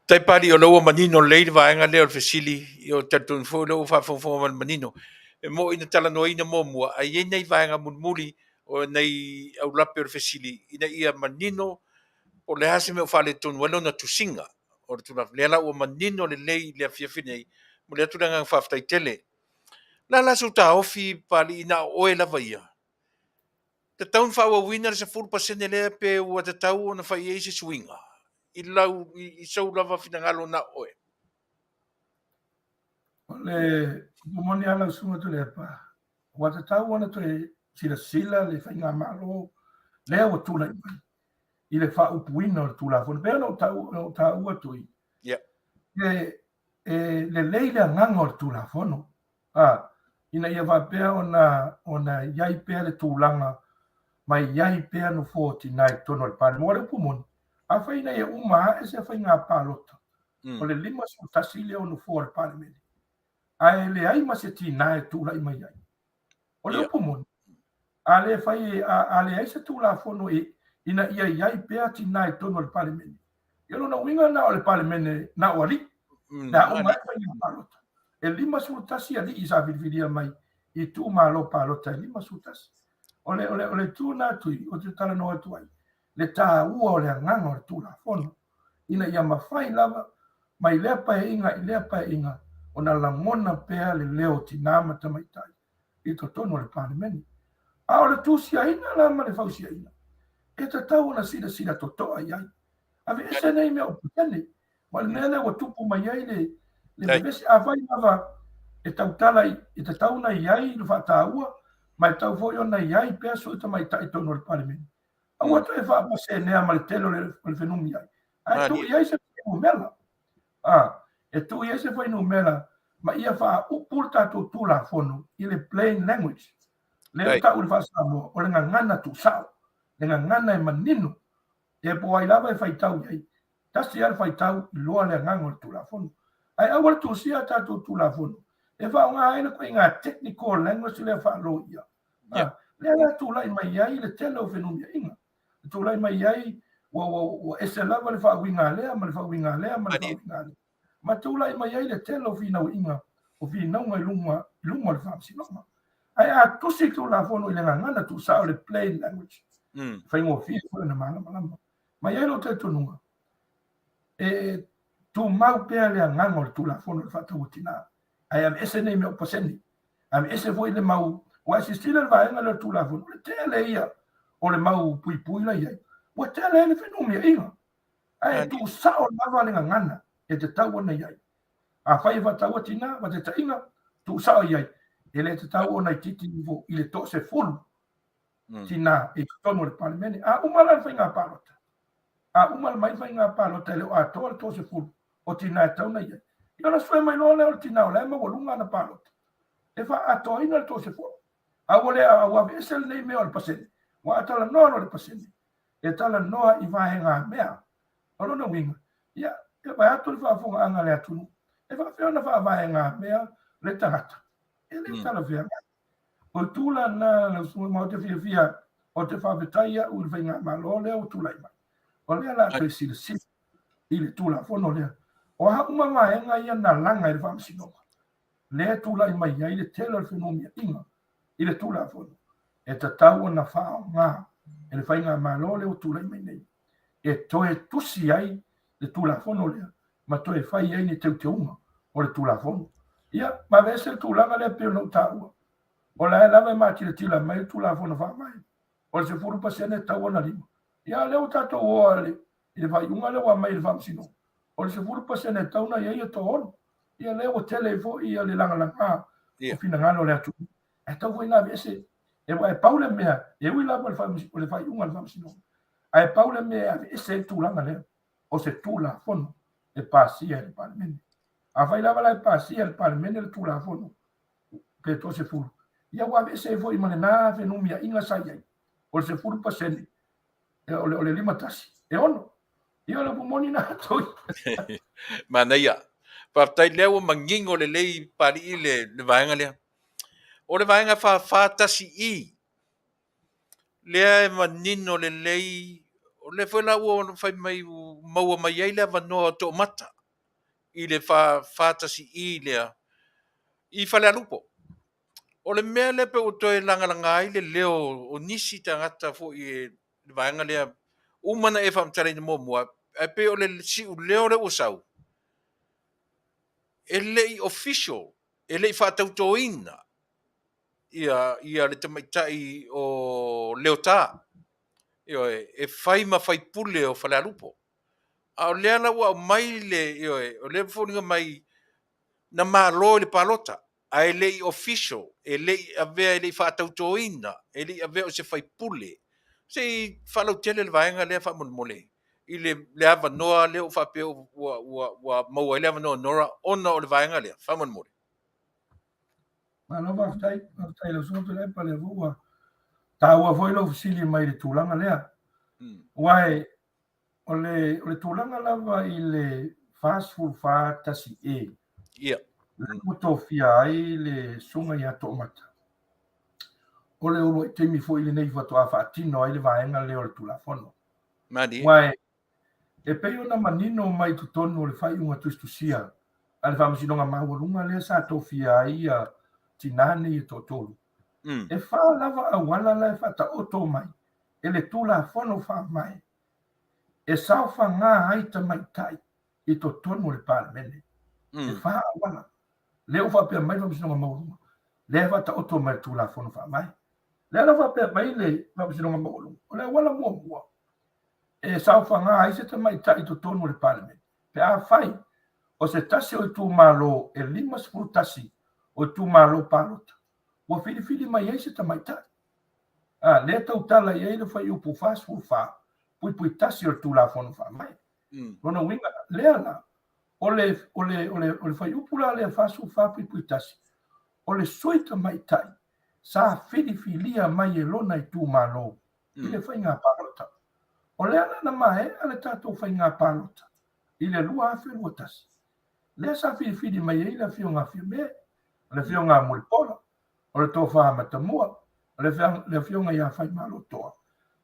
[SPEAKER 2] Tai Pali, o lea ua manino lelei le vaega lea o le fesili, ia ou te talitonu foi o lea ua faafogafoga mai le manino. E moni na talanoaina muamua, ae i ai nai vaega mulimuli o nai aulape o le fesili ina ia manino po o le a se mea o faaletonu ai lona tusiga o le Tulafono. Lea la ua manino lelei i le afiafi nei, e momoli atu le agaga faafetai tele. O le a la sou taofi Papalii na o oe lava ia? Tatau ona faaauauina le 10% lea pe ua tatau ona fai i ai se suiga i lau i sou lava finagalo na o oe?
[SPEAKER 7] O le upu moni lava lau Susuga Tuilaepa, ua tatau ona toe silasila le faigamalo lea ua tulai mai i le faaupuina o le Tulafono. Pei ona ou taua Tui, e lelei le agaga o le Tulafono, a, ina ia faapea ona i ai pea le tulaga ma i ai pea nofoa o tinā i totonu o le Palemene. O le upu moni, afai ina ia uma ae se faiga palota, o le 51 lea o nofoa o le Palemene, ae leai ma se tinā e tulai mai ai. O le upu moni, a le fai, a leai se Tulafono ina ia i ai pea tinā i totonu o le Palemene, ia o lona uiga na o le Palemene na o alii, le a uma ai faiga palota. E 51 alii sa filifilia mai i itumalo palota e 51. O le, o le, o le itu lena Tui, ou te talanoa atu ai, le taua o le agaga o le Tulafono, ina ia mafai lava mai lea paeaiga i lea paeaiga ona lagona pea le leo o tinā ma tamaitai i totonu o le Palemene. A o le tusiaina la ma le fausiaina, e tatau ona silasila totoa i ai. Aveese nei mea o pasene, ma o le mea lea ua tupu mai ai le vevesi. Afai lava e tautala i, e tatau ona i ai le faataua, ma e tatau foi ona i ai pea sui tamaitai i totonu o le Palemene, Aua toe faapasenea ma le tele o le fenumiai, ae tuu i ai se fuainumera. E tuu i ai se fuainumera ma ia faaupu le tatou Tulafono i le plain language. Lea ua tau i le faa-Samoa, o le gagana tuusao, le gagana e manino, e po o ai lava e faitau i ai, tasi lava le faitau, iloa le agaga o le Tulafono. Ae aua le tusia a tatou Tulafono e faaaoga ai le ituaiga technical language lea faa-lawyer. Lea la tulai mai ai le tele o fenumiaiga. Tulai mai ai ua, ua, ua ese lava le faauiga lea ma le faauiga lea ma le faauiga lea. Ma tulai mai ai le tele o finauiga, o finauga i luma, i luma o le faamasinoga. Ae a tusi le Tulafono i le gagana tuusao le plain language, faigofie foi ona malamalama. Ma i ai lou talitonuga, e tumau pea le agaga o le Tulafono i le faataua tinā, ae aveese nei mea o pasene. Aveese foi le mau, aua e silasila i le vaega lea o le Tulafono, o le tele ia o le mau puipui la i ai, ua tele ai le fenumiaiga. Ae tuusao lava le gagana e tatau ona i ai. Afai e faataua tinā, faataitaiga, tuusao i ai, e le tatau ona itiiti ifo i le toasefulu tinā i totonu o le Palemene. A uma la le faiga palota, a uma mai le faiga palota e le o atoa le toasefulu o tinā e tatau ona i ai, ia ona sue mai loa lea o le tinā o la e maualuga ana palota e faaatoaina le toasefulu. A ua le, a ua aveese lenei mea o le pasene, aua a talanoa loa i le pasene, e talanoa i vaegamea. O lona uiga, ia, e vae atu le faafofogaaga a le atunuu, e faapefea ona faavaegamea le tagata? E le talafeagai. O le tulaga lena lau Susuga, ma ou te fiafia, ou te faafetai au i le faigamalo lea ua tulai mai, o lea o le a toe silasila i le Tulafono lea. O a uma vaega ia na laga e le Faamasinoga, lea e tulai mai ai le tele o le fenumiaiga i le Tulafono, e tatau ona faaaoga e le faigamalo lea ua tulai mai nei e toe tusi ai le Tulafono lea ma toe fai ai ni teuteuga o le Tulafono. Ia, ma aveese le tulaga lea pei ona ou taua, o la e lava e matilatila mai le Tulafono Faavae, o le 10% e tatau ona lima. Ia, a o lea ua tatou o i le faaiuga lea ua aumai e le Faamasinoga, o le 10% e tatau ona i ai e toaono. Ia, lea ua tele ai foi le lagalaga o finagalo o le atunuu. Ae tatau foi ona aveese, aua e pau le mea, e ui lava o le faaiuga a le Faamasinoga, ae pau le mea e aveese ai le tulaga lea, o se Tulafono. e pasia e le Palemene. Afai lava la e pasia e le Palemene le Tulafono pe toasefulu, ia ua aveese ai foi ma lena fenumiaiga sa i ai, o le 10%, o le, o le 51, e ono. Ia o le upu moni na toi.
[SPEAKER 2] Manaia. Faafetai lea ua manino lelei Papalii le, le vaega lea. O le vaega 441I, lea e manino lelei, o lea foi la ua fai mai ua maua mai ai le avanoa o Toomata i le 441I lea i Falealupo. O le mea lea pei ua toe lagalaga ai le leo o nisi tagata foi i le vaega lea, uma ona e faamatalaina muamua, ae pei o le siuleo lea ua sau, e le i official, e le i faatautoina ia, ia le tamaitai o Leota, ioe, e fai ma faipule o Falealupo. A o lea la ua aumai le, ioe, o lea e foliga mai na malo i le palota, ae le i official, e le i avea, e le i faatautoina, e le i avea o se faipule. Se i faalautele le vaega lea faamolemole i le, le avanoa lea ua faapea ua, ua, ua maua ai le avanoa o Nora ona o le vaega lea, faamolemole.
[SPEAKER 7] Malo faafetai, faafetai i lau Susuga Tuilaepa, lea foi ua taua foi lou fesili mai i le tulaga lea. Aua o le, o le tulaga lava i le 44 1E,
[SPEAKER 2] Ia.
[SPEAKER 7] lea ua tofia ai le Susuga ia Toomata, o le uluai taimi foi lenei faatoa faatino ai le vaega lea o le Tulafono.
[SPEAKER 2] Malie.
[SPEAKER 7] Aua e pei ona manino mai i totonu o le faaiuga tusitusia a le Faamasinoga Maualuga lea sa tofia ai ia tinā nei e toatolu, e fā lava auala la e faataoto mai e le Tulafono Faavae e saofaga ai tamaitai i totonu o le Palemene. E fā auala. Lea ua faapea mai le Faamasinoga Maualuga, lea e faataoto mai e le Tulafono Faavae. Lea la faapea mai le Faamasinoga Maualuga, o le auala muamua e saofaga ai se tamaitai i totonu o le Palemene, pe afai o se tasi o itumalo e 51 o itumalo palota ua filifili mai ai se tamaitai. A, lea e tautala i ai le fuaiupu 44.1 o le Tulafono Faavae. Lona uiga, lea la, o le, o le, o le, o le fuaiupu la lea 44.1, o le sui tamaitai sa filifilia mai e lona itumalo i le faiga palota. O lea la na maea le tatou faiga palota i le 2021, lea sa filifili mai ai le Afioga a Fiame, o le Afioga a Mulipola, o le Tofa Matamua, o le Afioga ia Faimalotoa,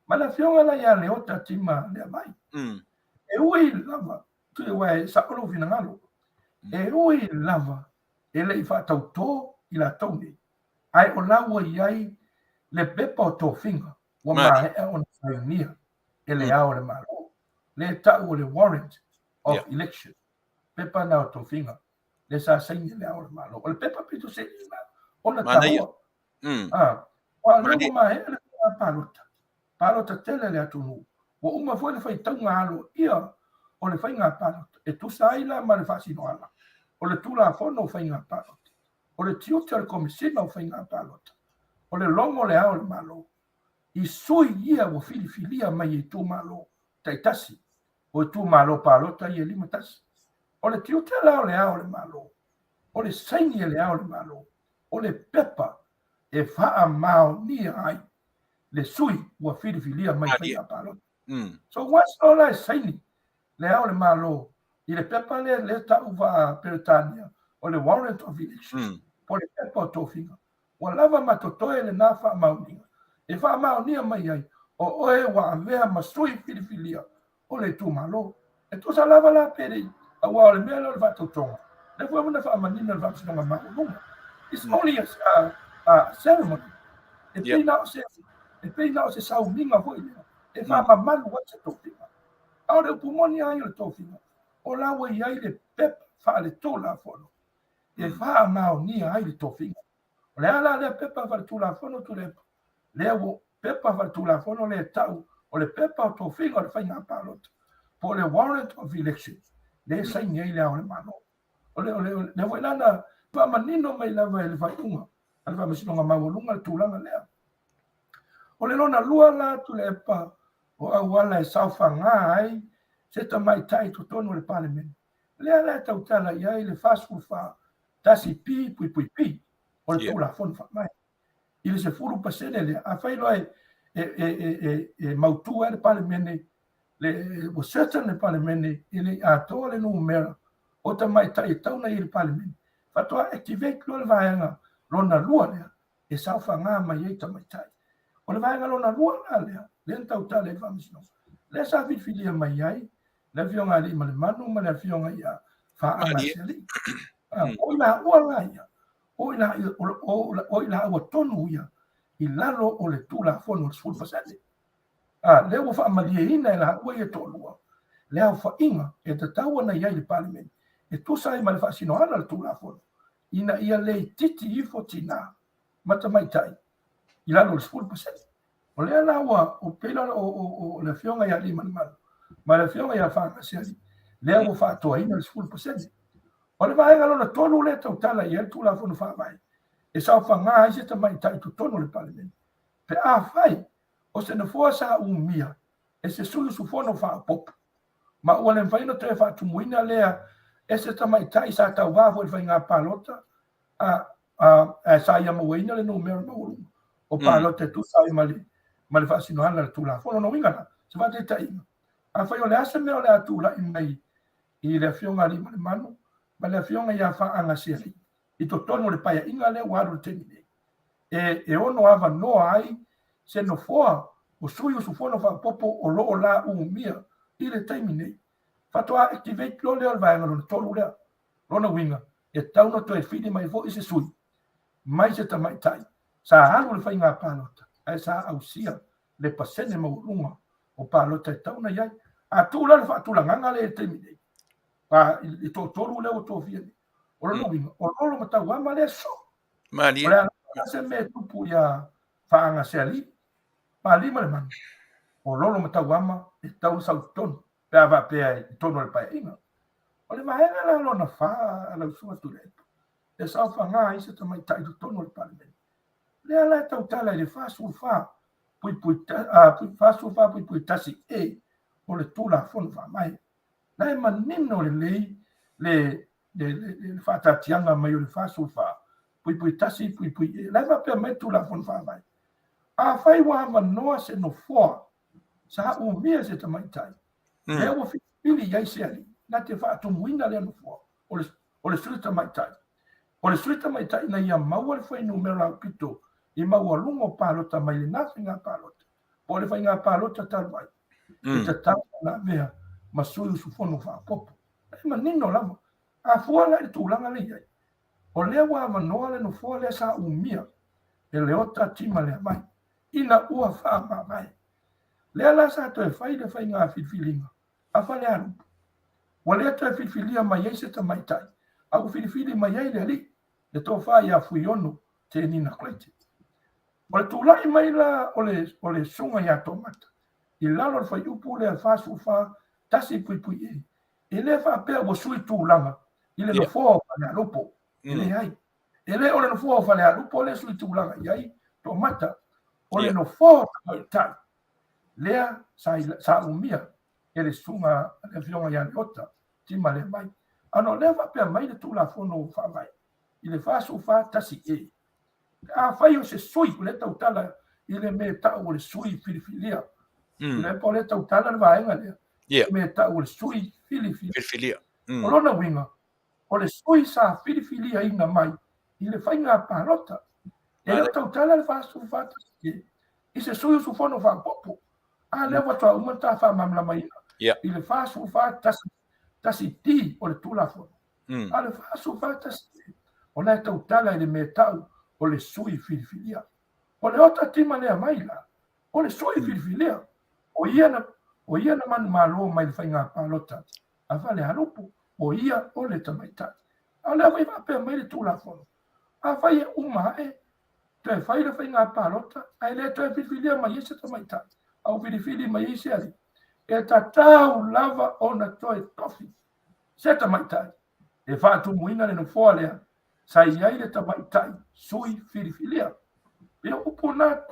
[SPEAKER 7] ma le Afioga la ia Leota Tima Leavai. E ui lava, aua e sao lou finagalo, e ui lava e le i faatautō i latou nei, ae o la ua i ai le pepa o tofiga ua maea ona sainia e le Ao o le Malo, lea e tau o le Warrant of Election, pepa na o tofiga lea sa saini e le Ao o le Malo. O le pepa pito sili na ona taua. Ah, aua o lea ua maea le faiga palota, palota tele le atunuu, ua uma foi le faitauga aloaia o le faiga palota, e tusa ai la ma le faasinoala o le Tulafono o Faiga Palota, o le tiute o le Komesina o Faiga Palota, o le logo o le Ao o le Malo, i sui ia ua filifilia mai e itumalo taitasi o itumalo palota ia e 51. O le tiute la o le Ao o le Malo, o le saini e le Ao o le Malo, o le pepa e faamaonia ai le sui ua filifilia mai faiga palota. So once loa la e saini le Ao o le Malo i le pepa lea lea tau faa-Peretania o le Warrant of Election, po o le pepa o tofiga, ua lava ma totoe lena faamaoniga e faamaonia mai ai o oe ua avea ma sui filifilia o le itumalo. E tusa lava la pe le i, aua o le mea lea o le faatautoga, lea foi ua na faamanino e le Faamasinoga Maualuga. It's only a, a, a ceremony. E pei na o se, e pei na o se sauniga foi lea e faamamalu ai se tofiga. A o le upu moni lava ia o le tofiga, o la ua i ai le pepa faaletulafono e faamaonia ai le tofiga. O le a la lea pepa faaletulafono Tuilaepa? Lea ua pepa faaletulafono lea e tau o le pepa o tofiga o le faiga palota po o le warrant of election lea e saini ai le Ao o le Malo. O le, o le, lea foi la na faamanino mai lava e le faaiuga a le Faamasinoga Maualuga le tulaga lea. O le lona lua la Tuilaepa o auala e saofaga ai se tamaitai i totonu o le Palemene. Lea la e tautala i ai le 44 1 P puipui P o le Tulafono Faavae. I le 10% lea, afai loa e, e, e, e, e, e mautu ai le Palemene, le, ua certain le Palemene e le i atoa le numera o tamaitai e tau ona i ai i le Palemene, faatoa activate loa le vaega lona lua lea e saofaga mai ai tamaitai. O le vaega lona lua la lea, lea na tautala i le Faamasinoga, lea sa filifilia mai ai le Afioga ia Aliimalemanu ma le Afioga ia Faagasealii. O i laua la ia, o i laua tonu ia i lalo o le Tulafono o le 10%. A, lea ua faamalieina e laua ia toalua le aofaiga e tatau ona i ai i le Palemene e tusa ai ma le faasinoala o le Tulafono ina ia le itiiti ifo tinā ma tamaitai i lalo o le 10%. O lea la ua pei la o le Afioga ia Aliimalemanu ma le Afioga ia Faagasealii, lea ua faatoaina le 10%. O le vaega lona tolu lea e tautala i ai le Tulafono Faavae e saofaga ai se tamaitai i totonu o le Palemene pe afai o se nofoa sa umia e se sui usufono faaopoopo, ma ua le mafai ona toe faatumuina lea e se tamaitai sa tauva foi i le faiga palota, a, a, ae sa ia mauaina le numera maualuga o palota e tusa ai ma le, ma le faasinoala a le Tulafono. Lona uiga la, se faataitaiga, afai o le a se mea o le a tulai mai i le Afioga Aliimalemanu ma le Afioga ia Faagasealii i totonu o le paeaiga lea ua alu i le taimi nei, e, e ono avanoa ai se nofoa o sui usufono faaopoopo o lo o la umia i le taimi nei. Faatoa activate loa lea o le vaega lona tolu lea. Lona uiga, e tatau ona toe fili mai foi se sui mai se tamaitai sa alu i le faiga palota ae sa ausia le pasene maualuga o palota e tatau ona i ai. A tuu la le faatulagaga lea i le taimi nei, a, i le toatolu lea ua tofia nei, o lona uiga, o Lolo ma Tauama lea soo.
[SPEAKER 2] Malie.
[SPEAKER 7] O le a se mea e tupu ia Faagasealii, ma Aliimalemanu, o Lolo ma Tauama e tatau ona sau i totonu pe a faapea i totonu o le paeaiga. O le vaega la lona fa a lau Susuga Tuilaepa, e saofaga ai se tamaitai i totonu o le Palemene. Lea la e tautala i le 44.1 E o le Tulafono Faavae. La e manino lelei le le faataatiaga mai o le 44.1 E. La e faapea mai le Tulafono Faavae, afai ua avanoa se nofoa sa umia e se tamaitai, lea ua filifili i ai se alii, na te faatumuina lea nofoa o le, o le sui tamaitai. O le sui tamaitai ina ia maua le fuainumera aupito i maualuga o palota mai lena faiga palota, po o le faiga palota talu ai, e tatau ona avea ma sui usufono faaopoopo. E manino lava. A fua la i le tulaga lea e i ai, o lea ua avanoa le nofoa lea sa umia e Leota Timaleavai ina ua faamavae. Lea la sa toe fai le faiga filifiliga a Falealupo. Ua le toe filifilia mai ai se tamaitai, a ua filifili mai ai le alii, le tofa ia Fuiono Tenina Clayton. O le tulai mai la o le, o le susuga ia Toomata i lalo o le fuaiupu lea 44 1 E, e le faapea ua sui tulaga i le nofoa o Falealupo. E leai. E le o le nofoa o Falealupo lea e sui tulaga i ai Toomata. O le nofoa o tamaitai lea sa, sa umia e le susuga le Afioga ia Leota Timaleavai. Ona o lea faapea mai le Tulafono Faavae i le 44 1 E. Afai o se sui, o lea tautala i le mea e tau o le sui filifilia. Lea po o lea tautala le vaega lea.
[SPEAKER 2] Yeah.
[SPEAKER 7] Mea e tau o le sui filifilia.
[SPEAKER 2] Filifilia.
[SPEAKER 7] O lona uiga, o le sui sa filifiliaina mai i le faiga palota. E le o tautala le 44 i se sui usufono faaopoopo. A lea faatoa uma ona ta faamalamalamaina i le 44 1 D o le Tulafono. A o le 44 1 o la e tautala i le mea e tau o le sui filifilia. O Leota Timaleavai la, o le sui filifilia. O ia na, o ia na manumalo mai le faiga palota a Falealupo, o ia o le tamaitai. A o lea foi e faapea mai le Tulafono, afai e uma ae toe fai le faiga palota ae le toe filifilia mai ai se tamaitai, a ua filifili mai ai se alii, e tatau lava ona toe tofi se tamaitai e faatumuina le nofoa lea sa i ai le tamaitai sui filifilia. Pei o upu na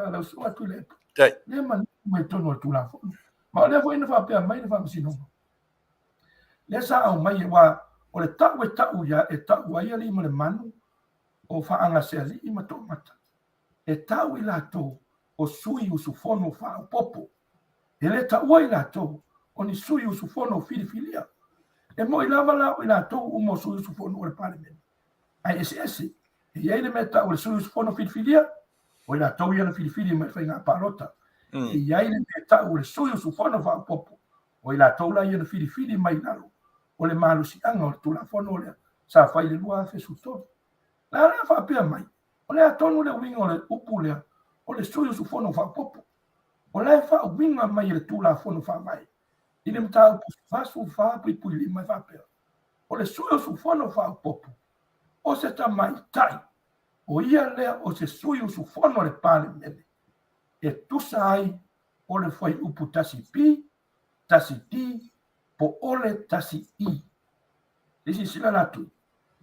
[SPEAKER 7] lau Susuga Tuilaepa, lea manino mai totonu o le Tulafono. Ma o lea foi na faapea mai le Faamasinoga. Lea sa aumai aua o le tau e tau ia e tau ai Aliimalemanu o Faagasealii ma Toomata, e tau i latou o sui usufono faaopoopo. E le taua i latou o ni sui usufono filifilia. E moi lava la o i latou uma o sui usufono o le Palemene, ae eseese. E i ai le mea e tau o le sui usufono filifilia, o i latou ia na filifili mai faiga palota. E i ai le mea e tau o le sui usufono faaopoopo, o i latou la ia na filifili mai lalo o le malosiaga o le Tulafono lea sa fai i le 2013. La lea faapea mai, o le a tonu le uiga o le upu lea o le sui usufono faaopoopo? O la e faauiga mai e le Tulafono Faavae i le mataupu 44.5 e faapea, o le sui usufono faaopoopo o se tamaitai, o ia lea o se sui usufono o le Palemene e tusa ai o le fuaiupu 1B, 1D po o le 1E. E silasila la atu,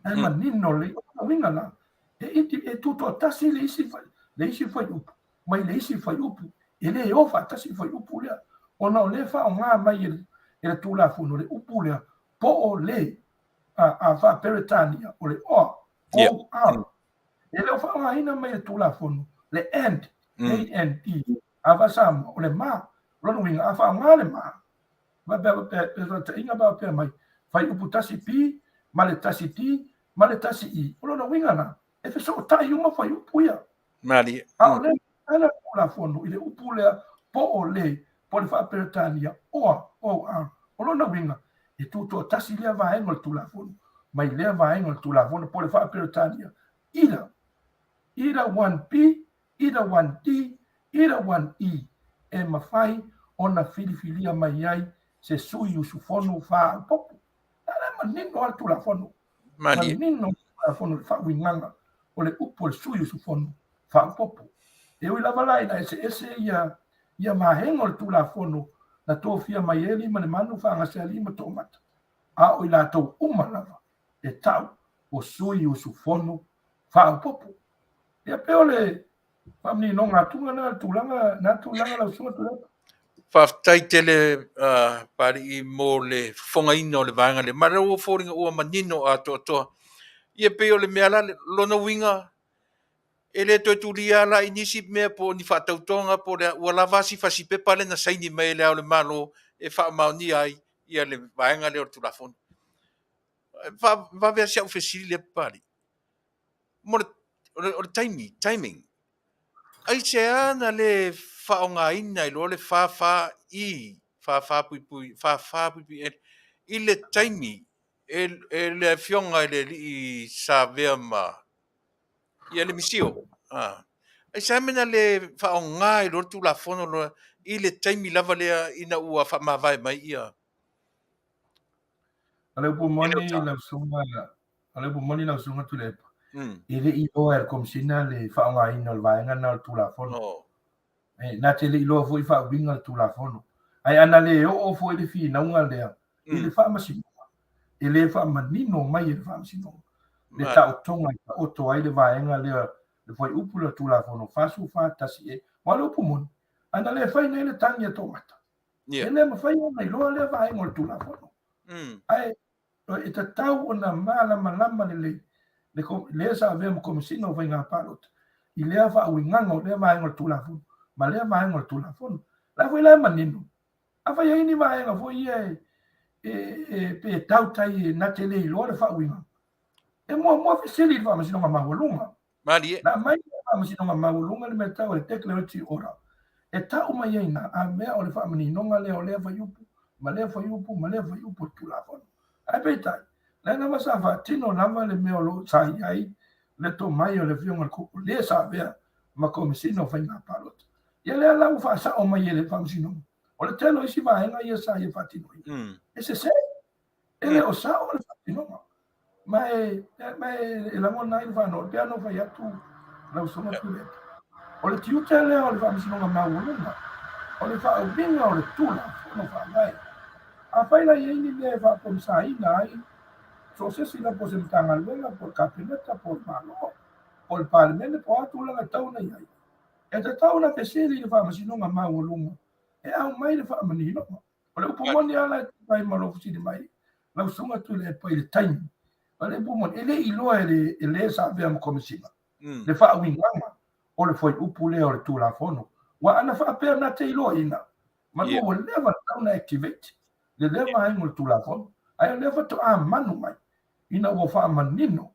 [SPEAKER 7] ae manino lelei. O lona uiga la, e iti, e tutoatasi le isi, le isi fuaiupu mai le isi fuaiupu, e le o faatasi le fuaiupu lea, ona o lea e faaaoga mai e le, e le Tulafono le upu lea po o le a, a faa-Peretania o le OR, O-R. E le o faaaogaina mai e le Tulafono le and, A-N-D, a faa-Samoa o le ma. O lona uiga, a faaaoga le ma, faataitaiga pe faapea mai, fuaiupu 1B ma le 1D ma le 1E. O lona uiga la, e fesootai uma fuaiupu ia.
[SPEAKER 2] Malie.
[SPEAKER 7] A o lea e le Tulafono i le upu lea po o le, po o le faa-Peretania, or, O-R. O lona uiga, e tutoatasi lea vaega o le Tulafono mai lea vaega o le Tulafono po o le faa-Peretania, either, either 1B either 1D, either 1E, e mafai ona filifilia mai ai se sui usufono faaopoopo. A la e manino lava le Tulafono.
[SPEAKER 2] Malie.
[SPEAKER 7] Manino le Tulafono i le faauigaga o le upu o le sui usufono faaopoopo. E ui lava la ina eseese ia ia vaega o le Tulafono na tofia mai ai Aliimalemanu, Faagasealii ma Toomata, a o i latou uma lava e tau o sui usufono faaopoopo. Ia pei o le faamaninoga atuga lena tulaga, na tulaga lau Susuga Tuilaepa.
[SPEAKER 2] Faafetai tele Papalii mo le fofogaina o le vaega lea. Ma lea ua foliga ua manino atoatoa. Ia pei o le mea la lona uiga e le toe tulia la i nisi mea po o ni faatautoga po o le a, ua lava si fasipepa lea na saini mai e Le Ao o le Malo e faamaonia ai ia le vaega lea o le Tulafono. Vave lava si au fesili lea Papalii. Mo le, o le taimi, timing. Aisea na le faaaogaina ai loa le 44E, 44 puipui, 44 puipui L i le taimi e, e le afioga i le alii sa avea ma ia le misio. Ah. Aisea mea na le faaaoga ai loa le Tulafono loa i le taimi lava lea ina ua faamavae mai ia
[SPEAKER 7] O le upu moni lau susuga, o le upu moni lau susuga Tuilaepa, e le i iloa e le Komesina le faaaogaina o le vaega lena o le Tulafono. E, na te le i iloa foi faauiga le Tulafono. Ae ana le oo foi le finauga lea i le Faamasinoga, e le faamanino mai e le Faamasinoga le taotoga e taoto ai le vaega lea, le fuaiupu lea o le Tulafono 44(1)E. Aua o le upu moni, ana le fai nei le tagi a Toomata, E le mafai ona iloa lea vaega o le Tulafono. Ae e tatau ona malamalama lelei le le sa avea ma Komesina o Faiga Palota i lea faauigaga o lea vaega o le Tulafono ma lea vaega o le Tulafono. La foi la e manino, afai e i ai ni vaega foi ia e, e, pe tautai e na te le iloa le faauigaga, e muamua fesili i le Faamasinoga Maualuga.
[SPEAKER 2] Malie.
[SPEAKER 7] Na aumai le Faamasinoga Maualuga le mea tau o le Declaratory Order, e tau mai ai na a mea o le faamaninoga lea o lea fuaiupu ma lea fuaiupu ma lea fuaiupu o le Tulafono. Ae peitai, lea lava sa faatino lava le mea o lo o sa i ai le tomai o le Afioga i le o le sa avea ma Komesina o Faiga Palota. Ia lea la ua faasao mai e le Faamasinoga, o le tele o isi vaega ia sa ia faatinoina, e sese. E le o sao le faatinoga. Ma e, ma e, e lagona ai le faanoanoa, e pei ona ou fai atu lau Susuga Tuilaepa. O le tiute lea o le Faamasinoga Maualuga, o le faauiga o le Tulafono Faavae. Afai la e i ai ni mea e faaponasaina ai so o se isi la, po o se Matagaluega, po o le Kapeneta, po o le Malo, po o le Palemene, po o a tulaga e tatau ona i ai, e tatau ona fesili i le Faamasinoga Maualuga e aumai le faamaninoga. O le upu moni lava la e tusa ai ma lou fesili mai, lau Susuga Tuilaepa i le taimi, o le upu moni, e le i iloa e le, e le sa avea ma Komesina le faauigaga o le fuaiupu lea o le Tulafono. Aua ana faapea na te iloaina, manu ua leva tatau ona activate le lea vaega o le Tulafono, ae o lea faatoa manu mai ina ua faamanino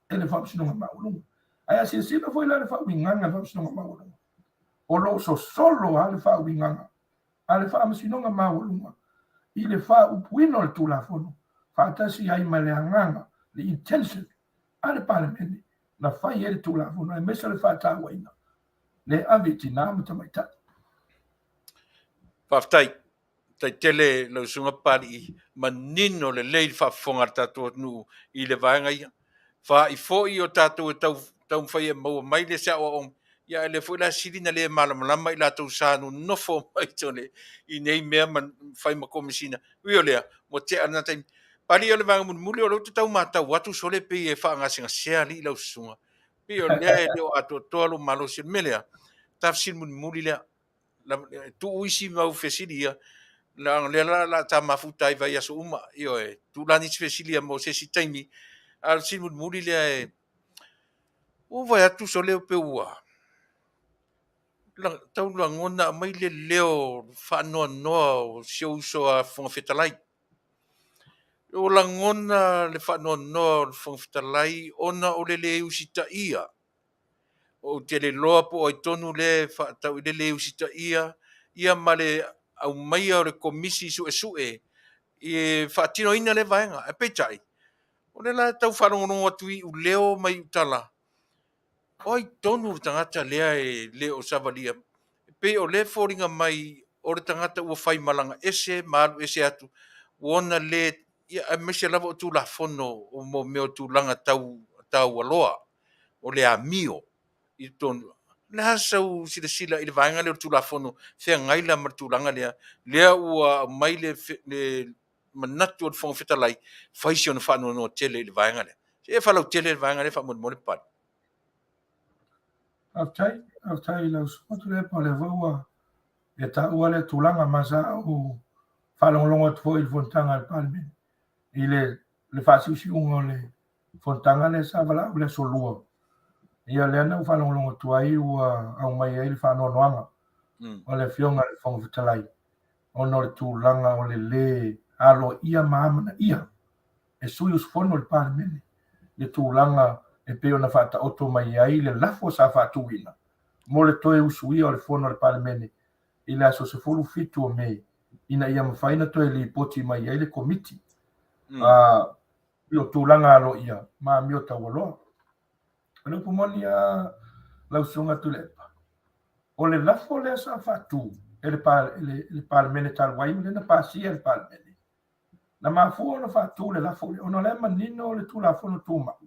[SPEAKER 7] e le Faamasinoga Maualuga. Ae a silasila foi la i le faauigaga a le Faamasinoga Maualuga, o lo o sosolo lava le faauigaga a le Faamasinoga Maualuga i le faaupuina o le Tulafono faatasi ai ma le agaga, le intention a le Palemene na fai ai le Tulafono aemaise o le faatauaina le ave i tina ma tamaitai.
[SPEAKER 2] Faafetai. Faafetai tele lau Susuga Papalii, manino lelei le faafofoga a le tatou atunuu i le vaega ia. Faai foi o tatou e tau taumafai e maua mai le isi aoaoga, ia ae lea foi la e sili ona le malamalama i latou sa nonofo mai tole i nei mea ma fai ma komesina. Ui o lea, ua tea lena taimi. Papalii o le vaega mulimuli o lea ou te tau matau atu sole pei e faagasegase alii lau susuga. Pei o lea e le o atoatoa lou malosi. O le mea lea, ta fesili mulimuli lea, tuu isi mau fesili ia, leaga o lea la o le a ta mafuta ai i vaiaso uma, ioe, tuu la nisi fesili ia mo se isi taimi, a o le fesili mulimuli lea e, ua ou vaai atu sole pei ua tau lagona aumai le leo faanoanoa o si ou uso a Fofoga Fetalai. Ua lagona le faanoanoa o le Fofoga Fetalai ona o le le usitaia Ou te le iloa po o ai tonu lea e faatatau i le le usitaia ia ma le aumaia o le Komisi Suesue e faatinoina lea vaega. Ae peitai, o lea la e tau faalogologo atu i iuleo ma iutala, o ai tonu le tagata lea e le o savalia? E pei o lea e foliga mai o le tagata ua faimalaga ese ma alu ese atu, ua ona le, ia aemaise lava o Tulafono o mea o tulaga tau taualoa. o le amio i totonu. O le a sau silasila i le vaega lea o le Tulafono feagai la ma le tulaga lea, lea ua aumai le, le manatu o le Fofoga Fetalai, fai si ona faanoanoa tele i le vaega lea. Se e faalautele le vaega lea faamolemole Papalii.
[SPEAKER 7] Faafetai, faafetai i lau susuga Tuilaepa, o lea foi ua e taua lea tulaga ma sa ou faalogologo atu foi i le fonotaga a le Palemene i le, le faasiusiuga o le fonotaga lea sa valaau i le aso Lua, ia lea na ou faalogologo atu ai ua aumai ai le faanoanoaga o le Afioga i le Fofoga Fetalai ona o le tulaga o le lē aloaia ma amanaia e sui usufono o le Palemene le tulaga e pei ona faataoto mai ai le lafo sa faatuina mo le toe usuia o le Fono a le Palemene i le aso 17 o Me ina ia mafai ona toe lipoti mai ai le Komiti a o tulaga aloaia ma amio taualoa. O le upu moni a lau Susuga Tuilaepa, o le lafo lea sa faatu e le, le, le Palemene talu ai ma lea na pasia e le Palemene, na mafua ona faatu le lafo lea ona o la e manino le Tulafono Tumau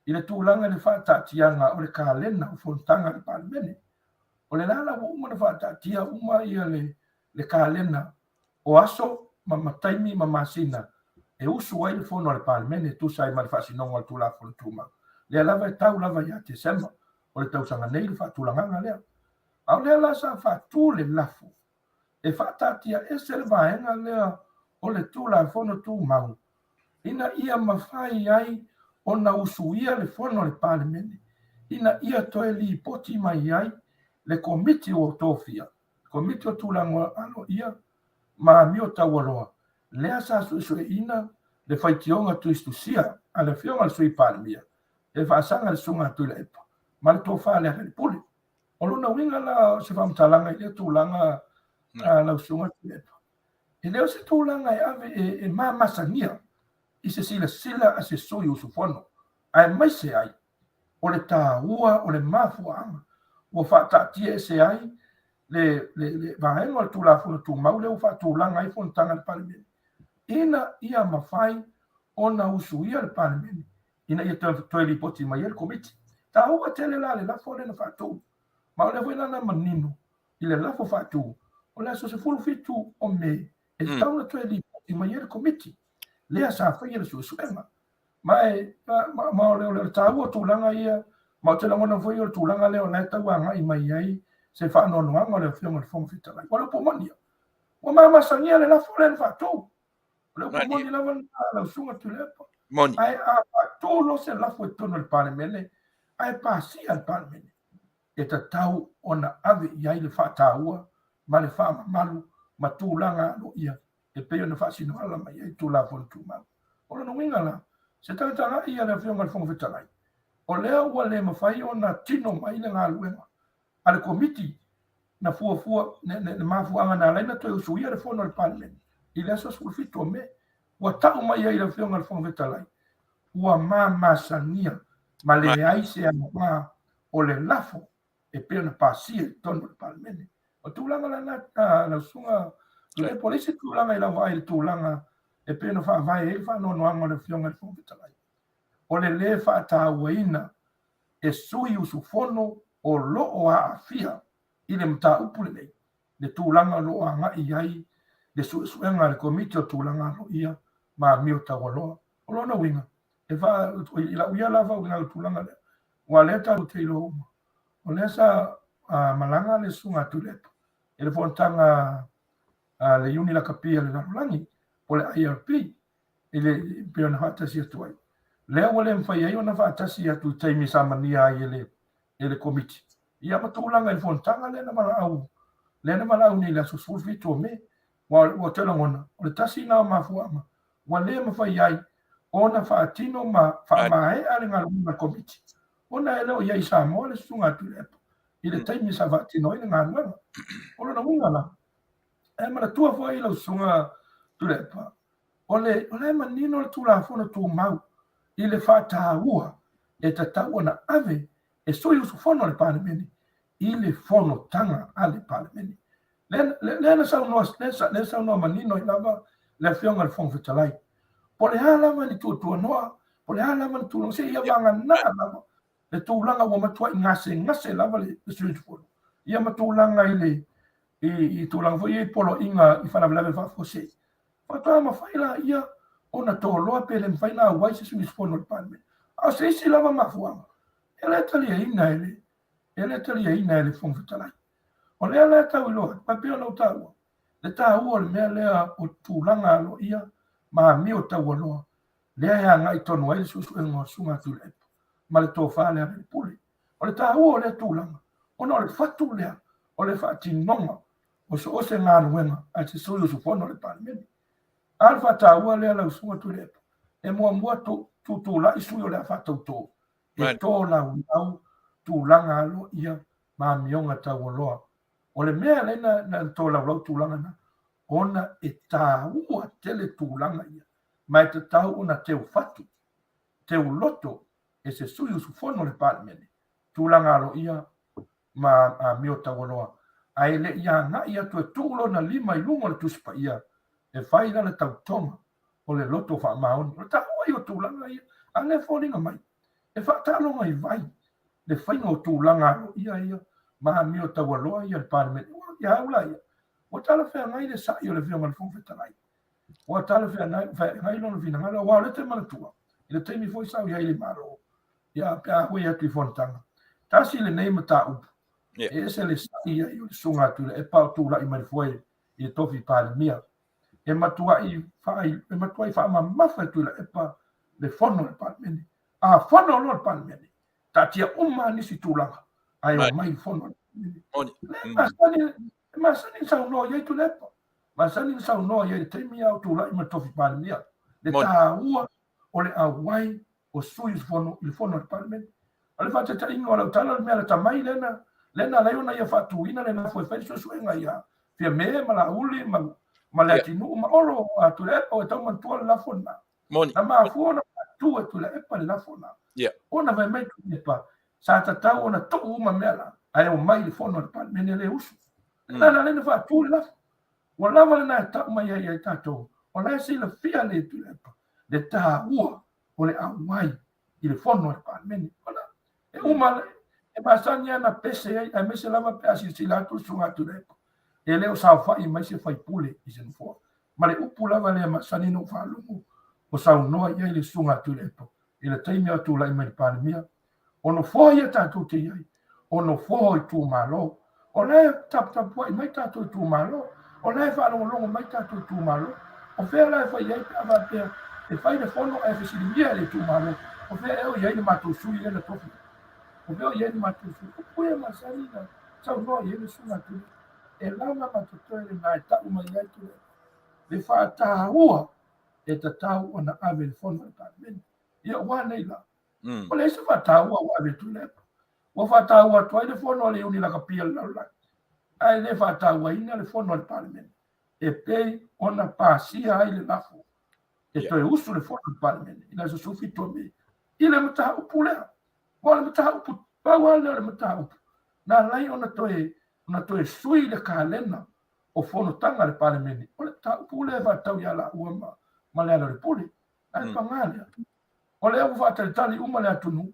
[SPEAKER 7] i le tulaga i le faataatiaga o le kalena o fonotaga a le Palemene. O le la la ua uma ona faataatia uma ia le, le kalena o aso ma ma taimi ma masina e usu ai le Fono a le Palemene e tusa ai ma le faasinoga o le Tulafono Tumau. Lea lava e tau lava ia Tesema o le tausaga nei le faatulagaga lea. A o lea la sa faatu le lafo e faataatia ese le vaega lea o le Tulafono Tumau ina ia mafai ai ona usuia le Fono a le Palemene ina ia toe lipoti mai ai le Komiti ua tofia Komiti o Tulaga Aloaia ma Amio Taualoa, lea sa suesueina le faitioga tuisitusia a le Afioga i le Sui Palemia e faasaga i le Susuga a Tuilaepa ma le Tofa a Lealailepule. O lona uiga la o se faamatalaga i lea tulaga a lau Susuga Tuilaepa, e le o se tulaga e ave e mamasania i se silasila a se sui usufono, aemaise ai o le taua o le mafuaaga ua faataatia ese ai le, le, le vaega o le Tulafono Tumau lea ua faatulaga ai fonotaga a le Palemene, ina ia mafai ona usuia le Palemene ina ia toe, toe lipoti mai ai le Komiti. Taua tele la le lafo lea na faatu, ma o lea foi la na manino i le lafo faatu, o le aso 17 o Me e tatau ona toe lipoti mai ai le Komiti lea sa faia le suesuega. Ma e, ma, ma o le, o le taua o tulaga ia, ma ou te lagona foi o le tulaga lea o la e tau agai mai ai se faanoanoaga o le Afioga i le Fofoga Fetalai. O le upu moni ia, ua mamasagia le lafo lea na faatu. O le upu moni lava lena lau susuga Tuilaepa.
[SPEAKER 2] Moni.
[SPEAKER 7] Ae a faatu loa se lafo i totonu o le Palemene, ae pasia e le Palemene, e tatau ona ave i ai le faataua ma le faamamalu ma tulaga aloaia e pei ona faasinoala mai ai Tulafono Tumau. O lona uiga la, se tagatagai a le Afioga i le Fofoga Fetalai, o lea ua le mafai ona tino mai le galuega a le Komiti na fuafua le mafuaaga na ala ai ona toe usuia le Fono a le Palemene i le aso 17 o Me, ua tau mai ai i le Afioga i le Fofoga Fetalai, ua mamasania ma leai se aoga o le lafo e pei ona pasia i totonu o le Palemene. O tulaga la na, lau Susuga Tuilaepa, o le isi tulaga i lau vaai i le tulaga e pei ona faavae ai le faanoanoaga o le Afioga i le Fofoga Fetalai, o le lē faatauaina e sui usufono o lo o aafia i le mataupu lenei le tulaga o lo o agai i ai le suesuega a le Komiti o Tulaga Aloaia ma Amio Taualoa. O lona uiga, e faa, i lau ia lava uiga i le tulaga lea, aua o lea tatou te iloa uma, o lea sa malaga le Susuga a Tuilaepa i le fonotaga a le Iuni Lakapi a le Lalolagi, po o le ILP, i le, pei ona faatasi atu ai. Lea ua le mafai ai ona faatasi atu i taimi sa mania ai e le, e le Komiti. Ia ma tulaga i le fonotaga lea na valaau, lea na valaau nei i le aso 17 o Me. Ua, ua toe lagona, o le tasi lena o mafuaaga ua le mafai ai ona faatino ma faamaea le galuega a le Komiti, ona e le o i ai i Samoa le Susuga a Tuilaepa i le taimi sa faatino ai le galuega. O lona uiga la, e manatua foi lau Susuga Tuilaepa, o le, o la e manino le Tulafono Tumau i le faataua e tatau ona ave e sui usufono a le Palemene i le fonotaga a le Palemene. Lea, lea na saunoa, lea, lea saunoa manino ai lava le Afioga i le Fofoga Fetalai. Po o le a lava ni tuatuanoa, po o le a lava le tulaga, seia vagana lava le tulaga ua matuai gasegase lava le, le sui usufono. Ia ma tulaga i le, i, i tulaga foi ia i poloaiga i faalavelave faafuasei. Faatoa mafai laia ona toloa pe le mafai ona auai se sui usufono o le Palemene. A o se isi lava mafuaaga, e le taliaina e le, e le taliaina e le Fofoga Fetalai. O lea la e tau iloa atu, e pei ona ou taua, le taua o le mea lea o tulaga aloaia ma amio taualoa, lea e agai tonu ai le suesuega o le Susuga a Tuilaepa ma le tofa Lealailepule. O le taua o lea tulaga, ona o le fatu lea o le faatinoga o so o se galuega a se sui usufono o le Palemene. A o le faataua lea lau Susuga Tuilaepa, e muamua tutulai sui o le a faatauto e tolaulau tulaga aloaia ma amioga taualoa. O le mea lea na, na tolaulau tulaga na, ona e taua tele tulaga ia, ma e tatau ona teufatu, teuloto e se sui usufono o le Palemene, tulaga aloaia ma amio taualoa, ae le i agai atu e tuu lona lima i luga o le Tusi Paia e fai lana tautoga o le loto faamaoni. O le taua ia o tulaga ia, a o lea e foliga mai e faataaloga i vai le faiga o tulaga aloaia ia ma amio taualoa ia a le Palemene. Ia au la ia, ua talafeagai le sa'i o le Afioga i le Fofoga Fetalai, ua talafeagai lona finagalo, aua o lea e te manatua, i le taimi foi sa ou i ai i le Malo, ia pe a hui atu i fonotaga. Tasi lenei mataupu, e ese le sa'i ai o le Susuga a Tuilaepa o tulai mai le foe i le tofi Palemia. E matuai, e matuai faamamafa e Tuilaepa le fono a le Palemene. A fono loa le Palemene, taatia uma nisi tulaga, ae omai i le fono a le Palemene. E masani, e masani ona saunoa i ai Tuilaepa. Masani ona saunoa i ai i le taimi a o tulai mai le tofi Palemia. Le taua o le auai o sui usufono i le fono a le Palemene. O le faataitaiga o lau tala o le mea lata mai lea na, lea na ala ai ona ia faatuina le lafo e fai le suesuega ia Fiame ma Laauli ma, ma Leatinuu ma Olo a Tuilaepa ua tau manatua le lafo lena.
[SPEAKER 2] Moni.
[SPEAKER 7] Na mafua ona faatu e Tuilaepa le lafo lena. Ona fai mai Tuilaepa, sa tatau ona tuu uma mea la, ae omai i le fono a le Palemene le usu. Na ala ai ona faatu le lafo. Ua lava lena e tau mai ai ia i tatou, o la e silafia le Tuilaepa le taua o le auai i le fono a le Palemene. Ona e uma, e masani lava ona pese ai, aemaise lava pe a silasila atu le Susuga a Tuilaepa, e le o saofai mai se faipule i se nofoa. Ma le upu lava lea e masani ona ou faalogo o saunoa i ai le Susuga a Tuilaepa i le taimi a o tulai mai le Palemia, O nofoa ia tatou te i ai, o nofoa o itumalo. O la e taputapuai mai tatou itumalo, o la e faalogologo mai tatou itumalo. O fea la e fai ai pe a faapea e fai le fono ae fesiligia e le itumalo, o fea ea o i ai le matou sui lea na tofi ai? O fea o i ai le matou sui? Upu ia masani na saunoa i ai le susuga a Tuilaepa. E lava ma totoe lena e tau mai ai Tuilaepa le faataua e tatau ona ave i le fono a le Palemene. Ia ua nei la, ua leai se faataua ua ave e Tuilaepa. Ua faataua atu ai le fono a le Iuni Lakapi a le lalolagi, ae le faatauaina le fono a le Palemene e pei ona pasia ai le lafo e toe usu le fono a le Palemene i le aso 17 o Me i le mataupu lea. Aua o le mataupu, pau lava lea o le mataupu na ala ai ona toe sui le kalena o fonotaga a le Palemene, o le mataupu lea e faatatau ia laua ma Lealailepule. Ae paga lea, o lea ua faatalitali uma le atunuu,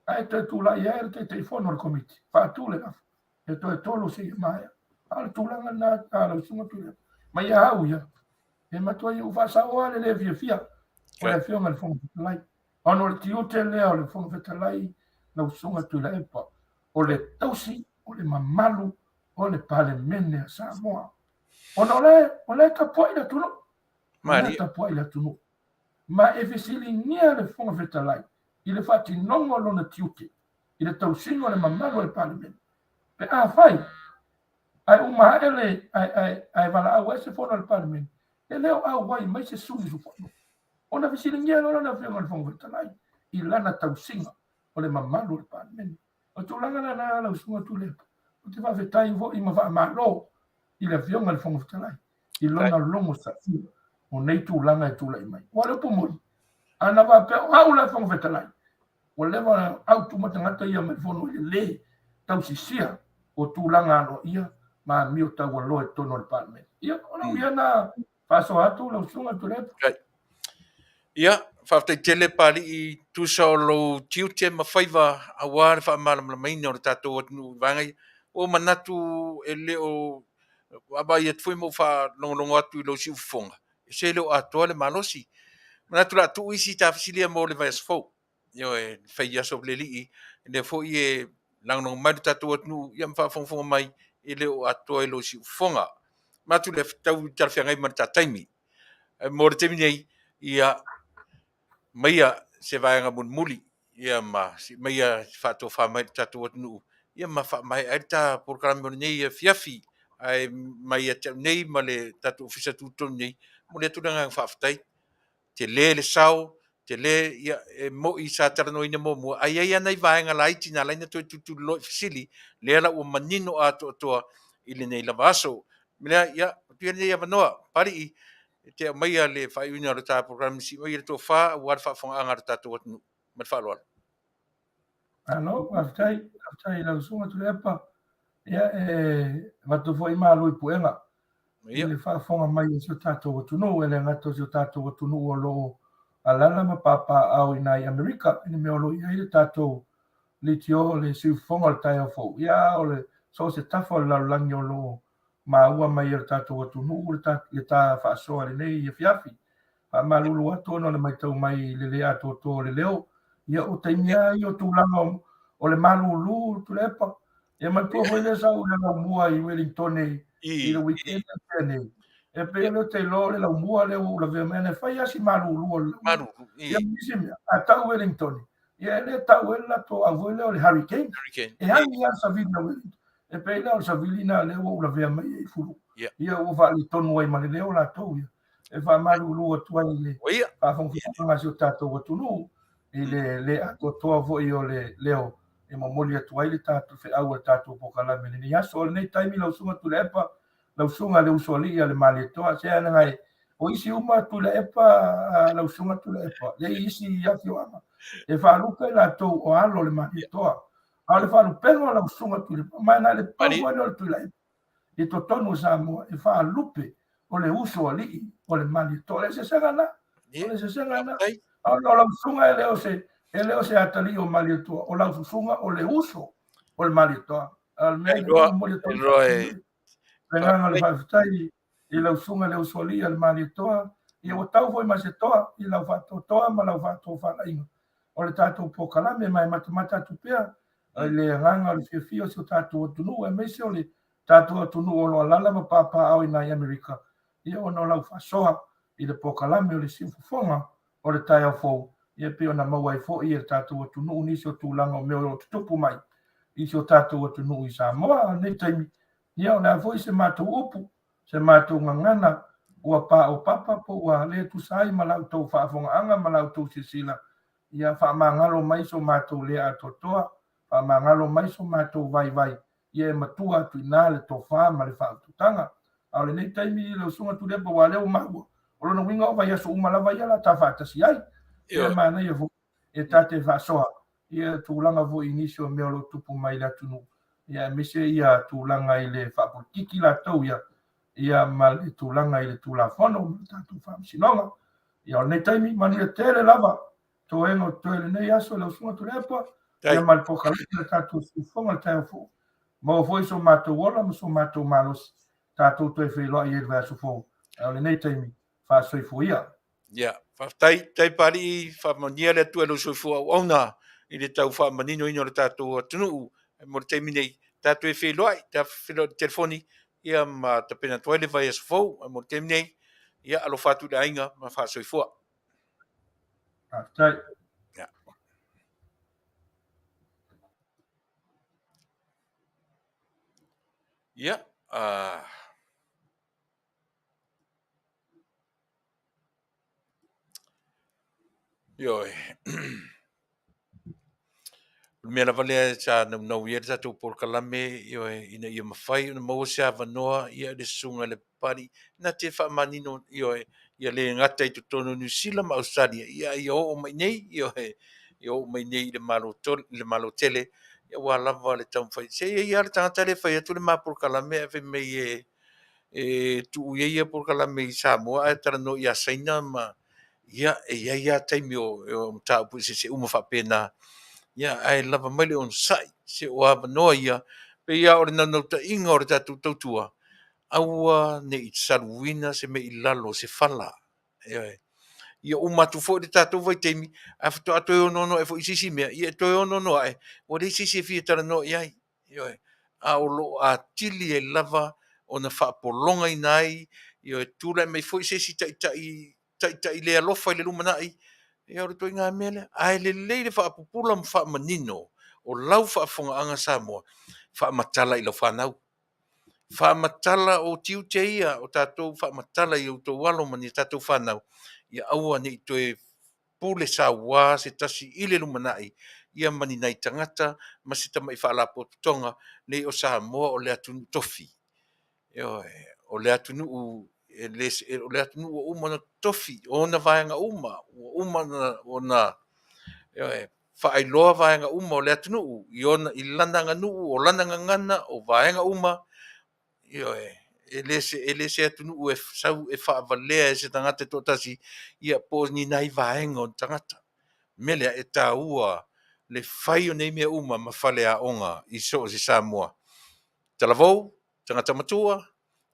[SPEAKER 7] ae toe tulai ai le Taitaifono o le Komiti, faatu le lafo, e toe tolo seia maea. A o le tulaga lena a lau Susuga Tuilaepa, mai ia au ia, e matuai ou faasaoa le le fiafia o le Afioga i le Fofoga Fetalai. Ona o le tiute lea o le Fofoga Fetalai, lau Susuga Tuilaepa, o le tausi o le mamalu o le Palemene a Samoa. Ona o lea e tapuai le atunuu. O lea e tapuai le atunuu. Ma e fesiligia le Fofoga Fetalai i le faatinoga o lona tiute i le tausiga o le mamalu o le Palemene, pe afai ae uma ae le ae valaau ai se fono a le Palemene, e le o auai mai se sui usufono. Ona fesiligia loa lea o le Afioga i le Fofoga Fetalai i lana tausiga o le mamalu o le Palemene. O le tulaga lena lau Susuga Tuilaepa, ou te faafetai foi ma faamalo i le Afioga i le Fofoga Fetalai i lona logo saia o nei tulaga e tulai mai. Aua o le upu moni, a na faapea o au la Fofoga Fetalai, ua leva ona autu ma tagata ia mai le fono i le le tausisia o tulaga aloaia ma amio taualoa i totonu o le Palemene. Ia, o lau ia na faasoa atu lau Susuga Tuilaepa.
[SPEAKER 2] Ia, faafetai tele Papalii, tusa o lou tiute ma faiva aua le faamalamalamaina o le tatou atunuu i vaega ia. Ua ou manatu e le o vaavaai atu foi ma ou faalogologo atu i lou siufofoga, se le o atoa le malosi. Manatu o le a tuu isi ta fesili ia mo le vaiaso fou. Ioe, fai aso le alii, lea foi e lagolago mai le tatou atunuu ia ma faafogafoga mai, e le o atoa i lou siufofoga. Manatu lea tau talafeagai ma le ta taimi. Mo le taimi nei, ia maia se vaega mulimuli ia ma maia faatofa mai le tatou atunuu ia ma faamaea ai le ta polokalame o lenei afiafi. Ae mai ia te au nei ma le tatou Ofisa Tutotonu nei, momoli atu le agaga faafetai. Tele le sao, tele, ia e moi sa talanoaina muamua, ae i ai lava nai vaega laiti na ala ai ona toe tulituliloa i fesili, lea la ua manino atoatoa i lenei lava aso. Lea, ia, atu ia lenei avanoa, Papalii, e te aumaia le faaiuina o le ta polokalame, sii maia le tofa aua le faafofogaaga a le tatou atunuu. Ma le faaaloalo.
[SPEAKER 7] Malo, faafetai, faafetai i lau Susuga Tuilaepa. Ia, e avatu foi malu i puega i le faafofoga mai o si o tatou atunuu, e le gata o si o tatou atunuu o lo o alaala ma papaaao i nai Amerika, i le mea o lo o i ai le tatou leitio, le siufofoga o le taeao fou, ia, a o le so o se tafa o le lalolagi o lo o maua mai e le tatou atunuu le ta faasoa i lenei afiafi. Faamalulu atu ona o le matau mai i le le atoatoa o le leo. Ia, o taimi lava ia o tulaga o le malulu, Tuilaepa. Ia manatua foi lea sa ou i le laumua i Wellington i le weekend na tea nei. E pei o lea ou te iloa o le laumua lea ua ou lavea mai ai, e fai lava si malulu o le laumua. Ia ma nisi mea, a tau Wellington, ia e le tau ai le latou au foi lea o le hurricane. E agi lava le savili a Wellington. E pei la o le savili lena lea ua ou lavea mai ai i Fulu. Ia ua faaletonu ai ma le leo latou ia. E faamalulu atu ai i le faafogafoga a si o tatou atunuu i le le atoatoa foi o le leo e momoli atu ai le tatou feau a le tatou polokalame i lenei aso. O lenei taimi lau Susuga Tuilaepa, lau Susuga le Usoalii a le Malietoa, se leaga e o isi uma Tuilaepa, lau Susuga Tuilaepa, e i isi afioaga e faalupe latou o alo o le Malietoa. A o le faalupega o lau Susuga Tuilaepa, ma e na o le pau lava lea o le Tuilaepa i totonu o Samoa e faalupe o le uso alii o le Malietoa. O le eseesega lena. O le eseesega lena. A o lau susuga e le o se e le o se atalii o Malietoa, o lau susuga o le uso o le Malietoa. A o le mea lea e momoli atu ai le agaga o le faafetai i lau susuga le uso alii a le Malietoa, ia ua tau foi ma se toa i lau faatoatoa ma lau faatofalaiga o le tatou polokalame, ma e matamata atu pea i le agaga o le fiafia o si o tatou atunuu, aemaise o le tatou atunuu o lo o alaala ma papaaao i nai Amerika, ia ona o lau faasoa. i le polokalame o le siufofoga o le taeao fou, ia pei ona maua ai foi e le tatou atunuu nisi o tulaga o mea o lo o tutupu mai i si o tatou atunuu i Samoa. A o lenei taimi, ia o le a foi se matou upu, se matou gagana ua paopapa po ua le tusa ai ma la outou faafogaaga ma la outou silasila, ia faamagalo mai so matou le atoatoa, faamagalo mai so matou vaivai, ia e matua atu i ina le tofa ma le faautautaga. A o lenei taimi lau Susuga Tuilaepa, aua o lea ua maua, o lona uiga o vaiaso uma lava ia o le a ta faatasi ai. Ia e manaia foi e ta te faasoa ia tulaga foi i nisi o mea o lo o tupu mai i le atunuu, ia aemaise ia tulaga i le faapolokiki latou ia, ia ma le tulaga i le Tulafono ma le tatou Faamasinoga. Ia o lenei taimi, manuia tele lava toega o totoe lenei aso lau Susuga Tuilaepa, ia ma le polokalame le tatou siufofoga le taeao fou. Maua foi so matou ola ma so matou malosi, tatou toe feiloai ai i le vaiaso fou. A o lenei taimi, faasoifua ia.
[SPEAKER 2] Ia, faafetai, tai Papalii, faamanuia le Atua i lou soifua auauna i le tau faamaninoina o le tatou atunuu. Mo le taimi nei, tatou e feiloai, ta feiloai i le telefoni, ia ma tapena atu ai le vaiaso fou. Mo le taimi nei, ia alofa atu i le aiga ma faasoifua.
[SPEAKER 7] Faafetai.
[SPEAKER 2] Yeah. Ia, ioe. O le mea lava lea sa naunau i ai le tatou polokalame, ioe, ina ia mafai ona maua se avanoa ia i le susuga i le Papalii na te faamanino, ioe, ia le gata i totonu o Niu Sila ma Ausetalia, ia, ia oo mai nei, ioe, ia oo mai nei i le Malo, i le Malo tele, ia aua lava le taumafai. Se i ai lava le tagata lea e fai atu le ma polokalame ae fai mai e e tuu ia ia polokalame i Samoa ae talanoa ia Saina ma ia e i ai lava taimi o mataupu eseese uma faapena. Ia ae lava mai le onosai, se o avanoa ia, pei lava o le naunautaiga o le tatou tautua, aua ne i saluina se mea i lalo o se fala. Ioe. Ia uma atu foi le tatou vaitaimi, ae faatoa toe onoono ae foi i se isi mea, ia e toe onoono ae, ua leai se isi e fia talanoa i ai. Ioe. A o lo o atili ai lava ona faapologaina ai, ioe, tulai mai foi se isi taitai, taitai le alofa i le lumanai, ia o le ituaiga mea lea. Ae lelei le faapupula ma faamanino o lau faafofogaaga Samoa, faamatala i lau fanau. Faamatala o tiute ia o tatou faamatala i outou alo ma ni a tatou fanau, ia aua ne i toe pule saua se tasi i le lumanai ia ma ni nai tagata ma se tamai faalapotopotoga nei o Samoa o le atunuu tofi. Ioe, o le atunuu e le, o le atunuu ua uma ona tofi ona vaega uma, ua uma ona, ioe, faailoa vaega uma o le atunuu i ona, i lana aganuu, o lana gagana, o vaega uma. Ioe, e le se, e le se atunuu e sau e faavalea e se tagata e toatasi, ia po o ni nai vaega o ni tagata. O le mea lea e taua le fai o nei mea uma ma faleaoga i so o se Samoa. Talavou, tagata matua,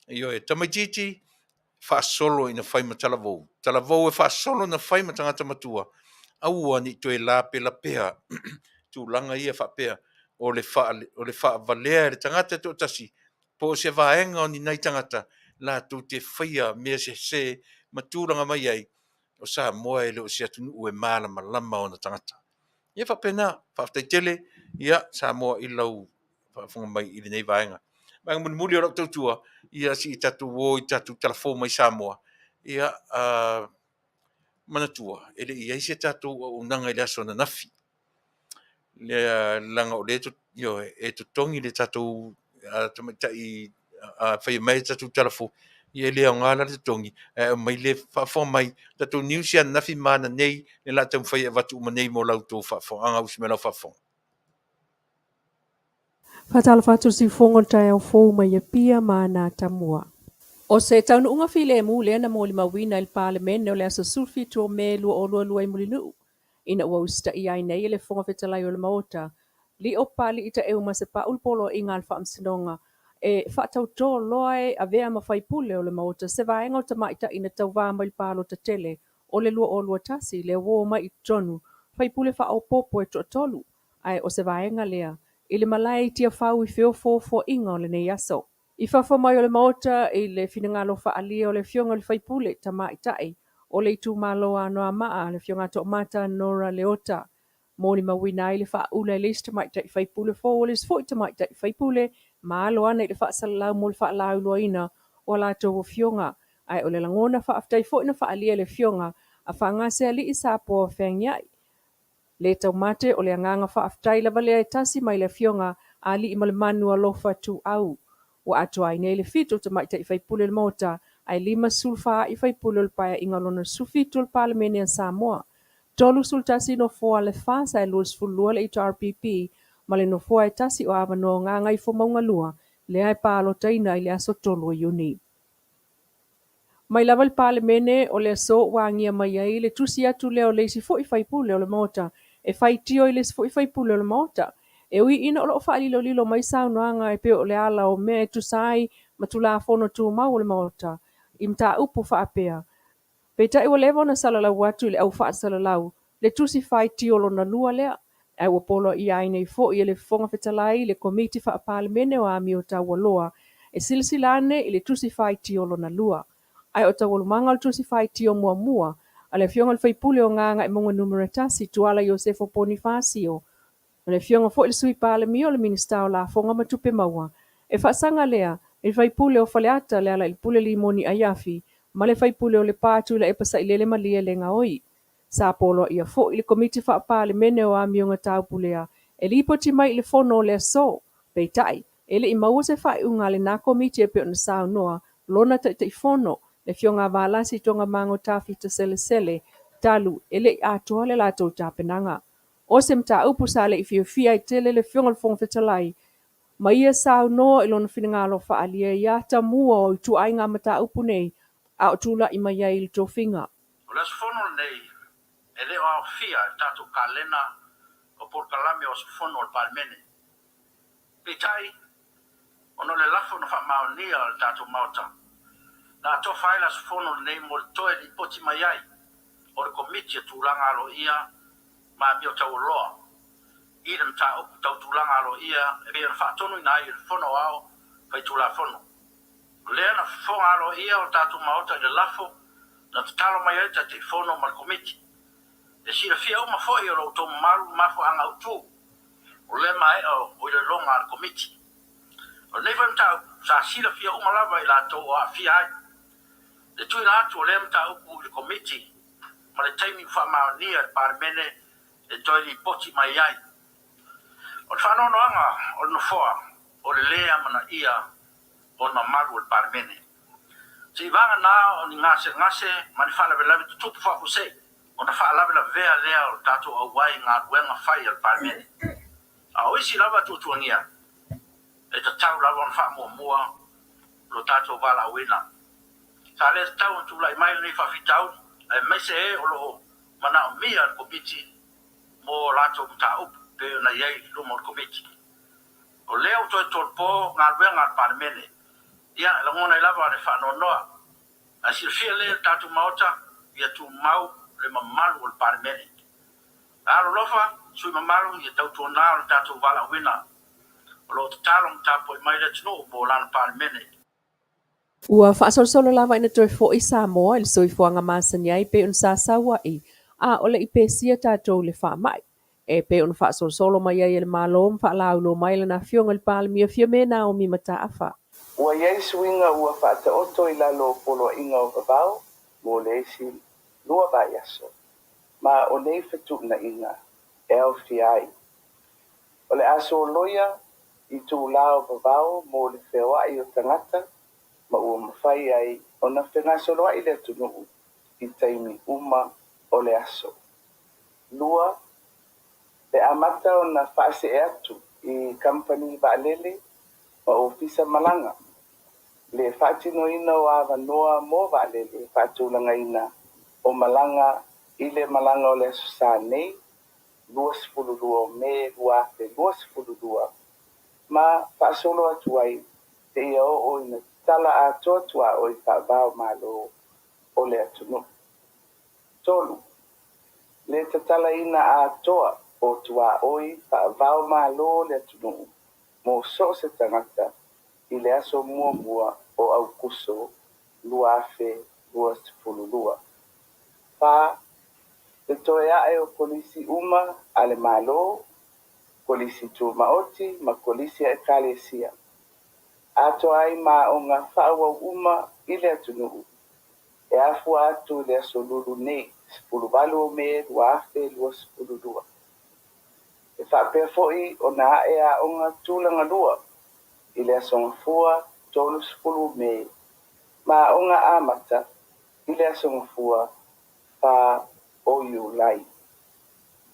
[SPEAKER 2] ioe, tamaitiiti, faasolo ina fai ma talavou. Talavou e faasolo ina fai ma tagata matua, aua ne i toe lapelapea tulaga ia faapea o le, faa, o le faavalea e le tagata e toatasi po o se vaega o ni nai tagata latou te faia mea sese ma tulaga mai ai, o Samoa e le o se atunuu e malamalama ona tagata. Ia faapena, faafetai tele ia Samoa i lau faafofoga mai i lenei vaega. Vaega mulimuli o lau tautua, ia se i tatou o i tatou tala fou mai Samoa, ia manatua e le i i ai se tatou auaunaga i le aso ananafi. Lea leaga o lea ioe, e totogi le tatou tamaitai faia mai le tatou tala fou, ia e le aoga la le totogi, ae aumai le faafofoga mai tatou news ia ananafi ma ananei, lea o le a taumafai e avatu uma nei mo la outou faafofogaaga, usi mai lau faafofoga.
[SPEAKER 8] Faatalofa atu i le siufofoga o le taeao fou mai Apia ma Anatamua. O se taunuuga filemu lea na molimauina i le Palemene o le aso 17 o Me 2022 i Mulinuu, ina ua usitaia ai nei e le Fofoga Fetalai o le Maota, Lio Papalii Taeu Masepau le Poloaiga a le Faamasinoga e faatautō loa e avea ma faipule o le Maota se vaega o tamaitai na tauva mai le palota tele o le 2021 lea ua omai i totonu faipule faaopoopo e toatolu ae o se vaega lea i le malae i Tiafau i feofoofoaiga o lenei aso. I fafo mai o le Maota i le finagalo faaalia o le Afioga i le sui usufono Tamaitai o le itumalo o Anoamaa, le Afioga ia Toomata Nora Leota, molimauina ai le faaula e le isi tamaitai sui usufono fou o le isi foi tamaitai sui usufono ma alo ane i le faasalalau mo le faalauiloaina o a latou afioga. Ae o le lagona faafetai foi na faaalia e le Afioga a Fagasealii Sapoa Feagiai. Le taumate o le agaga faafetai lava lea e tasi mai le Afioga a Aliimalemanu Alofa Tuuau. Ua atoa ai nei le 7 o tamaitai sui usufono o le Maota, ae 54 ai sui usufono o le Paeaiga Lona 17 o le Palemene a Samoa. 31 nofoa a le FAST ae 22 le HRPP ma le nofoa e tasi o avanoa o Gagaifomauga 2 lea e palotaina i le aso 3 o Iuni. Mai lava i le Palemene o le aso ua agia mai ai le tusi atu lea o le isi foi sui usufono o le Maota e faitio i le isi foi sui usufono o le Maota. E ui ina o lo o faalilolilo mai saunoaga e pei o le ala o mea e tusa ai ma Tulafono Tumau o le Maota i mataupu faapea, Peitai ua leva ona salalau atu i le au faasalalau le tusi faitio lona lua lea, ae ua poloaia ai nei foi e le Fofoga Fetalai le Komiti Faa-Palemene o Amio Taualoa e silasila ane i le tusi faitio lona lua. Ae o taualumaga o le tusi faitio muamua a le Afioga i le sui usufono o Gagaemauga Nu.1, Tuala Iosefo Ponifasio, O le Afioga foi i le Sui Palemia o le Minisita o Lafoga ma Tupe Maua, e faasaga lea i le sui usufono o Faleata Lealailepule Limoni Aiafi ma le sui usufono o Lepa Tuilaepa Sailele Malielegaoi. Sa poloaia foi le Komiti Faa-Palemene o Amioga Taupulea e lipoti mai i le Fono o le aso. Peitai, e le i maua se faaiuga a lena Komiti e pei ona saunoa lona Taitaifono, le Afioga a Valasi Togamago Tafita Selesele, talu e le i atoa le latou tapenaga. O se mataupu sa le i fiafia ai tele le Afioga i le Fofoga Fetalai, ma ia saunoa i lona finagalo faaalia i atamua o ituaiga mataupu nei a o tulai mai ai i le tofiga.
[SPEAKER 9] O le aso fono lenei e le o aofia i le tatou kalena o polokalame o aso fono a le Palemene. Peitai, ona o le lafo na faamaonia e le tatou Maota, na atofa ai le aso fono lenei mo le toe lipoti mai ai o le Komiti o Tulaga Aloaia ma Amio Taualoa i le mataupu tau tulaga aloaia e pei ona faatonuina ai e le Fono Aoao Faitulafono. O lea na fofoga aloaia o le tatou Maota i le lafo na tatalo mai ai le Taitaifono ma le Komiti. E silafia uma foi e lo outou mamalu le mafuaaga autu o le maea o iloiloga a le Komiti. O lenei foi mataupu, sa silafia uma lava e i latou o aafia ai. Le tuuina atu o lea mataupu i le Komiti ma le taimi ua faamaonia e le Palemene e toe lipoti mai ai. O le faanoanoaga o le Nofoa o le lē amanaia o le mamalu o le Palemene. Seivaganā o ni gasegase ma ni faalavelave tutupu faafuasei ona faalavelavea lea o le tatou auai i galuega fai a le Palemene. A o isi lava tuatuagia, e tatau lava ona faamuamua lo tatou valaauina. Sa le tatau ona tulai mai lenei faafitauli, aemaise e o lo o manaomia e le Komiti mo a latou mataupu pei ona i ai i luma o le Komiti. O lea ua toe tolopo galuega a le Palemene, ia, e lagona ai lava le faanoanoa. Ae silafia lelei e le tatou Maota, ia tumau le mamalu o le Palemene. Alolofa, sui mamalu, ia tautuana lo tatou valaauina. O lo o tatalo ma tapuai mai le atunuu mo lana Palemene.
[SPEAKER 8] Ua faasolosolo lava ina toe foi Samoa i le soifuaga masani ai pei ona sa sau ai a o le i pesia tatou i le faamai. E pei ona faasolosolo mai ai e le Malo ma faalauiloa mai lana Afioga i le Palemia Fiame Naomi Mataafa.
[SPEAKER 10] Ua i ai suiga ua faataoto i lalo o Poloaiga o Vavao mo le isi lua vaiaso, ma o nei fetuunaiga e aofia ai. O le a soloia itulā o vavao mo le feoai o tagata ma ua mafai ai ona fegasoloai le atunuu i taimi uma o le aso. Lua, le amata ona faasee atu i kamupani vaalele ma ofisa malaga le faatinoina o avanoa mo vaalele faatulagaina o malaga i le malaga o le Aso Sa nei, 22 o Me 2022, ma faasolo atu ai seia oo ina tatala atoa tuaoi faava-o-Malo o le atunuu. Tolu, le tatalaina atoa o tuaoi faava-o-Malo o le atunuu mo so o se tagata i le aso 1 o Aukuso 2022. 4. Le toe a'e o Kolisi uma a le Malo, Kolisi Tumaoti ma Kolisi a Ekalesia, atoa ai ma aoga faaauau uma i le atunuu, e afua atu i le Aso Lulu nei, 18 o Me 2022. E faapea foi ona a'e aoga tulagalua i le Aso Gafua 30 Me ma aoga amata i le Aso Gafua 4 o Iulai.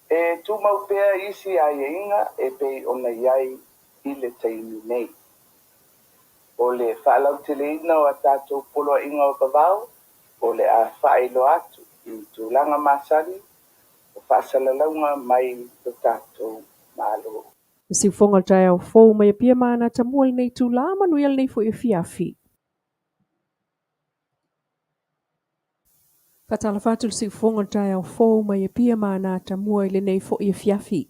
[SPEAKER 10] E tumau pea isi aiaiga e pei ona i ai i le taimi nei. O le faalauteleina o a tatou poloaiga o vavao o le a faailoa atu i tulaga masani o faasalalauga mai lo tatou Malo.
[SPEAKER 8] Le siufofoga o le taeao fou mai Apia ma Anatamua i lenei itula, manuia lenei foi afiafi. Faatalofa atu i le siufofoga o le taeao fou mai Apia ma Anatamua i lenei foi afiafi.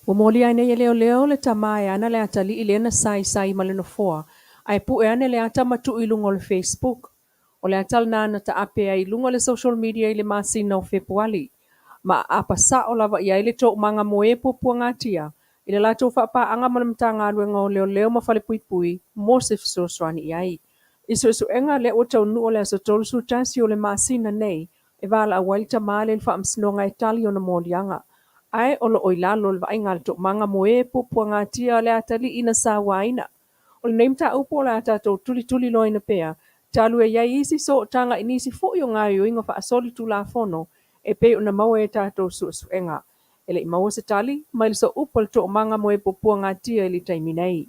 [SPEAKER 8] Ua molia ai nei e leoleo le tama e ana le atalii lea na saisai ma le nofoa ae pue ane le ata ma tuu i luga o le Facebook. O le ata lena na taape ai i luga o le social media i le masina o Fepuali. Ma aapa sao lava i ai le toomaga mo e puapuagatia i le latou faapaaga ma le Matagaluega o Leoleo ma Falepuipui mo se fesoasoani i ai. I suesuega lea ua taunuu o le aso 31 o le masina nei e valaau ai le tama lea i le faamasinoga e tali ona moliaga. Ae o lo o i lalo o le vaaiga a le toomaga mo e puapuagatia le atalii na sauaina. O lenei mataupu o le a tatou tulituliloaina pea talu e i ai isi sootaga i nisi foi o gaoioiga faasolitulafono e pei ona maua e tatou suesuega. E le i maua se tali mai le sooupu a le toomaga mo e puapuagatia i le taimi nei.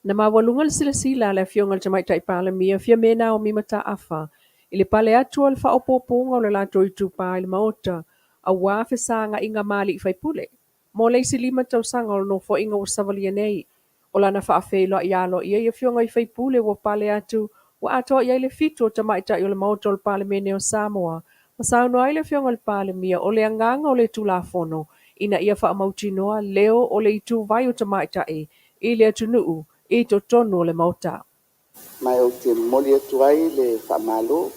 [SPEAKER 8] Na maualuga le silasila a le Afioga i le Tamaitai Palemia Fiame Naomi Mataafa i le pale atu o le faaopoopoga o le latou itupa i le Maota aua fesaga'iga ma alii faipule mo le isi 5 tausaga o le Nofoaiga ua savalia nei. O lana faafeiloai aloaia i afioga i faipule ua pale atu ua atoa i ai le 7 o tamaitai o le Maota o le Palemene o Samoa, ma saunoa ai le Afioga i le Palemia o le agaga o le Tulafono ina ia faamautinoa leo o le ituvai o tamaitai i le atunuu i totonu o le Maota.
[SPEAKER 10] Ma ou te momoli atu ai le faamalo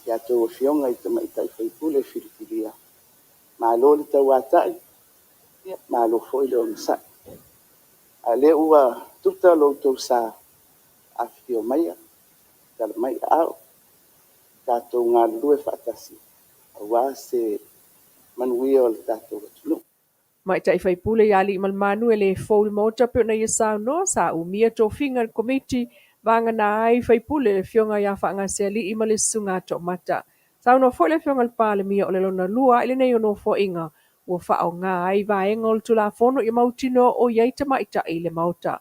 [SPEAKER 10] i a outou afioga i tamaitai sui usufono filifilia, malo le tauatai, malo foi le onosai. A o lea ua tuta lo outou sa, afifio maia, tala mai aao, tatou galulue faatasi aua se manuia o le tatou atunuu.
[SPEAKER 8] Tamaitai faipule ia Aliimalemanu e le fou i le Maota pei ona ia saunoa sa umia tofiga i le Komiti vagana ai faipule le Afioga ia Faagasealii ma le Susuga Toomata. Saunoa foi le Afioga i le Palemia o le lona lua i lenei o Nofoaiga ua faaaoga ai vaega o le Tulafono ia mautinoa o i ai tamaitai i le Maota.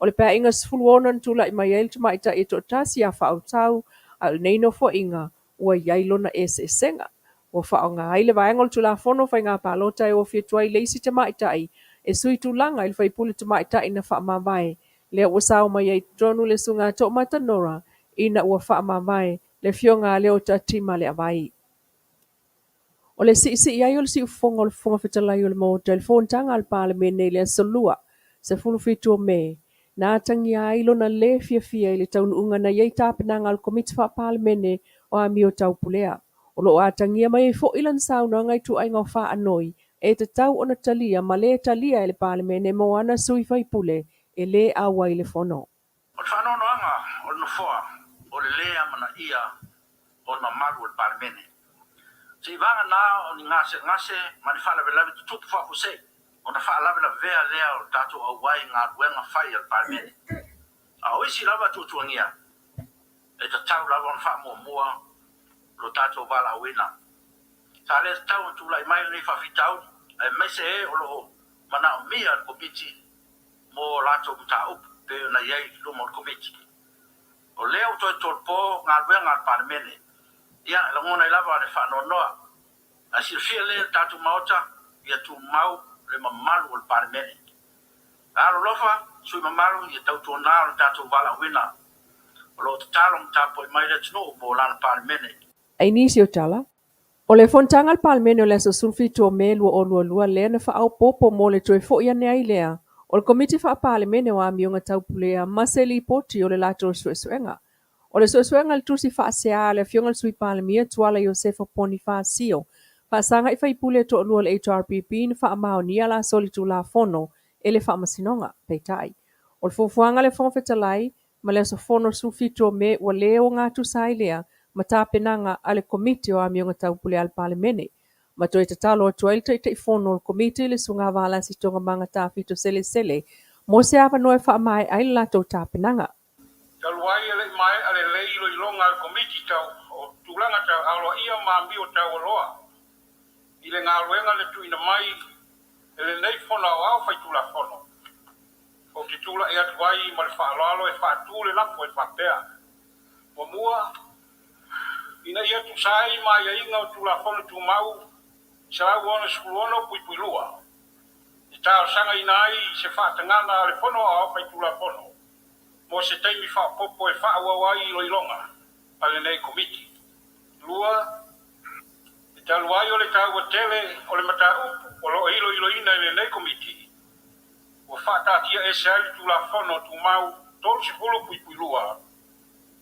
[SPEAKER 8] O le Paeaiga 16 na tulai mai ai le tamaitai e toatasi ia Faautau, a o lenei Nofoaiga ua i ai lona eseesega. Ua faaaoga ai le vaega o le Tulafono o Faiga Palota e ofi atu ai le isi tamaitai e sui tulaga i le faipule tamaitai na faamavae, lea ua sao mai ai i totonu le Susuga Toomata Nora ina ua faamavae le Afioga a Leota Tima Leavai. O le siisii ai o le siufofoga o le Fofoga Fetalai o le Maota i le fonotaga a le Palemene i le Aso Lua, 17 o Me, na atagia ai lona lē fiafia i le taunuuga na i ai tapenaga a le Komiti Faa-Palemene o Amio Taupulea. O lo o atagia mai ai foi lana saunoaga i ituaiga o faanoi e tatau ona talia ma lē talia e le Palemene mo ana sui faipule e lē auai i le fono.
[SPEAKER 9] O le faanoanoaga o le Nofoa o le lē amanaia o le mamalu o le Palemene. Seivaga o ni gasegase ma ni faalavelave tutupu faafuasei ona faalavelavea lea o le tatou auai i galuega fai a le Palemene. A o isi lava tuatuagia, e tatau lava ona faamuamua lo tatou valaauina. Sa le tatau ona tulai mai lenei faafitauli, aemaise e o lo o manaomia e le Komiti mo latou mataupu pei ona i ai i luma o le Komiti. O lea ua toe tolopo galuega a le Palemene. Ia, e lagona ai lava le faanoanoa. Ae silafia lelei e le tatou Maota, ia tumau le mamalu o le Palemene. Alolofa, sui usufono mamalu, ia tautuana lo tatou valaauina. O lo o tatalo ma tapuai mai le atunuu mo lana Palemene.
[SPEAKER 8] I nisi o tala, o le fonotaga a le Palemene o le aso 17 o Me 2022 lea na faaopoopo mo le toe foi ane ai lea O le Komiti Faa-Palemene o Amioga Tau Pulea ma se lipoti o le latou suesuega. O le suesuega i le tusi faasea a le Afioga i le Sui Palemia Tuala Iosefa Ponifasio faasaga i faipule e toalua o le HRPP na faamaonia la solitulafono e le Faamasinoga. Peitai, o le fuafuaga a le Fofoga Fetalai ma le aso fono 17 o Me ua le ogatusa ai lea ma tapenaga a le Komiti o Amioga Tau Pulea a le Palemene, ma toe tatalo atu ai le Taitaifono o le Komiti i le Susuga Valasi Togamaga Tafito Selesele mo se avanoa e faamaea ai le latou tapenaga.
[SPEAKER 11] Talu ai e le i maea lelei iloiloga a le Komiti tau o Tulaga Tau Aloaia ma Amio Taualoa i le galuega na tuuina mai e lenei Fono Aoao Faitulafono, ou te tulai atu ai ma le faaaloalo e faatu le lafo e faapea, Muamua, ina ia tusa ai ma aiaiga o Tulafono Tumau 166.2, e talosagaina ai se faatagaga a le Fono Aoao Faitulafono mo se taimi faaopoopo e faaauau ai iloiloga a lenei Komiti. 2, E talu ai o le taua tele o le mataupu o lo o iloiloina e lenei Komiti, ua faataatiaese ai le Tulafono Tumau 30.2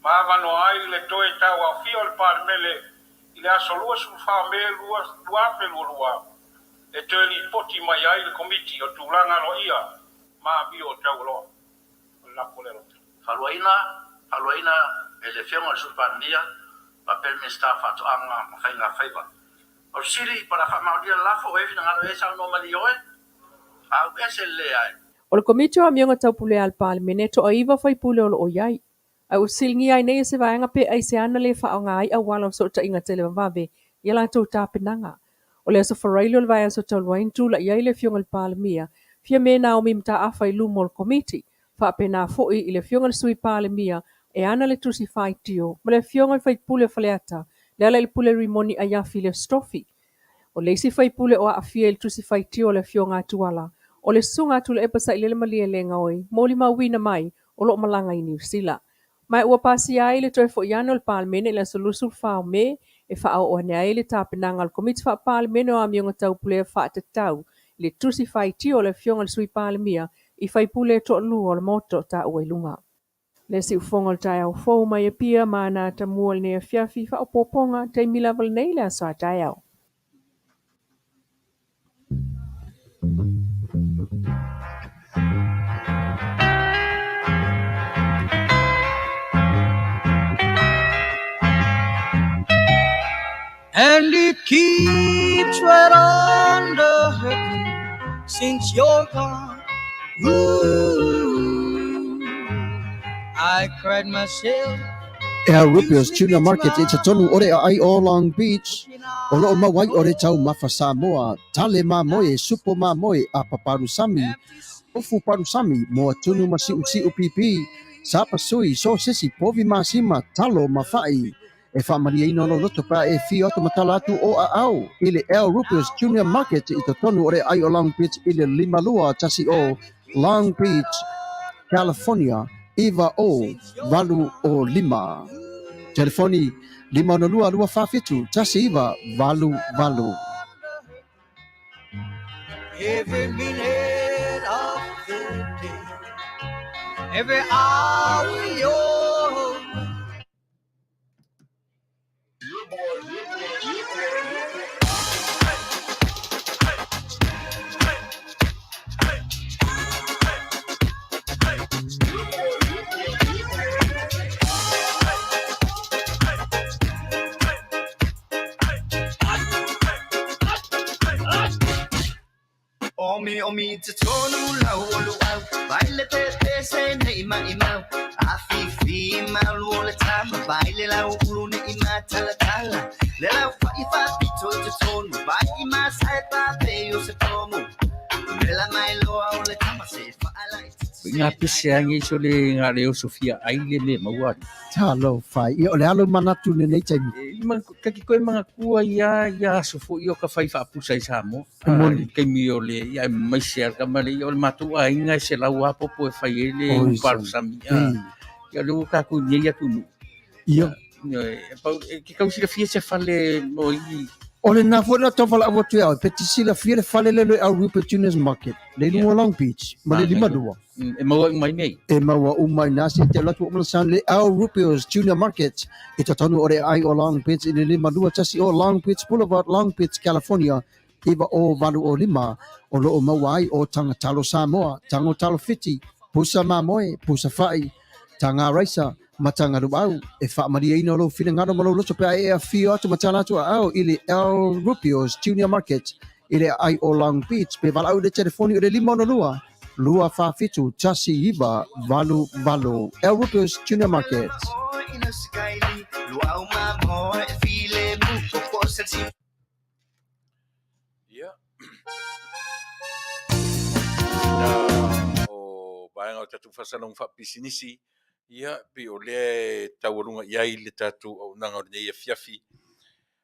[SPEAKER 11] ma avanoa ai le toe tauaofia o le Palemene i le aso 24 Me 2022 e toe lipoti mai ai le Komiti o Tulaga Aloaia ma Amio Taualoa. O le lafo lea lau Afioga.
[SPEAKER 9] Faaluaina, Faaluaina e le Afioga i le Sui Palemia faapea le Minisita o Faatoaga ma Faiga Faiva. O le fesili, po o le a faamaonia le lafo, o ai e finagalo i ai saunoa mai le ioe? A uu ese le leai.
[SPEAKER 8] O le Komiti o Amioga Taupulea a le Palemene e toaiva faipule o lo o i ai. Ae ua fesiligia ai nei e se vaega pe aisea na le faaaoga ai auala o fesootaiga televavave i a latou tapenaga. O le aso Faraile o le vaiaso talu ai na tulai ai le Afioga i le Palemia, Fiame Naomi Mataafa i luma o le Komiti, faapena foi i le Afioga i le Sui Palemia e ana le tusi faitio ma le Afioga i le Faipule o Faleata, Lealailepule Rimoni Aiafi Lestofi. O le isi faipule o aafia i le tusi faitio a le Afioga a Tuala, o le Susuga a Tuilaepa Sailele Malielegaoi, molimauina mai o lo o malaga i Niu Sila. Ma ua pasia ai le toe foi ane o le Palemene i le aso 24 o Me e faaoo ane ai le tapenaga a le Komiti Faa-Palemene o Amioga Taupulea faatatau i le tusi faitio a le Afioga i le Sui Palemia i faipule e toalua o le Maota o taua i luga. Le siufofoga o le taeao fou mai Apia ma ana atamua i lenei afiafi faaopoopoga taimi lava lenei le aso a taeao.
[SPEAKER 1] And it keeps right on the hurting since you're gone. Ooh, I cried myself.
[SPEAKER 12] Al Rupio's Tuna Market i totonu o le aai o Long Beach, o loo mau ai o le taumafa Samoa, tale mamoe, supo mamoe, apa palusami, ofu palusami, moa tunu ma siusiu pipi, sapasui, sosesi, povi masima, talo ma fa'i. E faamalieina lou loto pe a e fia atu ma tala atu o aao i le Al Rupio's Junior Market i totonu o le aai o Long Beach i le 5210 Long Beach, California 90805. Telefoni 562 247 1988.
[SPEAKER 1] Every minute of the day, every hour you're
[SPEAKER 13] Omi omi te tonu lau o luau Vai le te te se nei mai mau A fi fi mau lu o le tama Vai le lau ulu nei ma tala tala Le lau fa i fa pito i te tonu Vai i ma sae pa pe o se pomu Le la mai loa o le tama se fa ala i te
[SPEAKER 2] Ngā pese angi so le ngā leo Sofia ai le le maua.
[SPEAKER 12] Talofa. Ia, o le a lou manatu i lenei taimi?
[SPEAKER 2] E, kaki koe manatua ia ia aso foi o ka fai faapusa i Samoa.
[SPEAKER 12] E moni.
[SPEAKER 2] Taimi o le ia e mai se al kama le ia o le matou aiga e selau lava popo e fai ai le
[SPEAKER 12] Oi,
[SPEAKER 2] upalusami. Ia o lea ua tatou i nei atunuu.
[SPEAKER 12] Ia.
[SPEAKER 2] E pau, e ke tau silafia se fale mo i
[SPEAKER 12] O lena foi na tau valaau atu ia oe, pe te silafia le fale lea i El Rupert Juniors Market, le i luga o Long Beach, ma le 52.
[SPEAKER 14] E maua uma i nei.
[SPEAKER 12] E maua uma i na se te alu atu uma le le El Rupert's Junior Market i totonu o le aai o Long Beach i le 521 o Long Beach Boulevard, Long Beach, California, 90805, o lo o maua ai o taga talo Samoa, tago talo Fiti, pusa mamoe, pusa fai, taga raisa, ma taga luau. E faamalieina lou finagalo ma lou loto pe a e afio atu ma tala atu aao i le El Rupio's Junior Market i le aai o Long Beach pe valaau i le telefoni o le 562 247 1988. El Rupio's Junior Market.
[SPEAKER 2] Ia. Na o vaega o tatou faasalaga faapisinisi, ia, pei o lea e taualuga i ai le tatou auaunaga o lenei afiafi.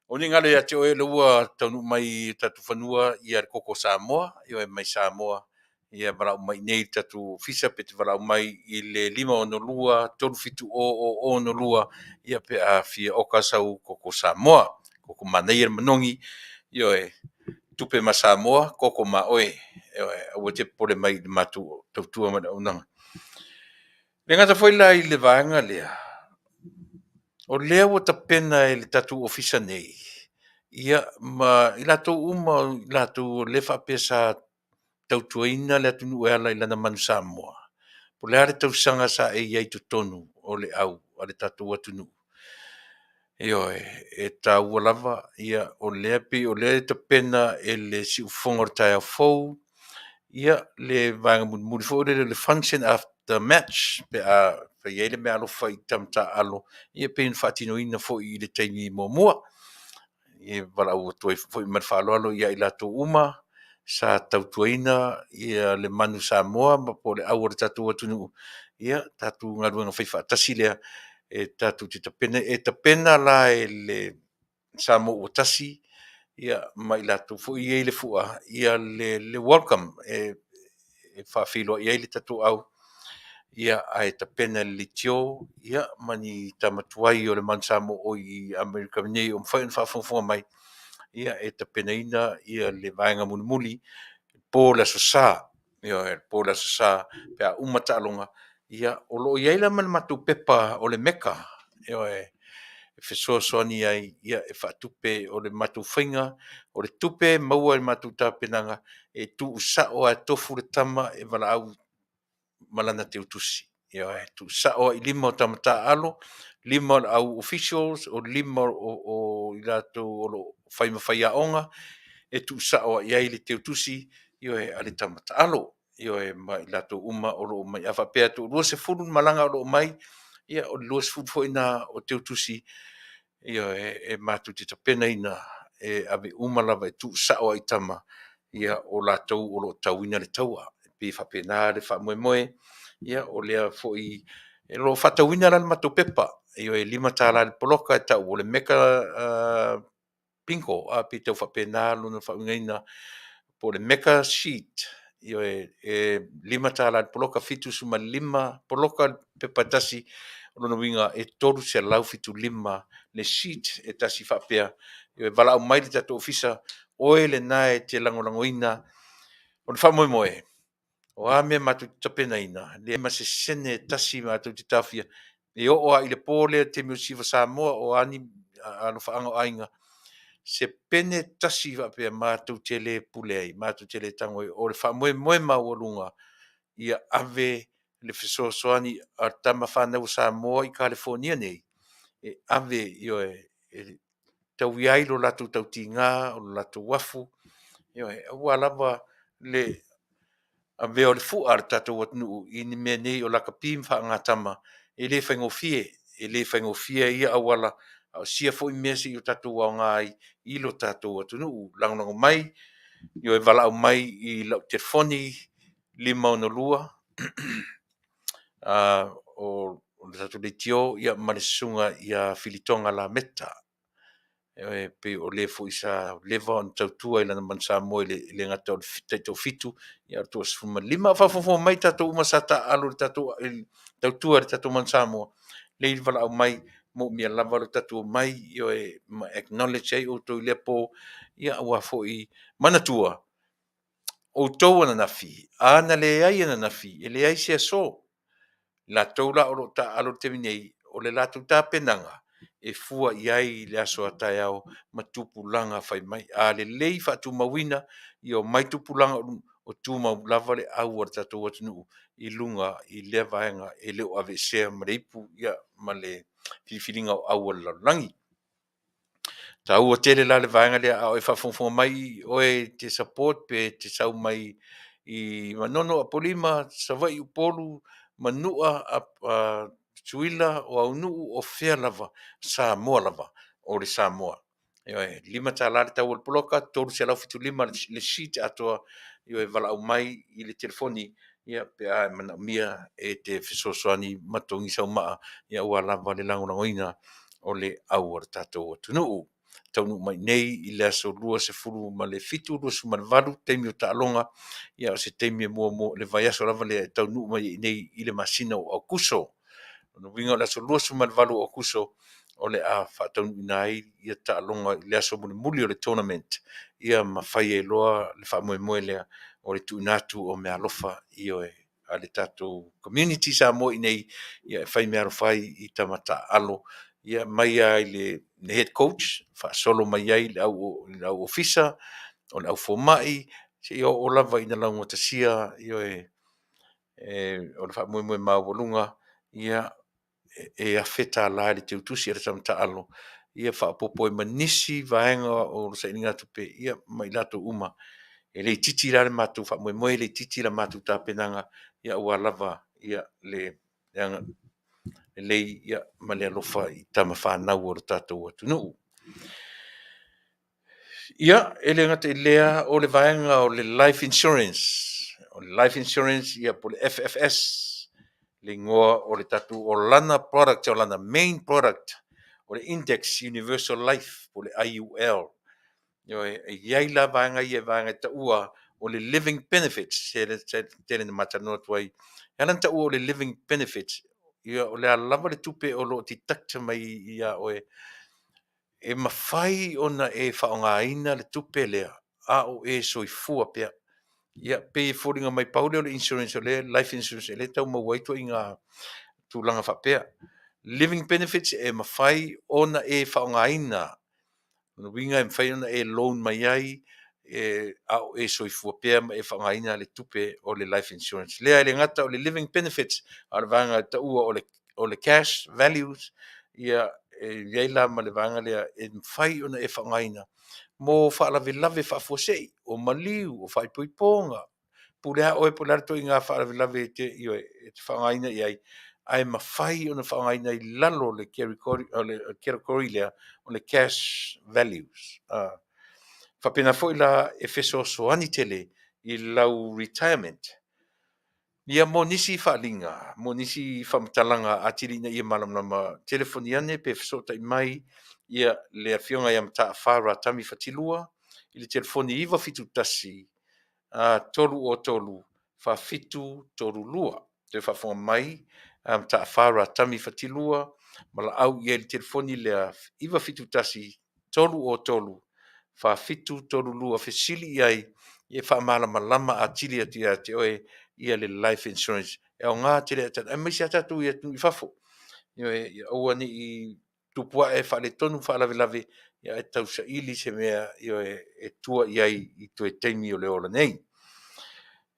[SPEAKER 2] O ni galo ia te oe o lea ua taunuu mai i tatou fanua ia le koko Samoa, ioe mai Samoa, ia valaau mai i nei i le tatou ofisa pe te valaau mai i le 562 370 0062, ia pe a fia oka sau koko Samoa. Koko manaia le manogi, ioe, tupe ma Samoa, koko ma oe, ioe, aua te popole mai i le matou tautua ma le auaunaga. Le gata foi la i le vaega lea, o lea ua tapena e le tatou ofisa nei, ia ma i latou uma o i latou o lea faapea sa tautuaina le atunuu e ala i lana manu Samoa, po o le a le tausaga sa e i ai i totonu o le au a le tatou atunuu. Ioe, e taua lava, ia, o lea pei o lea e tapena e le siufofoga o le taeao fou, ia, le vaega mulimuli foi lele o le function after match, pe a fai ai le meaalofa i tama taaalo, ia pei ona faatinoina foi i le taimi muamua. E valaau atu ai foi ma le faaaloalo ia i latou uma sa tautuaina ia le manu Samoa ma po o le au a le tatou atunuu, ia tatou galuega fai faatasi lea e tatou te tapena, e tapena la e le Samoa ua tasi ia ma i latou foi ia i le fua ia le welcome e faafeiloai ai le tatou au, ia ae tapena e le leitio ia ma ni tama tuai o le Manu Samoa o i Amerika nei o mafai ona faafogafoga mai, ia e tapenaina ia le vaega mulimuli po le Aso Sa, ioe, po le Aso Sa pe a uma taaloga, ia o lo o i ai la ma le matou pepa o le Meka, ioe, e fesoasoani ai ia e faatupe o le matou faiga o le tupe maua i le matou tapenaga e tuusao lava e tofu le tama e valaau ma lana teutusi. Ioe, tuusao lava i lima o tama taaalo, lima o le au officials, o lima o i latou o lo o fai ma faiaoga, e tuusao lava i ai le teutusi, ioe, a le tama taalo. Ioe, ma i latou uma o lo o mai. A faapea e toa-20 malaga o lo o mai, ia o le 20 foi lena o teutusi, ioe, e matou te tapenaina e ave uma lava e tuusao lava i tama, ia o latou o lo o tauina le taua. E pei e faapena le faamoemoe, ia o lea foi e lo o faatauina la le matou pepa, ioe, e $5 le poloka e tau o le Meka Bingo, a pei e tau faapena lona faauigaina, po o le Meka Sheet, ioe, e $5 le poloka, 75 poloka le pepa e tasi, o lona uiga e 375 le sheet e tasi faapea. Ioe, valaau mai le tatou ofisa, oe lena e te lagolagoina o le faamoemoe, o a mea matou te tapenaina, leai ma se sene e tasi matou te taofia, e oo lava i le po lea i le taimi o le Siva Samoa, o a ni alofaaga o aiga, se pene tasi faapea matou te le pule ai, matou te le tago ai. O le faamoemoe maualuga ia ave le fesoasoani a tama fanau a Samoa i Kalifonia nei, e ave, ioe, e tauia ai lo latou tautiga, o lo latou afu, ioe, aua lava le avea o le fua a le tatou atunuu i ni mea nei o lakapi ma faagatama, e le faigofie, e le faigofie ia auala, a o sia foi mea se i o tatou aoga ai i lo tatou atunuu. Lagolago mai, ioe, valaau mai i lau telefoni 562 o le tatou leitio ia ma le susuga ia Filitoga Lameta. E pei o le foi sa leva ona tautua i lana manu Samoa i le gata o le taitoafitu, ia o le toa-15. A o faafogafoga mai tatou uma sa taaalo i le tatou tautua i le tatou manu Samoa, lei valaau mai Moomia lava lo tatou omai, ioe, ma acknowledge ai outou i lea po, ia aua foi manatua outou ananafi, a na leai ananafi, e leai se aso. Latou la o lo o taaalo i le taimi nei, o le latou tapenaga e fua i ai le aso a taeao ma tupulaga fai mai. A lelei faatumauina, ia omai tupulaga o tumau lava le au a le tatou atunuu i luga i lea vaega e le o aveesea ma le ipu ia ma le filifiliga o au a le lalolagi. Taua tele la le vaega lea a o e faafogafoga mai oe e te support pe te sau mai i Manono, Apolima, Savaii, Upolu, Manua, Tutuila, o Aunuu, o fea lava, Samoa lava, o le Samoa. Ioe, $5 le tau o le poloka, $375 le sheet atoa, ioe, valaau mai i le telefoni ia pe a e manaomia e te fesoasoani ma togi sau maa ia aua lava le lagolagoina o le au a le tatou atunuu. Taunuu mai nei i le aso 27, 28 taimi o taaloga, ia o se taimi e muamua, le vaiaso lava lea e taunuu mai ai nei i le masina o Aokuso. O lona uiga o le aso 28 o Aokuso o le a faataunuuina ai ia taaloga i le aso mulimuli o le tournament, ia ma fai ai loa le faamoemoe lea o le tuuina atu o meaalofa, ioe, a le tatou community Samoa i inei, ia e fai meaalofa ai i tama taaalo, ia mai lava i le head coach faasolo mai ai i le au ofisa, o le au fomai, seia oo lava ina laugatasia, ioe, o le faamoemoe maualuga, ia e $1,000 i le teutusi a le tama taalo, ia faaopoopo ai ma nisi vaega o sailiga tupe, ia ma i latou uma. E le itiiti la le matou faamoemoe, e le itiiti la matou tapenaga, ia aua lava ia le lelei ma le alofa i tama fanau a lo tatou atunuu. Ia, e le gata i lea, o le vaega o le life insurance. O le life insurance, ia po o le FFS, le igoa o le tatou, o lana product, o lana main product, o le Index Universal Life, po o le IUL. Ioe, e i ai la vaega ia, vaega e taua o le living benefits, se tele na ma talanoa atu ai. E ala ona taua o le living benefits, ia o le a lava le tupe o lo o deduct mai ia oe, e mafai ona e faaaogaina le tupe lea a o e soifua pea. Ia, pei e foliga mai pau lea o le insurance o le life insurance o lea e tau maua ai ituaiga tulaga faapea. Living benefits e mafai ona e faaaogaina, lona uiga e mafai ona e loan mai ai e, a o e soifua pea ma e faaaogaina le tupe o le life insurance. Lea e le gata o le living benefits, a o le vaega e taua o le cash values, ia e i ai la ma le vaega lea e mafai ona e faaaogaina mo faalavelave faafuasei, o maliu, o faaipoipoga, pule lava oe po o le a le ituaiga faalavelave e te, ioe, e te faaaogaina i ai, ae mafai ona faaaogaina i lalo o le category lea o le cash values. Faapena foi la e fesoasoani tele i lau retirement. Ia mo nisi faaaliga, mo nisi faamatalaga atili ina ia malamalama, telefoni ane pe fesootai mai ia le Afioga ia Mataafa Ratami Fatilua i le telefoni 971 303 4732. Toe faafofoga mai a Mataafa Ratami Fatilua, valaau i ai i le telefoni lea 971 303 4732, fesili i ai e faamalamalama atili atu ia te oe ia le life insurance. E aoga tele aemaise lava tatou i atunuu i fafo. Ioe, ia aua ne i tupu ae faaletonu faalavelave, ia ae tausaili se mea, ioe, e tua i ai i toe taimi o le ola nei.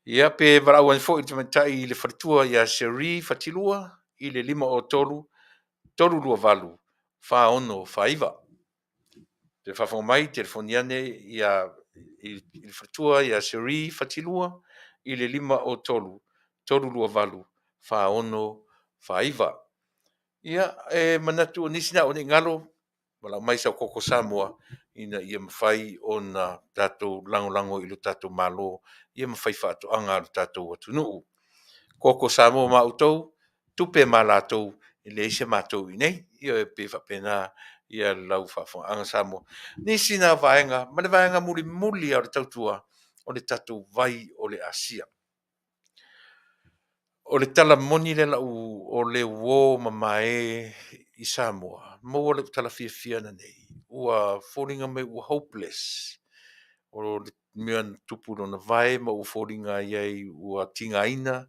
[SPEAKER 2] Ia pe valaau ane foi i le tamaitai i le faletua ia Cherie Fatilua i le 503 328 4649. Toe faafofoga mai, telefoni ane ia i le faletua ia Cherie Fatilua i le 503 328 4649. Ia, e manatu o nisi na o ne i galo, valaau mai sau koko Samoa ina ia mafai ona tatou lagolago i lo tatou Malo ia ma fai faatoaga a lo tatou atunuu. Koko Samoa ma outou, tupe ma latou, e leai se matou i inei. Ia e pei e faapena ia lau faafofogaaga Samoa. Nisi na vaega, ma le vaega mulimuli lava o le tautua, o le tatou vai o le asia. O le tala moni lea lau o le uō mamae i Samoa, maua lou tala fiafia nanei, ua foliga mai ua hopeless. O le mea na tupu i lona vae ma ua foliga ai ai ua tigaina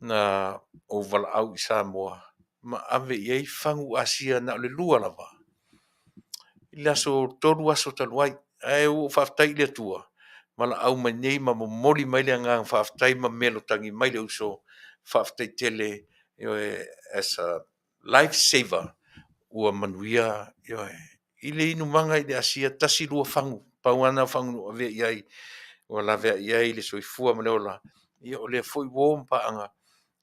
[SPEAKER 2] na ou valaau i Samoa ma ave i ai fagu asia na o le lua lava i le aso 3 aso talu ai. Ae ua ou faafetai i le Atua, valaau mai nei ma momoli mai le agaga faafetai ma melotagi mai le uso, faafetai tele, ioe, as a life saver, ua manuia, ioe, i le inumaga i le asia, tasi lua fagu, pau lava na o fagu na ou avea i ai, ua laveai ai le soifua ma le ola, ia o lea foi uo ma paaga.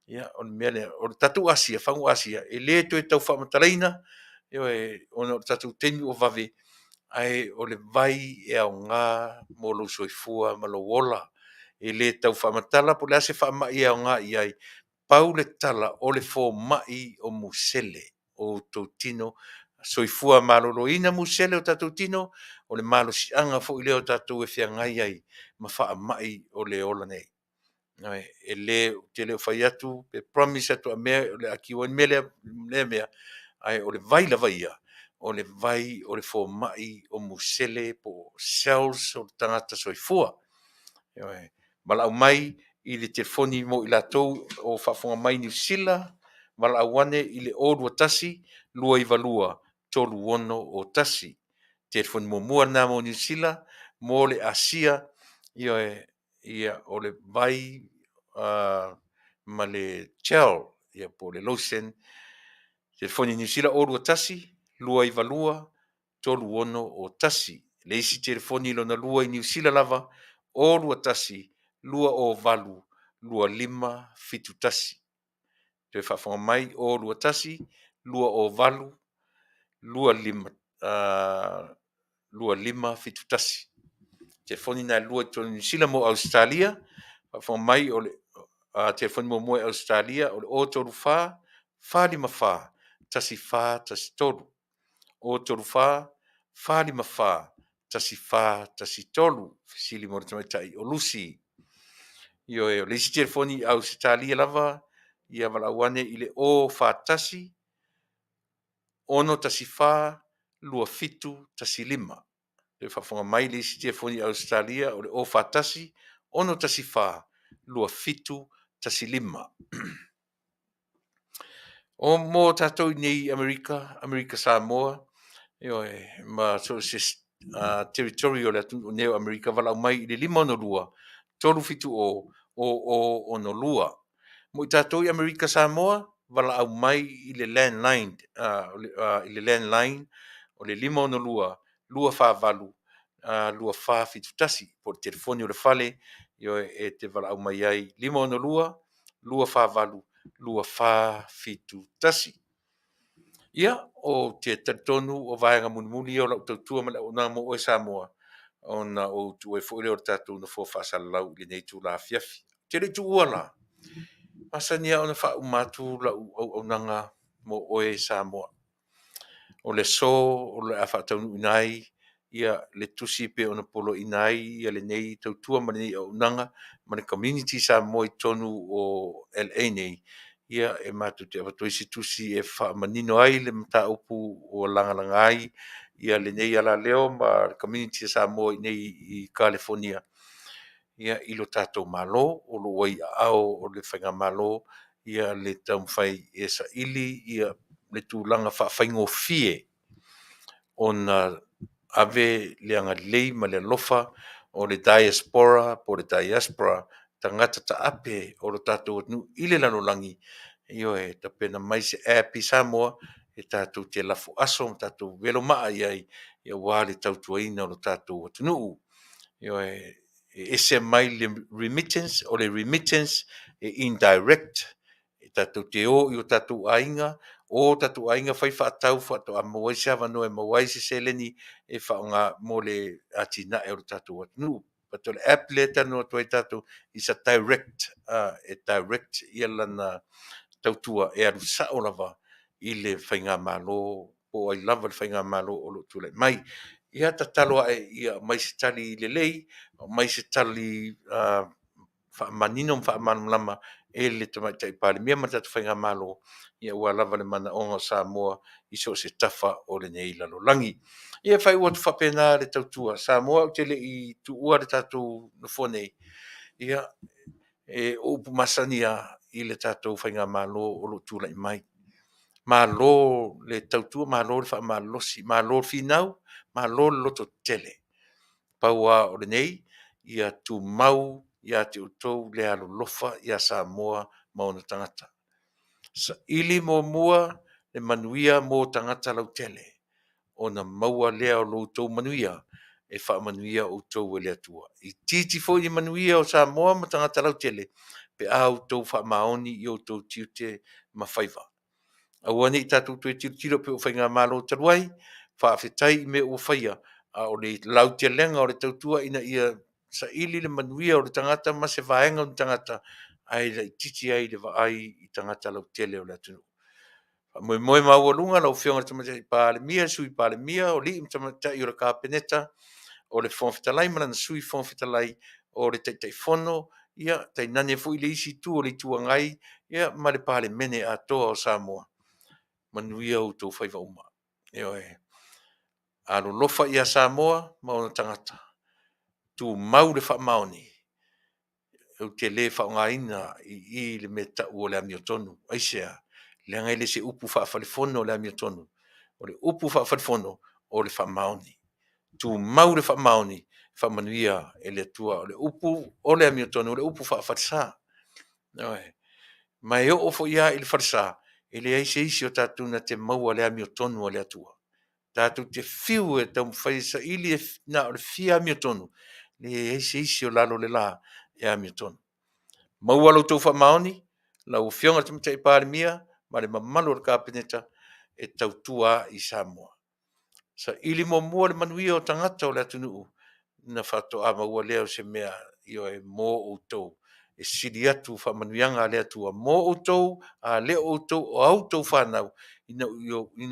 [SPEAKER 2] Ia, o le mea lea, o le tatou asia, fagu asia, e le toe tau faamatalaina, ioe, ona o le tatou taimi ua vave, ae o le vai e aoga mo lou soifua ma lou ola. E le tau faamatala po o le a se faamai e aoga i ai, pau le tala o le fomai o musele o outou tino. Soifua maloloina musele o tatou tino, o le malosiaga foi lea o tatou e feagai ai ma faamai o le ola nei. E le, ou te le o fai atu pe promise atu a mea o le a cure ai le mea lea, lea mea, ae o le vai lava ia, o le vai o le fomai o musele po o cells o le tagata soifua. Ioe. Valaau mai i le telefoni mo i latou o faafofoga mai i Niu Sila, valaau ane i le 021 292 3601. Telefoni muamua lena mo Niu Sila, mo le Asia, ioe, ia, o le vai ma le gel, ia, po o le lotion. Telefoni Niu Sila 021 292 3601. Le isi telefoni lona lua i Niu Sila lava, 021 208 2571. Toe faafofoga mai, 021 208 25 2571. Telefoni na e lua i totonu o Niu Sila. Mo Ausetalia, faafofoga mai, o le telefoni muamua i Ausetalia o le 034 454 1413. 034 454 1413. Fesili mo le tamaitai o Lucy. Ioe, o le isi telefoni i Ausetalia lava, ia valaau ane i le 041 614 2715. Toe faafofoga mai le isi telefoni i Ausetalia o le 041 614 2715. O mo tatou i nei i Amerika, Amerika Samoa, ioe, ma so o se territory o le atunuu nei o Amerika, valaau mai i le 562 370 0062. Mo i tatou i Amerika Samoa, valaau mai i le landline, i le landline o le 562 248 2471, po o le telefoni o le fale, ioe, e te valaau mai ai 562 248 2471. Ia, ou te talitonu o vaega mulimuli ia o lau tautua ma le auaunaga mo oe Samoa, ona ou tuua ai foi lea o le tatou nofoa faasalalau i lenei itula afiafi. Ou te le i tuua la, masani lava ona faauma atu lau auaunaga mo oe Samoa. O le aso o le a faataunuuina ai ia le tusi pei ona poloaiina ai ia lenei tautua ma lenei auaunaga ma le community Samoa i totonu o LA nei, ia e matou te avatu ai se tusi e faamanino ai le mataupu ua lagalaga ai ia lenei alaleo ma le community a Samoa i nei i Kalifonia, ia i lo tatou Malo o lo o i aao o le faigamalo ia le taumafai e saili ia le tulaga faafaigofie ona ave le agalelei ma le alofa o le diaspora po o le diaspora, tagata taape o lo tatou atunuu i le lalolagi, ioe, tapena mai se app i Samoa e tatou te lafo aso ma tatou velo maa i ai aua le tautuaina o lo tatou atunuu. Ioe, e ese mai le remittance, o le remittance e indirect, e tatou te o i o tatou aiga, o tatou aiga fai faatau faatoa maua ai se avanoa e maua ai se seleni e faaaoga mo le atinae o le tatou atunuu. But o le app lea e talanoa atu ai tatou, is a direct, e direct ia lana tautua e alu sao lava i le faigamalo po o ai lava le faigamalo o lo o tulai mai. Ia tatalo ae ia aumai se tali lelei, aumai se tali. faamanino ma faamalamalama e le Tamaitai Palemia ma le tatou Faigamalo, ia aua lava le manaoga o Samoa i so o se tafa o lenei lalolagi. Ia e faaiu atu faapena le tautua. Samoa ou te le i tuua le tatou nofoa nei, ia e o upu masani lava i le tatou Faigamalo o lo o tulai mai. Malo le tautua, malo le faamalolosi, malo le finau, malo le lototetele. Pau lava o lenei, ia tumau ia te outou le alolofa ia Samoa ma ona tagata. Saili muamua le manuia mo tagata lautele, ona maua lea o lo outou manuia e faamanuia outou e le Atua. E itiiti foi ni manuia o Samoa ma tagata lautele pe a outou faamaoni i outou tiute ma faiva. Aua ne i tatou toe tilotilo pei o faigamalo talu ai, faafetai i mea ua faia, a o le lautelega o le tautua ina ia saili le manuia o le tagata ma se vaega o ni tagata, ae laitiiti ai le vaai i tagata lautele o le atunuu. Faamoemoe maualuga lau Afioga i le Tamaitai Palemia, Sui Palemia, o alii ma tamaitai o le Kapeneta, o le Fofoga Fetalai ma lana Sui Fofoga Fetalai, o le Taitaifono, ia tainane foi le isi itu o le Itu Agai, ia ma le Palemene atoa o Samoa. Manuia outou faiva uma. Ioe. Alolofa ia Samoa ma ona tagata, tumau le faamaoni. Ou te le faaaogaina i i le mea e tau o le amiotonu. Aisea? Leaga e le o se upu faafalefono le amiotonu. O le upu faafalefono, o le faamaoni. Tumau le faamaoni, faamanuia e le Atua. O le upu o le amiotonu, o le upu faafalesa. Ioe. Ma e oo foi lava i le falesa, e leai se isi o tatou na te maua le amiotonu a le Atua. Tatou te fiu e taumafai e saili na o le fia amiotonu, e leai se isi o lalo o le la e amiotonu. Maua lo outou faamaoni lau Afioga i le Tamaitai Palemia ma le mamalu o le Kapeneta e tautua i Samoa. Saili muamua le manuia o tagata o le atunuu ona faatoa maua lea o se mea, ioe, mo outou. E sili atu faamanuiaga a le Atua mo outou, a le o outou o a outou fanau, ina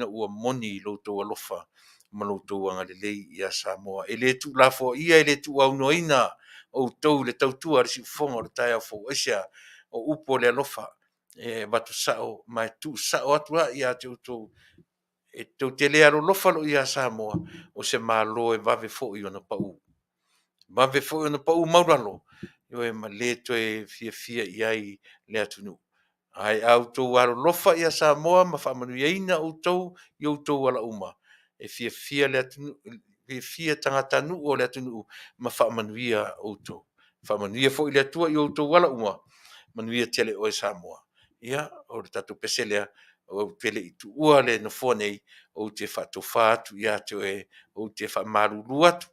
[SPEAKER 2] ua moni lo outou alofa ma lo outou agalelei ia Samoa. E le tuulafoaia, e le tuuaunoaina outou i le tautua a le siufofoga o le taeao fou. Aisea? O upu o le alofa e avatu sao ma e tuusao atu lava ia te outou, e tou te le alolofa loa ia Samoa, o se Malo e vave foi ona pau. Vave foi ona pau maualalo, ioe, ma le toe fiafia i ai le atunuu. Ae a outou alolofa ia Samoa ma faamanuiaina outou i outou ala uma, e fiafia le atunuu, fiafia tagatanuu o le atunuu ma faamanuia outou. Faamanuia foi le Atua i outou ala uma, manuia tele oe Samoa. Ia, o le tatou pese lea, ou te le i tuua le nofoa nei, ou te faatofa atu ia te oe, ou te faamalulu atu.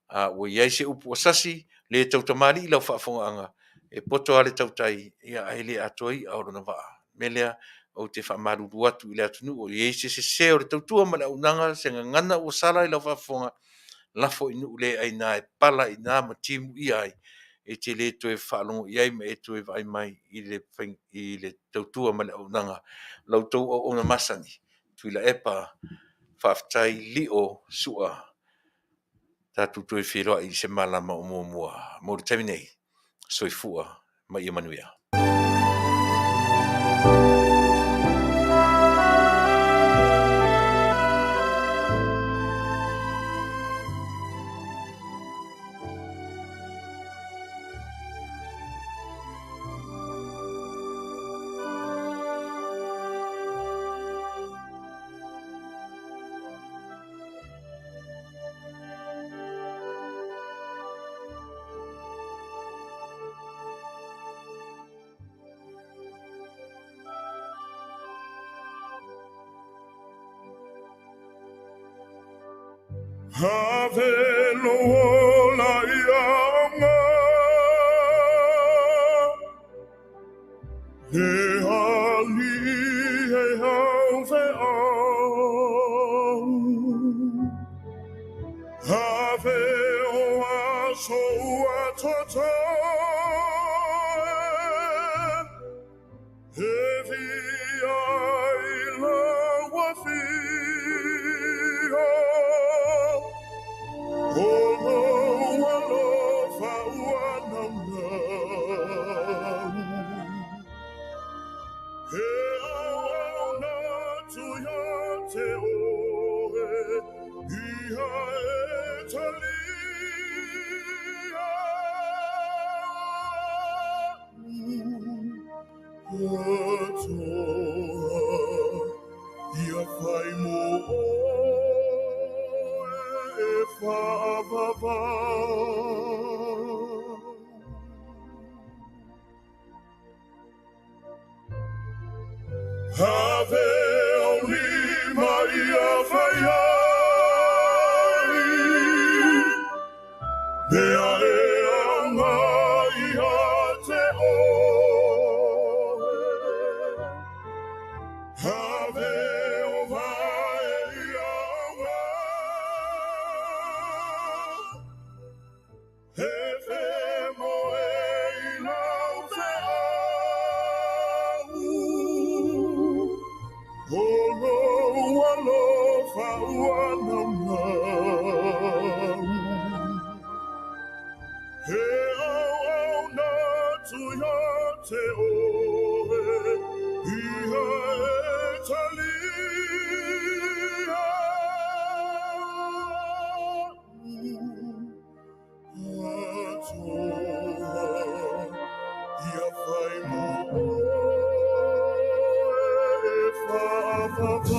[SPEAKER 2] A ua i ai se upu ua sasi, le tautamalii i lau faafofogaaga, e poto lava le tautai, ia ae le atoa i'a o lona vaa. O le mea lea, ou te faamalulu atu i le atunuu, ua i ai se sese o le tautua ma le auaunaga, se gagana ua sala i lau faafofoga, lafo i nuu le aina e pala i ina ma timuia ai, e te le toe faalogo i ai ma e toe vaai mai i le tautua ma le auaunaga a la outou auauna masani. Tuilaepa Faafetai Lio Sua. Tatou toe feiloai i se malama o muamua. Mo le taimi nei, soifua ma ia manuia.
[SPEAKER 14] Ave lou ola ia auga Le alii e aufeau Ave o aso ua totoe E via i lau afio O lou alofa ua naunau. Atoa ia fai mo oe e whaavavau. Have au lima ia fai ai, mea e aunga ia te oe. Have o vae ia aunga, he fe moe i lau feau. O lou alofa ua naunau, he auauna atu ia te oe, ia e talia. Atoa ia fai mo oe e whaavavau.